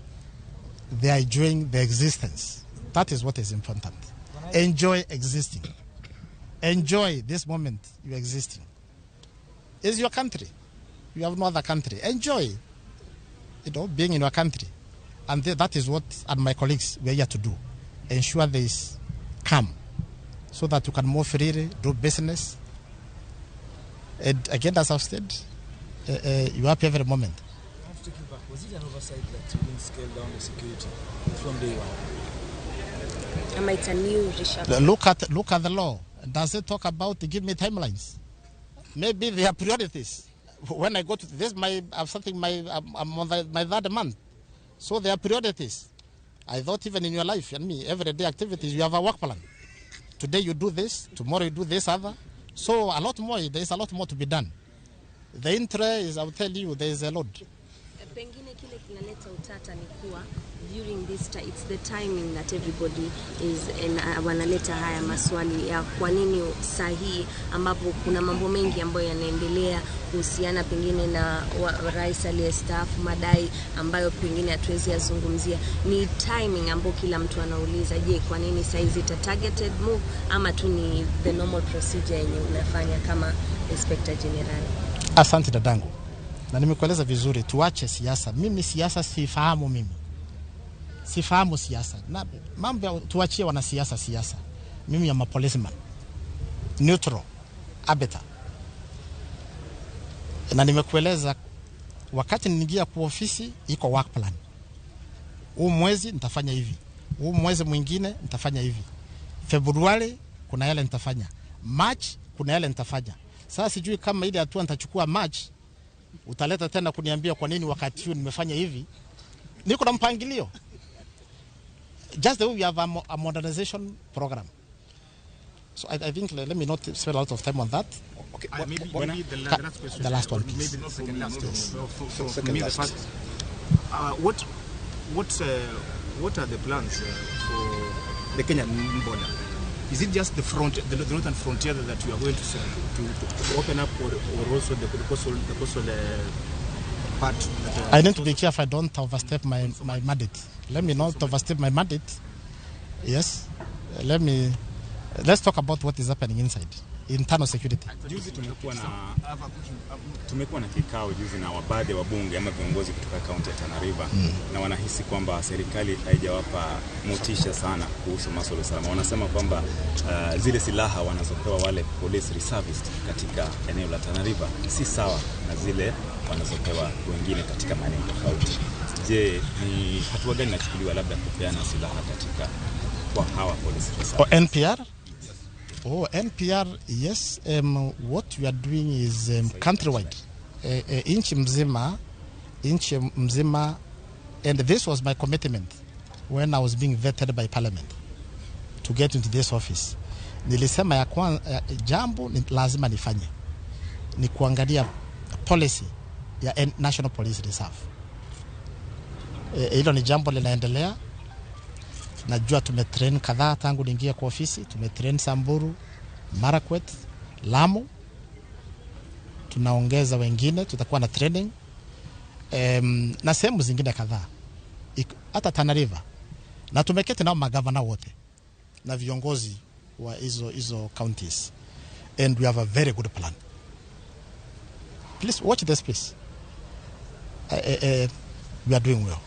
they are enjoying the existence. That is what is important. Enjoy existing. Enjoy this moment you are existing. It's your country. You have no other country. Enjoy, being in your country. And that is what, and my colleagues, we are here to do. Ensure there is calm so that you can move freely, do business. And again, as I've said, you are happy every moment. I have to take you back. Was it an oversight that you didn't scale down the security from day one? It's a new reshuffle. Look at the law. Does it talk about give me timelines? Maybe there are priorities. When I go to this, I'm on my third month. So there are priorities. I thought even in your life and me, everyday activities, you have a work plan. Today you do this, tomorrow you do this other. So a lot more, there is a lot more to be done. The interest is, I will tell you, there is a lot. Pengine kile kinaleta utata ni kuwa during this time, it's the timing that everybody is wanaleta haya maswali ya kwa nini sahihi ambapo kuna mambo mengi ambayo yanaendelea kuhusiana pengine na rais aliyestaafu, madai ambayo pengine hatuwezi yazungumzia. Ni timing ambayo kila mtu anauliza, je, kwa nini saizi ita targeted move ama tu ni the normal procedure yenye unafanya kama Inspector General? Asante dadangu. Na nimekueleza vizuri, tuache siasa. Mimi siasa sifahamu mimi. Sifahamu siasa. Na mambo tuachie wanasiasa siasa. Mimi am a policeman. Neutral. Arbiter. Na nimekueleza wakati niingia kwa ofisi iko work plan. Huu mwezi nitafanya hivi. Huu mwezi mwingine nitafanya hivi. Februari kuna yale nitafanya. March kuna yale nitafanya. Sasa sijui kama ile hatua nitachukua March utaleta tena kuniambia kwa nini wakati huu nimefanya hivi. Niko na mpangilio. Just the way we have a modernization program. So I think let me not spend a lot of time on that. Okay, maybe the last question. The last one, please. Maybe the second last. Second last. The first. What are the plans for the Kenyan border? Is it just the northern frontier that you are going to open up, or also the coastal part? That, I need to be careful I don't overstep my mandate. Let me not overstep my mandate. Yes, let's talk about what is happening inside. Internal security. Juzi tumekuwa na kikao juzi na baadhi ya wabunge ama viongozi kutoka kaunti ya Tana River na wanahisi kwamba serikali haijawapa motisha sana kuhusu masuala ya usalama. Wanasema kwamba zile silaha wanazopewa wale police reservists katika eneo la Tana River si sawa na zile wanazopewa wengine katika maeneo tofauti. Je, ni hatua gani inachukuliwa labda kupeana silaha katika kwa hawa police reservists? NPR? Oh, NPR, yes. What we are doing is countrywide. Inchi mzima, and this was my commitment when I was being vetted by Parliament to get into this office. Nilisema ya kwanza, jambo ni lazima nifanye ni kuangalia policy ya National Police Reserve. Hilo ni jambo linaendelea. Najua tumetrain kadhaa tangu niingie kwa ofisi, tumetrain Samburu, Marakwet, Lamu, tunaongeza wengine, tutakuwa na training na sehemu zingine kadhaa, hata Tana River, na tumeketi nao magavana wote na viongozi wa hizo counties, and we have a very good plan. Please watch the space. We are doing well.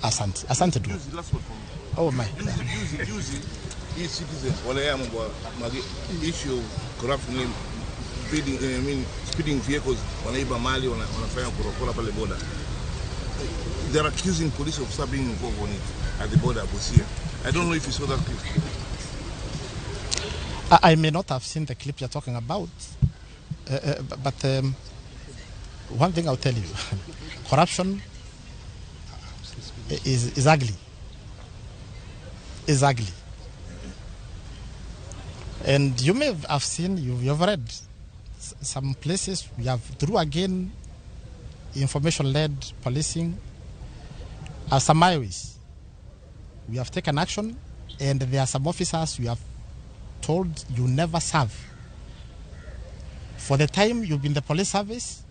Asante, asante du. Juzi, last word from me. Oh my. Juzi, hii Citizen wale mambo ya issue of corruption, speeding, I mean, speeding vehicles, wanaiba mali, wanafanya korokora pale border. They are accusing police officer being involved on it at the border Busia. I don't know if you saw that clip. I may not have seen the clip you're talking about, but one thing I'll tell you, corruption is ugly. Is ugly. And you may have seen, you've read some places we have, through again information-led policing, some highways, we have taken action, and there are some officers we have told you never serve. For the time you've been in the police service,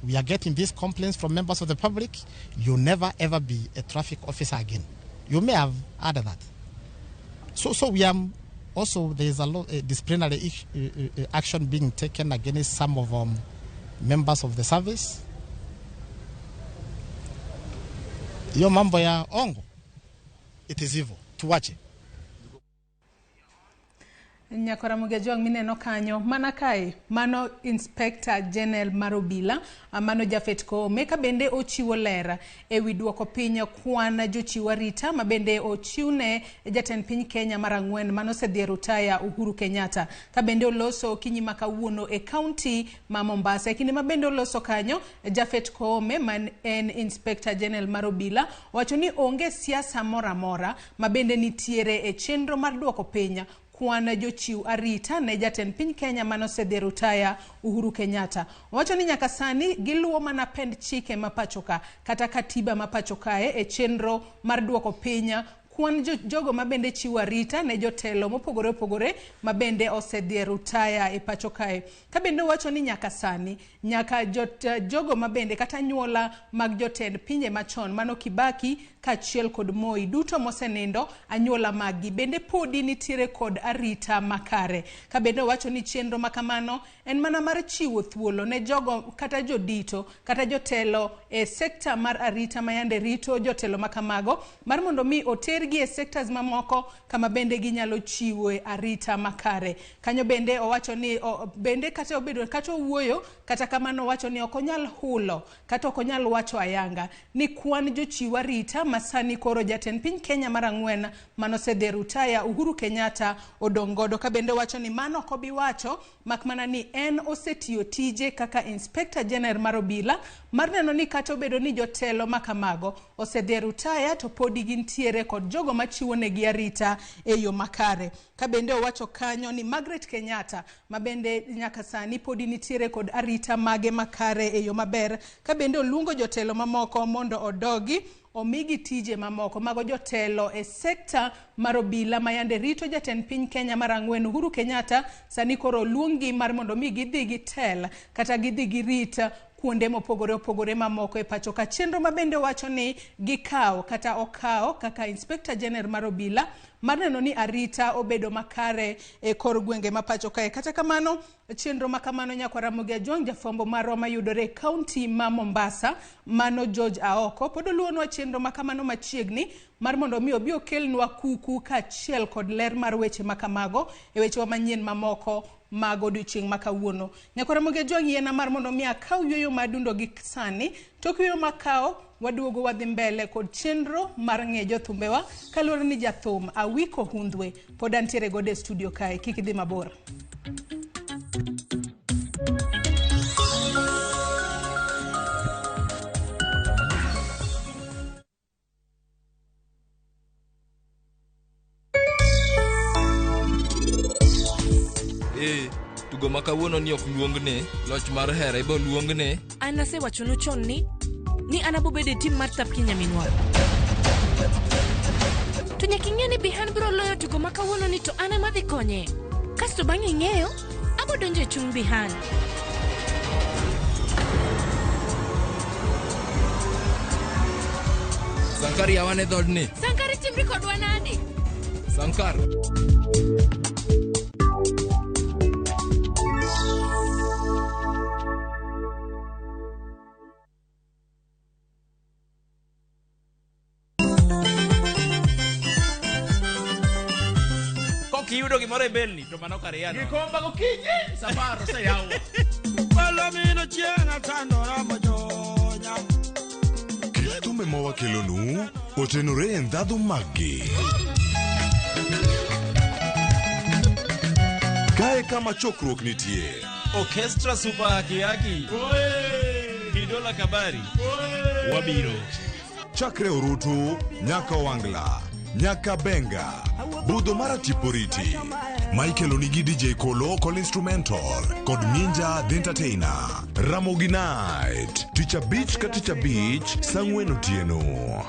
we are getting these complaints from members of the public, you never ever be a traffic officer again. You may have added that. So we are also, there is a lot disciplinary action being taken against some of members of the service. Hiyo mambo ya ongo, it is evil. Tuwache. Nyakora Mugejwang mineno kanyo mana kae mano Inspector General mar obila mano Japhet Koome ka bende ochiwo ler ewi duoko piny kwan jochiw arita ma bende ochiwne jatend piny Kenya mar ang'wen mano osedhi e rutaya Uhuru Kenyatta ka bende oloso okinyi ma kawuono e kaunti ma Mombasa. E kinde ma bende oloso kanyo, Japhet Koome man en Inspector General mar obila owacho ni onge siasa moro amora ma bende nitiere e chenro mar duoko piny kwan jochiw arita ne jatend piny Kenya mane osedhi e rutaya Uhuru Kenyatta. Owacho ni nyaka sani giluwo mana pend chike ma pacho ka kata katiba ma pacho kae e chenro mar duoko piny kwan jogo ma bende chiwo arita ne jotelo mopogore opogore ma bende osedhi e rutaya e pacho kae. Ka bende owacho ni nyaka sani nyaka jogo ma bende kata anyuola mag jotend pinje machon mano Kibaki kaachiel kod Moi duto mosenindo anyuola maggi bende podi nitiere kod arita makare. Ka bende owacho ni chenro makamano en mana mar chiwo thuolo ne jogo kata jodito kata jotelo e sekta mar arita mayande rito jotelo makamago mar mondo mi otergi e sectors mamoko kama bende ginyalo chiwo arita makare. Kanyo bende owacho ni bende kata obedo kata owuoyo kata kamano owacho ni ok onyal hulo kata ok onyal wacho ayanga ni kwan jochiw arita masani koro jatend piny Kenya mar ang'wen manosedhi e rutaya Uhuru Kenyatta odong' godo. Ka bende owacho ni mano ok obi wacho mak mana ni en osetiyo tije kaka Inspector General mar obila mar neno ni kata obedo ni jotelo makamago osedhi e rutaya to podi gintiere kod jogo machiwo negi arita e yo makare. Ka bende owacho kanyo ni Margaret Kenyatta ma bende nyaka sani podi nitiere kod arita mage makare e yo maber. Ka bende oluongo jotelo mamoko mondo odogi omigi tije mamoko mago jotelo e sekta mar obila mayande rito jatend piny Kenya mar ang'wen Uhuru Kenyatta sani koro oluongi mar mondo mi gidhi gitel kata gidhi girit kuonde mopogore opogore mamoko e pacho ka. Chenro ma bende wacho ni gikawo kata okawo kaka Inspector General mar obila mar neno ni arita obedo makare e kor gwenge ma pacho kae. Kata kamano chenro ma kamano nyakwar Ramogi Ajwang' jafwambo marwa mayudore e kaunti ma Mombasa mano George Aoko pod oluwonwa chenro ma kamano machiegni mar mondo mi obi okelnwa kuku kaachiel kod ler mar weche makamago e wechewa manyien mamoko mag odiochieng' ma kawuono. Nyakwar Ramogi Ajwang' yiena mar mondo mi akaw yueyo madundo gi sani, tok yueyo makawo waduogo wadhi mbele kod chenro mar ng'e jothumbewa kaluwore ni jathum Awiko Hundhwe pod antiere godo e studio kae, kik idhi mabor. Tugo ma kawuono ni ok luong ni loch mar hera ibo luong ni An asewachonu chon ni Ni an abobedo e tim mar Thapki nyaminwa. To nyaka ing'e ni Bihan biro loyo tugo ma kawuono ni to an ema adhi konye. Kasto bang' ing'eyo, abo donjo e chuny Bihan. Sankari yawane dhodni. Sankari timri kodwa nade? Sankar. Kokiyudo gimoro e belni to mano kar yano. Gikomba gokinyi safar oseyaw. Palomino chieng' atandora mojonya. Kit thumbe ma wakelonu otenore e ndhadhu maggi. Kae kama chokruok nitie. Orchestra Super Haki Haki. Kidola Kabari. Wabiro. Chakre orutu nyaka Wangla, nyaka Benga, budho mar Atiporiti. Michael onigi DJ Kolo kod instrumental kod Ninja the Entertainer. Ramogi Night, tich abich ka tich abich, saa ang'wen otieno.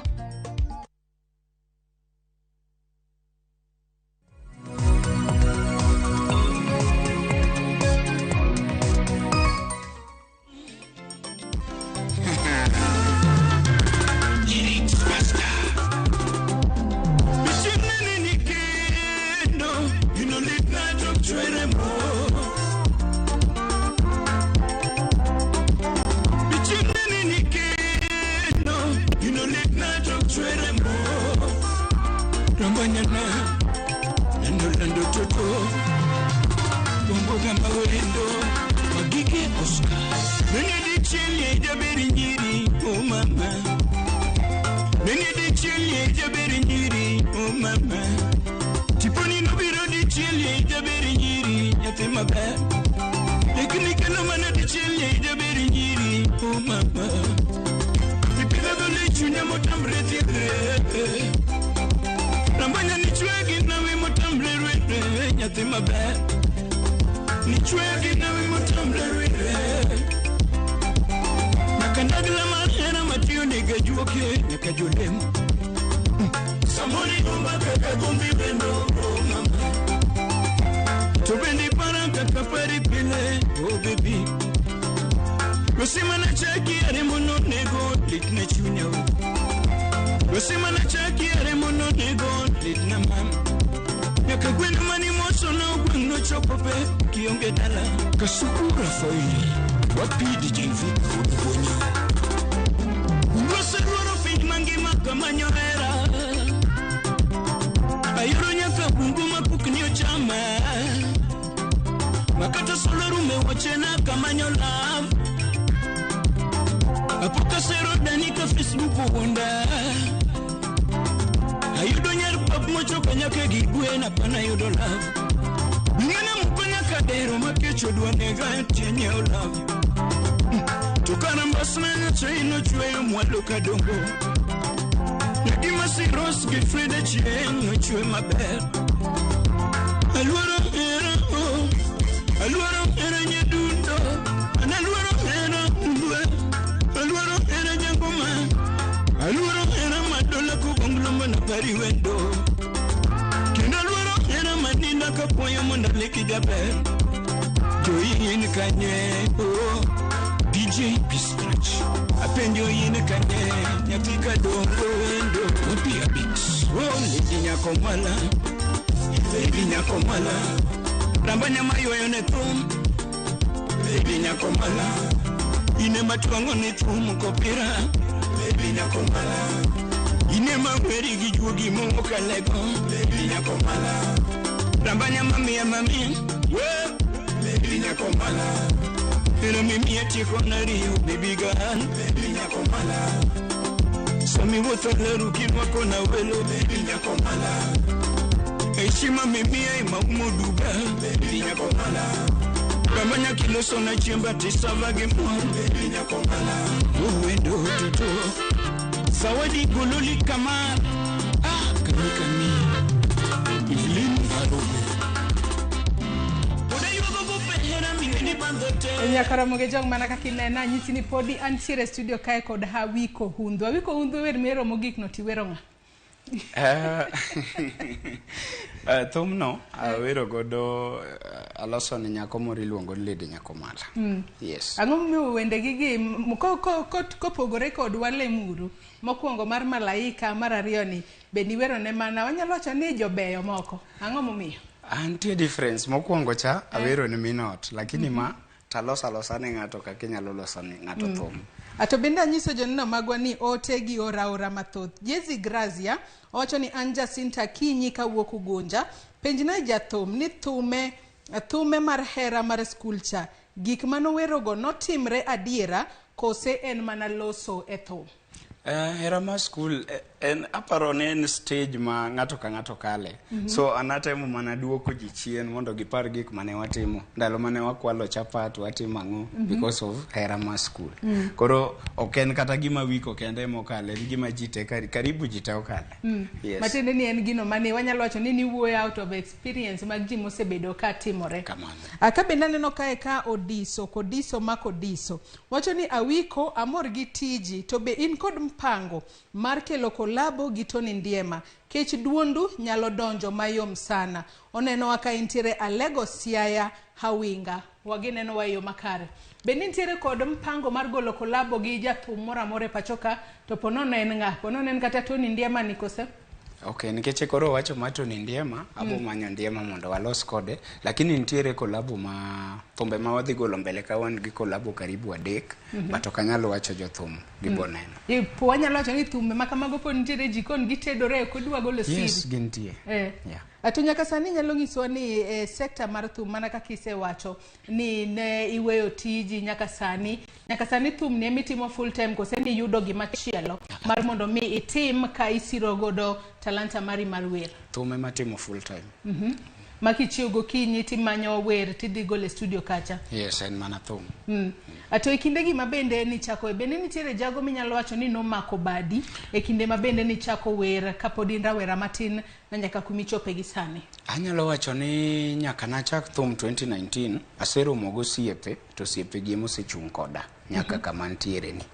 Nyaka romo gi jong mana kaka inena anyisi ni podi antiere e studio kae kod Awiko Hundho. Awiko Hundho wer mero mogik no tiwero ng'a? Thumno awero godo aloso ne nyako moro iluongo ni Lady Nyakomala. Yes. Ang'o momiyo wendegi gi kopogore kod Walemuru mokwongo mar Malaika, mar ariyo ni be niwero ne mana wanyalo wacho ni jobeyo moko. Ang'o momiyo? Antie difference mokwongo cha awero ne min ot lakini ma taloso alosa ne ng'ato kaka inyalo loso ne ng'ato thum. Ato bende anyiso joneno magwa ni ote gi ora ora mathoth. Jezi Grazia owacho ni an Jacinta Kinyi kawuok Ugunja. Penjna jathum ni thume mar hera mar skul cha gik manowerogo notimre adiera kose en mana loso e thum? Hera mar skul en aparo ni en stage ma ng'ato ka ng'ato kale. So an atemo mana duoko ji chien mondo gipar gik mane watimo ndalo mane wakwalo chapat watimo ang'o because of hera mar skul. Koro ok en kata gima Wiko kende emokale, en gima ji te karibu ji te okale. Yes. Matiende ni en gino mane wanyalo wacho ni niwuoyo out of experience mag ji mosebedo ka timore. Kamano. Ka bende aneno kae ka Odiso, Kodiso ma Kodiso. Wacho ni Awiko amor gi tiji to be in kod mpango mar kelo kolabo gi Tony Ndiema. Kech duondu nyalo donjo mayom sana. Onenowa ka intiere Alego Siaya Hawinga. Waginenowa e yo makare. Be nitiere kod mpango mar golo kolabo gi jathum moro amora e pacho ka to ponono en ng'a? Ponono en kata Tony Ndiema ni kose? Ok, nikech koro owacho ma Tony Ndiema, abo manyo Ndiema mondo walos kode, lakini nitiere kolabo ma thumbe ma wadhi golo mbele ka wan gi kolabo karibu 3, but ok anyal wacho jothum gibo neno. Wanyalo wacho ni thumbe ma kamago pod nitiere jikon gitedore ok odwa golo siri. Yes, gintie. Yeah. To nyaka sani nyalo nyiswa ni sekta mar thum mana kaka isewacho ni ne iweyo tiji nyaka sani thum ni emitimo full time kose ni yudo gima chielo mar mondo mi itim ka isiro godo talanta mari mar wer? Thum ema timo full time. Ma kichiew gokinyi timanyo wer tidhi golo e studio kacha. Yes, en mana thum. To e kinde gi ma bende nichako bende nitiere jago minyalo wacho ni nomako badi e kinde ma bende nichako wer kapod in rawera matin na nyaka kumichope gi sani? Anyalo wacho ni nyaka nachak thum 2019 aseromo gosiepe to osiepe gi emosechung' koda nyaka kama ntiere ni.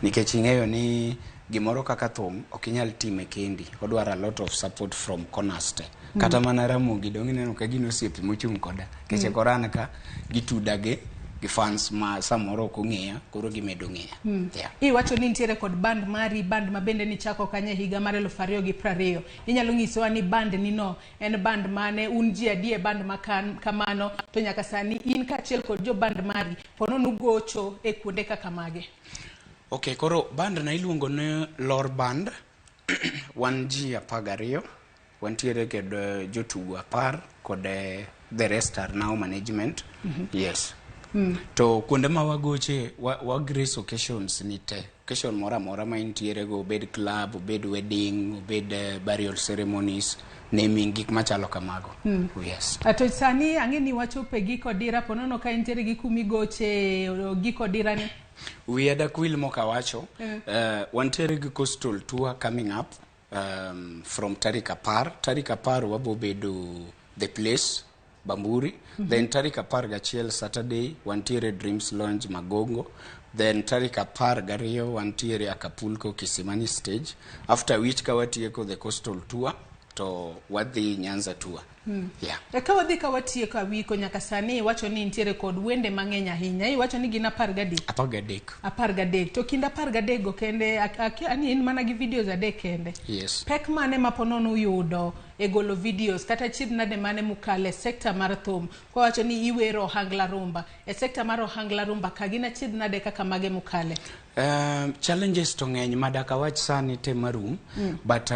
Nikech ing'eyo ni gimoro kaka thum ok inyal time kendi, odwaro a lot of support from corners te. Kata mana Ramogi dong' ineno ka gin osiepe mochung' koda. Nikech koro an ka gituda gi fans ma samoro ok ong'eya koro gimedo ng'eya. Yeah. Iwacho ni nitiere kod band mari, band ma bende nichako kanye higa mar 2020. Inyalo nyisowa ni band ni no en band mane, un ji adi e band ma kamano, to nyaka sani in kaachiel kod jo band mari ponono ugocho e kuonde kaka mage? Okay, koro band na iluongo ni Lor Band. Wan ji 12, wantiere kod jotugo 10 kod the rest are now management. Yes. To kuonde ma wagoche wa grace occasions ni te. Occasion moro amora ma intiere go, obed club, obed wedding, obed burial ceremonies, naming, gik machalo kamago. Yes. To sani ang'e ni wachopo e giko dira, ponono ka intiere gi kumigoche giko dira ni? Wiya dakwil mokawacho. Wantiere gi coastal tour coming up from tarik 10. Tarik 10 wabo bedo The Place Bamburi. Then tarik 11 Saturday wantiere Dreams Lounge Magongo. Then tarik 12 wantiere Acapulco Kisimani stage. After which ka watieko the coastal tour to wadhi Nyanza tour. Yeah. Ka wadhi ka watieko Awiko, nyaka sani iwacho ni nitiere kod wende mang'eny ahinya. Iwacho ni gin 13. 13. 13. To kind 13 go kende ani in mana gi videos 3 kende. Yes. Pek mane ma ponono uyudo e golo videos kata chiedh nade mane mukale sekta mar thum? Kwa wacho ni iwero ohangla rumba. E sekta mar ohangla rumba ka gin achiedh nade kaka mage mukale? Challenges to ng'eny madaka wach sani te marum, but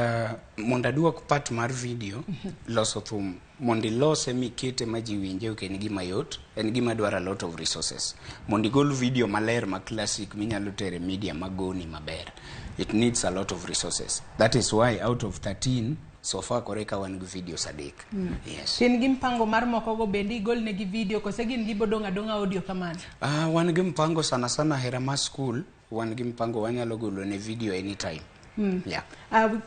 mondo aduok part mar video, loso thum mondo ilose mikete ma ji winje ok en gima yot, en gima dwaro a lot of resources. Mondo igol video maler ma classic minyalo tere media magoni maber, it needs a lot of resources. That is why out of 13 so far kore ka wan gi videos 3. Yes. In gi mpango mar moko go bende igol negi video kose gin gibodong' adong'a audio kamano? Wan gi mpango sana sana hera mar school, wan gi mpango wanyalo golo ne video anytime. Yeah.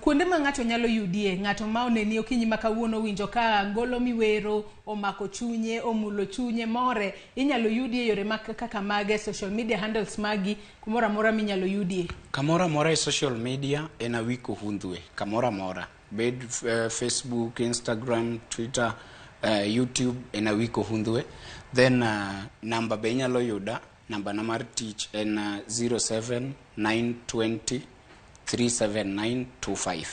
Kuonde ma ng'ato nyalo yudie, ng'ato ma oneni okinyi ma kawuono winjo ka ngolo miwero omako chunye, omulo chunye, more, inyalo yudie yore ma kaka mage, social media handles magi, kumoro amora minyalo yudie? Kamoro amora e social media en Awiko Hundhwe, kamoro amora. Bed Facebook, Instagram, Twitter, YouTube en Awiko Hundhwe. Then namba be inyalo yuda, namba na mar tich en 07920 37925.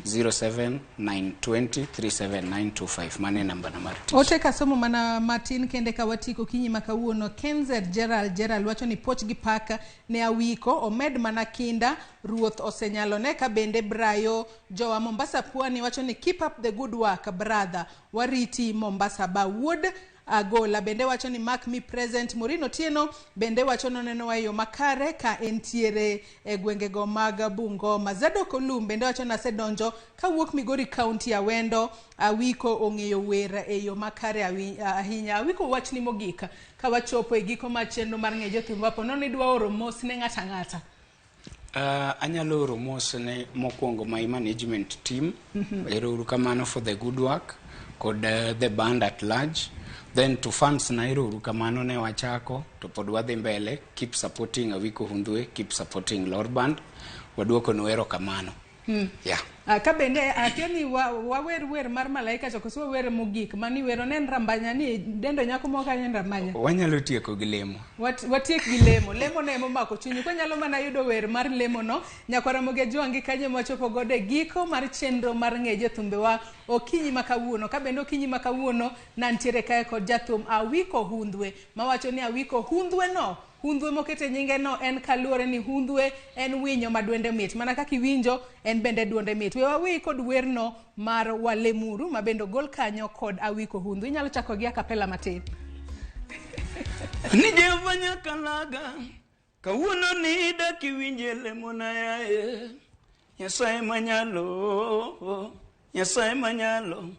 07920 37925, mano e namba na mar tich. Ote kasomo mana matin kende ka watieko okinyi ma kawuono. Kenzet Gerald wacho ni poch gi paka ne Awiko, omed mana kinda, ruoth osenyalone. Ka bende Brayo jowa Mombasa Pwani wacho ni keep up the good work brother, wariti Mombasa ba. Wuod Agola bende wacho ni mark me present. Morino Tieno bende wacho noneno e yo makare ka entiere e gwengego mag Bungoma. Zadok Olum bende wacho ni asedonjo kawuok Migori County Awendo, Awiko ong'eyo wer e yo makare ahinya. Awiko, wachni mogik ka wachopo e giko mar chenro mar ng'e jothum, wapo nono idwa oro mos ne ng'ato ang'ata. Anyalo oro mos ne mokwongo my management team. Ero uru kamano for the good work kod the band at large. Then to fans na, ero uru kamano, ne wachako to pod wadhi mbele. Keep supporting Awiko Hundhwe, keep supporting Lor Band. Waduoko nu erokamano. Yeah. Ka bende akia ni wawer wer mar malaika to koso wawer mogik mani wero ne en rambanya ni dendo nyako moko kanyo en rambanya. Wanyalo tieko gi lemo. Watiek gi lemo. Lemo no emomako chunyi. Kwanyalo mana yudo wer mar lemo no, nyakwara Ramogi Ajwang' gi kanyo mwachopo godo e giko mar chenro mar ng'e jothumbewa okinyi ma kawuono. Ka bende okinyi ma kawuono nantiere kae kod jathum Awiko Hundhwe, mawacho ni Awiko Hundhwe no, Hundhwe mokete nyinge no en kaluwore ni Hundhwe en winyo ma dwende mit. Mana kaka iwinjo, en bende dwonde mit. We waweyi kod werno mar Walemuru, ma bende ogol kanyo kod Awiko Hundhwe. Inyalo chako gi acapella matin. Ni Jehova Nyakalaga, kawuono ni dak iwinje lemona yaye. Nyasaye manyalo, Nyasaye manyalo.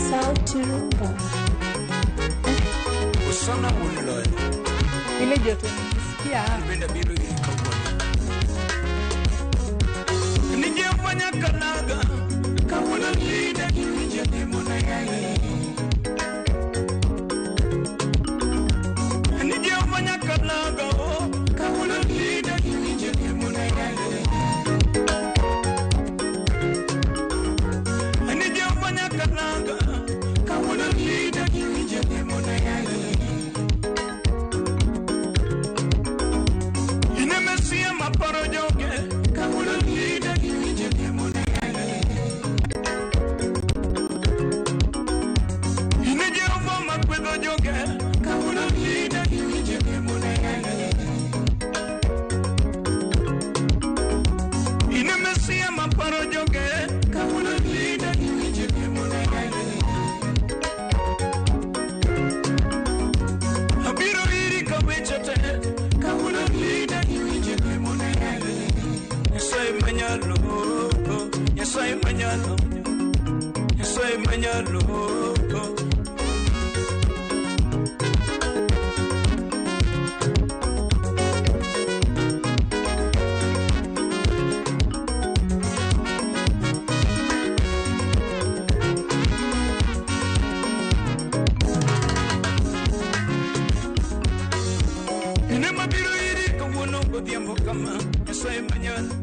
Sauti Rumba. Usana wuon loyo. Ile joto nisikia. Bende biro iri kawuono. Ni Jehova Nyakalaga, kawuono ni dak iwinje lemona yaye. Ni Jehova Nyakalaga, oh, kawuono ni dak iwinje lemona yaye. Ni Jehova Nyakalaga, kawuono ni dak iwinje lemona yaye. Ine Mesia maparo joge, kawuono ni dak iwinje lemona yaye. Ine Jehova makwedho joge, kawuono ni dak iwinje lemona yaye. Ine Mesia maparo joge, kawuono ni dak iwinje lemona yaye. Abiro iri ka weche te, kawuono ni dak iwinje lemona yaye. Nyasaye manyalo, Nyasaye manyalo, Nyasaye manyalo. Ine mabiro iri kawuono godhiambo kama, Nyasaye manyalo.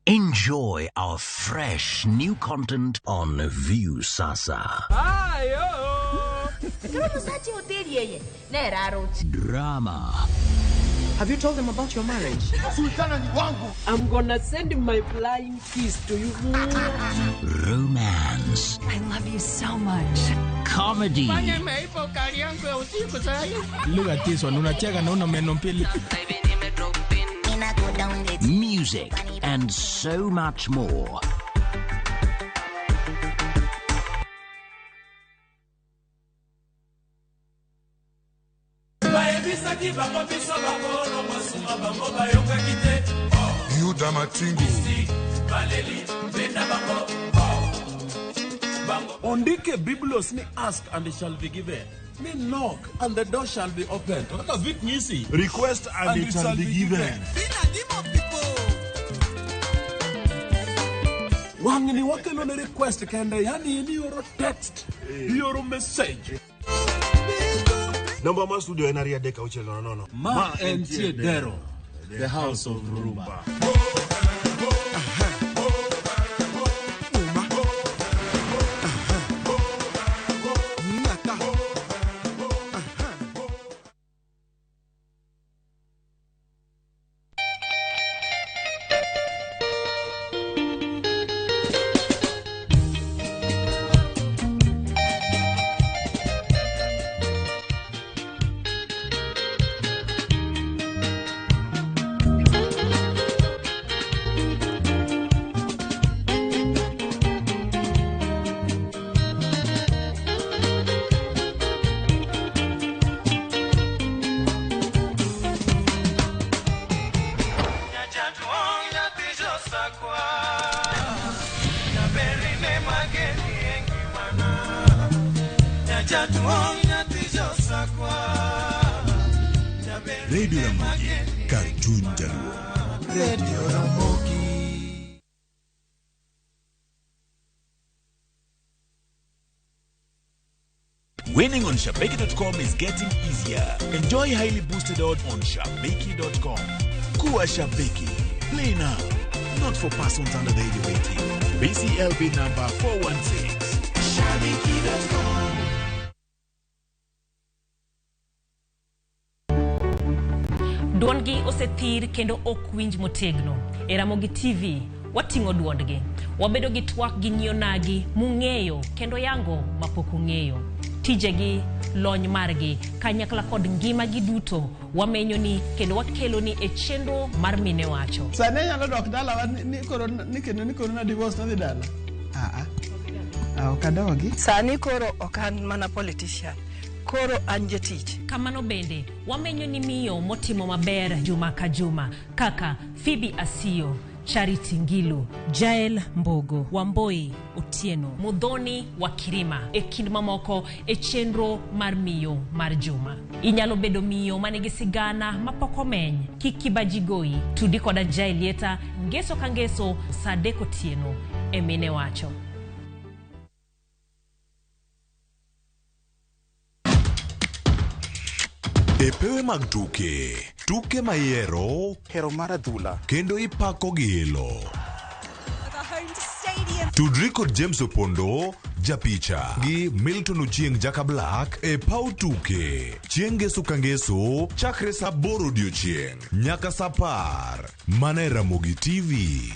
Enjoy our fresh new content on Viusasa. Ayo! Kero musachi hoteli yeye. Nera arochi. Drama. Have you told them about your marriage? Sultana ni wangu. I'm gonna send my flying kiss to you. Romance. I love you so much. Comedy. Look at this one, unacheka na una meno mbili. Music and so much more. Bayebisaki bango biso bakolo masuka bango bayokaki te. Yuda Matingu. Baleli benda bango. Ondike Biblos ni ask and it shall be given. Ni knock and the door shall be opened. Kaka vik nyisi. Request and it shall be given. Wang'ni wakelo ne request kende, yani ni oro text, ioro message. Namba mar studio en 2 3 6 0 0. Ma entie Dero, the house of Rumba. Radio Ramogi, kar chuny jaluo. Radio Ramogi. Winning on Shabiki.com is getting easier. Enjoy highly boosted odds on Shabiki.com. Kuwa Shabiki. Play now. Not for persons under the age of 18. BCLB number 416. Shabiki.com. Duondgi osethir kendo ok winj motegno. E Ramogi TV, wating'o duondgi. Wabedo gi twak gi nyionagi mung'eyo kendo yango mapok ung'eyo. Tijegi, lony margi, kanyakla kod ngimagi duto wamenyo ni kendo wakelo ni e chenro mar Mine Wacho. Sani anyalo dok dalawa ni koro ni kendo ni koro na divorce nodhi dala. Ah ah. Ah, ok adogi. Sani koro ok an mana politician. Koro an jatich. Kamano bende, wamenyo ni miyo motimo maber juma ka juma kaka Phoebe Asiyo, Charity Ngilu, Jael Mbogo, Wamboi Otieno, Muthoni wa Kirima e kind mamoko e chenro mar miyo mar juma. Inyalo bedo miyo manigi sigana mapok omeny, kik kibaji goyi, tudi koda Jael Lieta ngeso ka ngeso saa 3 otieno e Mine Wacho. E pewe mag tuke, tuke mayiero, hero mar adhula, kendo ipako gi ilo. Tudri kod James Opondo, japicha, gi Milton Ochieng Jaka Black e paw tuke. Chieng' ngeso ka ngeso, chakre saa 8 odiochieng' nyaka saa 10. Mana e Ramogi TV.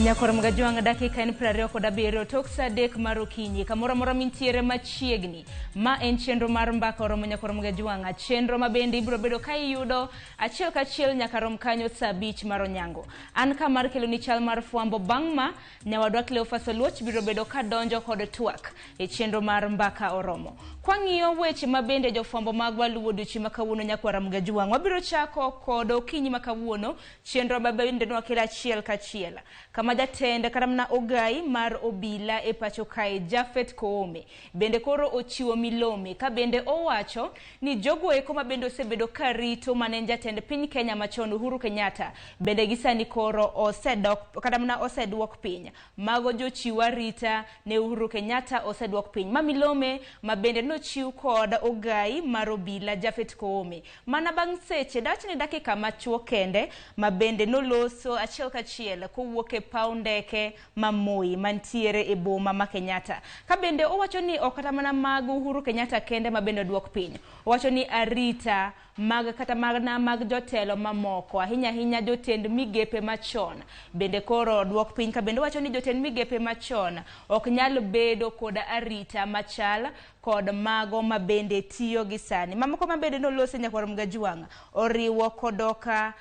Nyakor Mgajwang' dakika en 27 tok saa 3 mar okinyi kamoro amora mintiere machiegni. Ma en chenro mar Mbaka Oromo Nyakor Mgajwang', chenro ma bende ibiro bedo ka iyudo achiel kachiel nyaka rom kanyo saa 5 mar onyango. An ka mar keloni chal mar fwambo bang' ma nyawadwa Cleophas Oluoch biro bedo ka donjo kod twak e chenro mar Mbaka Oromo. Kwang'iyo weche ma bende jofwambo magwa luwo odiochieng' ma kawuono Nyakwar Mgajwang', wabiro chako kod okinyi ma kawuono chenro ma bende nwakelo achiel kachiel kama jatend kata mana ogai mar obila e pacho kae Japhet Koome bende koro ochiwo milome ka bende owacho ni jogo eko ma bende osebedo ka rito mane en jatend piny Kenya machon Uhuru Kenyatta bende gisani koro osedok kata mana oseduok piny. Mago jochiw arita ne Uhuru Kenyatta oseduok piny. Ma milome ma bende nochiw kod ogai mar obila Japhet Koome mana bang' seche dawach ni dakika machuok kende ma bende noloso achiel kachiel kowuok e paw ndeke ma Moi mantiere e boma ma Kenyatta. Ka bende owacho ni ok kata mana mag Uhuru Kenyatta kende ma bende oduok piny. Owacho ni arita mag kata mana mag jotelo mamoko ahinya ahinya jotend migepe machon bende koro oduok piny. Ka bende owacho ni jotend migepe machon ok nyal bedo kod arita machal kod mago ma bende tiyo gi sani. Mamoko ma bende nolose Nyakwar Mgajwang' oriwo kodoka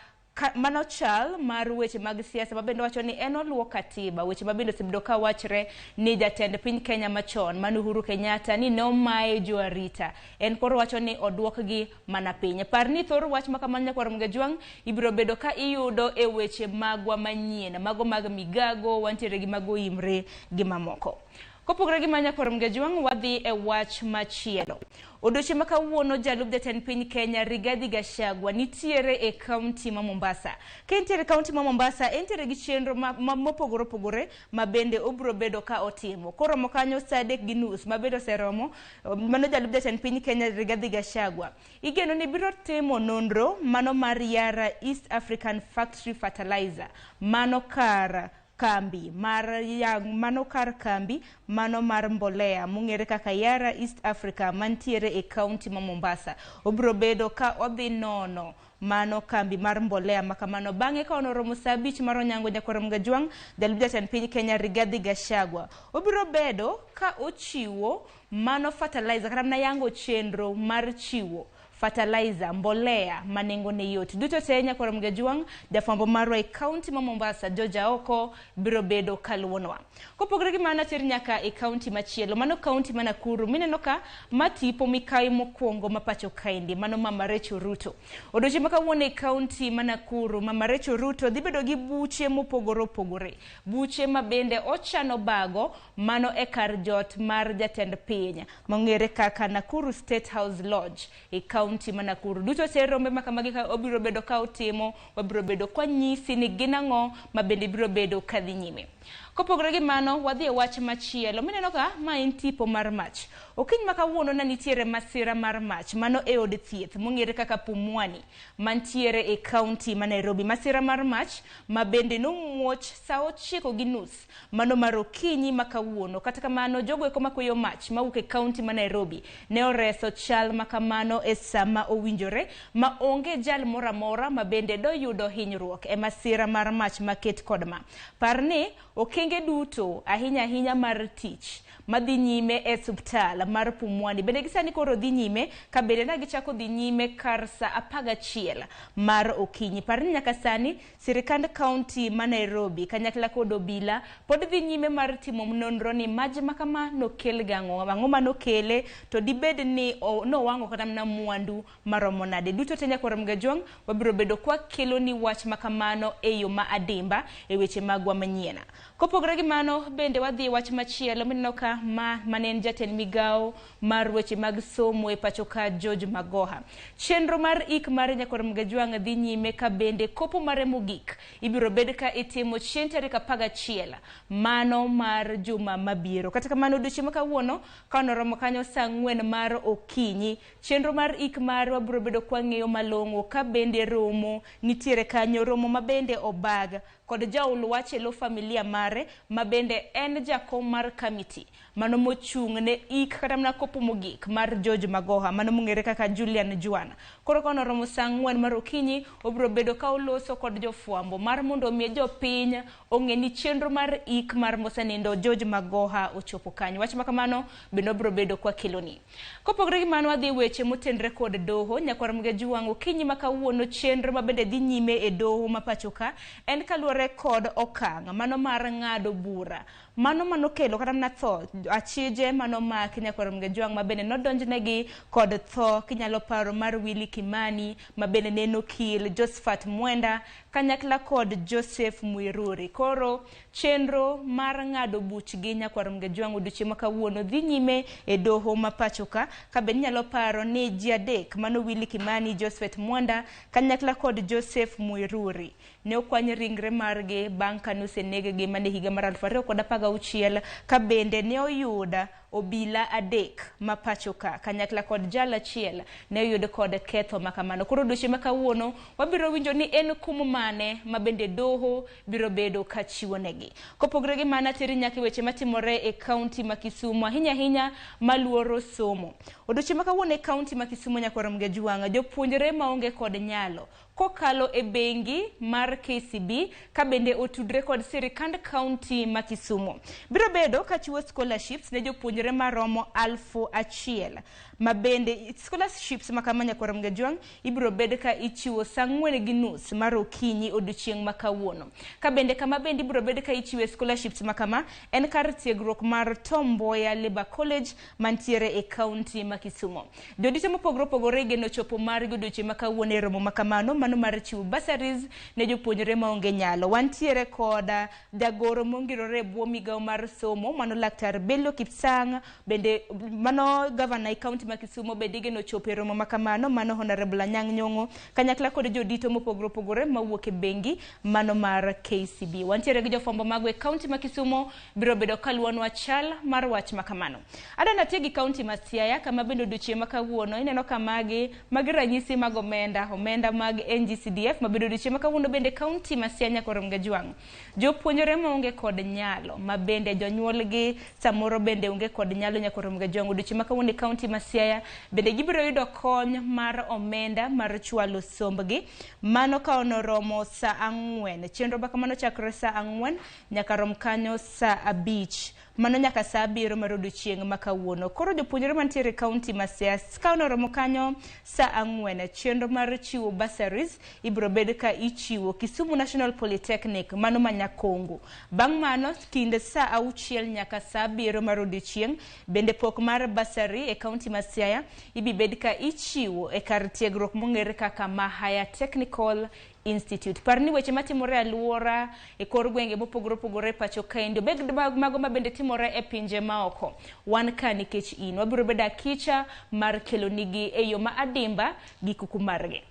mano chal mar weche mag siasa ma bende wacho ni en oluwo katiba, weche ma bende osebedo ka wachre ni jatend piny Kenya machon mano Uhuru Kenyatta ni nomaye jo arita, en koro wacho ni oduokgi mana piny. Par ni thor wach ma kamano Nyakwar Mgajwang' ibiro bedo ka iyudo e weche magwa manyien, mago mag migago, wantiere gi mago imre gi mamoko. Kopogore gi mano Nyakwar Mgajwang' wadhi e wach machielo. Odiochieng' ma kawuono jalup jatend piny Kenya Rigathi Gachagua nitiere e kaunti ma Mombasa. Ka entiere e kaunti ma Mombasa, entiere gi chenro mopogore opogore ma bende obiro bedo ka otimo. Koromo kanyo saa 3:30 ma bende oseromo, mano jalup jatend piny Kenya Rigathi Gachagua. Igeno ni biro timo nonro mano mar Yara East African Factory Fertilizer, mano kar kambi mar yang mano kar kambi mano mar mbolea mong'ere kaka Yara East Africa mantiere e kaunti ma Mombasa. Obiro bedo ka odhi nono mano kambi mar mbolea makamano. Bang'e ka onoromo saa 5 mar onyango Nyakwar Mgajwang' jalup jatend piny Kenya Rigathi Gachagua obiro bedo ka ochiwo mano fertilizer kata mana yango chenro mar chiwo fertilizer mbolea ma nengone yot. Duto te Nyakwar Mgajwang' jafwambo marwa e kaunti ma Mombasa George Aoko biro bedo kaluwonwa. Kopogore gi mano ater nyaka e kaunti machielo, mano kaunti ma Nakuru mineno ka matipo mikayi mokwongo ma pacho kaendi mano Mama Rachel Ruto. Odiochieng' ma kawuono e kaunti ma Nakuru Mama Rachel Ruto dhi bedo gi buche mopogore opogore, buche ma bende ochano bago mano e kar jot mar jatend piny mong'ere kaka Nakuru State House Lodge e kaunti ma Nakuru. Duto te rombe ma kamagi ka obiro bedo ka otimo, wabiro bedo kwa nyisi ni gin ang'o ma bende biro bedo ka dhi nyime. Kopogore gi mano wadhi e wach machielo mineno ka ma en tipo mar mach. Okinyi ma kawuono ne nitiere masira mar mach mano e od thieth mong'ere kaka Pumwani mantiere e kaunti ma Nairobi. Masira mar mach ma bende nomuoch saa 9:30 mano mar okinyi ma kawuono. Kata kamano jogo eko makweyo mach mawuok e kaunti ma Nairobi ne oreso chal ma kamano e sama owinjore ma onge jal moro amora ma bende doyudo hinyruok e masira mar mach maket kod ma. Par ni okenge duto ahinya ahinya mar tich madhi nyime e suptal mar Pumwani bende gisani koro dhi nyime ka bende na gichako dhi nyime kar saa 11 mar okinyi. Par ni nyaka sani sirikand kaunti ma Nairobi kanyakla kod obila pod dhi nyime mar timo nonro ni maj makama nokel gang'o, ang'o manokele, to dibed ni nowang'o kata mana mwandu maromo nade. Duto te Nyakwar Mgajwang' wabiro bedo kwa kelo ni wach makamano e yo ma adimba e weche magwa manyien. Kopogore gi mano bende wadhi e wach machielo mineno ka ma mane en jatend migawo mar weche mag somo e pacho ka George Magoha. Chenro mar ik mar Nyakwar Mgajwang' dhi nyime ka bende kopo mare mogik ibiro bed ka itimo chieng' tarik 11 mano mar juma mabiro. Kata kamano odiochieng' ma kawuono ka noromo kanyo saa 4 mar okinyi, chenro mar ik ik mar wabiro bedo kwang'eyo malong'o ka bende romo nitiere kanyo, romo ma bende obag kod jaul wach e lo familia mare ma bende en jakom mar kamiti mano mochung' ne ik kata mana kopo mogik mar George Magoha mano mong'ere kaka Julian Juan. Koro ka noromo saa 4 mar okinyi obiro bedo ka oloso kod jofwambo mar mondo omi jopiny ong'e ni chenro mar ik mar mosenindo George Magoha ochopo kanyo. Wach makamano bende obiro bedo kwa keloni. Kopogore gi mano wadhi weche motenre kod doho. Nyakwar Mgejuang' okinyi ma kawuono chenro ma bende dhi nyime e doho ma pacho ka en kaluwore kod okang' mano mar ng'ado bura mano manokelo kata mana tho achije mano maki Nyakwar Mgejuang' ma bende nodonjnegi kod tho kinyalo paro mar Willy Kimani ma bende ne okil Josephat Mwenda kanyakla kod Joseph Muiruri. Koro chenro mar ng'ado buchgi Nyakwar Mgejuang' odiochieng' ma kawuono dhi nyime e doho ma pacho ka ka bende inyalo paro ni ji adek mano Willy Kimani, Josephat Mwenda kanyakla kod Joseph Muiruri ne okwany ringre margi bang' kane oseneg-gi mana e higa mar 2016 ka bende ne oyud obila adek ma pacho ka kanyakla kod jal achiel ne oyud kod ketho makamano. Koro odiochieng' ma kawuono wabiro winjo ni en kum mane ma bende doho biro bedo ka chiwo negi. Kopogore gi mano ateri nyaka weche matimore e kaunti ma Kisumu ahinya ahinya maluoro somo. Odiochieng' ma kawuono e kaunti ma Kisumu Nyakwar Mgejuang' jopuonjre maonge kod nyalo kokalo e bengi mar KCB ka bende otudre kod sirikand kaunti ma Kisumu biro bedo ka chiwo scholarships ne jopuonjre maromo 1000 ma bende scholarships ma kama Nyakwar Mgejuang' ibiro bed ka ichiwo saa 4:30 mar okinyi odiochieng' ma kawuono. Ka bende kama bende ibiro bed ka ichiwe scholarships ma kama en kar tiegruok mar Tom Mboya Labour College mantiere e kaunti ma Kisumu. Jodito mopogore opogore igeno chopo margi odiochieng' ma kawuono e romo ma kamano mano mar chiwo bursaries ne jopuonjre maonge nyalo. Wantiere kod jagoro mongirore e bwo migawo mar somo mano Laktar Bello Kipsang, bende mano gavana e kaunti ma Kisumu bende igeno chopo e romo ma kamano mano Honorable Anyang' Nyong'o kanyakla kod jodito mopogore opogore mawuok e bengi mano mar KCB. Wantiere gi jofwambo mago e kaunti ma Kisumu biro bedo kaluwonwa chal mar wach ma kamano. Adwa natie gi kaunti ma Siaya kama bende odiochieng' ma kawuono ineno ka magi ranyisi mag omenda mag NGCDF ma bende odiochieng' ma kawuono bende kaunti ma Siaya Nyakwar Mgejuang' jopuonjre maonge kod nyalo ma bende jonyuolgi samoro bende onge kod nyalo Nyakwar Mgejuang' odiochieng' ma kawuono e kaunti ma Siaya bende gibiro yudo kony mar omenda mar chwalo sombgi mano ka onoromo saa 4. Chenro ma kamano chakre saa 4 nyaka rom kanyo saa 5 mano nyaka saa 7 mar odiochieng' ma kawuono. Koro jopuonjre mantiere e kaunti ma Siaya ka onoromo kanyo saa 4 chenro mar chiwo bursaries ibiro bed ka ichiwo Kisumu National Polytechnic mano ma Nyakongo. Bang' mano kind saa 6 nyaka saa 7 mar odiochieng' bende pok mar bursary e kaunti ma Siaya ibi bed ka ichiwo e kar tiegruok mong'ere kaka Mahaya Technical Institute. Par ni weche matimore e aluora e kor gwenge mopogore opogore pacho kaendi obed mago ma bende timore e pinje maoko. Wan ka nikech in wabiro bedo akicha mar kelonigi e yo ma adimba gi kuku margi.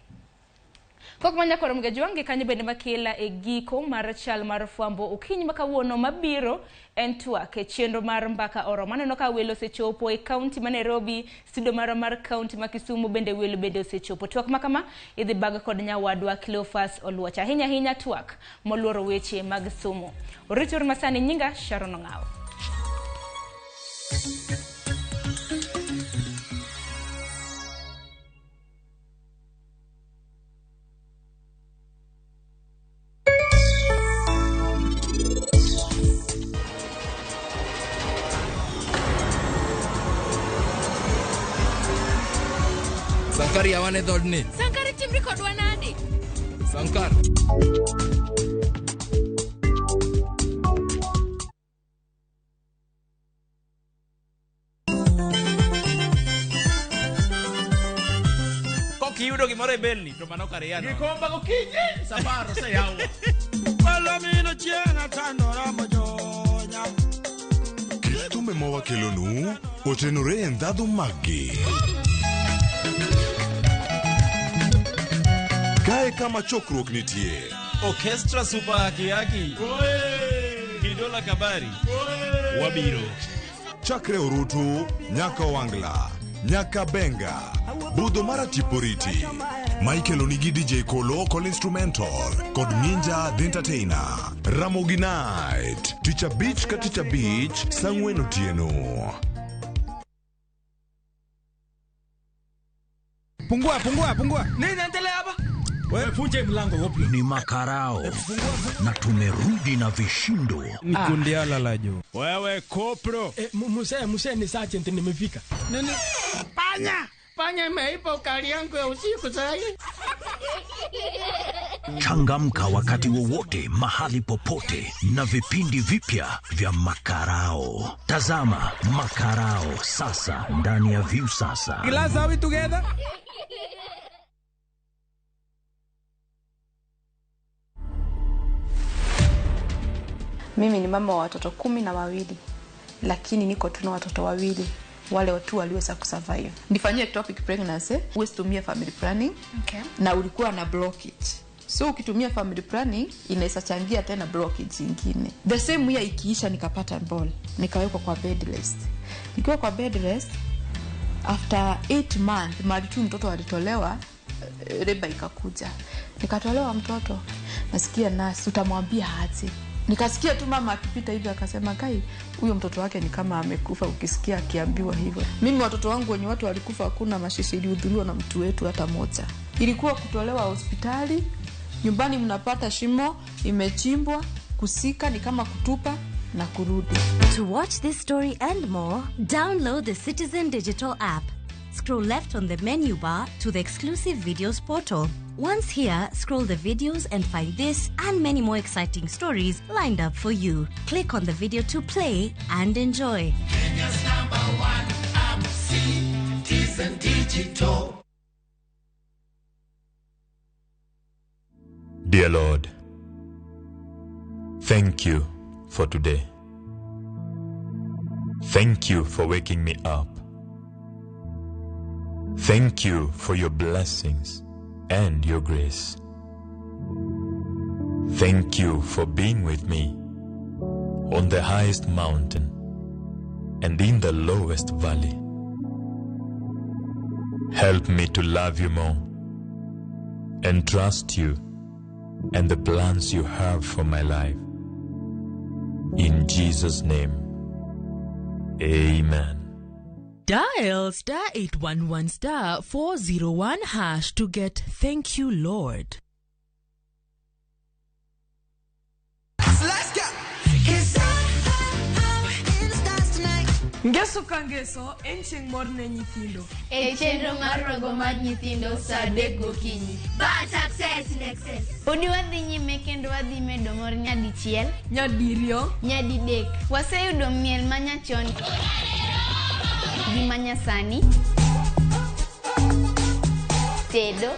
Kok ma Nyakwar Mgejuang' gi kanyo bende makela e giko mar chal mar fwambo okinyi ma kawuono mabiro en twak e chenro mar mbaka oromo. Aneno ka welo osechopo e kaunti ma Nairobi, studio marwa mar kaunti ma Kisumu bende welo bende osechopo. Twak ma kama idhi bag kod nyawadwa Cleophas Oluoch. Ahinya ahinya twak moluoro weche mag somo. Orito masani nyinga Sharon Ong'awo. Sankari yawane dhodni. Sankari timri kodwa nade? Sankar. Kiyudo gimoro e belni to mano kariano. Gikomba gokinyi safar oseyawo. Palomino chieng' atandora mojonya. Kit thumbe mawakelonu otenore e ndhadhu maggi. Kae kama chokruok nitie. Orchestra Super Haki Haki. Kidola Kabari. Wabiro. Chakre Orutu nyaka Wangla. Nyaka Benga, Budho mar Atiporiti. Michael Onigi DJ Kolo Kol Instrumental kod Ninja The Entertainer. Ramogi Night, tich abich ka tich abich, saa ang'wen otieno. Pungua, pungua, pungua. Nini naendelea hapa? Wewe funje mlango wapi? Ni makarao na tumerudi na vishindo. Ni kundiala la juu. Wewe kopro. Muse, muse ni sergeant nimefika. Nini? Panya! Panya imeipa ukali yangu ya usiku sasa. Changamka wakati wowote, mahali popote na vipindi vipya vya Makarao. Tazama Makarao sasa ndani ya Viusasa. Glass, are we together? Mimi ni mama wa watoto 12, lakini niko tu na watoto wawili wale tu waliweza kusurvive. Nifanyie ectopic pregnancy, huwezi tumia family planning. Okay. Na ulikuwa na blockage. So ukitumia family planning inaweza changia tena blockage nyingine. The same year ikiisha nikapata ball, nikawekwa kwa bed rest. Nikiwa kwa bed rest after 8 months mali tu mtoto alitolewa, reba ikakuja. Nikatolewa mtoto. Nasikia nurse utamwambia aje. Nikasikia tu mama akipita hivi akasema, kai huyo mtoto wake ni kama amekufa, ukisikia akiambiwa hivyo. Mimi watoto wangu wenye watu walikufa hakuna mashishi ilihudhuriwa na mtu wetu hata moja. Ilikuwa kutolewa hospitali, nyumbani mnapata shimo imechimbwa, kusika ni kama kutupa na kurudi. To watch this story and more, download the Citizen Digital app. Scroll left on the menu bar to the exclusive videos portal. Once here, scroll the videos and find this and many more exciting stories lined up for you. Click on the video to play and enjoy. Kenya's number one app, Citizen Digital. Dear Lord, thank you for today. Thank you for waking me up. Thank you for your blessings and your grace. Thank you for being with me on the highest mountain and in the lowest valley. Help me to love you more and trust you and the plans you have for my life. In Jesus' name, amen. Dial star 811 star 401 hash to get Thank You Lord. Let's go. Ngeso ka ngeso en chieng' mor ne nyithindo. E chenro mar rogo mar nyithindo saa 3 gokinyi. But success in excess. Podi wadhi nyime kendo wadhi medo mor nyadichiel, nyadiriyo, nyadidek. Waseyudo miel manyachon gi manyasani, tedo,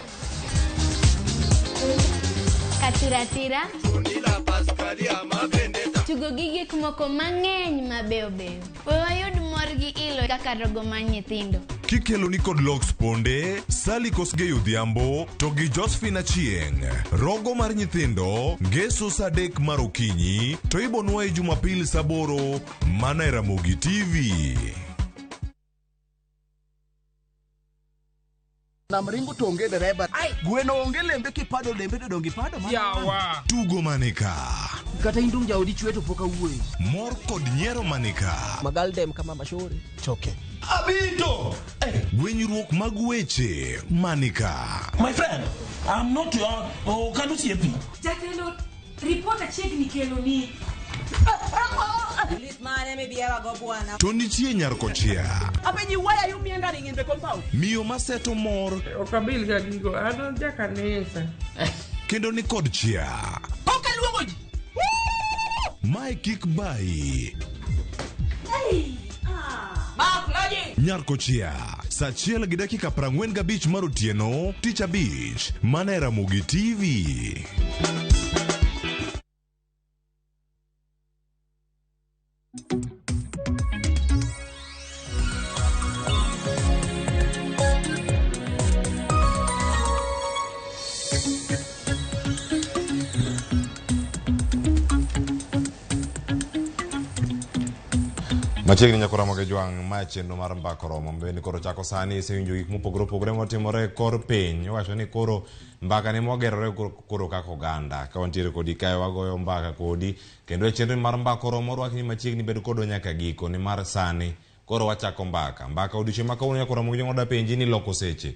katiratira, tugo gi gik moko mang'eny mabeyo beyo. We wayud mor gi ilo kaka rogo mar nyithindo. Kikelo ni kod Lox Ponde, Sally Kosgei Odhiambo to gi Josephine Achieng'. Rogo mar nyithindo ngeso saa 3 mar okinyi to ibonwaye Jumapil saa 8 mana e Ramogi TV. Namringo to onge dereba. Gweno onge lembe kipado lembe to donge ipado mana. Yawa. Tugo manika. Kata indum jaodi chwe to pok awuoyo. Mor kod nyiero manika. Magaldem kama mashore. Choke. Abito. Gwenyruok mag weche manika. My friend, I'm not your okanusi. Jatelo, report achiegni kelo ni. To nitie nyar kochia. Apenji, why are you meandering in the compound? Miyo maseto mor. Ok abil ga gigo, an jakanisa. Kendo ni kod chia. Ok aluongo ji. Mae kik bayi. Nyar kochia saa 1:45 mar otieno tich abich mana e Ramogi TV. Machiegni nyako Ramogi Jwang' ma chenro mar mbaka oromo bende koro chako sani isewinjo gik mopogore opogore motimore e kor piny iwacho ni koro mbaka ni mogerore koro kaka oganda ka wantiere kodi kae wagoyo mbaka kodi kendo e chenro mar mbaka oromo orwakni machiegni bed kodwa nyaka giko nimar sani koro wachako mbaka mbaka odiochieng' ma kawuono nyako Ramogi Jwang' oda penji ni loko seche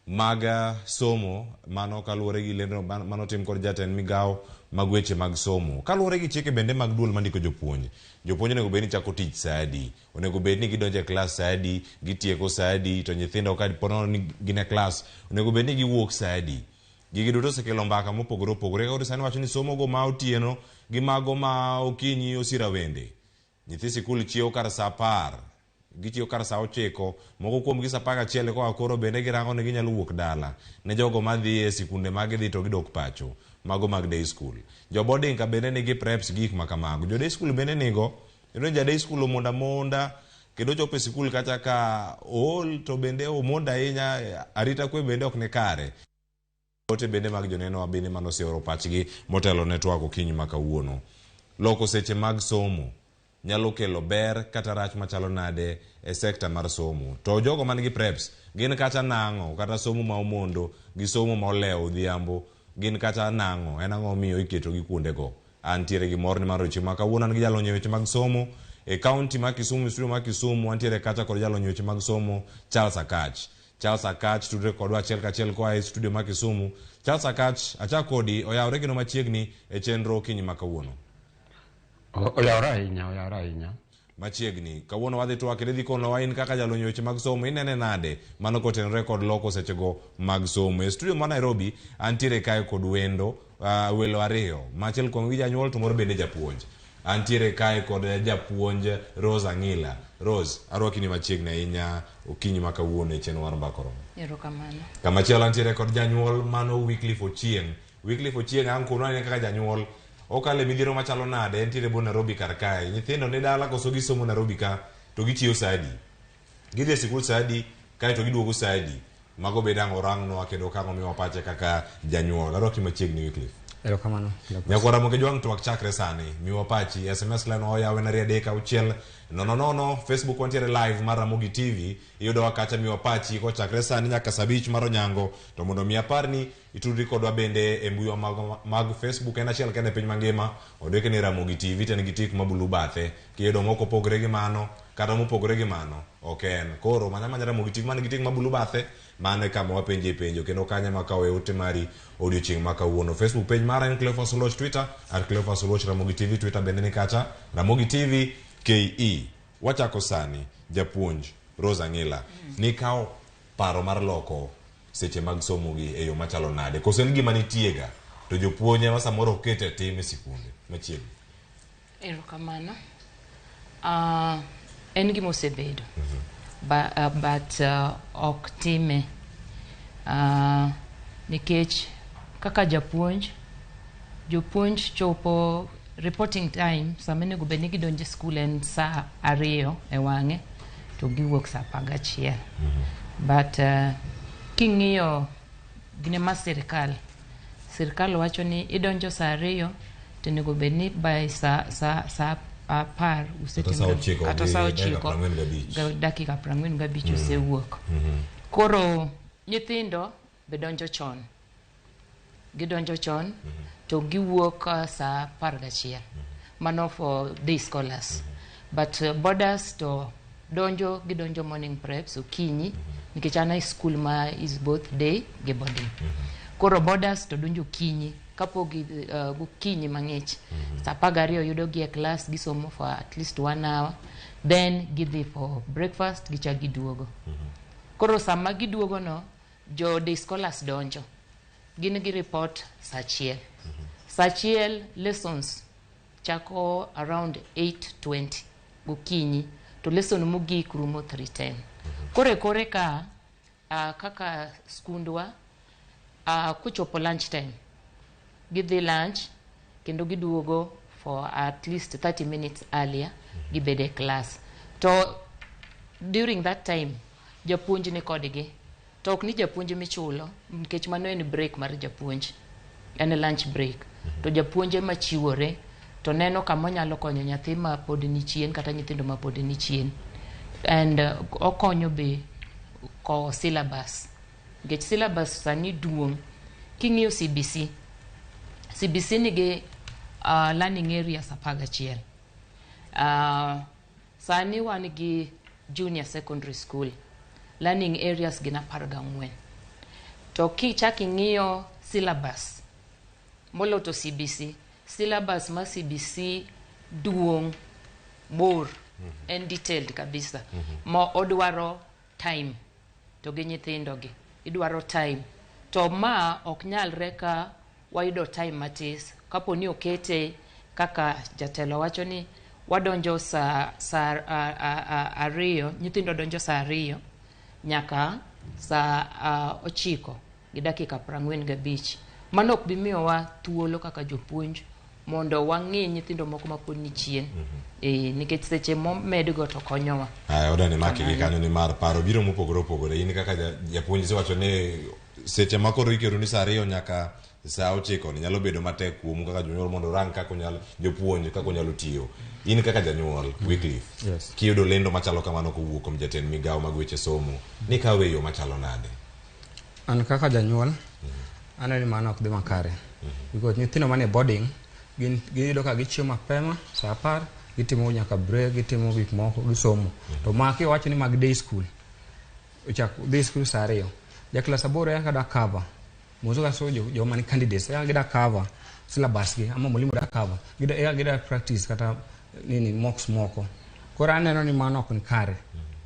mag somo mano kaluwore gi lendo manotim kod jatend migawo mag weche mag somo. Kaluwore gi chike bende mag duol mandiko jopuonj, jopuonj onego bed ni chako tich saa adi, onego bed ni gidonjo e klas saa adi, gitieko saa adi, to nyithindo ka po nono ni gin e klas, onego bed ni giwuok saa adi. Gigi duto osekelo mbaka mopogore opogore. Koro sani wacho ni somo go ma otieno gi mago ma okinyi osira wende. Nyithi sikul chiewo kar saa 10, gichiewo kar saa 9, moko kuomgi saa 11 koa koro bende girango ni ginyalo wuok dala. Ne jogo madhi e sikunde ma gidhi to gidok pacho, mago mag day school. Jo boarding ka bende nigi preps gi gik ma kamago. Jo day school bende nigo, iyudo ni ja day school omondo amonda kendo ochopo e sikul kacha ka ool to bende omondo ahinya, arita kwe bende ok ni kare. Ote bende mag joneno bende mane oseoro pachgi motelo ne twak okinyi ma kawuono. Loko seche mag somo nyalo kelo ber kata rach machalo nade e sekta mar somo. To jogo man gi preps gin kata nang'o, kata somo ma omondo gi somo ma olewo odhiambo gin kata nang'o, en ang'o miyo iketo gi kuondego. Antiere gi mor ni mar odiochieng' ma kawuono an gi jalony e weche mag somo e kaunti ma Kisumu, studio ma Kisumu wantiere kacha kod jalony e weche mag somo Charles Akach. Charles Akach tudre kodwa achiel kachiel koa e studio ma Kisumu. Charles Akach, achak kodi, oyawre kendo machiegni e chenro okinyi ma kawuono. Oyawre ahinya, oyawre ahinya. Machiegni. Kawuono wadhi twak kendo idhi konowa in kaka jalony e weche mag somo inene nade mano kotenore kod loko sechego mag somo. E studio ma Nairobi antiere kae kod wendo, welo ariyo. Ma achiel kuomgi janyuol to moro bende japuonj. Antiere kae kod japuonj Rose Ang'ila. Rose, arwaki ni machiegni ahinya okinyi ma kawuono e chenro mar Mbaka Oromo. Erokamano. Kamachielo antiere kod janyuol mano Wycliffe Ochieng'. Wycliffe Ochieng' ang' kono anene kaka janyuol okalo e midhiero machalo nade, entiere bo Nairobi kar kae. Nyithindo ni dala koso gisomo Nairobi ka to gichiewo saa adi? Gidhi e sikul saa adi kaeto giduogo saa adi? Mago bende ang' orangnwa kendo okang' omiwa pache kaka janyuol. Arwaki machiegni Wycliffe. Erokamano. Nyakwara Ramogi Jwang' twak chakre sani. Miwa pachi SMS line oyaw en 2 3 6 0 0. Facebook wantiere live mar Ramogi TV. Iyudowa kacha, miwa pachi kochakre sani nyaka saa 5 mar onyango. To mondo mi aparni itudri kodwa bende e mbui mag Facebook en achiel kende e piny mangima. Odweke ni Ramogi TV to en gi tik ma bulu bathe. Kiyudo moko opogore gi mano kata mopogore gi mano ok en. Koro manya manya Ramogi TV man gi tik ma bulu bathe, mano e kama wapenje penjo kendo kanyo ema kawe ote mari odiochieng' ma kawuono. Facebook page mara en Cleophas Oluoch, Twitter at Cleophas Oluoch Ramogi TV, Twitter bende ni kacha Ramogi TV KE. Wachako sani japuonj Rose Ang'ila, nikawo paro mar loko seche mag somo gi e yo machalo nade? Koso en gima nitiega to jopuonj ema samoro ok ket e tim e sikunde machiegni? Erokamano. En gima osebedo. But ok time. Nikech kaka japuonj, jopuonj chopo reporting time sama onego bed ni gidonjo e skul en saa 2 e wang'e to giwuok saa 11. But king'iyo gine ma sirikal, sirikal wacho ni idonjo saa 2 to onego bed ni by saa 10 usetimo kata saa 9 gi dakika 45 usewuok. Koro nyithindo be donjo chon, gidonjo chon to giwuok saa 11. Mano for day scholars. But boarders to donjo, gidonjo morning preps okinyi nikech an e school ma is both day gi boarding. Koro boarders to donjo okinyi kapok gokinyi mang'ich. Saa 12 yudo gi e class, gisomo for at least 1 hour, then gidhi for breakfast, gichak giduogo. Koro sama giduogo no, jo day scholars donjo. Gin gi report saa 1. Saa 1 lessons chako around 8:20 gokinyi to lesson mogik rumo 3:10. Koro e kore ka kaka skundwa kochopo lunch time gidhi lunch kendo giduogo for at least 30 minutes earlier gibedo e class. To during that time japuonj ni kodgi. To ok ni japuonj michulo nikech mano en break mar japuonj, en lunch break. To japuonj ema chiwore To neno kama onyalo konyo nyathi ma pod ni chien kata nyithindo ma pod ni chien. And okonyo be kowo syllabus. Nikech syllabus sani duong'. King'iyo CBC, CBC nigi learning areas 11. Sani wan gi junior secondary school. Learning areas gin 14. To kichak ing'iyo syllabus molo to CBC, syllabus ma CBC duong', bor, en detailed kabisa. Ma odwaro time to gi nyithindo gi. Idwaro time. To ma ok nyalre ka wayudo time matis. Kapo ni okete kaka jatelo wacho ni wadonjo sa 2, nyithindo donjo sa 2 nyaka sa 9:45. Mano ok bi miyowa thuolo kaka jopuonj mondo wang'i nyithindo moko mapod ni chien. Nikech seche momedgo to konyowa. Aya, odani maki gi kanyo ni mar paro biro mopogore opogore. In kaka japuonj isewacho ni seche ma koro iketo ni sa 2 nyaka sa 9 ni nyalo bedo matek kuomu kaka jonyuol mondo urang kaka unyalo, jopuonj kaka unyalo tiyo. In kaka janyuol, Wycliffe, Yes. kiyudo lendo machalo kamano kowuok kuom jatend migawo mag weche somo, ni kawe e yo machalo nade? An kaka janyuol, aneno ni mano ok dhi makare. Because nyithindo manie boarding, gin giyudo ka gichiemo mapema, sa 10, gitimo nyaka break, gitimo gik moko, gisomo. To ma kiwacho ni mag day school, ochak day school sa 2. Ja klas 8 eka da cover. Mozo ka so joma ni candidates, eka gida cover syllabus gi, ama mwalimu da cover. Gida, eka gida practice kata nini mocks moko. Koro aneno ni mano ok ni kare.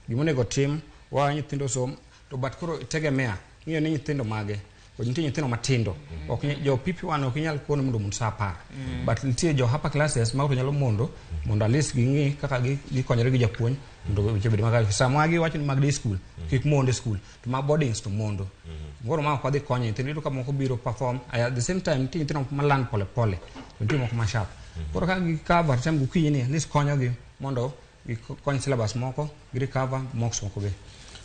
Gima onego tim, wa nyithindo som, to but koro tegemea, ng'iyo ni nyithindo mage. To nitie nyithindo matindo. Ok jo PP1 ok inyal kono mondo mond sa 10. But nitie jo upper classes ma to nyalo mondo at least ging'i kaka gikonyore gi japuonj mondo weche obed makare. Sama giwacho ni mag day school, kik mond e school, to mag boardings to mondo. Koro ma ok wadhi konyo nyithindo, iyudo ka moko biro perform, at the same time nitie nyithindo moko ma learn pole pole, to nitie moko ma sharp. Koro ka gi cover tem gokinyi ni, at least konyogi mondo gikony syllabus moko, gi recover mocks moko be.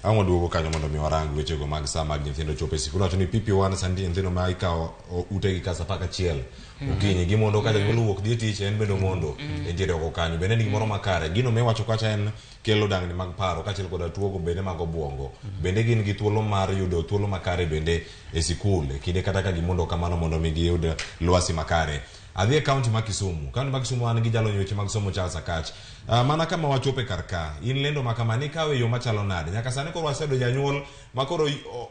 Ang' waduogo kanyo mondo mi warang wechego mag sa mag nyithindo chopo e sikul. Wacho ni PP1 sani nitie nyithindo ma ikawo utegi ka sa 11 okinyi, gimondo ka janyuol owuok dhi e tich, en bende omondo entiere oko kanyo. Bende en gimoro makare. Gino miwacho kacha en kelo dangni mag paro kaachiel koda tuogo bende mag obuongo. Bende gin gi thuolo mar yudo thuolo makare bende e sikul e kinde kata ka gimondo kamano mondo mi giyud lwasi makare. Adhi e kaunti ma Kisumu. Kaunti ma Kisumu an gi jalony weche mag somo Charles Akach. Mana kama wachope kar ka, in lendo ma kama ni kawe yo machalo nade? Nyaka sani koro waseyudo janyuol ma koro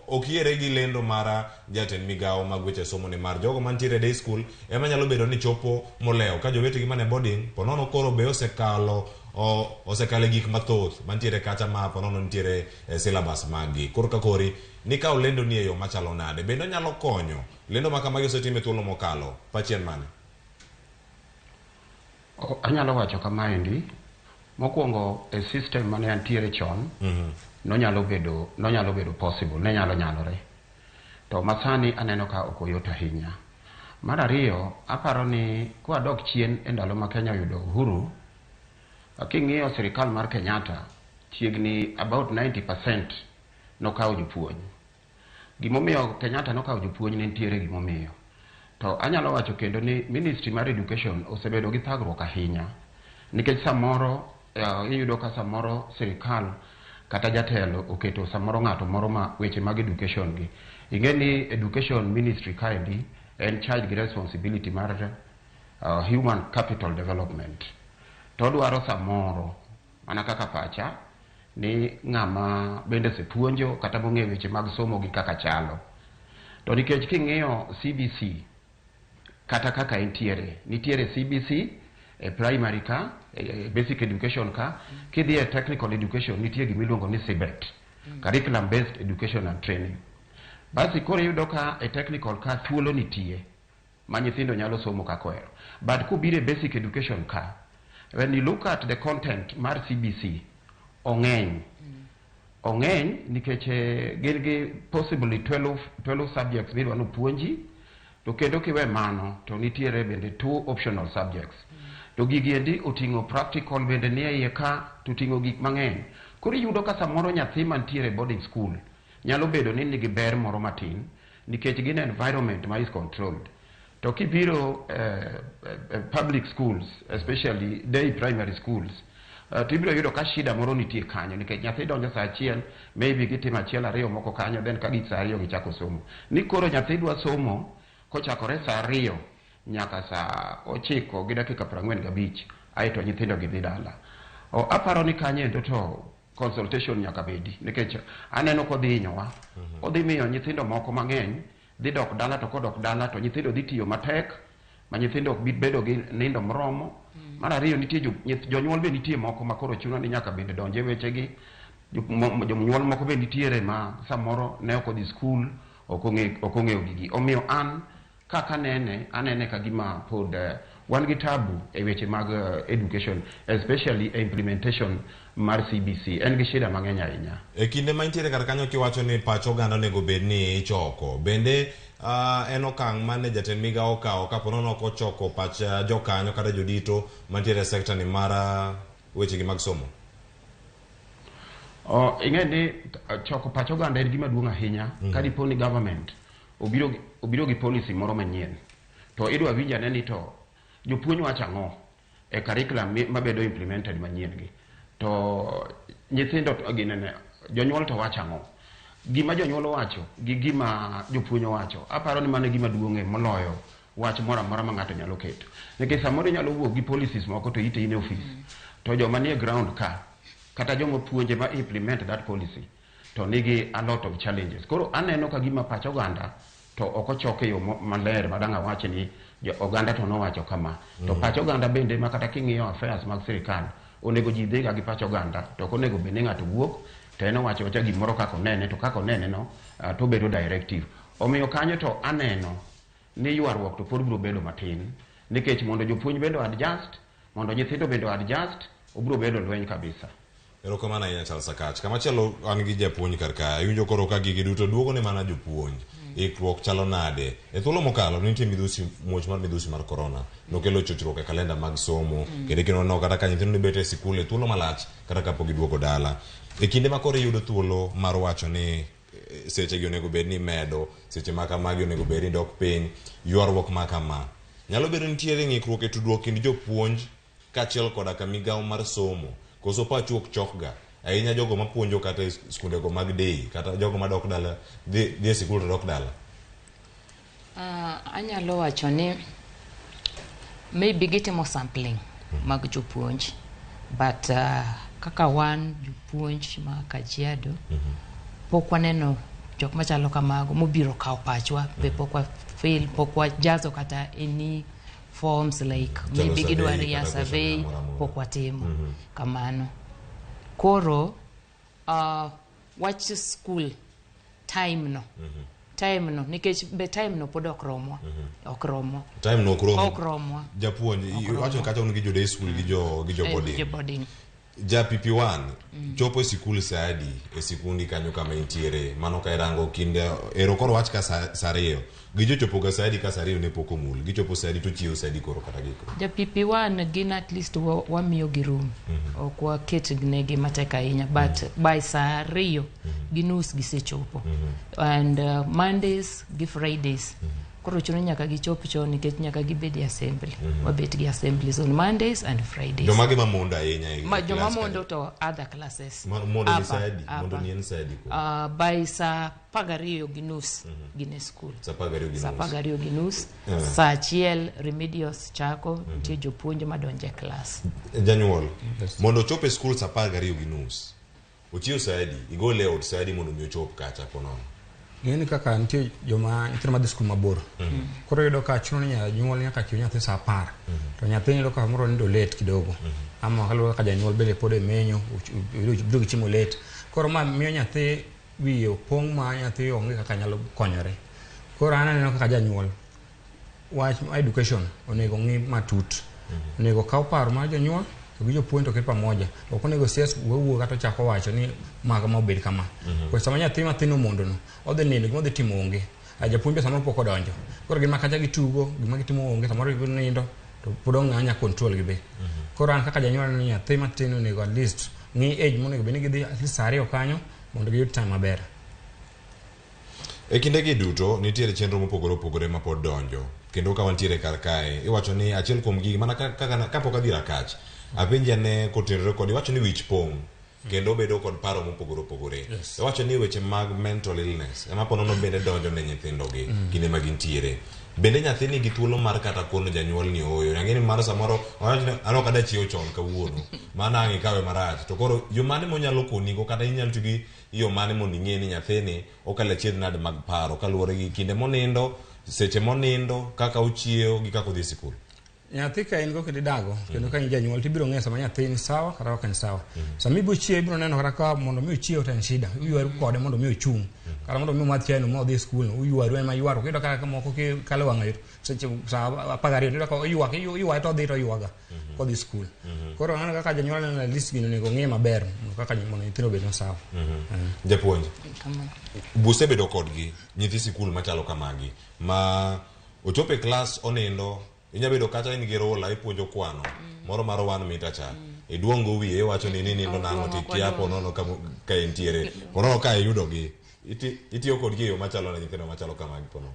ok yiere gi lendo mar jatend migawo mag weche somo ni mar jogo mantiere e day school ema nyalo bedo ni chopo molewo ka jowetegi mane boarding ponono koro be osekalo osekalo e gik mathoth mantiere kacha ma ponono nitiere e syllabus mag gi. Koro ka kori ni kawo lendo ni e yo machalo nade? Bende onyalo konyo lendo ma kamagi osetim e thuolo mokalo? Pachi en mane? Anyalo wacho kamaendi, mokwongo e system mane antiere chon, nonyalo bedo possible, ne nyalo nyalore. To masani aneno ka ok oyot ahinya. Mar ariyo, aparo ni kwadok chien e ndalo ma Kenya oyudo uhuru, king'iyo sirikal mar Kenyatta, chiegni about 90% nokawo jopuonj. Gimomiyo Kenyatta nokawo jopuonj ne nitiere gimomiyo. To anyalo wacho kendo ni Ministry mar Education osebedo gi thagruok ahinya. Nikech samoro iyudo ka samoro sirikal kata jatelo oketo samoro ng'ato moro ma weche mag education gi. Ing'e ni Education Ministry kaendi en charge gi responsibility mar human capital development. To odwaro samoro mana kaka pacha ni ng'ama bende osepuonjo kata mong'eyo weche mag somo gi kaka chalo. To nikech king'iyo CBC kata kaka entiere, nitiere CBC e primary ka, e basic education ka, kidhi e technical education nitie gimiluongo ni CBET, Curriculum Based Education and Training. Basi koro iyudo ka e technical ka thuolo nitie ma nyithindo nyalo somo kaka ohero. But kobiro e basic education ka, when you look at the content mar CBC, ong'eny. Ong'eny nikech gin gi possibly 12 subjects midwa nopuonji, to kendo kiwe mano to nitiere bende 2 optional subjects. To gigi endi oting'o practical bende nie iye ka, to oting'o gik mang'eny. Koro iyudo ka samoro nyathi mantiere e boarding school nyalo bedo ni nigi ber moro matin nikech gin environment ma is controlled. To kibiro public schools, especially day primary schools, to ibiro yudo ka shida moro nitie kanyo nikech nyathi donjo saa achiel, maybe gitimo achiel ariyo moko kanyo, then ka gik saa ariyo gichako somo. Ni koro nyathi dwa somo kochakore saa ariyo nyaka saa ochiko gi dakika 45, aeto nyithindo gidhi dala. O, aparo ni kanyo endo to consultation nyaka bedi nikech aneno kodhi hinyowa. Odhi miyo nyithindo moko mang'eny dhi dok dala, to kodok dala to nyithindo dhi tiyo matek ma nyithindo ok bi bedo gi nindo moromo. Mar ariyo, nitie jonyuol be nitie moko ma koro chuno ni nyaka bende donje wechegi. Jonyuol moko be nitiere ma samoro ne ok odhi skul, ok ong'eyo gigi. Omiyo an kaka anene, anene ka gima pod wan gi tabu e weche mag education, especially e implementation mar CBC. En gi shida mang'eny ahinya. E kinde ma intiere kar kanyo kiwacho ni pach oganda onego bed ni ichoko, bende en okang' mane jatend migawo okawo kapo nono ok ochoko pach jokanyo kata jodito mantiere e sekta ni mar wechegi mag somo? O, ing'e ni choko pach oganda en gima duong' ahinya. Ka dipo ni government obiro gi policy moro manyien, to idwa winj ane ni to jopuonj wacho ang'o e curriculum mabedo implemented manyien gi, to nyithindo to ginene, jonyuol to wacho ang'o, gima jonyuol owacho gi gima jopuonj owacho. Aparo ni mano e gima duong' e moloyo wach moro amora ma ng'ato nyalo keto, nikech samoro inyalo wuok gi policies moko to ite in e office, to joma nie ground ka kata joma puonje ma implement that policy to nigi a lot of challenges. Koro aneno ka gima pach oganda to ok ochok e yo maler ma dang' awach ni jo oganda to nowacho kama. To pach oganda bende ma kata king'iyo affairs mag sirikal, onego ji dhiga gi pach oganda, to ok onego bed ni ng'ato wuok to en owacho wacha gimoro kaka onene, to kaka onene no to obedo directive. Omiyo kanyo to aneno ni ywaruok to pod biro bedo matin, nikech mondo jopuonj bende adjust, mondo nyithindo bende adjust, obiro bedo lweny kabisa. Erokamano ahinya, Charles Akach. Kamachielo an gi japuonj kar ka. Iwinjo koro ka gigi duto duogo ne mana jopuonj. Ikruok chalo nade? E thuolo mokalo nitie midhusi, muoch mar midhusi mar corona nokelo chochruok e kalenda mag somo. Kendo kendo waneno kata ka nyithindo ne bet e sikul e thuolo malach kata kapok giduogo dala. E kinde ma koro iyudo thuolo mar wacho ni seche gi onego bed ni imedo, seche ma kamagi onego bed ni dok piny, ywaruok ma kama. Nyalo bedo nitiere ng'ikruok e tudruok kind jopuonj kaachiel koda ka migawo mar somo, koso pachu ok chokga ahinya jogo mapuonjo kata e skundego mag day, kata jogo madok dala, dhi e sikul to dok dala? Anyalo wacho ni maybe gitimo sampling mag jopuonj, but kaka wan jopuonj ma Kajiado, pok waneno jok machalo kamago mobiro kawo pachwa be. Pok wa fill, pok wajazo kata any forms like chalo maybe survey gidwaro ya kata survey questionnaire moro amora. Pok watimo kamano. Koro wach school time no, time no, nikech be time no pod ok romwa, ok romwa. Time no ok rom. Ok romwa. Japuonj, Ok romwa. iwacho kacha un gi jo day school gi jo boarding. Jo boarding. Ja PP1 chopo e sikul saa adi e sikundi kanyo kama intiere? Mano ka irango kinde ero koro wach ka saa ariyo gijochopo ga saa adi? Ka saa ariyo ne pok omul, gichopo saa adi to chiewo saa adi koro kata giko? Ja PP1 gin at least wamiyo gi room, ok waket negi matek ahinya, but by saa 2:30 gisechopo. And Mondays gi Fridays koro chuno nyaka gichop chon nikech nyaka gibed e assembly. Wabet gi assemblies on Mondays and Fridays. Jomage ma mondo ahinya e Ma, joma class mondo to other classes. Mondo ni Upper, saa adi? Mondo upper. ni en saa adi koro? By saa 12:30 gin e school. Saa 12:30. Saa 12:30. Saa 1 remedials chako, nitie jopuonj madonjo e class. Janyuol mondo ochop e skul saa 12:30, ochiew saa adi, igole e ot saa adi mondo mi ochop kacha konono? Ng'eni kaka nitie joma nyithindo madhi skul mabor, koro iyudo ka chuno ni janyuol nyaka chiw nyathi saa 10, to nyathi yudo ka samoro nindo late kidogo, ama kaluwore kaka janyuol bende pod e menyo obiro gi chiemo late, koro ma miyo nyathi wiye opong' ma nyathi onge kaka nyalo konyore. Koro an aneno kaka janyuol, wach education onego ng'i matut, onego kaw paro mar jonyuol to gi jopuonj to ket pamoja. Ok onego CS wuo kata ochako wacho ni ma kama obed kama. Koro sama nyathi mathin omondo no odhi nindo, gima odhi timo onge. A japuonj be samoro pok odonjo, koro gima kacha gitugo, gima gitimo onge, samoro ginindo to pod onge ng'ama nya control gi be. Koro an kaka janyuol aneno ni nyathi matin onego at least ng'i age monego bed ni gidhi at least saa 2 kanyo mondo giyud time maber. E kindegi duto nitiere chenro mopogore opogore ma pod donjo. Kendo ka wantiere kar kae, iwacho ni achiel kuom gigi mana kaka kapok adhi Rakach, apenji ane kotenore kod iwacho ni wich pong' kendo obedo kod paro mopogore opogore. Yes. Iwacho ni weche mag mental illness ema po nono bende donjo ne nyithindogi kinde ma gintiere. Bende nyathi nigi thuolo mar kata kono janyuol ni ooyo. Ang'e ni mar samoro owacho ni an ok adwa chiewo chon kawuono. Mano ang' ikawe marach. To koro yo mane monyalo konigo kata inyalo tiyo gi yo mane mondo ing'e ni nyathini okalo achiedh nade mag paro kaluwore gi kinde monindo, seche monindo, kaka ochiewo gi kaka odhi e sikul. Nyathi ka in go kendo idago kendo ka in janyuol to ibiro ng'eyo sama nyathi ni sawa kata ok en sawa. Sama ibiro chiewo ibiro neno kata ka mondo mi ochiew to en shida. Uywaru kode mondo mi ochung'. Kata mondo mi omadh chai no ma odhi e skul no uywaru ema ywaruok. Iyudo kaka moko kalo wang'ayo seche saa 12 iyudo ka oywak iywaye to odhi to oywaga kodhi skul. Koro aneno kaka janyuol aneno at least gino onego ong'e maber mondo kaka mondo nyithindo obed masawa. Japuonj, Kamano. busebedo kodgi nyithi sikul machalo kamagi ma ochopo e klas onindo inya bedo kata in gi rula ipuonjo kwano moro mar 1 mita cha iduongo wiye iwacho ni ninindo nang'o Ok, tikia ok po nono ka entiere po nono ka iyudogi itiyo kodgi e yo machalo ne nyithindo machalo kamagi po nono.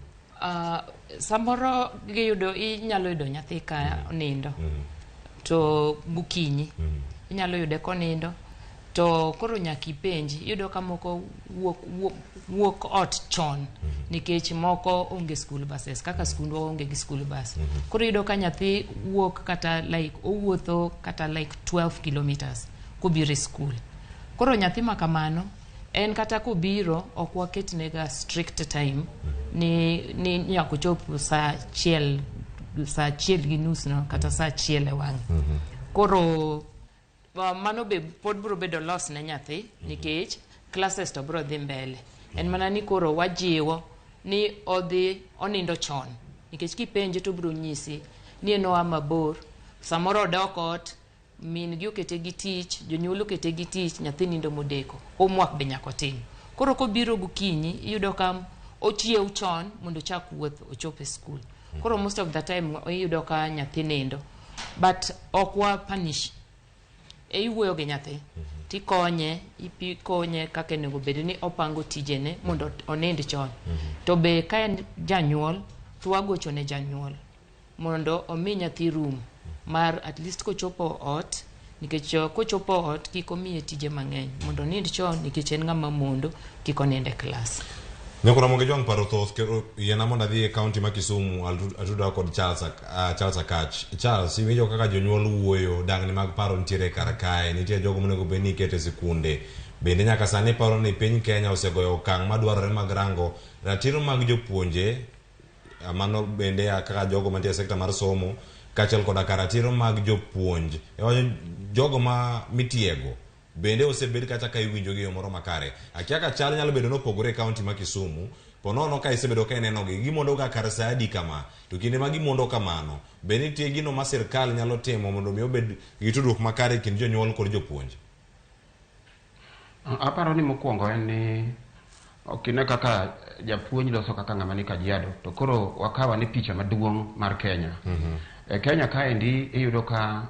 Samoro giyudo inyalo yudo nyathi ka nindo to gokinyi inyalo yude konindo to koro nyaka ipenji. Iyudo ka moko wuok ot chon nikech moko onge school buses kaka skundwa onge gi school bus. Koro iyudo ka nyathi wuok kata like owuotho kata like 12 kilometers kobiro e skul. Koro nyathi ma kamano en kata kobiro ok waketnega strict time ni nyaka ochop saa 1:30 no kata saa 1 e wang'e. Koro mano be pod biro bedo loss ne nyathi nikech classes to biro dhi mbele. En mana ni koro wajiwo ni odhi onindo chon nikech kipenje to biro nyisi ni en oa mabor, samoro odok ot, min gi okete gi tich, jonyuol okete gi tich, nyathi nindo modeko, homework be nyaka otim. Koro kobiro gokinyi iyudo ka ochiew chon mondo ochak wuoth ochop e skul. Koro most of the time iyudo ka nyathi nindo but ok wa punish. Iwuoyo gi nyathi tikonye, ikonye kaka onego bed ni opango tijene mondo onind chon. To be ka en janyuol to wagocho ne janyuol mondo omi nyathi room mar at least kochopo ot, nikech kochopo ot kik omiye tije mang'eny mondo onind chon nikech en ng'ama mondo kik onind e klas. Nyakora Ramogi Jwang' paro thoth kendo yiena mondo adhi e kaunti ma Kisumu atuda kod Charles Akach. Charles, iwinjo kaka jonyuol wuoyo, dangni mag paro nitiere kar kae, nitie jogo monego bed ni iketo e sikunde. Bende nyaka sani paro ni piny Kenya osegoyo okang' madwarore mag rango ratiro mag jopuonje, mano bende kaka jogo mantie e sekta mar somo, kaachiel koda ka ratiro mag jopuonj. Iwacho jogo ma mitiego bende osebed kata ka iwinjo gi yo moro makare. Akia ka chal nyalo bedo nopogore e kaunti ma Kisumu, po nono ka isebedo ka ineno gi, gimondo ga kar sa adi kama, to kinde ma gimondo kamano, be nitie gino ma sirkal nyalo timo mondo mi obed gi tudruok makare e kind jonyuol kod jopuonj? Aparo ni mokwongo en ni ok ine kaka japuonj loso kaka ng'ama ni Kajiado, to koro wakawa ni picha maduong' mar Kenya. E Kenya kaendi iyudo ka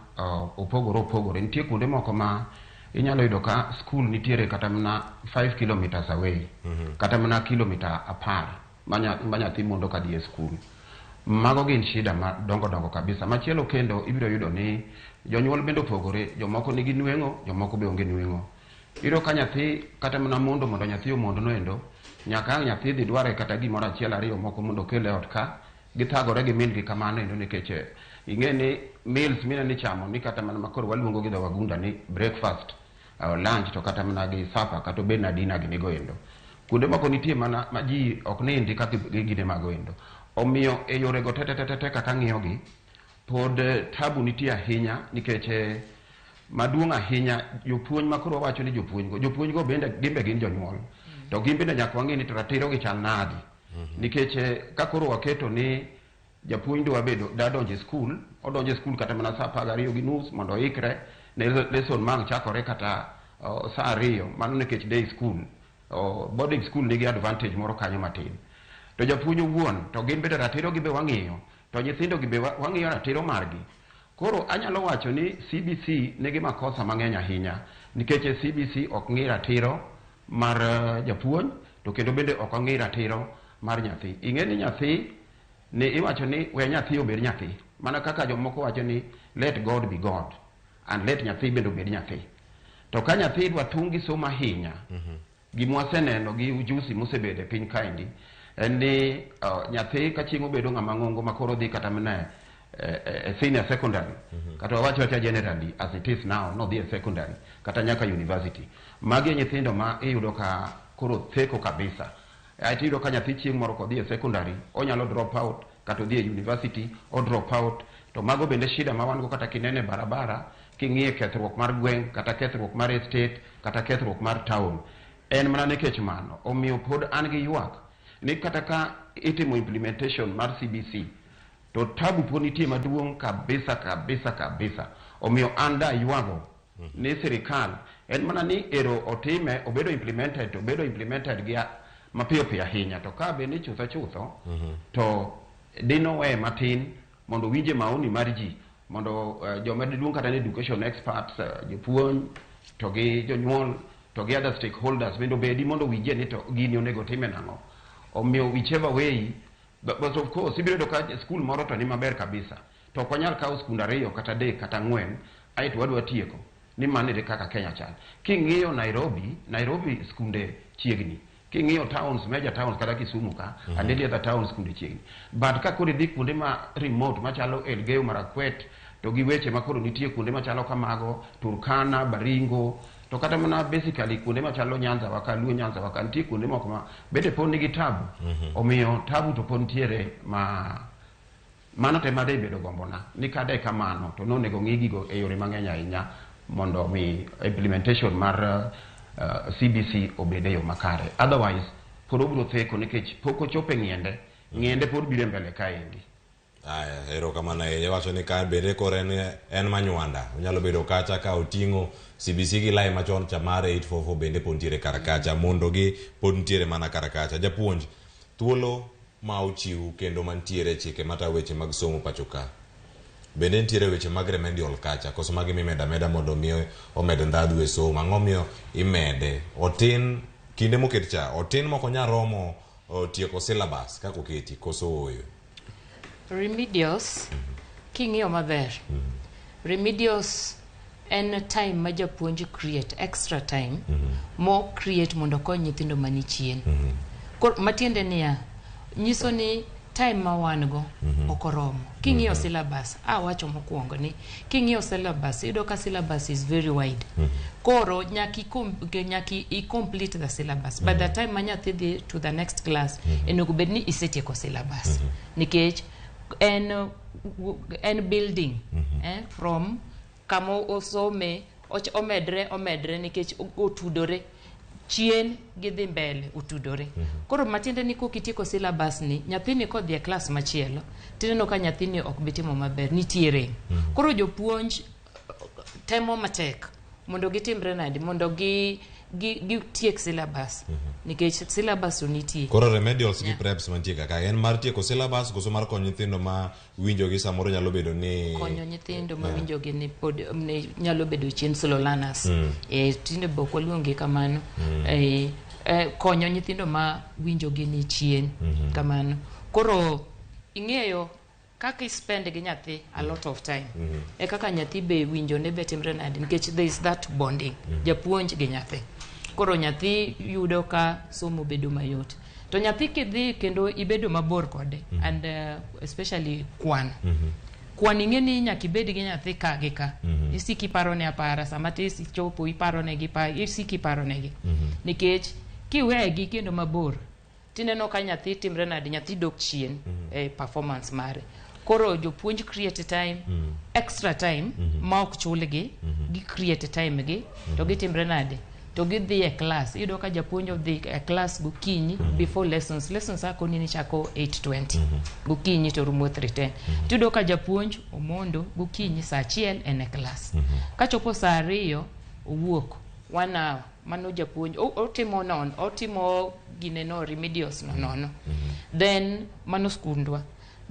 opogore opogore. Nitie kuonde moko ma inyalo yudo ka skul nitiere kata mana 5 kilometers away, kata mana kilomita 10 ma nyathi mondo kadhi e skul. Mago gin shida madongo dongo kabisa. Machielo kendo ibiro yudo ni jonyuol bende opogore, jomoko nigi nweng'o, jomoko be onge nweng'o. Iyudo ka nyathi kata mana mondo nyathi omondo noendo, nyaka ang' nyathi dhi dware kata gimoro achiel ariyo moko mondo okel e ot ka, githagore gi min gi kamano endo nikech ing'e ni meals mineno ichamo ni kata mana makoro waluongo gi dho wagunda ni breakfast, lunch to kata mana gi supper kata obed na dinner gini go endo. Kuonde moko nitie mana ma ji ok nindi kaka gine mago endo. Omiyo e yore go te te te te kaka ang'iyo gi, pod tabu nitie ahinya nikech maduong' ahinya jopuonj ma koro wawacho ni jopuonj go bende gin be gin jonyuol. To gin bende nyaka wang'e ni to ratiro gi chal nadi. Nikech ka koro waketo ni japuonj dwa bedo da donjo e skul, odonjo e skul kata mana saa 12:30 mondo oikre ne lesson mang' chakore kata saa 2, mano nikech day school. Boarding school nigi advantage moro kanyo matin. To japuonj owuon to gin bende ratiro gi be wang'iyo, to nyithindo gi be wang'iyo ratiro margi. Koro anyalo wacho ni CBC nigi makosa mang'eny ahinya nikech CBC ok ng'i ratiro mar japuonj to kendo bende ok ong'i ratiro mar nyathi. Ing'e ni nyathi Ni iwacho ni we nyathi obed nyathi. Mana kaka jomoko wacho ni let God be God and let nyathi bende obed nyathi. To ka nyathi idwa tung gi somo ahinya, gima waseneno gi ujusi mosebedo e piny kaendi en ni nyathi ka chieng' obedo ng'ama ng'ongo ma koro dhi kata mana e senior secondary, kata wawach wacha generally as it is now, nodhi e secondary kata nyaka university, magi e nyithindo ma iyudo ka koro theko kabisa. Aeto iyudo ka nyathi chieng' moro kodhi e secondary onyalo drop out, kata odhi e university o drop out. To mago bende shida ma wan go kata kinene e barabara, king'iye kethruok mar gweng' kata kethruok mar estate kata kethruok mar town, en mana nikech mano. Omiyo pod an gi ywak ni kata ka itimo implementation mar CBC to tabu pod nitie maduong' kabisa kabisa kabisa. Omiyo an da ywago ni sirikal en mana ni ero otime obedo implemented, to obedo implemented gi mapiyo piyo ahinya, to ka bende chutho chutho to dinowe matin mondo winje maoni mar ji, mondo joma diluong kata ni education experts, jopuonj to gi jonyuol to gi other stakeholders bende obedi mondo winje ni to gini onego time nang'o. Omiyo whichever way, but of course ibiro yudo ka skul moro to ni maber kabisa, to ok wanyal kawo skunde 2 kata 3 kata 4 aeto wadwa tieko ni mano e kaka Kenya chal. King'iyo Nairobi skunde chiegni. King'iyo towns, major towns kata Kisumu ka, and any other towns skunde chiegni. But ka koro idhi kuonde ma remote machalo Elgeyo Marakwet to gi weche ma koro nitie kuonde machalo kamago, Turkana, Baringo, to kata mana basically kuonde machalo Nyanza waka, Luo Nyanza waka, nitie kuonde moko ma bende pod nigi tabu. Omiyo tabu to pod nitiere ma mano te made bedo gombona ni kade kamano to nonego ng'i gigo e yore mang'eny ahinya mondo mi implementation mar CBC obed e yo makare. Otherwise pod obiro theko nikech pok ochopo e ng'iende, ng'iende pod biro e mbele kaendi. Aya, erokamano ahinya. Iwacho ni ka bende koro en manywanda onyalo bedo kacha ka oting'o CBC gi lai machon cha mar 844 bende pod nitiere kar kacha, mondo gi pod nitiere mana kar kacha. Japuonj, thuolo ma ochiw kendo mantiere chike matayo weche mag somo pacho ka, bende nitiere weche mag remedial kacha koso magi mimedo ameda mondo mi omed ndhadhu e somo? Ang'o miyo imede? Otin kinde moket cha, otin mok onyal romo tieko syllabus kaka oketi koso ooyo? Remedials, king'iyo maber, remedials en time ma japuonj create extra time mo create mondo okony nyithindo mani chien. Matiende niya, nyiso ni time ma wan go ok oromo. King'iyo syllabus, awacho mokwongo ni king'iyo syllabus, iyudo ka syllabus is very wide. Koro nyaka i complete the syllabus. By the time ma nyathi dhi to the next class, onego bed ni isetieko syllabus. Nikech en building from kama osome omedre nikech otudore chien gi dhi mbele otudore. Koro matiende ni kokitieko syllabus ni, nyathini kodhi e klas machielo tineno ka nyathini ok bi timo maber, nitiere. Koro jopuonj temo matek mondo gitimre nade mondo gitiek syllabus, nikech syllabus to nitie. Koro remedials gi preps mantie kaka en mar tieko syllabus koso mar konyo nyithindo ma winjo gi samoro nyalo bedo ni konyo nyithindo ma winjo gi ni pod nyalo bedo chien, slow learners. Tinde be ok waluongi kamano. Konyo nyithindo ma winjo gi ni chien kamano. Koro ing'eyo kaka i spend gi nyathi a lot of time, e kaka nyathi be winjo ne be timre nade, nikech there is that bonding japuonj gi nyathi. Koro nyathi yudo ka somo bedo mayot. To nyathi kidhi kendo ibedo mabor kode, and especially kwan. Kwan ing'e ni nyaka ibed gi nyathi ka gi ka. Isik iparone apara, sama tis ichopo iparonegi, isik iparonegi. Nikech kiwegi kendo mabor, tineno ka nyathi timre nade, nyathi dok chien e performance mare. Koro jopuonj create time, extra time ma ok chulgi, gi create time gi, to gitimre nade, to gidhi e class. Iyudo ka japuonj odhi e class gokinyi before lessons. Lessons akoni ni chako 8:20 gokinyi to rumo 3:10. Tiyudo ka japuonj omondo gokinyi saa 1 en e class. Kachopo saa 2 owuok 1 hour, mano japuonj otimo nono, otimo gineno remedials no nono. Then mano skundwa.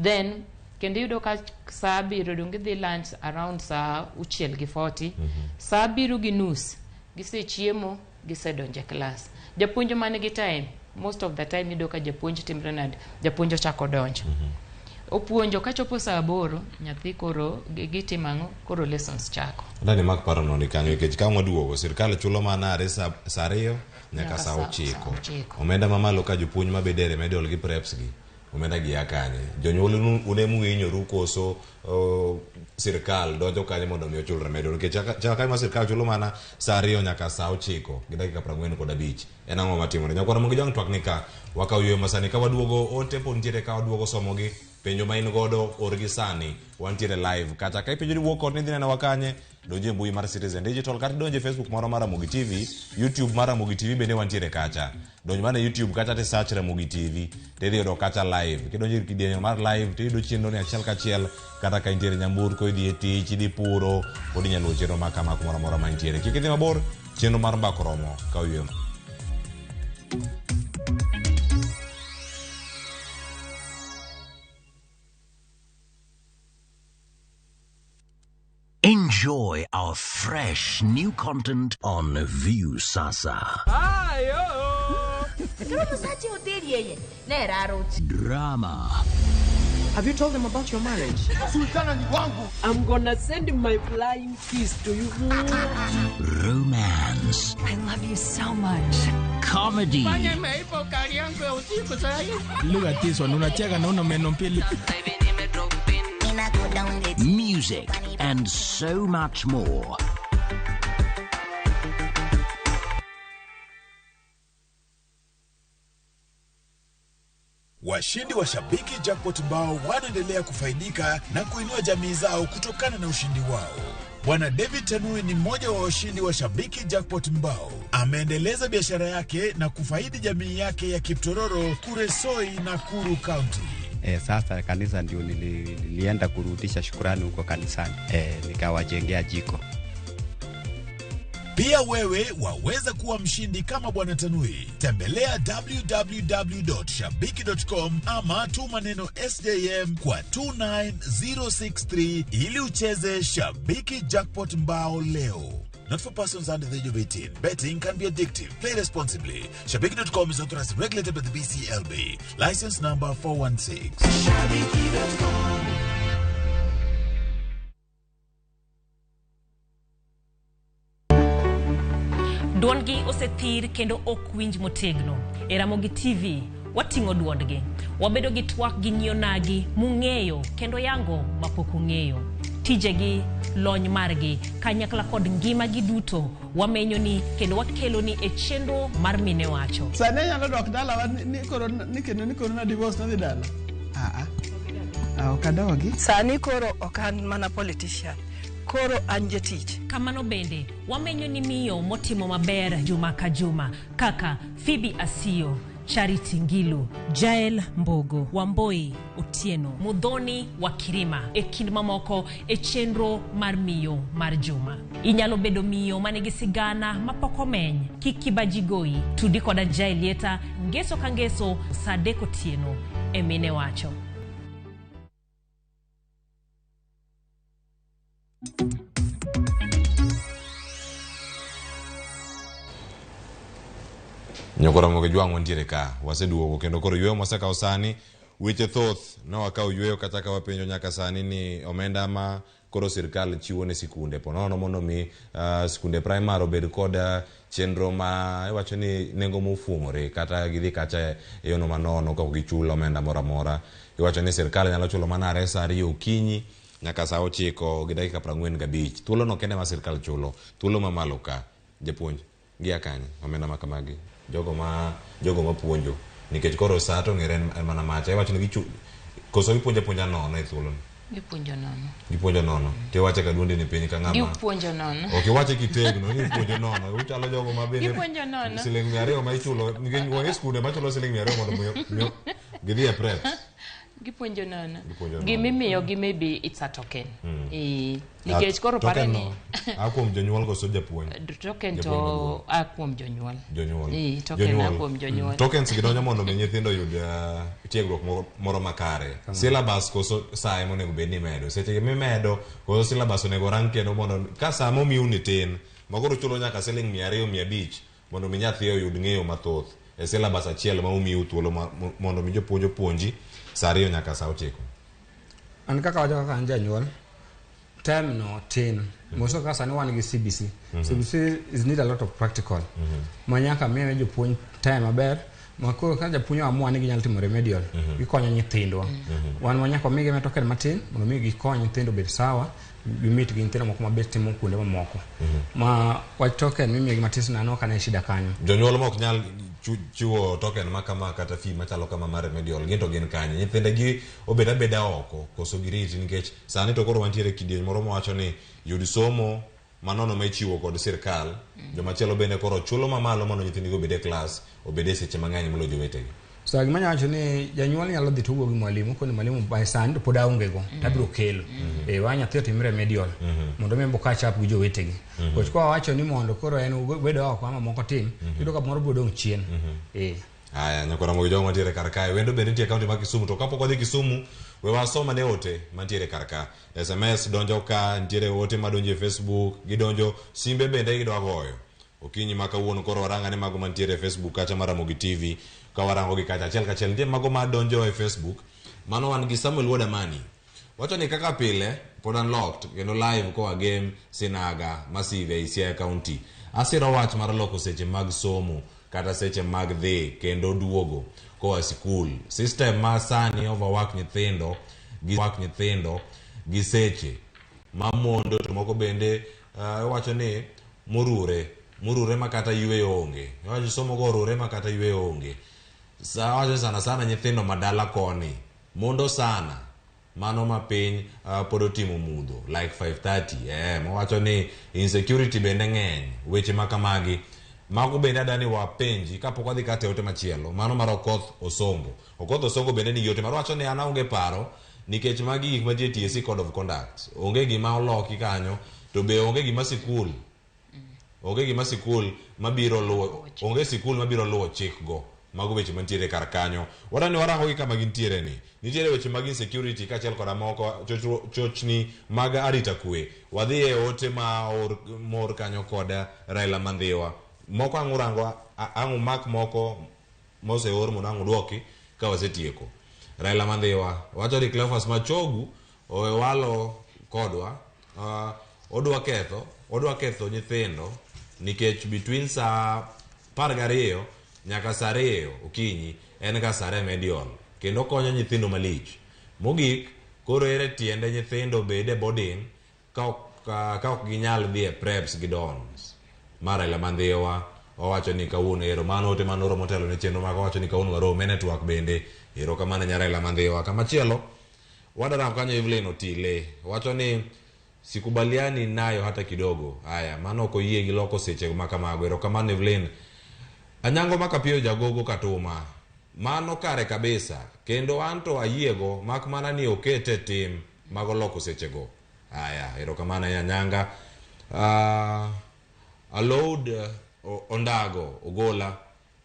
Then kendo iyudo ka saa 7 dong gidhi lunch around saa 6:40. Saa 7:30 gisechiemo, gisedonjo e class. Japuonj man gi time, most of the time iyudo ka japuonj timre nade, japuonj ochako donjo. Opuonjo kachopo saa 8 nyathi koro gitimo ang'o? Koro lessons chako. Adani mak paro no ni kanyo nikech ka waduogo sirkal chulo mana are saa 2 nyaka saa 9. Omenda mamalo ka jopuonj mabede e remedial gi preps gi omenda gi ya kanye? Jonyuol un ema uhinyoru koso sirkal donjo kanye mondo mi ochul remedial? Nikech chaka kama sirkal chulo mana saa 2 nyaka saa 9 gi dakika 45. En ang'o matimore? Nyakwara Ramogi Jwang' twak ni ka wakaw yweyo masani ka waduogo ote pod nitiere ka waduogo somogi penjo ma in godo orgi sani wantiere live kata ka ipenjo ni wuok kod ni idhi nenowa kanye donje e mbui mar Citizen Digital kata donje e Facebook moro mar Ramogi TV, YouTube mar Ramogi TV bende wantiere kacha. Donj mana e YouTube kacha ti search Ramogi TV tidhi yudo kacha live. Kidonjo e kidienyo mar live tiyudo chenro ni achiel kachiel kata ka intiere nyamburko idhi e tich idhi puro pod inyalo luwo chenro ma kama kumoro amora ma intiere. Kik idhi mabor, chenro mar mbaka oromo ka oyweyo. Enjoy our fresh new content on Viusasa. Drama. Have you told them about your marriage? Sultana ni wangu. I'm gonna send my flying kiss to you. Romance. I love you so much. Comedy. Look at this one, unacheka na una meno mbili. Music and so much more. Washindi wa Shabiki Jackpot mbao wanaendelea kufaidika na kuinua jamii zao kutokana na ushindi wao. Bwana David Tanui ni mmoja wa washindi wa Shabiki Jackpot mbao. Ameendeleza biashara yake na kufaidi jamii yake ya Kiptororo, Kuresoi na Kuru County. Sasa kanisa ndio nilienda kurudisha shukrani huko kanisani. Nikawajengea jiko. Pia wewe waweza kuwa mshindi kama Bwana Tanui. Tembelea www.shabiki.com ama tuma neno SJM kwa 29063 ili ucheze Shabiki Jackpot mbao leo. Not for persons under the age of 18. Betting can be addictive. Play responsibly. Shabiki.com is authorized and regulated by the BCLB. License number 416. Shabiki.com. Duondgi osethir kendo ok winj motegno. E Ramogi TV, wating'o duondgi. Wabedo gi twak gi ng'iyo nagi mung'eyo kendo yango mapok ung'eyo. Tijegi, lony margi, kanyakla kod ngimagi duto wamenyoni kendo wakeloni e chenro mar Mine Wacho. Sani anyalo dok dalawa ni koro ni kendo ni koro na divorce nadhi dala. Ok adogi. Sani koro ok an mana politician. Koro an jatich. Kamano bende, wamenyo ni miyo motimo maber juma ka juma kaka Phoebe Asiyo, Charity Ngilu, Jael Mbogo, Wamboi Otieno, Mudhoni wa Kirima, e kind mamoko e chenro mar miyo mar juma. Inyalo bedo miyo manigi sigana mapok omeny, kik kibaji goyi, tudi koda Jael Yeta, ngeso ka ngeso, saa 3 otieno e Mine Wacho. Nyokora Ramogi Jwang' wantiere ka waseduogo kendo koro yweyo mwasekawo sani weche thoth ne wakawo yweyo kata ka wapenjo nyaka sani ni omenda ma koro sirkal chiwo ne sikunde po nono mondo mi sikunde primary obed kod chenro ma iwacho ni nengo mofuong'ore kata gidhi kacha e yono manono ka ok gichul omenda moro amora. Iwacho ni sirkal nyalo chulo mana are saa 2 okinyi nyaka saa 9 gi dakika 45. Thuolo no kende ma sirkal chulo, thuolo mamalo ka japuonj gia kanye omenda ma kamagi jogo ma puonjo nikech koro saa to ng'ere en mana macha iwacho ni koso gipuonjo apuonja nono e thuolo no. Gipuonjo nono. Gipuonjo nono. To iwache ka duondi ni piny ka ng'ama. Gipuonjo nono. Ok iwache kitegno ni ipuonjo nono. Uchalo jogo ma bende. Gipuonjo nono. Siling 200 ma ichulo nikech wang'e skunde machulo siling 200 mondo miyo gidhi e preps. Gipuonjo nono. Gimimiyo gi maybe it's a token. Nikech koro pare ni a kuom jonyuol koso japuonj. Token to a kuom jonyuol. Jonyuol. Token a kuom jonyuol. Tokens gidonjo mondo mi nyithindo oyud tiegruok moro makare. Syllabus koso saa monego bed ni imedo. Seche mimedo koso syllabus onego rang kendo mondo ka saa momiu ni tin ma koro chulo nyaka siling 200 500 mondo mi nyathi oyud ng'eyo mathoth e syllabus achiel ma umiu thuolo mondo mi jopuonj opuonji saa 2 nyaka saa 9. An kaka wacho kaka an janyuol, time no tin. Moso kaka sani wan gi CBC. CBC is need a lot of practical. Ma nyaka miyo jopuonj time maber. Ma koro ka japuonj oamua ni ginyalo timo remedial, gikonyo nyithindwa. Wan ma nyaka wamigi token matin mondo mi gikony nyithindo obed sawa, gimit gi nyithindo moko mabet timo kuonde mamoko. Ma wach token mimiyogi matis nano ok ane shida kanyo. Jonyuol ma ok nyal chiwo token ma kama kata fee machalo kama mar remedial gin to gin kanye? Nyithindegi obed abeda oko koso giriti nikech sani to koro wantiere e kidieny moro mawacho ni yud somo manono ma ichiwo kod sirkal, jomachielo bende koro chulo mamalo mondo nyithindgi obed e klas, obed e seche mang'eny moloyo jowetegi. So gima anyalo wacho ni janyuol nyalo dhi to wuo gi mwalimu koni mwalimu by sani to pod aonge go to abiro kelo. Wa nyathi otim remedial mondo mi en catch up gi jowetegi. Nikech kwa wacho ni mondo koro en obed oko ama moko tim, iyudo ka moro biro dong' chien. Aya, nyakwara Ramogi jogo mantiere kar kae. Wendo bende nitie e kaunti ma Kisumu to kapok wadhi Kisumu, we wasom ane ote mantiere kar ka. SMS donjo ka, nitiere ote madonjo e Facebook, gidonjo, simbe bende gidwa goyo. Okinyi ma kawuono koro warang ane mago mantiere e Facebook kacha mar Ramogi TV, ka warango gi kacha achiel kachiel. Nitie mago madonjo e Facebook, mano wan gi Samuel Wuod Amani. Wacho ni kaka pile, pod unlocked kendo live koa Gem Sinaga Massive ei Siaya County. Asiro wach mar loko seche mag somo kata seche mag dhi kendo duogo koa sikul. System ma sani overwork nyithindo gi work nyithindo gi seche ma mondo to moko bende wacho ni morure ma kata yweyo onge. Wacho somo go orure ma kata yweyo onge. Sa wacho sana sana nyithindo madala koni mondo sana mano ma piny pod otimo mudho like 5:30 mowacho ni insecurity bende ng'eny weche ma kamagi. Mago bende adani wapenji kapok wadhi kata e ote machielo mano mar Okoth Osongo. Okoth Osongo bende nigi ote mar wacho ni an aonge paro nikech magi gik mantie TSC Code of Conduct. Onge gima oloki kanyo to be onge gima sikul. Onge gima sikul mabiro luwo, onge sikul mabiro luwo chik go. Mago weche mantiere kar kanyo. Wadani warango gi kama gintiere ni. Nitiere weche mag insecurity kaachiel koda moko chochni mag arita kwe. Wadhi e ote ma mor kanyo kod Raila Mandhiwa. Moko ang' urango, ang' umak moko moseor mondo ang' uduoki ka wasetieko. Raila Mandhiwa wacho ni Cleophas Machogu owe walo kodwa. Odwa ketho nyithindo nikech between saa 12 nyaka saa 2 okinyi en ga saa remedial kendo konyo nyithindo malich. Mogik koro ere tiende nyithindo bede boarding ka ok ginyal dhi e preps gi dorms. Mar Raila Mandhiwa owacho ni kawuono ero mano ote mano oromo telo ne chenro mag owacho ni kawuono warom e network bende erokamano nya Raila Mandhiwa. Kamachielo wadara kanyo Evelyn Otile wacho ni sikubaliani nayo hata kidogo. Haya, mano ok oyie gi loko seche ma kamago. Erokamano Evelyn. Anyango Makapiyo Jagogo Katuma, mano kare kabisa kendo anto ayiego mak mana ni okete tim mago loko sechego. Haya, erokamano Anyanga. Aloud Ondago Ogola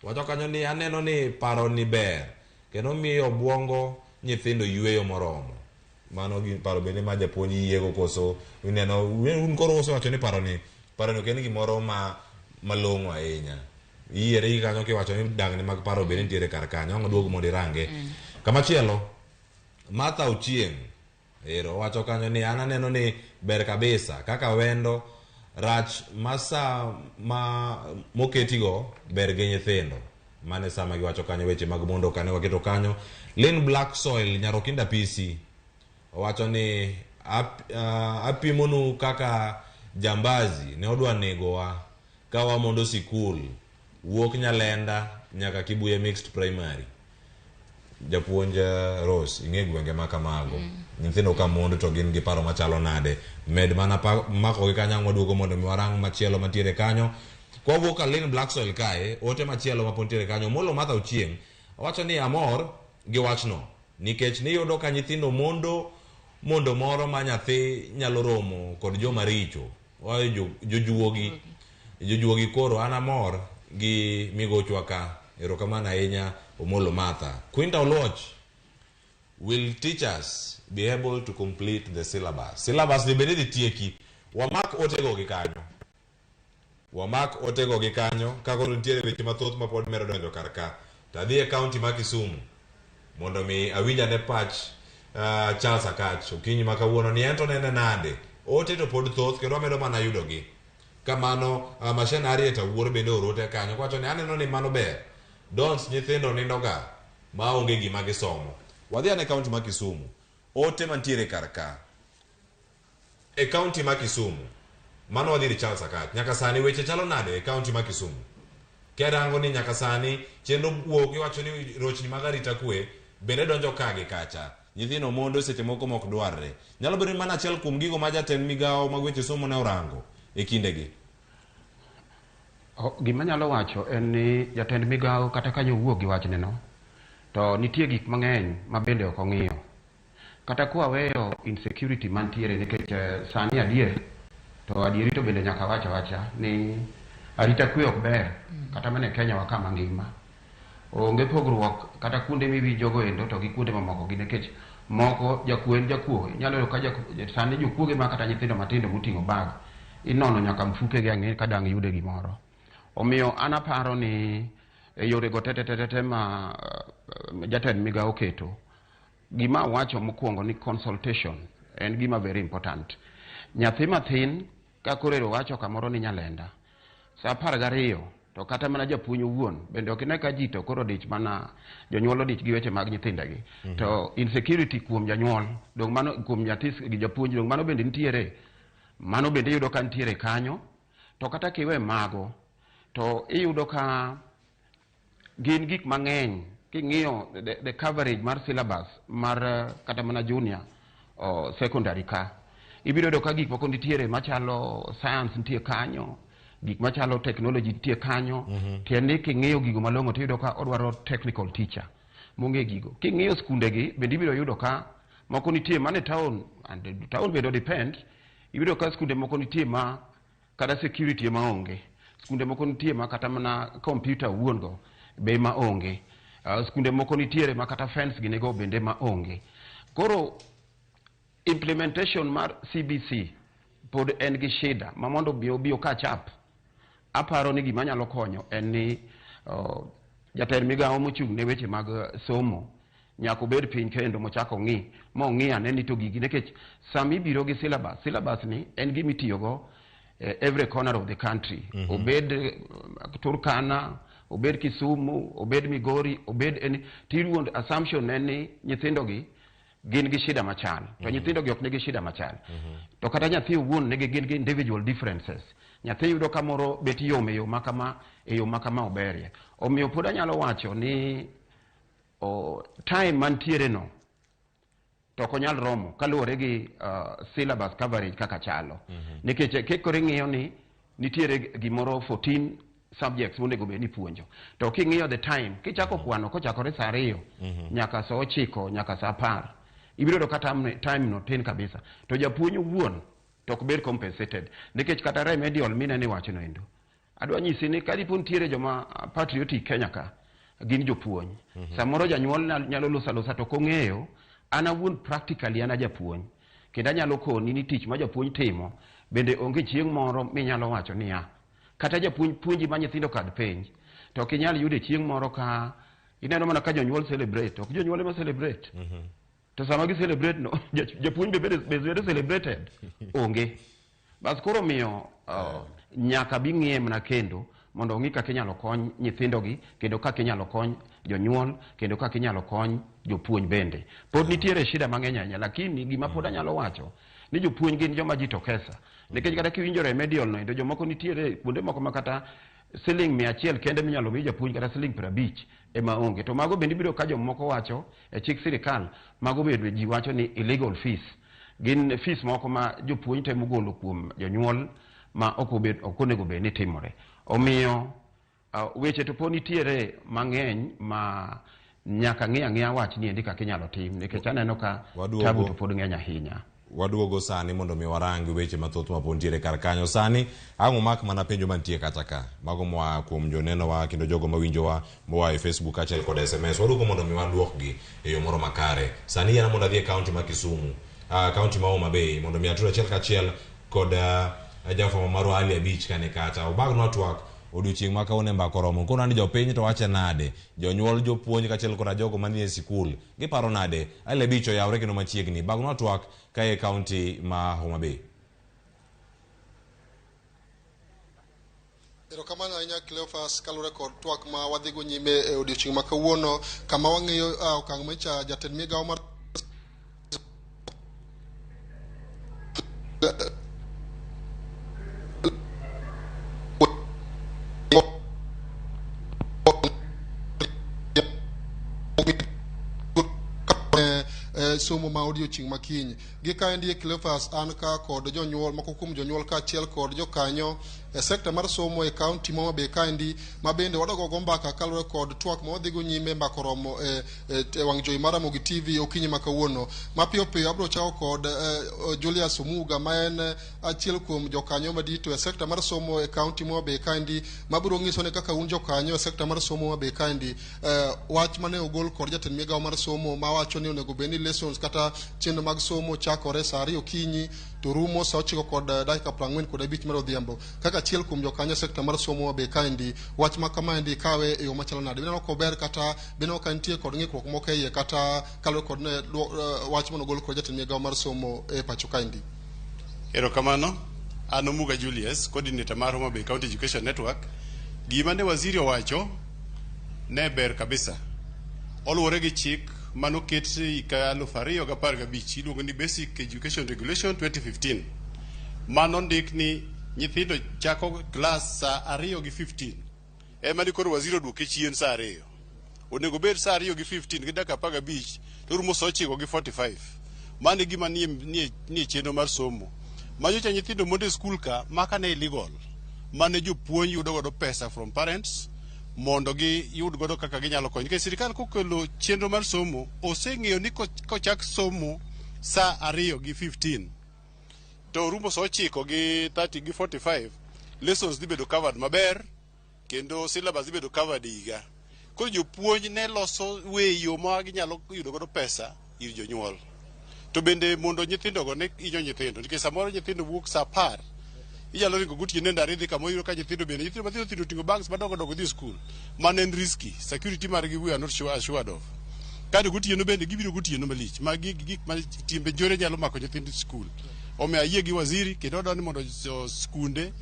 wacho kanyo ni aneno ni paro ni ber kendo miyo obwongo nyithindo yweyo moromo. Mano gi paro bende ma japuonj yiego koso ineno un koro usewacho ni paro ni ok en gimoro ma malong'o ahinya. Iyiere gi kanyo kiwacho ni dangni mag paro bende nitiere kar kanyo, ang' oduog mondo irange. Kamachielo, Martha Ochieng' ero wacho kanyo ni an aneno ni ber kabisa kaka wendo rach ma sa ma moketigo ber gi nyithindo. Mane sama giwacho kanyo weche mag mondo kane waketo kanyo. Lynn Black Soil Nyarokinda PC owacho ni apimonu kaka jambazi ne odwa negowa ka wamondo sikul wuok Nyalenda nyaka Kibuye Mixed Primary. Japuonj Rose, ing'e gwenge ma kamago. Nyithindo ka mondo to gin gi paro machalo nade? Med mana mako gi kanyo ang' waduogo mondo mi warang machielo mantiere kanyo. Kwa wuok ka Lynn Black Soil kae, ote machielo mapod nitiere kanyo, Molo Martha Ochieng' owacho ni amor gi wachno nikech niyudo ka nyithindo mondo moro ma nyathi nyalo romo kod joma richo, oayo jojuogi koro an amor gi migochwa ka. Erokamano ahinya Omolo Martha. Quinta Oluoch, will teachers be able to complete the syllabus? Syllabus ni bende dhi tieki. Wamak otego gi kanyo. Wamak otego gi kanyo ka koro nitiere weche mathoth ma pod medo donjo kar ka. To adhi e county ma Kisumu mondo mi awinj ane pach Charles Akach okinyi ma kawuono ni ento nene nade ote to pod thoth kendo wamedo mana yudogi kamano Mashen Harriet Awuor bende oro ote kanyo kowacho ni aneno ni mano ber dons nyithindo nindoga maonge gima gisomo wadhi ane kaunti ma Kisumu ote mantiere kar ka e kaunti ma Kisumu mano wadhi ir Charles Akach nyaka sani weche chalo nade e kaunti ma Kisumu Kerango ni nyaka sani chenro wuok iwacho ni rochni mag arita kwe bende donjo ka gi kacha. Nyithindo mondo seche moko mok dwarre. Nyalo bedo ni mano achiel kuom gigo ma jatend migawo mag weche somo ne orango e kindegi. Gima anyalo wacho en ni jatend migawo kata ka nyowuok gi wachne no, to nitie gik mang'eny ma bende ok ong'iyo. Kata kwaweyo insecurity mantiere nikech sani adier to adieri to bende nyaka wach awacha ni arita kwe ok ber kata mana e Kenya wa kama ngima. Onge pogruok kata kuonde miwinjo go endo to gi kuonde mamoko gi nikech moko jakuo en jakuo. Inyalo yudo ka sani jokuoge ma kata nyithindo matindo moting'o bag inono nyaka mfuke gi ang'e ka dang' yude gimoro. Omiyo an aparo ni e yore go te te te te ma jatend migawo oketo, gima awacho mokwongo ni consultation en gima very important. Nyathi mathin ka koro ero wacho kamoro ni Nyalenda saa 12 to kata mana japuonj owuon bende ok ine ka ji to koro odich mana jonyuol odich gi weche mag nyithindegi. To insecurity kuom janyuol dong mano kuom nyathi gi japuonj dong mano bende nitiere. Mano bende iyudo ka nitiere kanyo. To kata kiwe mago to iyudo ka gin gik mang'eny king'iyo the coverage mar syllabus mar kata mana junior o secondary ka ibiro yudo ka gik moko nitiere machalo science nitie kanyo, gik machalo technology nitie kanyo. Tiende ni king'iyo gigo malong'o tiyudo ka odwaro technical teacher mong'e gigo. King'iyo skunde gi bende ibiro yudo ka moko nitie mane town, and town bende depend, ibiro ka skunde moko nitie ma kata security ema onge. Skunde moko nitie ma kata mana computer owuon go be ma onge. Skunde moko nitiere ma kata fence gini go bende ma onge. Koro implementation mar CBC pod en gi shida ma mondo obi obi catch up. Aparo ni gima nyalo konyo en ni jatend migawo mochung' ne weche mag somo nyaka obed piny kendo mochak ong'i ma ong'i ane ni to gigi nikech sama ibiro gi syllabus, syllabus ni en gima itiyogo every corner of the country. Obed Turkana, obed Kisumu, obed Migori, obed en tiruond assumption en ni nyithindo gi gin gi shida machal. To nyithindo gi ok nigi shida machal. To kata nyathi owuon nigi gin gi individual differences. Nyathi yudo kamoro bet yom e yo ma kama, e yo ma kama oberie. Omiyo pod anyalo wacho ni time mantiere no to ok onyal romo kaluwore gi syllabus coverage kaka chalo. Nikech kikoro ing'iyo ni nitiere gimoro 14 subjects monego bed ni ipuonjo. To king'iyo the time, kichako kwano kochakore saa 2 nyaka saa 9 nyaka saa 10, ibiro yudo ka time no tin kabisa. To japuonj owuon to ok bed compensated. Nikech kata remedial mineno iwacho no endo. Adwa nyisi ni kadipo nitiere joma patriotic Kenya ka, gin jopuonj. Samoro janyuol nyalo loso alosa to ok ong'eyo, an awuon practically an a japuonj. Kendo anyalo koni ni tich ma japuonj timo bende onge chieng' moro minyalo wacho niya. Kata japuonj puonji ma nyithindo kadh penj, to ok inyal yude chieng' moro ka ineno mana ka jonyuol celebrate, ok jonyuol ema celebrate. To sama gi celebrate no, japuonj be bedo celebrated, onge. Bas koro miyo nyaka bi ng'iye mana kendo mondo ong'i kaka inyalo kony nyithindogi, kendo kaka inyalo kony jonyuol, kendo kaka inyalo kony jopuonj bende. Pod nitiere shida mang'eny ahinya, lakini gima pod anyalo wacho ni jopuonj gin joma ji to kesa. Nikech kata kiwinjo remedial no endo, jomoko nitiere kuonde moko ma kata siling 100 kende minyalo mi japuonj kata siling 50 ema onge. To mago bende ibiro ka jomoko wacho e chik sirikal, mago bende ji wacho ni illegal fees. Gin fees moko ma jopuonj temo golo kuom jonyuol ma ok onego bed ni timore. Omiyo weche to pod nitiere mang'eny ma nyaka ng'i ang'iya wach ni endi kaka inyalo tim, nikech aneno ka tabu to pod ng'eny ahinya. Waduogo sani mondo mi warang weche mathoth ma pod nitiere kar kanyo. Sani ang' umak mana penjo mantie kacha ka, mago moa kuom jonenowa kendo jogo mawinjowa moa e Facebook kaachiel kod SMS. Waduogo mondo mi waduokgi e yo moro makare. Sani yiena mondo adhi e kaunti ma Kisumu, kaunti ma Homa Bay, mondo mi atud achiel kachiel kod jafwambo marwa Ali Abich kane kacha. Obagnwa twak Odiochieng' ma kawuono e Mbaka Oromo. Koro ni jopiny to wache nade? Jonyuol, jopuonj kaachiel koda jogo manie sikul giparo nade? Aile Beach oyawre kendo machiegni. Bagnwa twak kae e kaunti ma Homa Bay. Erokamano ahinya Cleophas kaluwore kod twak ma wadhigo nyime e odiochieng' ma kawuono kama wang'iyo okang' ma jatend migawo mar somo ma odiochieng' ma kiny. Gi kaendi Cleophas an ka kod jonyuol moko kuom jonyuol kaachiel kod jokanyo e sekta mar somo e kaunti ma Homa Bay kaendi ma bende wadogo go mbaka kaluwore kod twak ma wadhigo nyime mbaka oromo e wang' jowi mar Ramogi TV okinyi ma kawuono. Mapiyo piyo abiro chako kod Julius Omuga ma en achiel kuom jokanyo madito e sekta mar somo e kaunti ma Homa Bay kaendi mabiro nyiso ni kaka un jokanyo e sekta mar somo Homa Bay kaendi wach mane ogol kod jatend migawo mar somo mawacho ni onego bed ni lessons kata chenro mag somo chakore saa 2 okinyi to rumo saa 9:45 mar odhiambo. Kaka achiel kuom jokanyo e sekta mar somo Homa Bay kaendi, wach ma kamaendi kawe e yo machalo nade? Bineno kober kata bineno ka nitie kod ng'ikruok moko e iye kata kaluwore kod ne wach manogol kod jatend migawo mar somo e pacho kaendi? Erokamano. An Omuga Julius, coordinator mar Homa Bay County Education Network. Gima ne waziri owacho ne ber kabisa. Oluwore gi chik manoket higa 2015 iluongo ni Basic Education Regulation 2015. Mano ndik ni nyithindo chako klas saa 2:15. Ema ni koro waziri oduoke chien saa 2. Onego bed saa 2:15 gi dakika 15 to rumo saa 9:45. Mano e gima nie chenro mar somo. Manyocha nyithindo mondo e skul ka maka ne illegal. Mane jopuonj yudo godo pesa from parents mondo giyud godo kaka ginyalo konyo. Nikech sirikal kokelo chenro mar somo, oseng'eyo ni kochak somo saa 2:15 to rumo saa 9:30 gi 45, lessons dhi bedo covered maber kendo syllabus dhi bedo covered e higa. Koro jopuonj ne loso yo ma ginyalo yudo godo pesa ir jonyuol. To bende mondo nyithindogo ne hinyo nyithindo, nikech samoro nyithindo wuok saa 10, inyalo ringo gotieno e ndara idhi kama iyudo ka nyithindo bende nyithindo mathindo thindo oting'o bags madongo dongo dhi e skul. Mano en risky, security margi we are not sure assured of. Kato gotieno bende gibiro gotieno malich, ma gik ma timbe njore nyalo mako nyithind skul. Omiyo ayie gi waziri kendo adwaro ni mondo skunde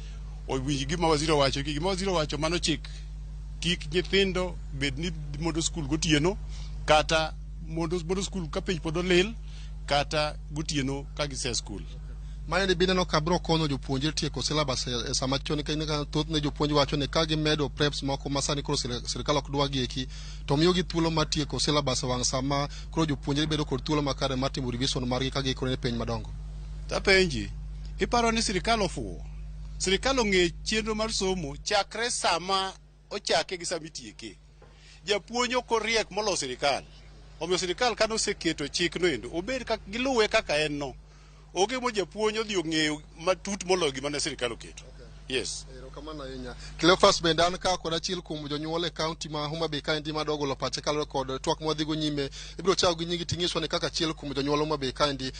owinj gima waziri owacho. Gima waziri owacho mano chik. Kik nyithindo bed ni mondo skul gotieno kata mondo skul ka piny pod olil kata gotieno ka gise skul. Maendi bineno ka biro konyo jopuonjre tieko syllabus e sama chon nikech ka thothne jopuonj wacho ni ka gimedo preps moko ma sani koro sirikal ok dwa gieki to miyogi thuolo mar tieko syllabus e wang' sama koro jopuonjre bedo kod thuolo makare mar timo revision margi ka giikore ne penj madongo. Tapenji, iparo ni sirikal ofuwo? Sirikal ong'e chenro mar somo chakre sama ochake gi sama itieke. Japuonj ok oriek moloyo sirikal. Omiyo sirikal kane oseketo chikno endo, obed kaka giluwe kaka en no. Onge mo japuonj odhi ong'eyo matut moloyo gima ne sirikal oketo. Yes. Erokamano ahinya. Cleophas bende an ka kod achiel kuom jonyuol e kaunti ma Homa Bay kaendi madwa golo pache kaluwore kod twak mwadhigo nyime. Ibiro chako gi nyingi ting'iswa ni kaka achiel kuom jonyuol Homa Bay kaendi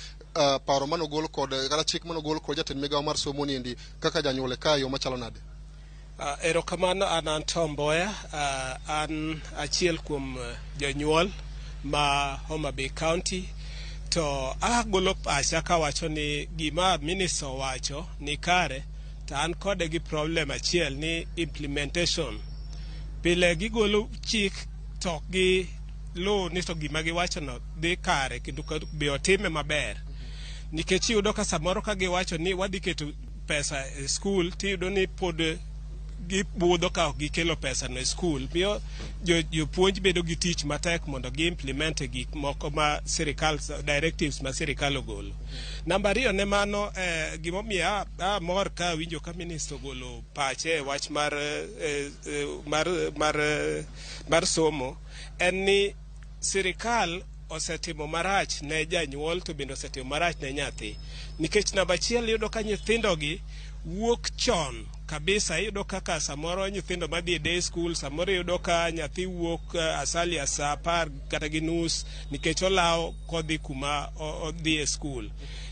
paro manogol kod kata chik manogol kod jatend migawo mar somo niendi kaka janyuol e ka yo machalo nade? Erokamano, an Tom Mboya, an achiel kuom jonyuol ma Homa Bay County. To agolo pacha kawacho ni gima minister owacho ni kare, to an kode gi problem achiel ni implementation. Pile gigolo chik to ok giluw ni to gima giwachono dhi kare kendo be otime maber. Nikech iyudo ka samoro ka giwacho ni wadhi keto pesa e skul, tiyudo ni pod gibudho ka ok gikelo pesa no e skul. Miyo jopuonj bedo gi tich matek mondo gi implement gik moko ma sirikal, directives ma sirikal ogolo. Namba 2 ne mano, gimomiyo amor ka awinjo ka minister ogolo pache e wach mar somo en ni sirikal osetimo marach ne janyuol to bende osetimo marach ne nyathi. Nikech namba 1 iyudo ka nyithindogi wuok chon kabisa. Iyudo kaka samoro nyithindo madhi e day school, samoro iyudo ka nyathi wuok asali saa 10:30 nikech olawo kodhi kuma odhi e skul.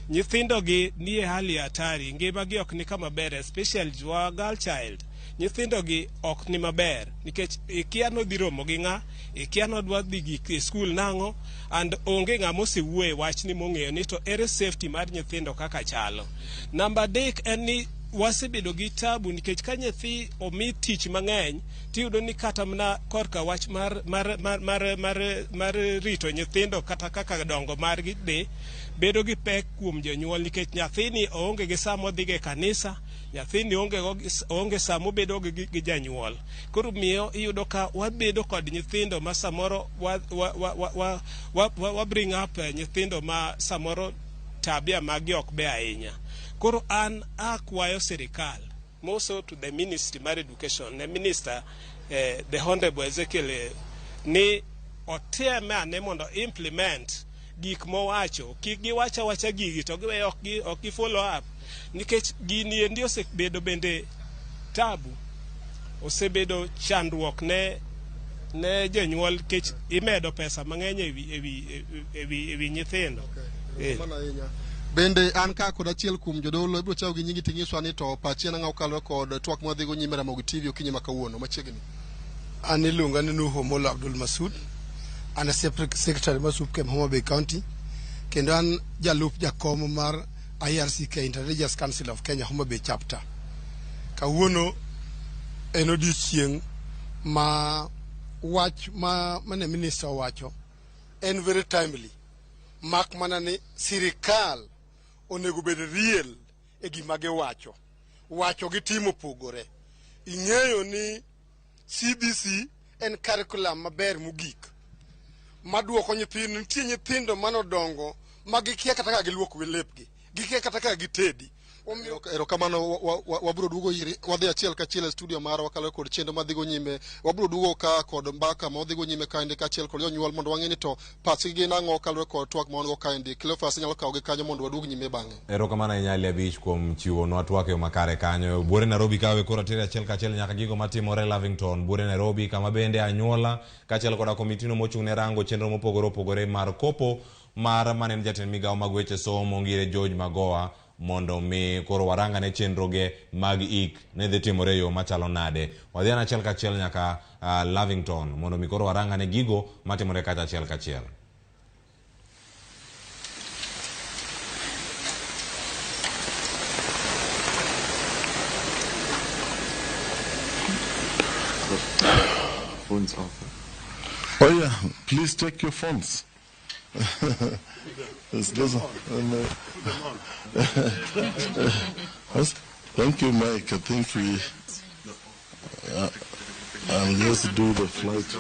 Nyithindogi nie hali hatari, ngimagi ok ni kama ber, especially girl child. Nyithindo gi ok ni maber nikech ikia nodhi romo gi ng'a, ikia nodwa dhi gi e skul nang'o, and onge ng'ama osewuoye wachni mong'eyo ni to ere safety mar nyithindo kaka chalo. Namba adek en ni wasebedo gi tabu nikech ka nyathi omi tich mang'eny tiyudo ni kata mana korka wach mar, mar, mar, mar, mar, mar rito nyithindo kata kaka dongo margi dhi bedo gi pek kuom jonyuol nikech nyathini oonge gi saa modhigo e kanisa, nyathini onge, go, onge saa mobedo gi, gi janyuol. Koro miyo iyudo ka wabedo kod nyithindo ma samoro wa, wa, wa, wa, wa, wa, wa, wa bring up nyithindo ma samoro tabia maggi ok be ahinya. Koro an akwayo sirikal more to the ministry mar education ne minister the honorable Ezekiel ni oteme ane mondo implement gik mowacho kik giwach awacha gigi to giweyo ok gi follow up nikech gini endi osebedo bende tabu osebedo chandruok ne jonyuol nikech imedo pesa mang'eny ewi nyithindo. Erokamano ahinya. Bende an ka kod achiel kuom jodolo ibiro chako gi nyingi ting'iswa ni to pachi en ang'o kaluwore kod twak mwadhigo nyime Ramogi TV okinyi ma kawuono machiegni. An iluonga ni Nuhu Omolo Abdul Masud. An e secretary mar SUPKEM Homa Bay County kendo an jalup jakom mar IRCK Interreligious Council of Kenya Homa Bay Chapter. Kawuono en odiochieng' ma wach ma mane minister owacho en very timely mak mana ni sirikal onego bed real e gima giwacho. Wacho gi timo opogore. Ing'eyo ni CBC en curriculum maber mogik maduoko nyithindo. Nitie nyithindo manodongo ma gikia kata kaka giluok lepgi, gikia kata kaka gitedi. Omiyo Erokamano, wabiro duogo iri, wadhi achiel kachiel e studio marwa kaluwore kod chenro madhigo nyime. Wabiro duogo ka kod mbaka ma wadhigo nyime kaendi kaachiel kod jonyuol mondo wang'e ni to pachgi gin ang'o kaluwore kod twak ma wan go kaendi. Cleophas inyalo kawogi kanyo mondo waduog nyime bang'e. Erokamano ahinya Ali Abich kuom chiwonwa twak e yo makare kanyo. Buore Nairobi kawe koro atere achiel kachiel nyaka gigo matimore Lavington. Buore Nairobi kama bende anyuola kaachiel koda komitino mochung' ne rango chenro mopogore opogore mar kopo mar mane en jatend migawo mag weche somo Ngire George Magoha mondo mi koro warangane chenroge mag ik ne dhi timore e yo machalo nade. Wadhi an achiel kachiel nyaka Lavington mondo mi koro warangane gigo matimore kacha achiel kachiel. Phones off. Oh yeah, please take your phones. Thank you, Mike. I think we. I'll just do the flight.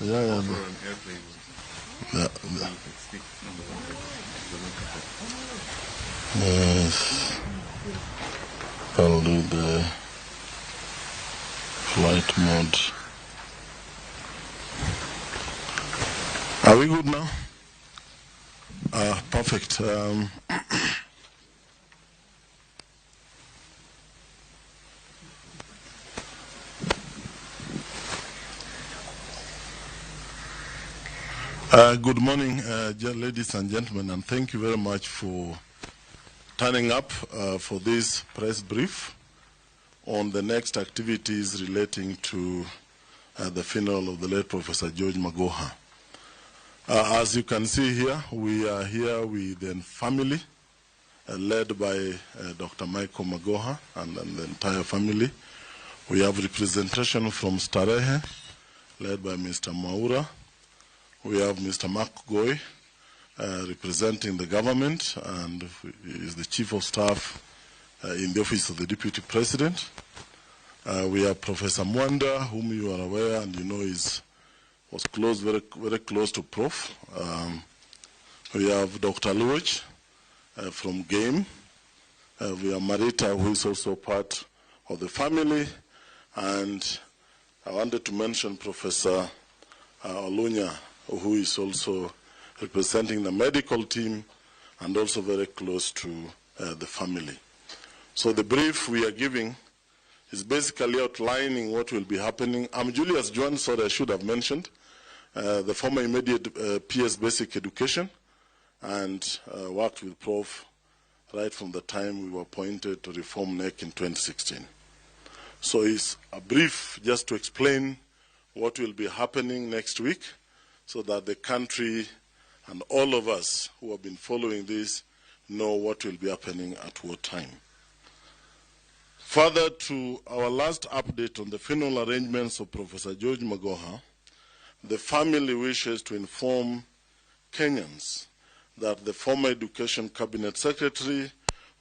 Yeah. Yes. I'll do the flight mode. Are we good now? Perfect. Good morning, ladies and gentlemen, and thank you very much for turning up for this press brief on the next activities relating to the funeral of the late Professor George Magoha. As you can see here, we are here with the family, led by Dr. Michael Magoha and the entire family. We have representation from Starehe, led by Mr. Maura. We have Mr. Mark Goy, representing the government and is the Chief of Staff in the Office of the Deputy President. We have Professor Mwanda, whom you are aware and you know was close, very, very close to Prof. We have Dr. Luoch from GAME. We have Marita, who is also part of the family. And I wanted to mention Professor Olunya, who is also representing the medical team and also very close to the family. So the brief we are giving is basically outlining what will be happening. I'm Julius Juan, sorry, I should have mentioned, the former immediate PS Basic Education, and worked with Prof right from the time we were appointed to reform NEC in 2016. So it's a brief just to explain what will be happening next week so that the country and all of us who have been following this know what will be happening at what time. Further to our last update on the funeral arrangements of Professor George Magoha, the family wishes to inform Kenyans that the former Education Cabinet Secretary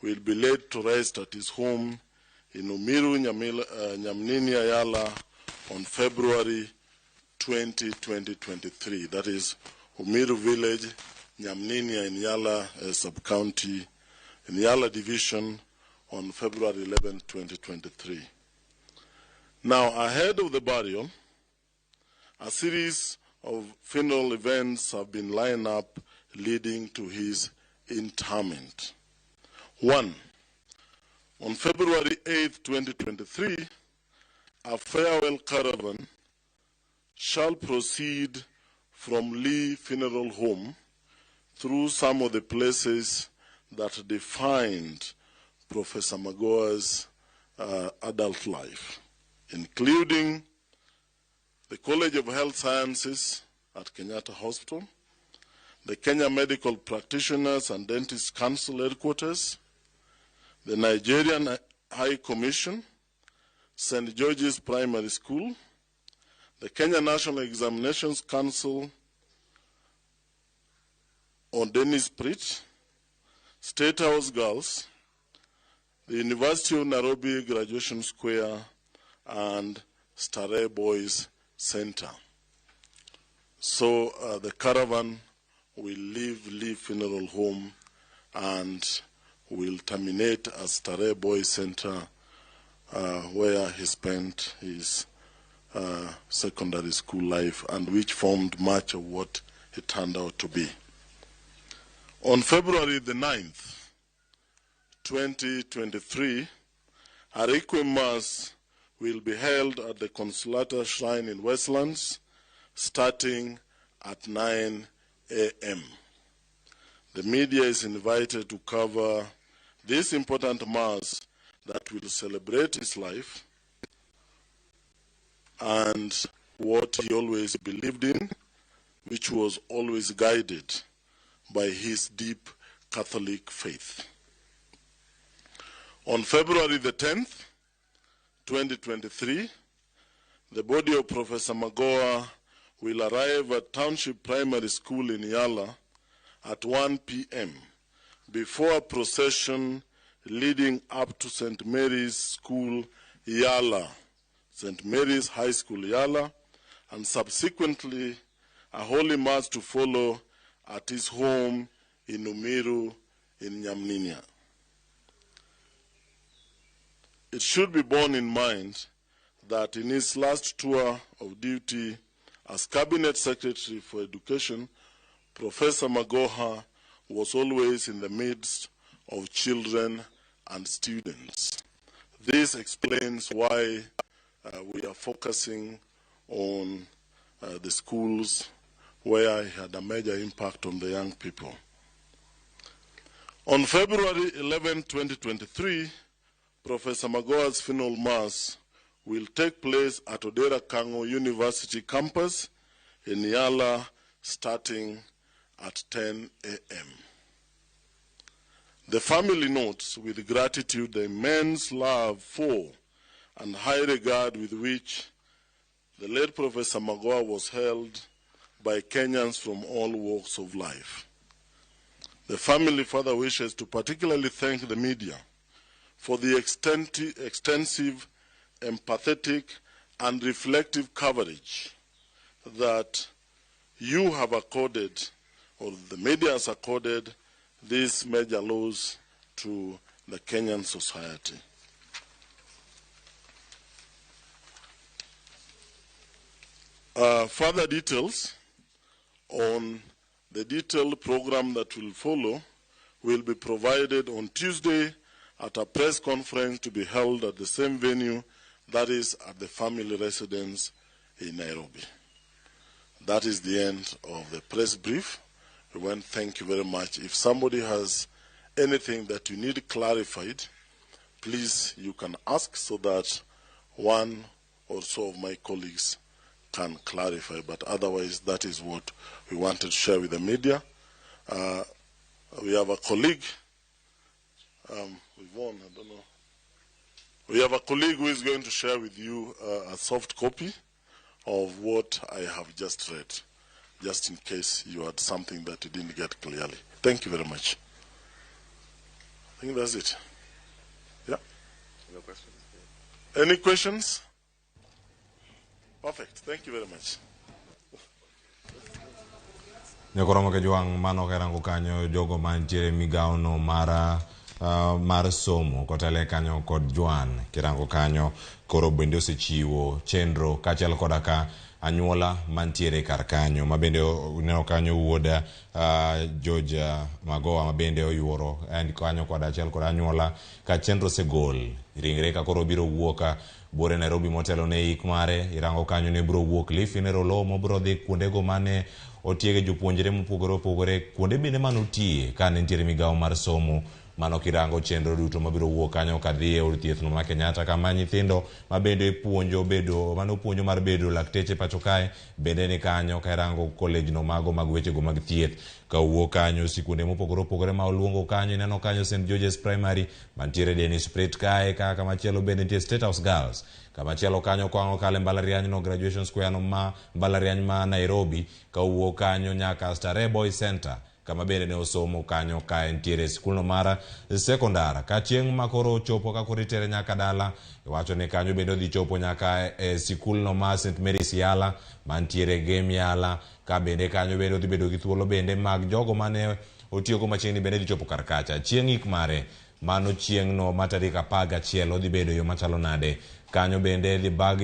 will be laid to rest at his home in Umiru, Nyamnini, Ayala on February 20, 2023. That is Umiru Village, Nyamnini in Yala sub-county, in Yala Division on February 11, 2023. Now, ahead of the burial, a series of funeral events have been lined up leading to his interment. 1, on February 8, 2023, a farewell caravan shall proceed from Lee Funeral Home through some of the places that defined Professor Magoha's adult life, including the College of Health Sciences at Kenyatta Hospital, the Kenya Medical Practitioners and Dentists Council headquarters, the Nigerian High Commission, St. George's Primary School, the Kenya National Examinations Council on Dennis Pritt, State House Girls, the University of Nairobi Graduation Square, and Starehe Boys Center. So the caravan will leave Lee Funeral Home and will terminate at Starehe Boys Center, where he spent his secondary school life and which formed much of what he turned out to be. On February the 9th, 2023, a Requiem Mass will be held at the Consolata Shrine in Westlands, starting at 9 a.m. The media is invited to cover this important Mass that will celebrate his life and what he always believed in, which was always guided by his deep Catholic faith. On February the 10th, 2023, the body of Professor Magoha will arrive at Township Primary School in Yala at 1 p.m. before a procession leading up to St. Mary's School, Yala, St. Mary's High School, Yala, and subsequently a holy mass to follow at his home in Umiru in Nyamninia. It should be borne in mind that in his last tour of duty as Cabinet Secretary for Education, Professor Magoha was always in the midst of children and students. This explains why we are focusing on the schools where he had a major impact on the young people. On February 11, 2023, Professor Magoha's funeral mass will take place at Odera Kango University campus in Yala, starting at 10 a.m. The family notes with gratitude the immense love for and high regard with which the late Professor Magoha was held by Kenyans from all walks of life. The family further wishes to particularly thank the media for the extensive, empathetic, and reflective coverage that you have accorded, or the media has accorded, these major laws to the Kenyan society. Further details on the detailed program that will follow will be provided on Tuesday at a press conference to be held at the same venue, that is at the family residence in Nairobi. That is the end of the press brief. We want to thank you very much. If somebody has anything that you need clarified, please, you can ask so that one or so of my colleagues can clarify, but otherwise that is what we wanted to share with the media. We have a colleague, Yvonne, I don't know. We have a colleague who is going to share with you a soft copy of what I have just read, just in case you had something that you didn't get clearly. Thank you very much. I think that's it. Yeah. No questions? Any questions? Perfect. Thank you very much. Nyakoromo Kajwang' mano karango kanyo jogo mantiere migawo no mar somo kotele kanyo kod Joan kirango kanyo koro bende osechiwo chenro kaachiel koda ka anyuola mantiere kar kanyo mabende ineno kanyo wuod George Magoha mabende oyuoro en kanyo kod achiel kod anyuola ka chenro osegol ringre ka koro biro wuok buore Nairobi motelo ne ik mare irango kanyo ne biro wuok Lifi ne Rolo mobiro dhi kuondego mane otiege jopuonjre mopogore opogore kuonde bende mane otiye ka ne nitiere migawo mar somo mano kirango chenro duto mabiro wuok kanyo kadhi e od thieth no ma Kenyatta kama nyithindo mabende ipuonjo bedo mane opuonjo mar bedo lakteche pacho kae bende ni kanyo ka irango college no mago mag wechego mag thieth ka wuok kanyo sikunde mopogore opogore ma oluongo kanyo ineno kanyo St George's Primary mantiere Dennis Pritt kae kaka machielo bende nitie State House Girls kamachielo kanyo kwang'o kale mbalariany no Graduation Square no ma mbalariany ma Nairobi ka wuok kanyo nyaka Starehe Boys Center kama bende ne osomo kanyo ka entiere sikulno mar sekondar ka chieng' ma koro ochopo ka koro itere nyaka dala iwacho ni kanyo bende odhi chopo nyaka e sikulno mar St Mary's Yala mantiere Gem Yala ka bende kanyo bende odhi bedo gi thuolo bende mag jogo mane otiyogo machiegni bende dhi chopo kar kacha chieng' ik mare mano chieng'no ma tarik 11 odhi bedo yo machalo nade kanyo bende dhi bag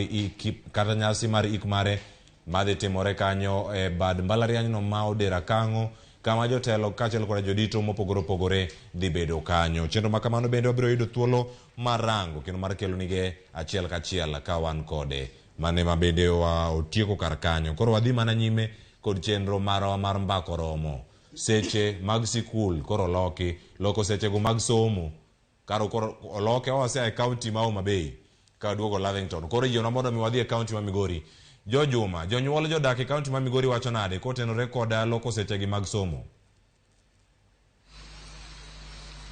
kata nyasi mar ik mare madhi timore kanyo e bad mbalariany no ma Odera Kang'o kama jotelo kaachiel koda jodito mopogore opogore dhi bedo kanyo. Chenro ma kamano bende wabiro yudo thuolo mar rango kendo mar kelo nige achiel kachiel ka wan kode. Mane ma bende wa otieko kar kanyo. Koro wadhi mana nyime kod chenro marwa mar mbako romo. Seche mag sikul koro oloki, loko sechego mag somo. Karo koro oloke wasea e kaunti ma Homa Bay ka duogo Lavington. Koro yienwa mondo mi wadhi e kaunti ma Migori. Jojuma, jonyuol jodak e kaunti ma Migori wacho nade kotenore kod loko sechegi mag somo?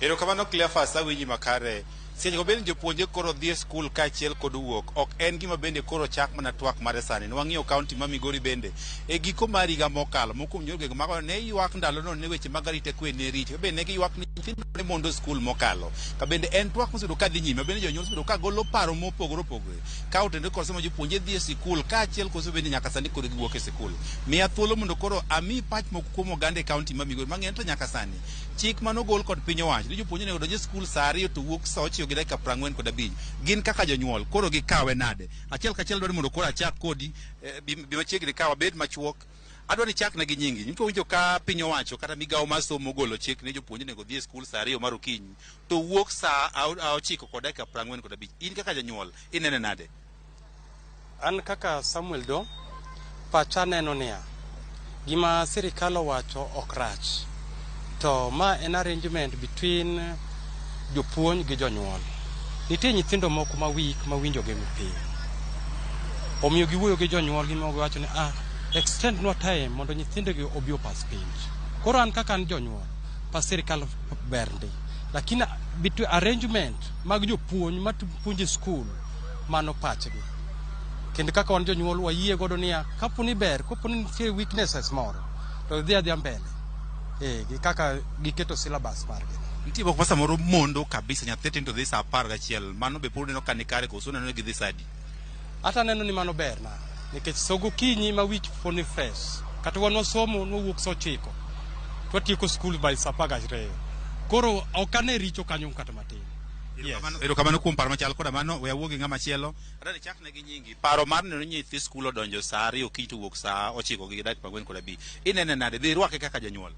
Erokamano Cleophas, awinji makare. Seche go bende jopuonje koro dhi e skul kaachiel kod wuok ok en gima bende koro chak mana twak mare sani. Nwang'iyo kaunti ma Migori bende e giko mar higa mokalo moko kuom jogo mago ne ywak ndalono ne weche mag arita kwe ne richo bende ne giywak ni nyithindo ne mondo skul mokalo. Ka bende en twak mosebedo ka dhi nyime bende jonyuol osebedo ka golo paro mopogore opogore ka otenore kod sama jopuonje dhi e sikul kaachiel koso bende nyaka sani koro giwuok e sikul. Miya thuolo mondo koro ami pach moko kuom oganda e kaunti ma Migori mang'eyo to nyaka sani chik manogol kod piny owacho ni jopuonje onego donj e skul saa 2 to wuok saa 9:45 gin kaka jonyuol koro gikawe nade? Achiel kachiel dwaro mondo koro achak kodi bi machiegni ka wabed machuok. Adwa ni chak ne gi nyingi. Nyicho winjo ka piny owacho kata migawo mar somo ogolo chik ni jopuonje onego dhi e skul saa 2 mar okinyi to wuok saa 9:45. In kaka janyuol inene nade? An kaka Samuel Do, pacha neno niya, gima sirikal owacho ok rach. To ma en arrangement between jopuonj gi jonyuol. Nitie nyithindo moko ma weak ma winjo gi piny. Omiyo giwuoyo gi jonyuol gi giwacho ni extend nwa time mondo nyithindo gi obi opas penj. Koro an kaka an jonyuol, pa sirikal ber ndi. Lakini between arrangement mag jopuonj ma puonjo e skul mano pachgi. Kendo kaka wan jonyuol wayie godo niya, kapo ni ber, kapo ni nitie weaknesses moro, to dhi adhiya mbele. Gi kaka giketo syllabus margi. Nitie moko ma samoro mondo kabisa nyathi tin to dhi saa 11, mano be pod uneno ka ni kare koso uneno ni gidhi saa adi? Ata neno ni mano ber na, nikech so gokinyi ma wich pod ni fresh. Kata wan wasomo nwawuok saa 9, to watieko skul by saa 12. Koro ok ane richo kanyo kata matin. Yes. Erokamano kuom paro machal koda mano, we awuo gi ng'ama chielo. Adwa ni chakne gi nyingi. Paro mar neno ni nyithi skul odonjo saa 2 okinyi to wuok saa 9:45. Inene nade? Dhi irwake kaka janyuol.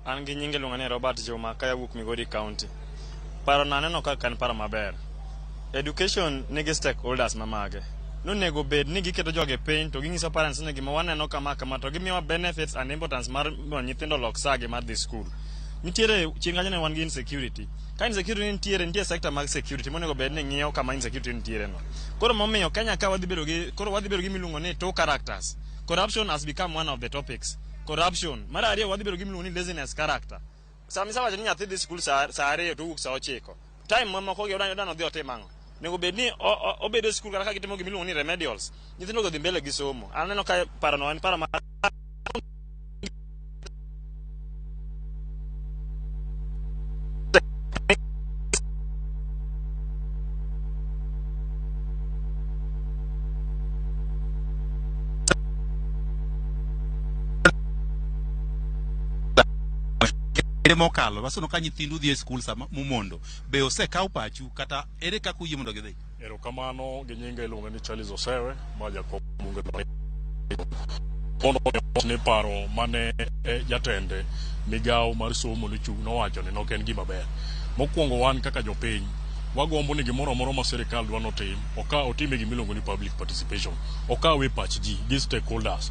An gi nyinge iluonga ni Robert Juma ka awuok Migori County. Paro na aneno kaka en paro maber. Education nigi stakeholders mamage. Nonego bed ni giketo jogi piny to ginyiso parents ni gima waneno kama kama to gimiyowa benefits and importance mar mondo nyithindo olok saa gi mar dhi skul. Nitiere chien kanyo ne wan gi insecurity. Ka insecurity nitiere, nitie sector mag security monego bed ni ng'iyo kama insecurity nitiere no. Koro momiyo Kenya ka wadhi bedo gi koro wadhi bedo gi miluongo ni two characters. Corruption has become one of the topics. Corruption. Mar ariyo wadhi bedo gi miluongo ni laziness character. Sama isewacho ni nyathi dhi sikul saa saa ariyo to owuok saa ochiko. Time mamoko gi odwa odhi otim ang'o? Onego bed ni obedo e sikul kata ka gitimo gimiluongo ni remedials. Nyithindo go dhi mbele gi somo. Aneno ka parono en paro ma Kinde mokalo waseneno ka nyithindu dhi e skul sama mumondo be osekaw pachu kata ere kaka uyie mondo gidhi? Erokamano gi nyinga iluonga ni Charles Osewe ma jakom bunge mondo ni paro mane jatend migawo mar somo nowacho ni nok en gima ber. Mokwongo wan kaka jopiny wagombo ni gimoro amora ma sirikal dwa notim otime gima iluongo ni public participation. Okawe pach ji gi stakeholders.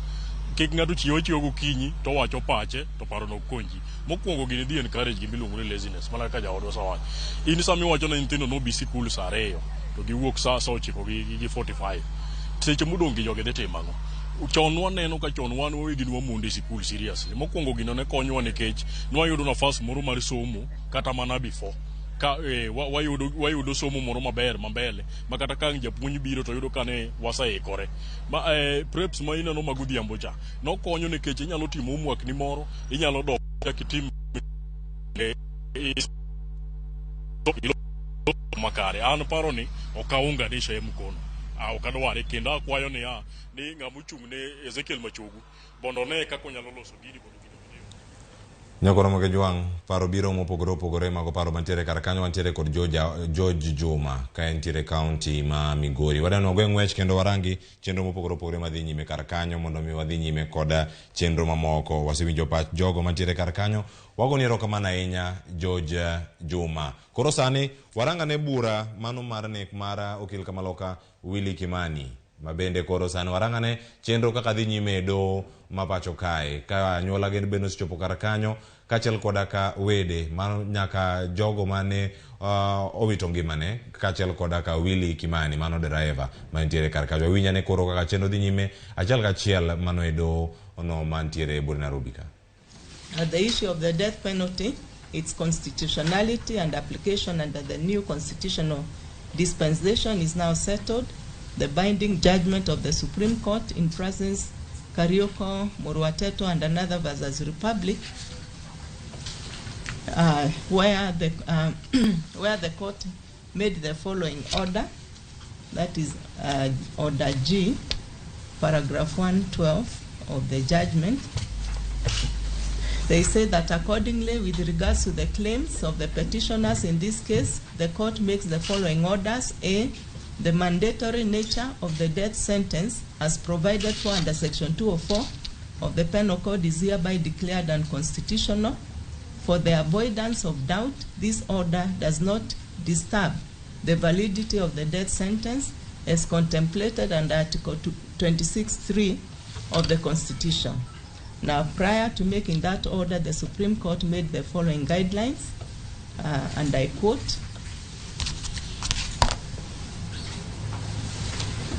Kik ng'ato chiew achiewa gokinyi to owacho pache to parono ok kony ji. Mokwongo gini dhi encourage gima iluongo ni laziness mana kaka jaodwa osewacho. In sama iwacho ne nyithindo nobi sikul saa ariyo to giwuok saa ochiko gi 45. Seche modong' gi jogi dhi timo ang'o? Chon waneno ka chon wan wawegi nwamondo e sikul seriously. Mokwongo gino ne konyowa nikech nwayudo nafas moro mar somo kata mana before. Ka wayudo somo moro maber mambele ma kata ka ang' japuonj biro to yudo ka ne waseikore. Ma preps ma ineno ma godhiambo cha nokonyo nikech inyalo timo homework ni moro, inyalo dok chak itim makare. An paro ni ok aunganisha e mkono. Ok adware kendo akwayo niya ni ng'ama ochung' ne Ezekiel Machogu mondo one kaka onyalo loso gini mondo gini obed. Nyakoro Kejwang', paro biro mopogore opogore mago paro mantiere kar kanyo wantiere kod George Juma ka entiere kaunti ma Migori. Wadwani wago ng'wech kendo warangi chenro mopogore opogore madhi nyime kar kanyo mondo mi wadhi nyime kod chenro mamoko. Wasewinjo pach jogo mantiere kar kanyo. Wagoni erokamano ahinya George Juma. Koro sani warangane bura mano mar nek mar okil Kamaloka Willy Kimani. Mabende koro sani warangane chenro kaka dhi nyime e doho ma pacho kae. Ka anyuola gin bende osechopo kar kanyo kaachiel koda ka wede mano nyaka jogo mane owito ngimane kaachiel koda ka Willy Kimani mano dereva mantiere kar kanyo. Wawinj ane koro kaka chenro dhi nyime achiel kachiel mano e doho no mantiere e buore Nairobi ka. The issue of the death penalty, its constitutionality and application under the new constitutional dispensation is now settled. The binding judgment of the Supreme Court in Francis Karioko Muruatetu and another versus Republic, where the court made the following order, that is Order G, paragraph 112 of the judgment. They say that accordingly, with regards to the claims of the petitioners in this case, the court makes the following orders. A, the mandatory nature of the death sentence as provided for under Section 204 of the Penal Code is hereby declared unconstitutional. For the avoidance of doubt, this order does not disturb the validity of the death sentence as contemplated under Article 26(3) of the Constitution. Now, prior to making that order, the Supreme Court made the following guidelines, and I quote,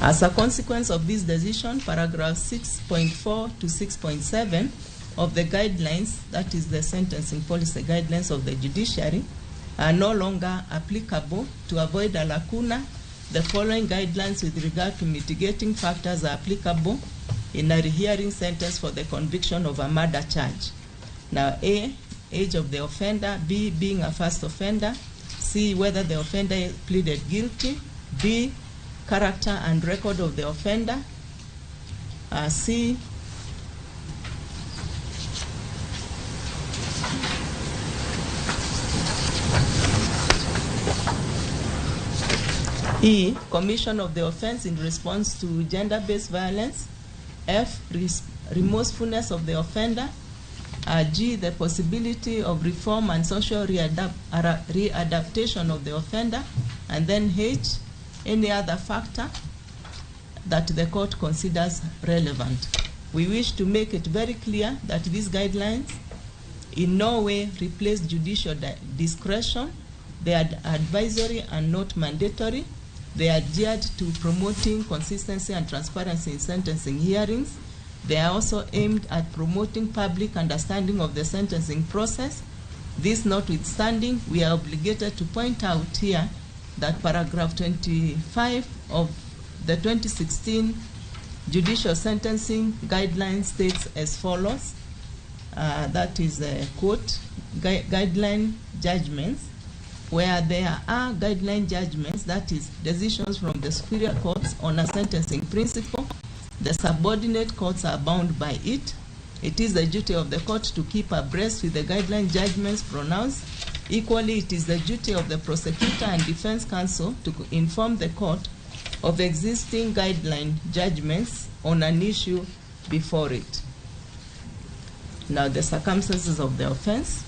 As a consequence of this decision, paragraph 6.4 to 6.7 of the guidelines, that is the sentencing policy guidelines of the judiciary, are no longer applicable. To avoid a lacuna, the following guidelines with regard to mitigating factors are applicable in a rehearing sentence for the conviction of a murder charge. Now, A, age of the offender, B, being a first offender, C, whether the offender pleaded guilty, D, character and record of the offender, C, E, commission of the offense in response to gender-based violence, F, remorsefulness of the offender, G, the possibility of reform and social readaptation of the offender, and then H, any other factor that the court considers relevant. We wish to make it very clear that these guidelines in no way replace judicial discretion. They are advisory and not mandatory. They are geared to promoting consistency and transparency in sentencing hearings. They are also aimed at promoting public understanding of the sentencing process. This notwithstanding, we are obligated to point out here that paragraph 25 of the 2016 Judicial Sentencing Guideline states as follows. That is a quote, guideline judgments. Where there are guideline judgments, that is, decisions from the superior courts on a sentencing principle, the subordinate courts are bound by it. It is the duty of the court to keep abreast with the guideline judgments pronounced. Equally, it is the duty of the prosecutor and defense counsel to inform the court of existing guideline judgments on an issue before it. Now, the circumstances of the offense.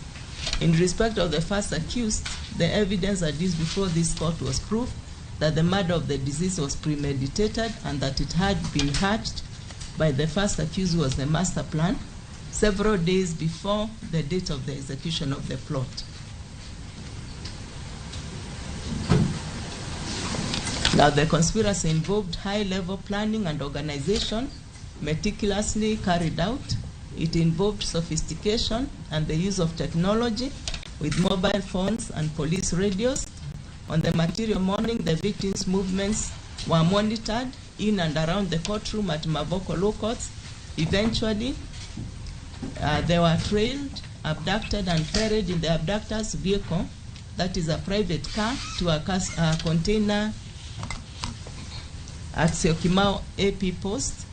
In respect of the first accused, the evidence adduced before this court was proof that the murder of the deceased was premeditated and that it had been hatched by the first accused, who was the master plan, several days before the date of the execution of the plot. Now, the conspiracy involved high-level planning and organization, meticulously carried out. It involved sophistication and the use of technology with mobile phones and police radios. On the material morning, the victims' movements were monitored in and around the courtroom at Mavoko Law Courts. Eventually, they were trailed, abducted, and ferried in the abductor's vehicle, that is a private car, to a container at Syokimau AP Post.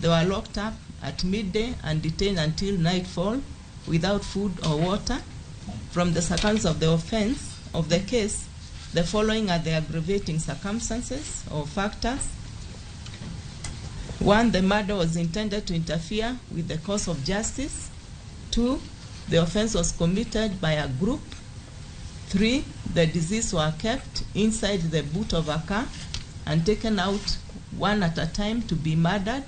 They were locked up at midday and detained until nightfall without food or water. From the circumstances of the offense of the case, the following are the aggravating circumstances or factors. 1, the murder was intended to interfere with the course of justice. 2, the offense was committed by a group. 3, the deceased were kept inside the boot of a car and taken out one at a time to be murdered.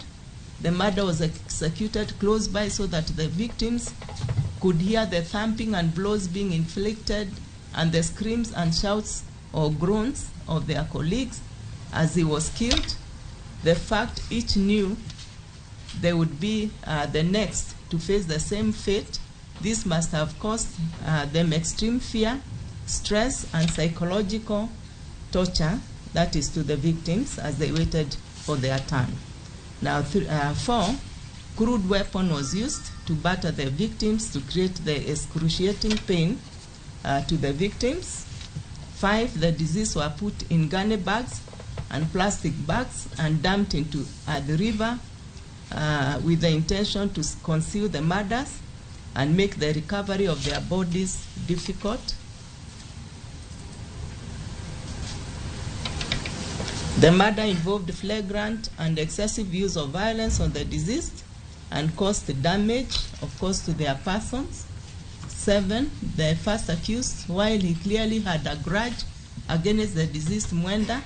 The murder was executed close by so that the victims could hear the thumping and blows being inflicted and the screams and shouts or groans of their colleagues as he was killed. The fact each knew they would be the next to face the same fate. This must have caused them extreme fear, stress, and psychological torture, that is to the victims as they waited for their turn. Now, 4, crude weapon was used to batter the victims to create the excruciating pain to the victims. 5, the deceased were put in gunny bags and plastic bags and dumped into the river with the intention to conceal the murders and make the recovery of their bodies difficult. The murder involved flagrant and excessive use of violence on the deceased and caused damage, of course, to their persons. 7, the first accused, while he clearly had a grudge against the deceased Mwenda,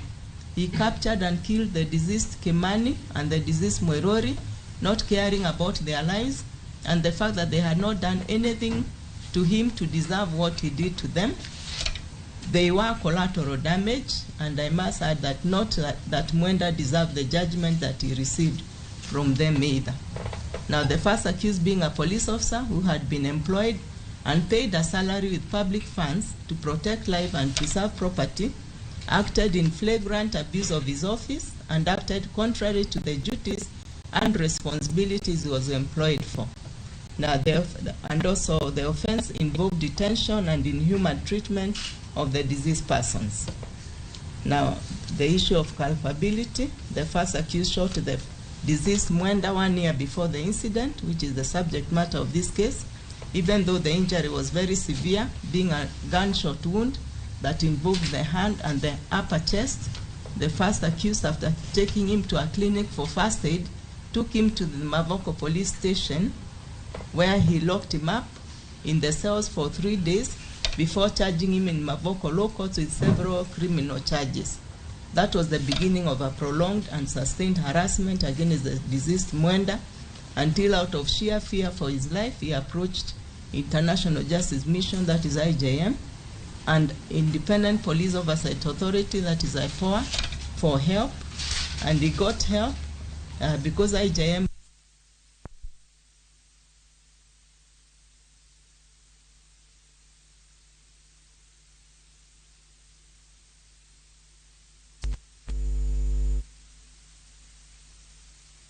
he captured and killed the deceased Kimani and the deceased Moirori, not caring about their lives and the fact that they had not done anything to him to deserve what he did to them. They were collateral damage, and I must add that not that Mwenda deserved the judgment that he received from them either. Now, the first accused being a police officer who had been employed and paid a salary with public funds to protect life and preserve property, acted in flagrant abuse of his office and acted contrary to the duties and responsibilities he was employed for. Now, and also the offense involved detention and inhuman treatment of the deceased persons. Now, the issue of culpability, the first accused shot the deceased Mwenda 1 year before the incident, which is the subject matter of this case, even though the injury was very severe, being a gunshot wound that involved the hand and the upper chest. The first accused, after taking him to a clinic for first aid, took him to the Mavoko police station, where he locked him up in the cells for 3 days before charging him in Mavoko Law Courts with several criminal charges. That was the beginning of a prolonged and sustained harassment against the deceased Mwenda, until out of sheer fear for his life, he approached International Justice Mission, that is IJM, and Independent Police Oversight Authority, that is IPOA, for help. And he got help because IJM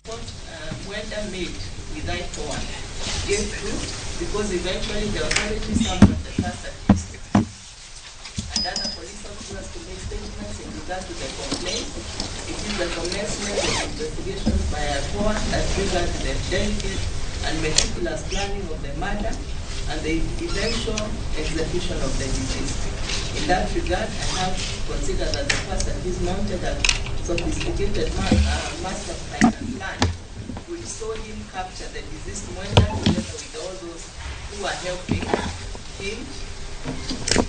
what Mwenda made with IPOA gave fruit, because eventually the authorities summoned the first accused and other police officers to make statements in regard to the complaint. It is the commencement of investigations by IPOA that triggered the delicate and meticulous planning of the murder and the eventual execution of the deceased. In that regard, I have considered that the first accused mounted a sophisticated master plan, which saw him capture the deceased Mwenda together with all those who were helping him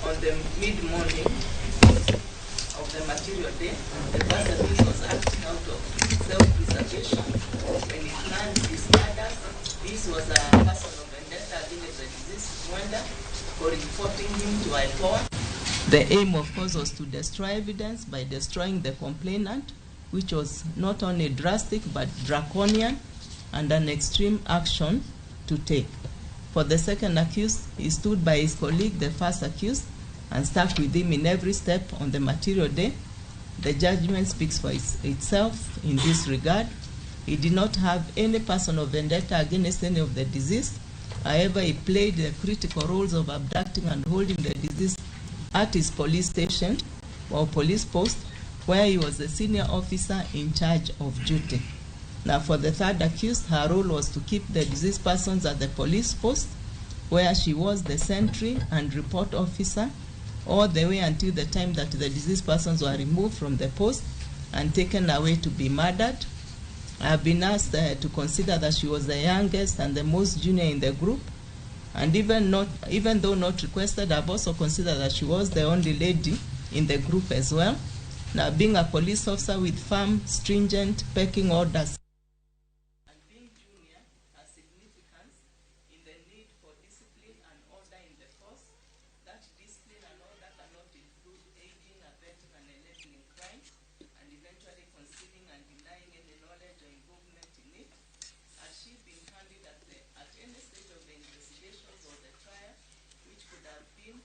on the mid-morning of the material day. The first accused was acting out of self-preservation when he planned his murders. This was a personal vendetta against the deceased Mwenda for reporting him to IPOA. The aim, of course, was to destroy evidence by destroying the complainant, which was not only drastic but draconian and an extreme action to take. For the second accused, he stood by his colleague, the first accused, and stuck with him in every step on the material day. The judgment speaks for itself in this regard. He did not have any personal vendetta against any of the deceased. However, he played the critical roles of abducting and holding the deceased at his police station or police post, where he was the senior officer in charge of duty. Now, for the third accused, her role was to keep the deceased persons at the police post, where she was the sentry and report officer, all the way until the time that the deceased persons were removed from the post and taken away to be murdered. I have been asked to consider that she was the youngest and the most junior in the group, and even though not requested, I've also considered that she was the only lady in the group as well. Now, being a police officer with firm, stringent pecking orders and being junior has significance in the need for discipline and order in the force. That discipline and order cannot include aiding, abetting, and enabling crime, and eventually concealing and denying any knowledge or involvement in it. Had she been candid at any stage of the investigations or the trial, which could have been,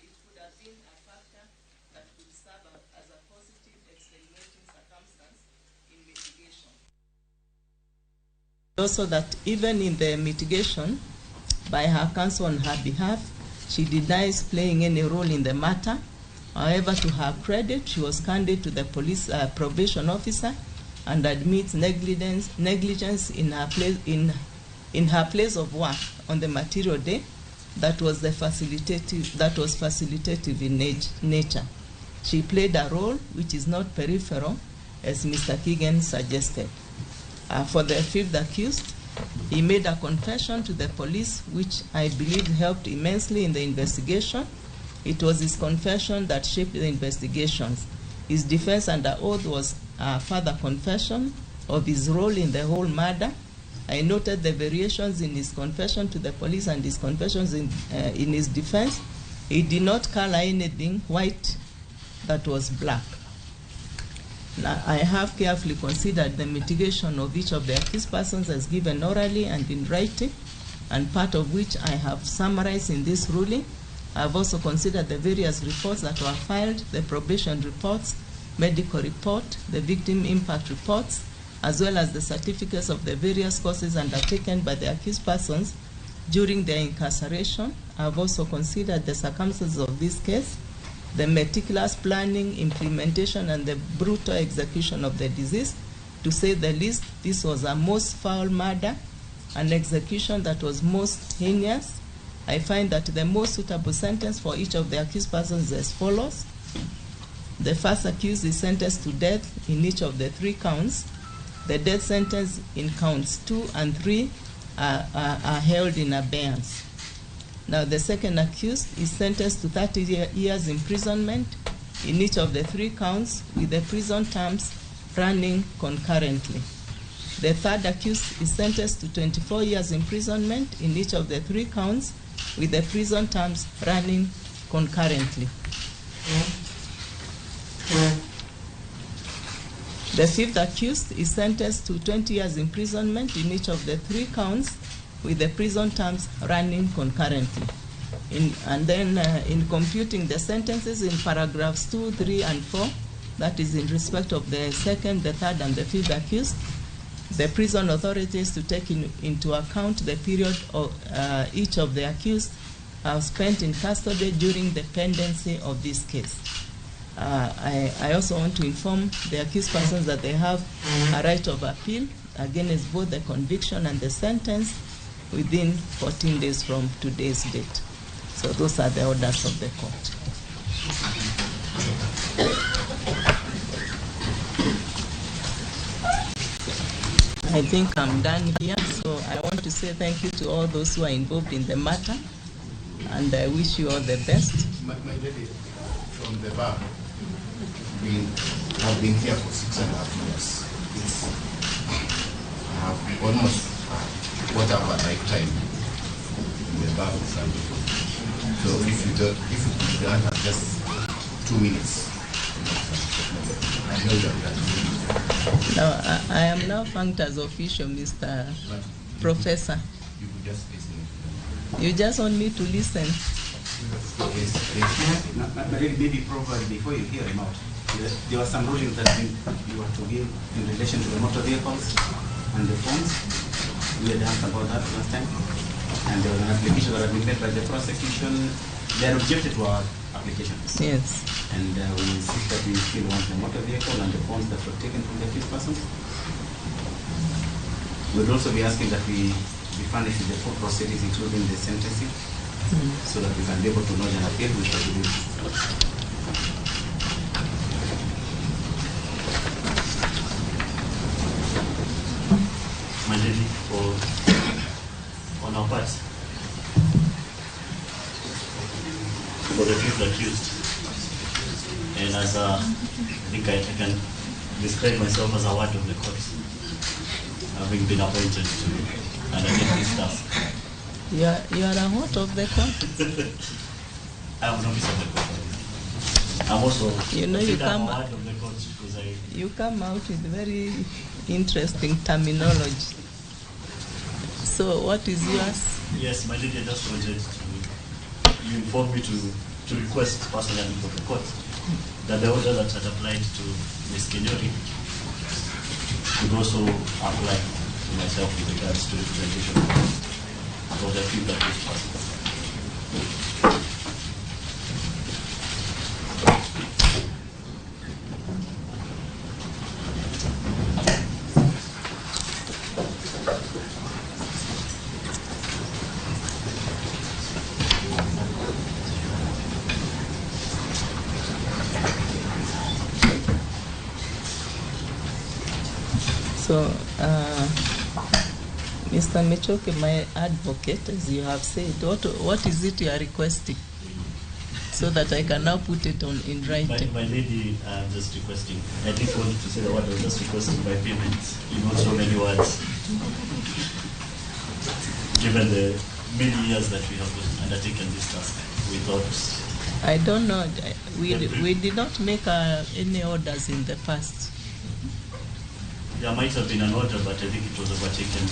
it could have been a factor that could serve as a positive extenuating circumstance in mitigation. Also, that even in the mitigation, by her counsel on her behalf, she denies playing any role in the matter. However, to her credit, she was candid to the police probation officer and admits negligence in her place in her place of work on the material day that was facilitative in nature. She played a role which is not peripheral, as Mr. Kigen suggested. For the fifth accused, he made a confession to the police, which I believe helped immensely in the investigation. It was his confession that shaped the investigations. His defense under oath was a further confession of his role in the whole murder. I noted the variations in his confession to the police and his confessions in his defense. He did not color anything white that was black. Now, I have carefully considered the mitigation of each of the accused persons as given orally and in writing, and part of which I have summarized in this ruling. I have also considered the various reports that were filed, the probation reports, medical report, the victim impact reports, as well as the certificates of the various courses undertaken by the accused persons during their incarceration. I have also considered the circumstances of this case, the meticulous planning, implementation, and the brutal execution of the deceased. To say the least, this was a most foul murder, an execution that was most heinous. I find that the most suitable sentence for each of the accused persons is as follows. The first accused is sentenced to death in each of the three counts. The death sentence in counts 2 and 3 are held in abeyance. Now, the second accused is sentenced to 30 years imprisonment in each of the three counts, with the prison terms running concurrently. The third accused is sentenced to 24 years imprisonment in each of the 3 counts, with the prison terms running concurrently. The fifth accused is sentenced to 20 years imprisonment in each of the 3 counts, with the prison terms running concurrently. In computing the sentences in paragraphs 2, 3, and 4, that is in respect of the second, the third, and the fifth accused, the prison authorities to take into account the period of each of the accused have spent in custody during the pendency of this case. I also want to inform the accused persons that they have a right of appeal against both the conviction and the sentence within 14 days from today's date. So those are the orders of the court. I think I'm done here, so I want to say thank you to all those who are involved in the matter, and I wish you all the best. My lady, from the bar, we have been here for 6.5 years. I have almost a quarter of a lifetime in the bar of Sunday. So if you could grant us just 2 minutes. I know you are. Now, I am now functus official, Mr. Professor. You could just listen. You just want me to listen. Yes, yes. Maybe probably before you hear him out, there were some rulings that you were to give in relation to the motor vehicles and the phones. We had asked about that last time. And there was an application that had been made by the prosecution. They had objected to our application. Yes. And we insist that we still want the motor vehicle and the phones that were taken from the accused persons. We would also be asking that we be furnished with the full proceedings, including the sentencing, so that we can be able to lodge an appeal, which I believe. My lady, on our part, for the fifth accused, and as I think I can describe myself as a ward of the court, having been appointed to undertake this task. You are a ward of the court? I am an officer of the court. I'm also, you know, you come, a ward of the court because you come out with very interesting terminology. So what is yours? Yes, my lady, I just wanted to, you informed me to request personally from the court that the order that had applied to Ms. Kinyori could also apply to myself with regards to representation of the fifth accused person. So, Mr. Michoki, my advocate, as you have said, what is it you are requesting? So that I can now put it on in writing. My lady, I'm just requesting. I didn't want to say the word, I was just requesting my payment in not so many words. Given the many years that we have undertaken this task, we thought... I don't know. We did not make any orders in the past. There might have been an order, but I think it was overtaken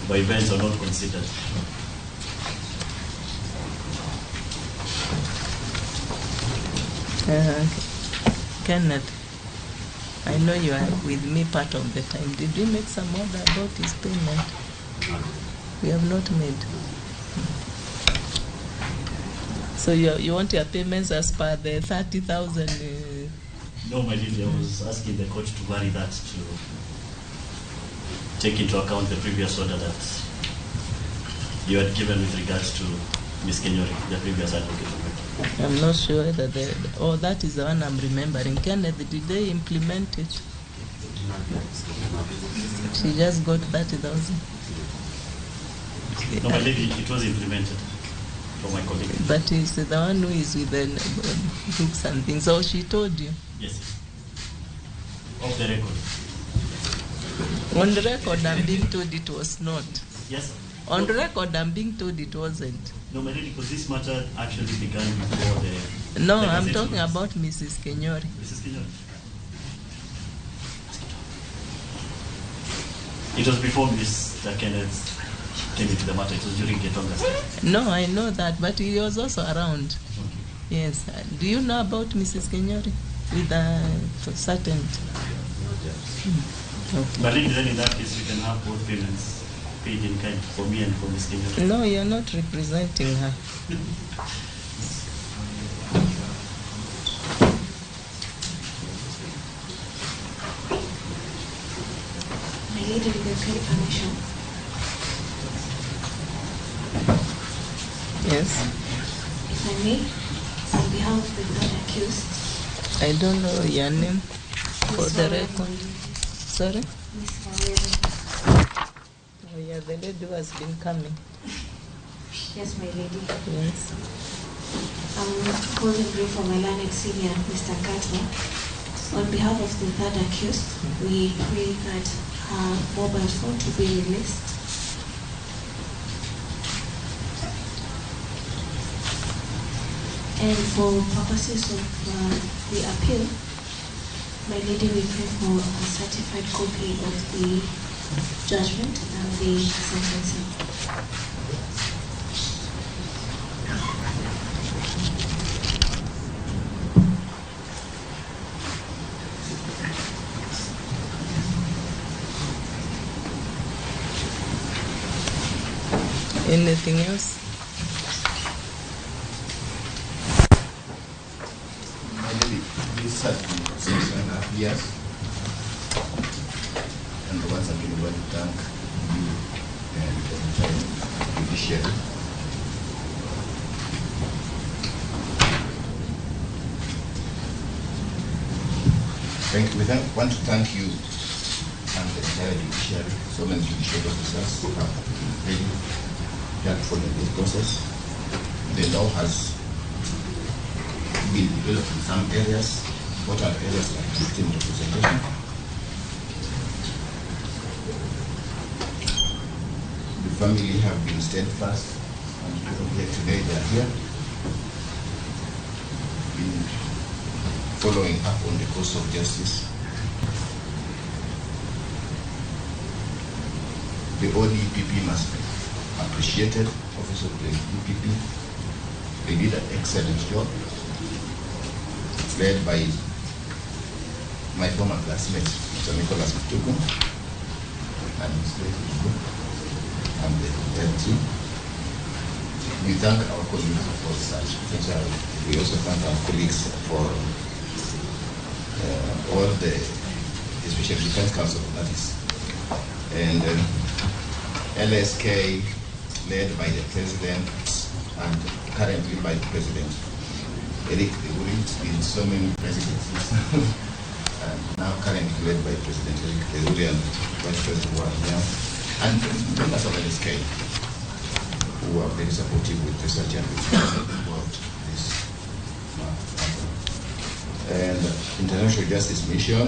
by events or not considered. Kenneth, I know you are with me part of the time. Did we make some order about his payment? We have not made. So you want your payments as per the 30,000? No, my lady, I was asking the court to vary that to take into account the previous order that you had given with regards to Ms. Kinyori, the previous advocate. I'm not sure that that is the one I'm remembering. Kenneth, did they implement it? She just got 30,000. No, my lady, it was implemented for my colleague. But it's the one who is with the books and things. So she told you? Yes. Off the record. On record, I'm being told it was not. Yes. On record, I'm being told it wasn't. No, my lady, because this matter actually began before the. No, the I'm gazette talking notice. about Mrs. Kenyori. Mrs. Kenyori. It was before Mr. Kenneth came into the matter. It was during Getonga's time. No, I know that, but he was also around. Yes. Do you know about Mrs. Kenyori with a certain? Okay. My lady, then in that case, we can have both payments paid in kind for me and for Ms. Kenyori. No, you're not representing her. My lady, with your kind permission. Yes. If I may, on behalf of the third accused, I don't know your name for Miss the Wawere record. Sorry? Miss Wawere. Oh, yeah, the lady who has been coming. Yes, my lady. Yes. I'm holding brief for my learned senior, Mr. Kato. On behalf of the third accused, we pray that her mobile phone to be released. And for purposes of the appeal, my lady, we pray for a certified copy of the judgment and the sentencing. Anything else? My lady, this has been 6.5 years. And once again, we want to thank you and the entire judiciary. We want to thank you and the entire judiciary. So many judicial officers who have been very helpful in this process. The law has been developed in some areas, important areas like victim representation. The family have been steadfast, and here today they are here, been following up on the course of justice. The ODPP must be appreciated, Office of the DPP. They did an excellent job, led by my former classmate, Mr. Nicholas Mutuku, and his late and the entire team. We thank our colleagues for such. We also thank our colleagues for all the, especially Defense Council, that is, and LSK, led by the President and currently by President Eric Theuri. It's been so many presidencies, and now currently led by President Eric Theuri and Vice President Wahia, and members of LSK who are very supportive with research and with about this matter. And International Justice Mission,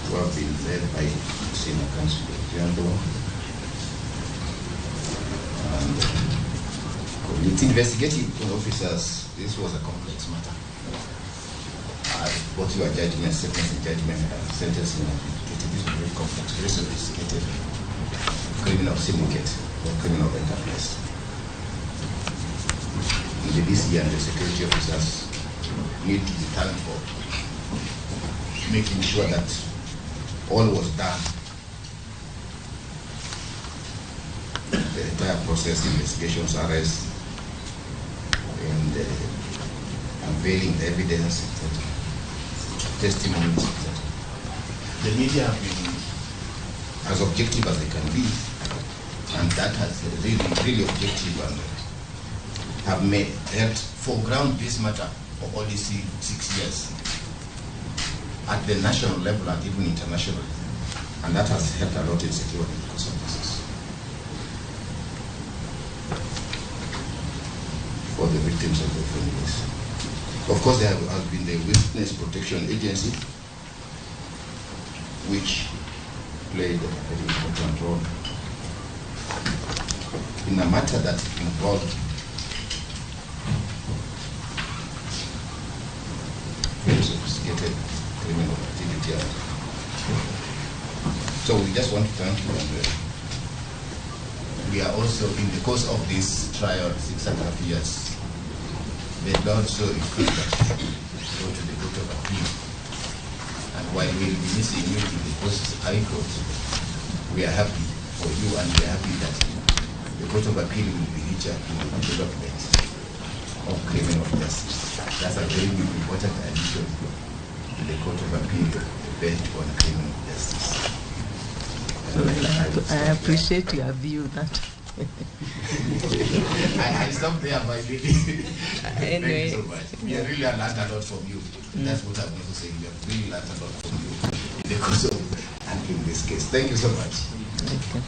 who have been led by Senior Counsel Jambo and colleagues. Investigative officers, this was a complex matter. Both your judgment, sentencing judgment, and sentencing, this is very complex, very sophisticated criminal syndicate or criminal enterprise. And the DC and the security officers need to be thanked for making sure that all was done. The entire process, investigations, arrests, and unveiling the evidence, etc., testimonies, etc. The media have been as objective as they can be, and that has really, really objective and have made helped foreground this matter for all these 6 years at the national level and even internationally, and that has helped a lot in securing the course of justice for the victims and their families. Of course, there has been the Witness Protection Agency, which played a very important role in a matter that involved very sophisticated criminal activity. So we just want to thank you, and we are also, in the course of this trial, 6.5 years, the Lord so increased that we go to the Court of Appeal. And while we will be missing you in the Coast High Court, we are happy for you, and we are happy that the Court of Appeal will be richer in the development of criminal justice. That's a very important addition to the Court of Appeal based on criminal justice. Well, I appreciate your view that. I stopped there, my lady. Anyway. Thank you so much. We have really learned a lot from you. That's what I'm also saying. We have really learned a lot from you in the course of handling this case. Thank you so much. Okay.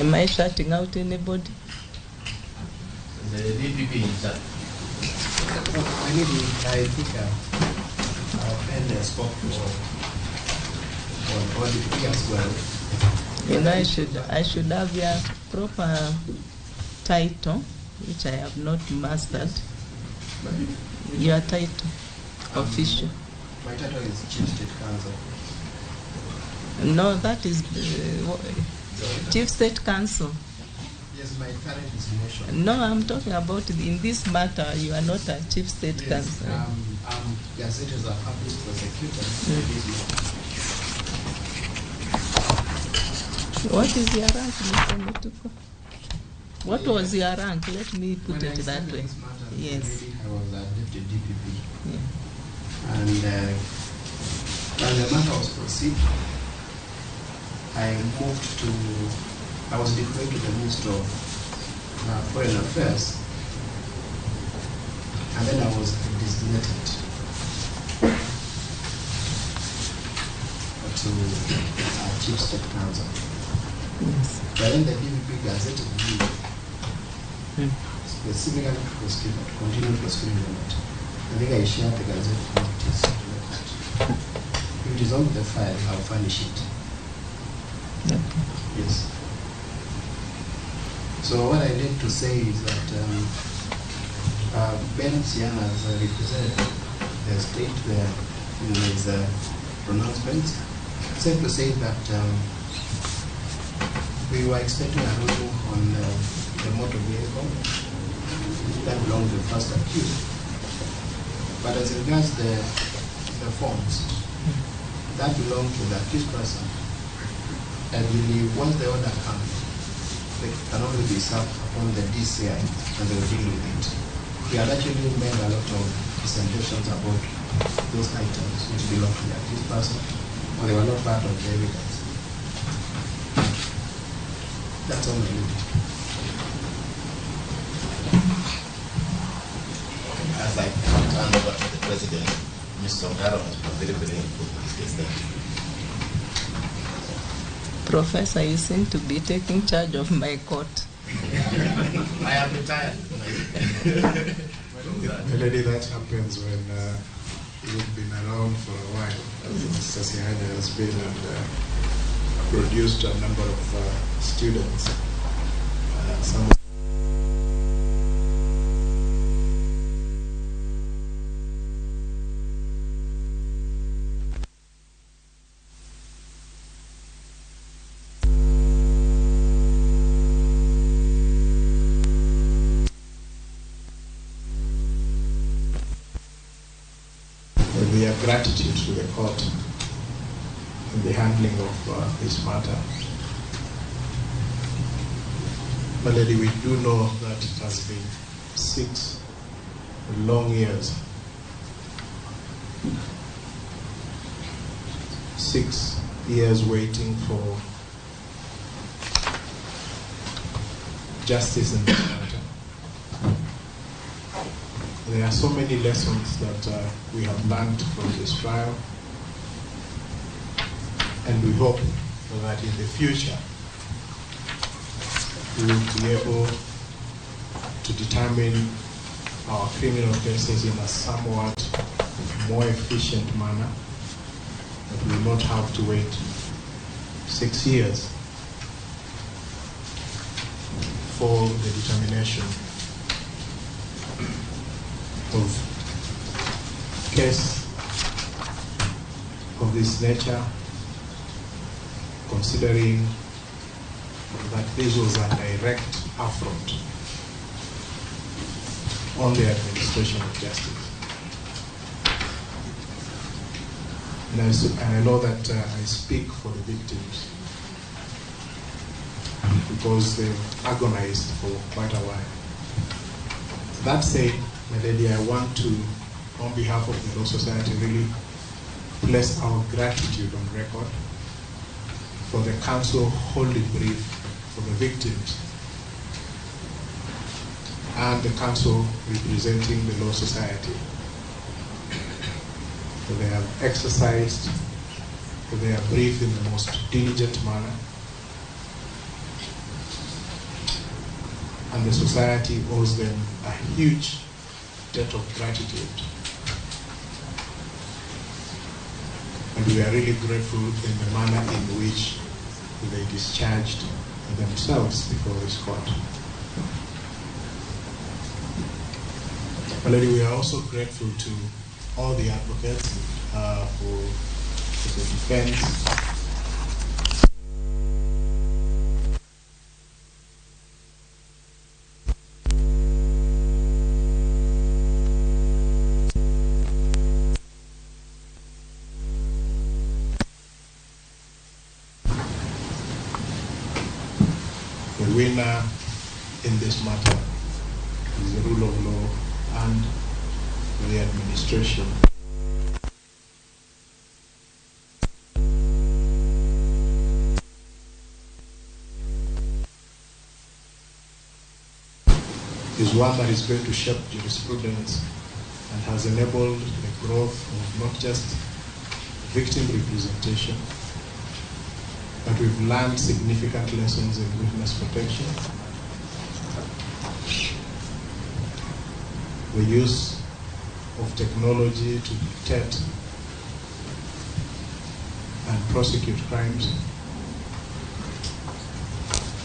Am I shutting out anybody? The DPP is that. I think Ben spoke on all the three as well. You know, I should have your proper title, which I have not mastered. Your title, official. My title is Chief State Counsel. No, that is Chief State Counsel. Yes, my current designation. No, I'm talking about in this matter, you are not a Chief State Counsel. I'm gazetted as a public prosecutor. What is your rank, Mr. Mutuku? What was your rank? Let me put it that way. This matter, yes. Really, I was a deputy DPP. Yeah. And when the matter was proceeded, I moved to, I was deployed to the Minister of Foreign Affairs, and then I was designated to Chief State Counsel. Yes. But then the DPP gazetted me specifically to prosecute, to continue prosecuting the matter. I think I shared the gazette notice. If it is on the file, I'll furnish it. Okay. Yes. So what I need to say is that Ben Siyang'a has represented the state there in his pronouncements. Safe to say that we were expecting a ruling on the motor vehicle that belonged to the first accused. But as regards the forms that belong to the accused person, I believe once the order comes, they can only be served upon the DCI and they will deal with it. We had actually made a lot of presentations about those items which belong to the accused person, but they were not part of the evidence. That's all I need. As I hand over to the President, Mr. Ongaro has been very, very helpful in this case. Thank you. Professor, you seem to be taking charge of my court. I am retired. Melody, that happens when you've been around for a while, as Mr. Sihanya has been, and produced a number of students. Some their gratitude to the court in the handling of this matter. My lady, we do know that it has been 6 long years. 6 years waiting for justice in this matter. There are so many lessons that we have learned from this trial, and we hope that in the future we will be able to determine our criminal cases in a somewhat more efficient manner, that we will not have to wait 6 years for the determination of case of this nature, considering that this was a direct affront on the administration of justice. And I know that I speak for the victims because they've agonized for quite a while. That said, my lady, I want to, on behalf of the Law Society, really place our gratitude on record for the counsel holding brief for the victims and the counsel representing the Law Society. So they have exercised their brief in the most diligent manner, and the society owes them a huge debt of gratitude. And we are really grateful in the manner in which they discharged themselves before this court. My lady, we are also grateful to all the advocates for the defense. The winner in this matter is the rule of law and the administration. Is one that is going to shape jurisprudence and has enabled the growth of not just victim representation, but we've learned significant lessons in witness protection, the use of technology to detect and prosecute crimes.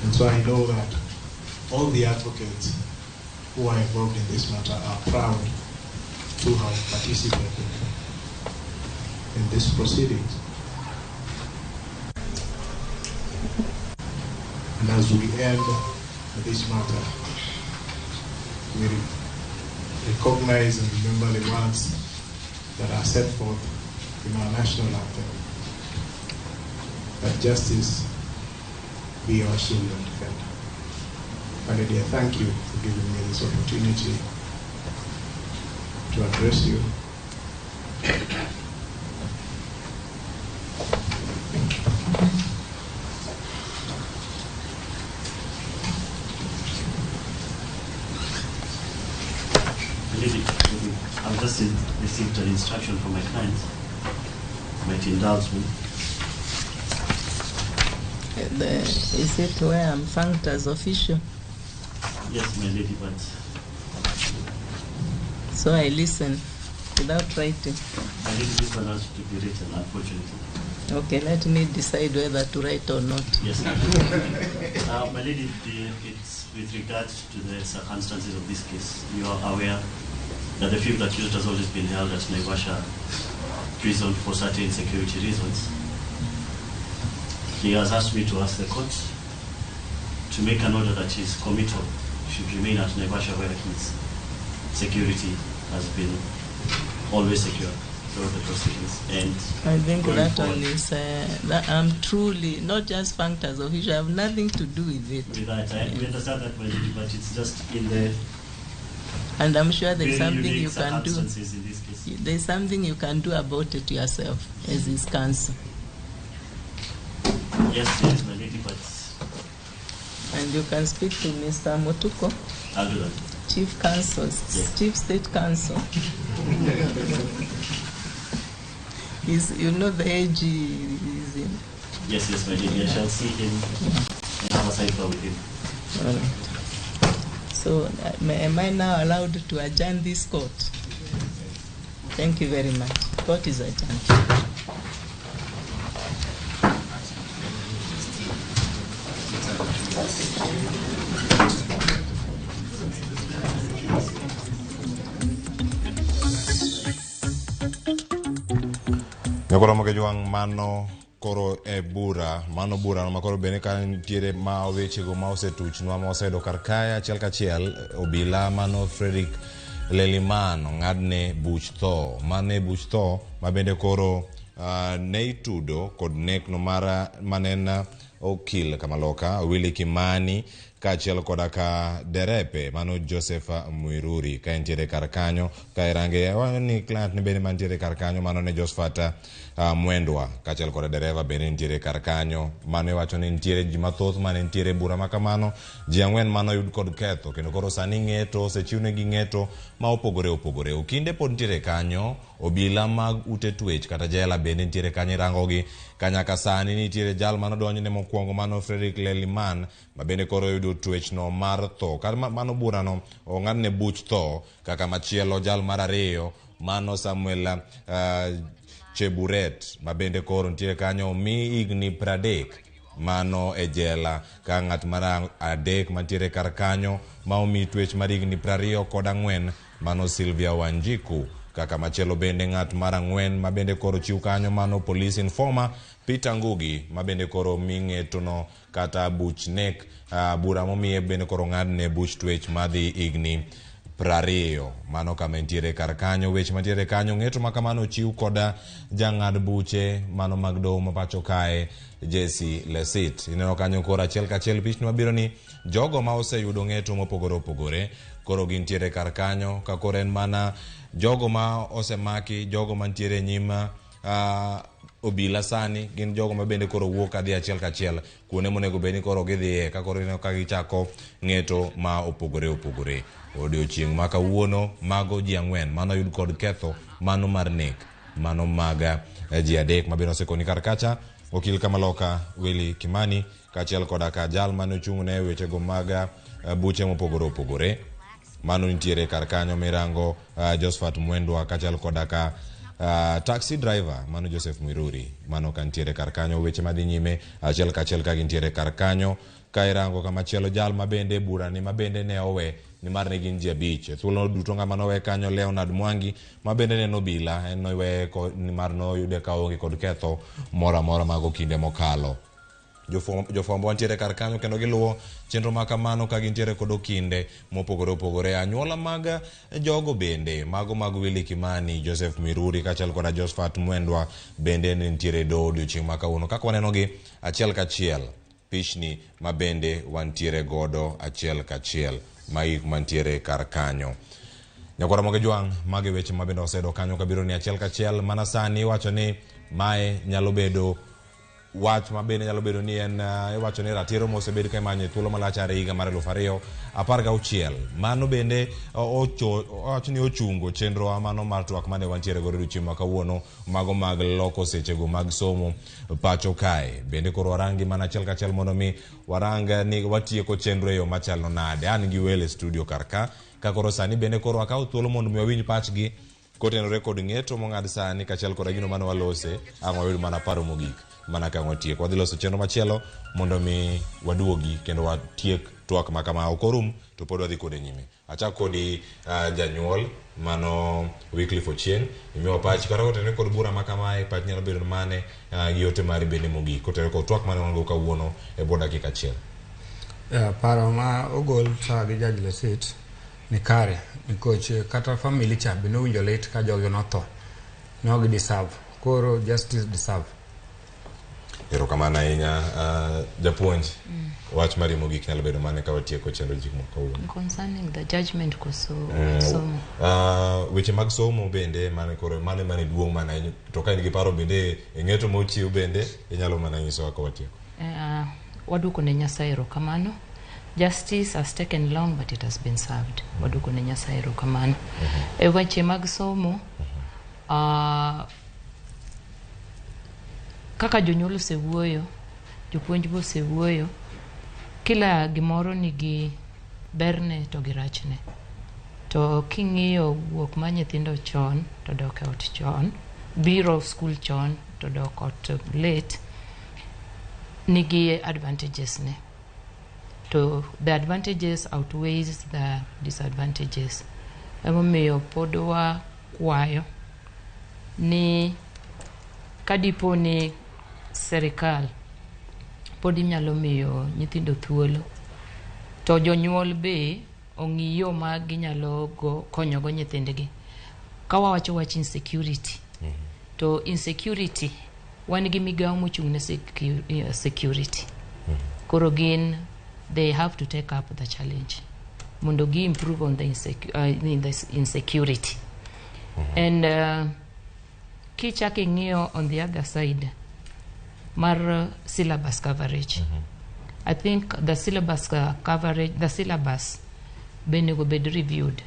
And so I know that all the advocates who are involved in this matter are proud to have participated in these proceedings. And as we end this matter, we recognize and remember the words that are set forth in our national anthem, that justice be our shield and defender. My lady, I thank you for giving me this opportunity to address you. Lady, I've just received an instruction from my client. Might indulge me. Is it where I'm thanked as official? Yes, my lady, but... So I listen without writing. My lady, this one has to be written, unfortunately. Okay, let me decide whether to write or not. Yes. My lady, it's with regards to the circumstances of this case. You are aware that the fifth accused has always been held at Naivasha prison for certain security reasons. He has asked me to ask the court to make an order that his committal should remain at Naivasha, where his security has been always secure throughout the proceedings. And I think that one is that I'm truly not just thanked as official. I have nothing to do with it. With that, we understand that, but it's just in the. And I'm sure there's something you can do. In this case. There's something you can do about it yourself as his counsel. Yes, yes, my lady, but. And you can speak to Mr. Motuko. I'll do that. Chief Counsel, yes. Chief State Counsel. He's, you know the age he is in. Yes, yes, my lady. I shall see him and have a cipher with him. All right. So am I now allowed to adjourn this court? Thank you very much. Court is adjourned. Nyakoro Kejwang' mano koro e bura mano bura no makoro bende ka nitiere ma wechego ma osetuchnwa ma oseyudo kar kae achiel kachiel obila mano Frederick Leliman ong'adne buch tho mano e buch tho ma bende koro ne itudo kod nekno mar manen okil kamaloka Willy Kimani kaachiel koda ka derepe mano Joseph Muiruri ka entiere kar kanyo ka irange ni client ni bende mantiere kar kanyo mano ne Josephat Mwendwa kaachiel koda dereva bende nitiere kar kanyo mano iwacho ni nitiere ji mathoth mane nitiere bura ma kamano ji ang'wen mano oyud kod ketho kendo koro sani ng'eto osechiwnegi ng'eto ma opogore opogore okinde pod nitiere kanyo obila mag ute twech kata jela bende nitiere kanyo irangogi kanyaka sani nitiere jal manodonjne mokwongo mano Frederick Leliman ma bende koro oyudo twechno mar tho kata mano burano ong'adne buch tho kaka machielo jal mar ariyo mano Samuel Cheburet ma bende koro nitiere kanyo omi higni 30 mano e jela ka ng'at mar adek mantiere kar kanyo ma omi twech mar higni 24 mano Sylvia Wanjiku kaka machielo bende ng'at mar ang'wen ma bende koro chiw kanyo mano police informer Peter Ngugi ma bende koro omi ng'etono kata buch nek bura momiye bende koro ng'adne buch twech madhi higni 20 mano kama entiere kar kanyo weche mantiere kanyo ng'eto ma kamano ochiw koda jang'ad buche mano mag doho ma pacho kae Jesse Lesit ineno kanyo koro achiel kachiel pichni mabiro ni jogo ma oseyudo ng'eto mopogore opogore koro gintiere kar kanyo ka koro en mana jogo ma osemaki jogo mantiere nyim obila sani gin jogo ma bende koro wuok kadhi achiel kachiel kuonde monego bed ni koro gidhiye ka koro ineno ka gichako ng'eto ma opogore opogore odiochieng' ma kawuono mago ji ang'wen mano oyud kod ketho mano mar nek mano mag ji adek ma bende osekoni kar kacha okil kamaloka Willy Kimani kaachiel koda ka jal mane ochung' ne wechego mag buche mopogore opogore mano nitiere kar kanyo mirango Josephat Mwendwa kaachiel koda ka taxi driver mano Joseph Muiruri mano ka nitiere kar kanyo weche madhi nyime achiel kachiel ka gintiere kar kanyo ka irango kamachielo jal mabende burani mabende ne owe nimar ne gin ji abich e thuolo duto ng'ama nowe kanyo Leonard Mwangi mabende ne en obila en nowe nimar noyude ka oonge kod ketho moro amora mago kinde mokalo. Jofwambo wantiere kar kanyo kendo giluwo chenro ma kamano ka gintiere kod okinde mopogore opogore anyuola mag jogo bende mago mag Willy Kimani Joseph Miruri kaachiel koda Josephat Mwendwa bende ne nitiere e doho odiochieng' ma kawuono kaka wanenogi achiel kachiel pichni ma bende wantiere godo achiel kachiel magi gik mantiere kar kanyo. Nyakwara Moge Jwang' magi weche ma bende waseyudo kanyo kabiro ni achiel kachiel mana sani iwacho ni mae nyalo bedo wach ma bende nyalo bedo ni en iwacho ni ratiro mosebed ka imanyo e thuolo malach are higa mar 2016 mano bende owacho ni ochungo chenro mano mar twak mane wantiere godo odiochieng' ma kawuono mago mag loko sechego mag somo pacho kae bende koro warangi mana achiel kachiel mondo mi warang ni watieko chenro e yo machalo nade an gi welo e studio kar ka ka koro sani bende koro akawo thuolo mondo mi wawinj pachgi kotenore kod ng'eto mong'ad sani kaachiel koda gino mane walose ang' wayud mana paro mogik mana ka watieko wadhi loso chenro machielo mondo mi waduogi kendo watiek twak ma kama ok orum to pod wadhi kode nyime achak kodi janyuol mano Wycliffe Ochieng' imiwa pachi kata kotenore kod bura ma kamae pach nyalo bedo mane gi ote mari bende mogik kotenore kod twak mane wan go kawuono e bwo dakika achiel. Paro ma ogol sa gi Judge Lesit ni kare nikech kata family cha be nowinjo lit ka jogi notho ne ok deserve koro justice deserve. Erokamano ahinya japuonj. Wach mari mogik nyalo bedo mane ka watieko chenro ji ma kawuono? Concerning the judgment koso somo. Weche mag somo bende mane koro mane mane duong' mana to ka in gi paro bende e ng'eto mochiw bende inyalo mana nyisowa ka watieko. Waduoko ne Nyasaye erokamano. Justice has taken long but it has been served. Waduoko ne Nyasaye erokamano. E weche mag somo kaka jonyuol osewuoyo, jopuonj be osewuoyo, kila gimoro nigi berne to gi rachne. To king'iyo wuok ma nyithindo chon to dok e ot chon, biro skul chon to dok ot late, nigi advantages ne. To the advantages outweighs the disadvantages. Emomiyo pod wakwayo ni kadipo ni serikal pod nyalo miyo nyithindo thuolo to jonyuol be ong'i yo ma ginyalo go konyogo nyithindgi. Ka wawacho wach insecurity, to insecurity wan gi migawo mochung' ne security. Koro gin they have to take up the challenge mondo gi improve on the, in the insecurity. And kichak ing'iyo on the other side mar syllabus coverage, I think the syllabus coverage, the syllabus be onego bed reviewed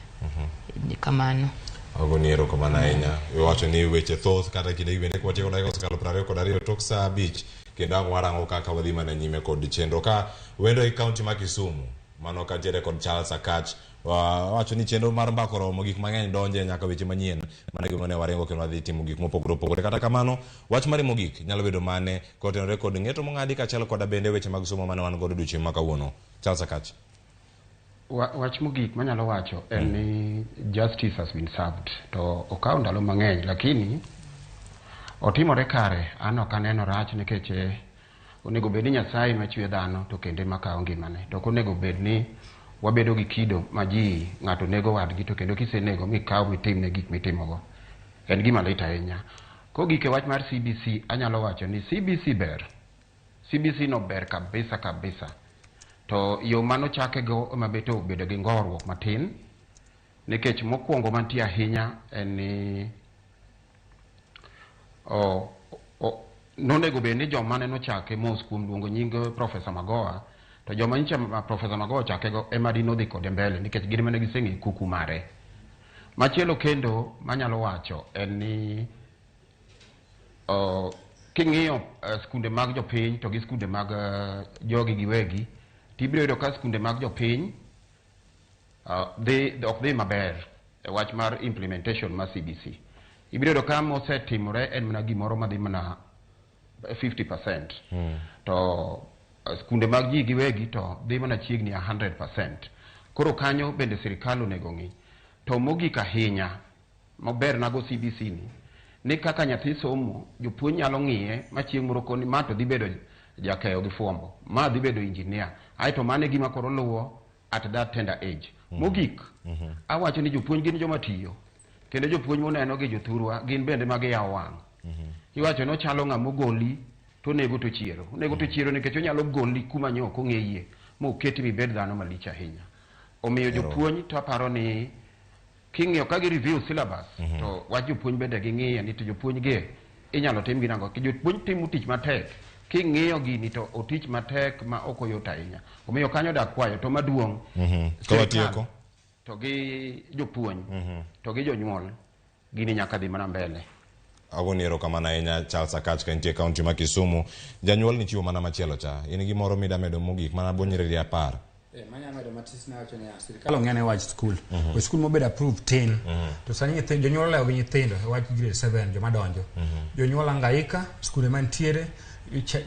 kamano. Agoni erokamano ahinya. Iwacho ni weche thoth kata kinde gi bende kwatieko dakika osekalo 22 tok saa 5 kendo ang' warango kaka wadhi mana nyime kod chenro ka wendo e kaunti ma Kisumu mano kantiere kod Charles Akach wacho ni chenro mar mbako romo gik mang'eny donje nyaka weche manyien mano gima ne waringo kendo wadhi timo gik mopogore opogore. Kata kamano wach mari mogik nyalo bedo mane kotenore kod ng'eto mong'adi kaachiel koda bende weche mag somo mane wan godo odiochieng' ma kawuono. Charles Akach. Wach mogik manyalo wacho en ni justice has been served to okawo ndalo mang'eny lakini otimore kare. An ok aneno rach nikech onego bed ni Nyasaye machwe dhano to kendo ema kawo ngimane to ok onego bed ni wabedo gi kido ma ji ng'ato nego wadgi to kendo kisenego mikaw mitimne gik mitimogo en gima lit ahinya. Kogik e wach mar CBC anyalo wacho ni CBC ber. CBC no ber kabisa kabisa. To yo manochake go ema bet obedo gi ngorruok matin nikech mokwongo mantie ahinya en ni nonego bed ni joma ne nochake mos kuom luongo nying Profesa Magoha to joma nyicha ma Profesa Magoha ochake go ema dinodhi kode mbele nikech gin mane giseng'eyo kuku mare. Machielo kendo manyalo wacho en ni king'iyo skunde mag jopiny to gi skunde mag jogi giwegi tibiro yudo ka skunde mag jopiny ok dhi maber e wach mar implementation mar CBC. Ibiro yudo ka mosetimore en mana gimoro madhi mana 50%. To skunde mag ji giwegi to dhi mana chiegni 100%. Koro kanyo bende sirikal onego ng'i. To mogik ahinya maber nago CBC ni kaka nyathi somo jopuonj nyalo ng'iye ma chieng' moro koni ma to dhi bedo jakeyo gi fwambo, ma dhi bedo engineer, aeto mano e gima koro luwo at that tender age. Mogik, awacho ni jopuonj gin joma tiyo kendo jopuonj moneno gi jothurwa gin bende ma giyawo wang'. Iwacho ni ochalo ng'ama ogoli to onego to chiero. Onego to chiero nikech onyalo goli kuma nyo ok ong'eyie moketi mibed dhano malich ahinya. Omiyo jopuonj to aparo ni king'iyo ka gi review syllabus to wach jopuonj bende ging'iyo ni to jopuonj gi inyalo tim gi nang'o. Jopuonj timo tich matek. King'iyo gini to otich matek ma ok oyot ahinya. Omiyo kanyo dakwayo to maduong' sirikal to gi jopuonj to gi jonyuol gini nyaka dhi mana mbele. Agoni erokamano ahinya Charles Akach ka nitie e kaunti ma Kisumu. Janyuol ni chiwo mana machielo cha. In gimoro mida medo mogik mana bo nyiriri 10. Manya medo matis ne wacho niya, sirikal ong'e ne wach skul. We skul mobedo approved tin. To sani nyithindo jonyuol olewo gi nyithindo e wach grade 7 joma donjo. Jonyuol hangaika skunde mantiere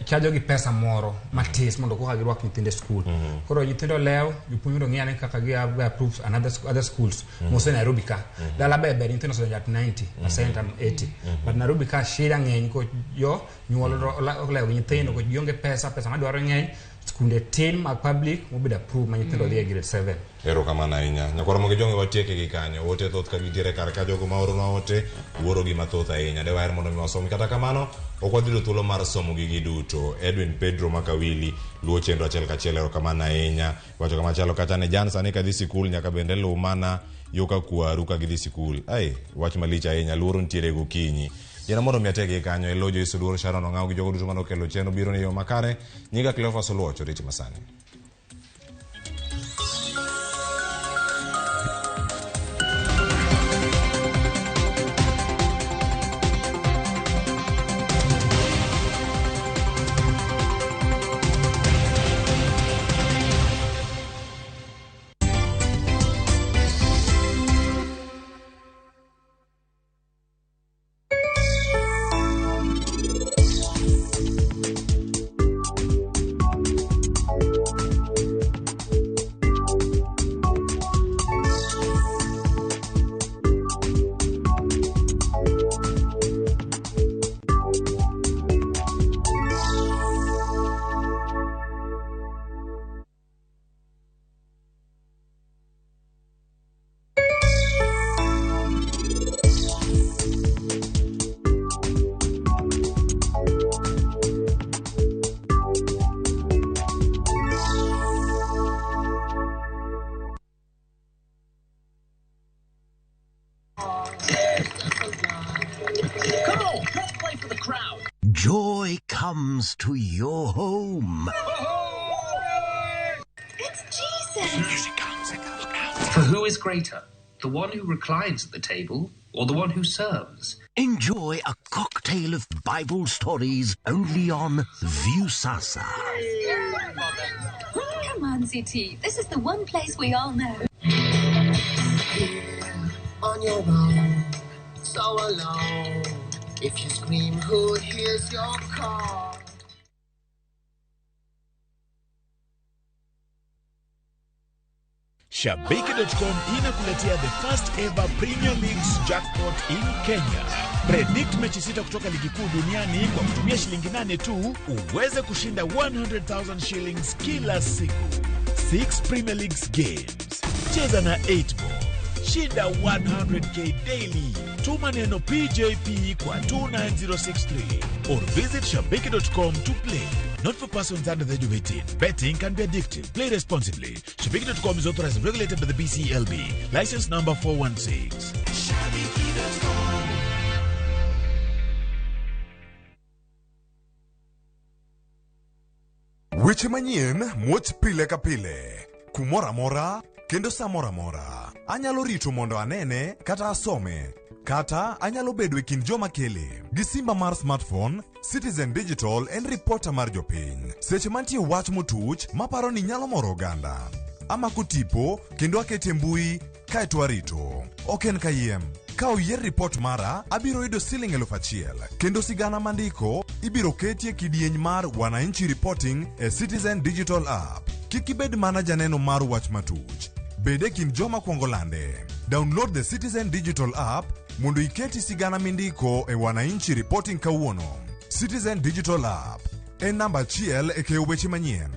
chajo gi pesa moro matis mondo koka girwak nyithindo e skul. Koro nyithindo lew, jopuonj mondo ng'i ane kaka gi approve another other schools mose Nairobi ka. Dala ber ber nyithindo osedonjo at 90% and 80. But Nairobi ka shida ng'eny ko jo nyuol olewo gi nyithindo ko gionge pesa, pesa madwaro ng'eny. Skunde tin mag public mobedo approved ma nyithindo dhi e grade 7. Erokamano ahinya. Nyakwar Ramogi Jong'e watieke gi kanyo. Ote thoth ka gintiere kar ka jogo ma oronwa ote wuoro gi mathoth ahinya. De waher mondo mi wasom. Kata kamano ok wadhi yudo thuolo mar somo gigi duto. Edwin Pedro Makawili luwo chenro achiel kachiel. Erokamano ahinya. Wacho kama chalo kacha ni Jan sani kadhi sikul nyaka bende luw mana yo ka kwaru ka gidhi sikul. Ai, wach malich ahinya. Luoro nitiere gokinyi. Yiena mondo mi ategi kanyo. Elo Joyce Oduor, Sharon Ong'aw gi jogo duto mane okelo chenro biro ni yo makare. Nyinga Cleophas Oluoch, oriti masani. Joy comes to your home. It's Jesus! Here she comes. Look out. For who is greater, the one who reclines at the table or the one who serves? Enjoy a cocktail of Bible stories only on Viusasa. Come on, ZT. This is the one place we all know. Here, on your own, so alone. If you scream, who hears your call? Shabiki.com inakuletea the first ever Premier Leagues jackpot in Kenya. Predict mechi sita kutoka ligi kuu duniani kwa kutumia shilingi 8 tu uweze kushinda 100,000 shillings kila siku. 6 Premier Leagues games. Cheza na 8 ball. Shinda 100k daily. Tuma neno PJP kwa 29063 or visit shabiki.com to play. Not for persons under the age of 18. Betting can be addictive. Play responsibly. Shabiki.com is authorized and regulated by the BCLB. License number 416. Shabiki.com. Weche manyien muoch pile ka pile, kumoro amora kendo sa moro amora. Anyalo rito mondo anene kata asome, kata anyalo bedo e kind joma kele. Gi simba mar smartphone, Citizen Digital en ripota mar jopiny. Seche mantie wach motuch maparo ni nyalo moro oganda. Amako tipo kendo akete mbui kaeto arito. Ok en kayiem. Ka oyier ripot mara, abiro yudo siling 1,000 kendo sigana mandiko ibiro ketie kidieny mar Wananchi Reporting e Citizen Digital App. Kik ibed mana janeno mar wach matuch. Bed e kind joma kwongo lande. Download the Citizen Digital App mondo iketi sigana mindiko e Wananchi Reporting kawuono. Citizen Digital App en namba achiel e keyo weche manyien.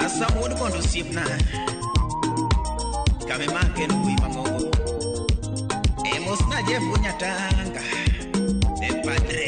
Asa wuod mondo osiepna kame make en wuoyi mang'ongo e mosna Jeff Nyatanga e padre.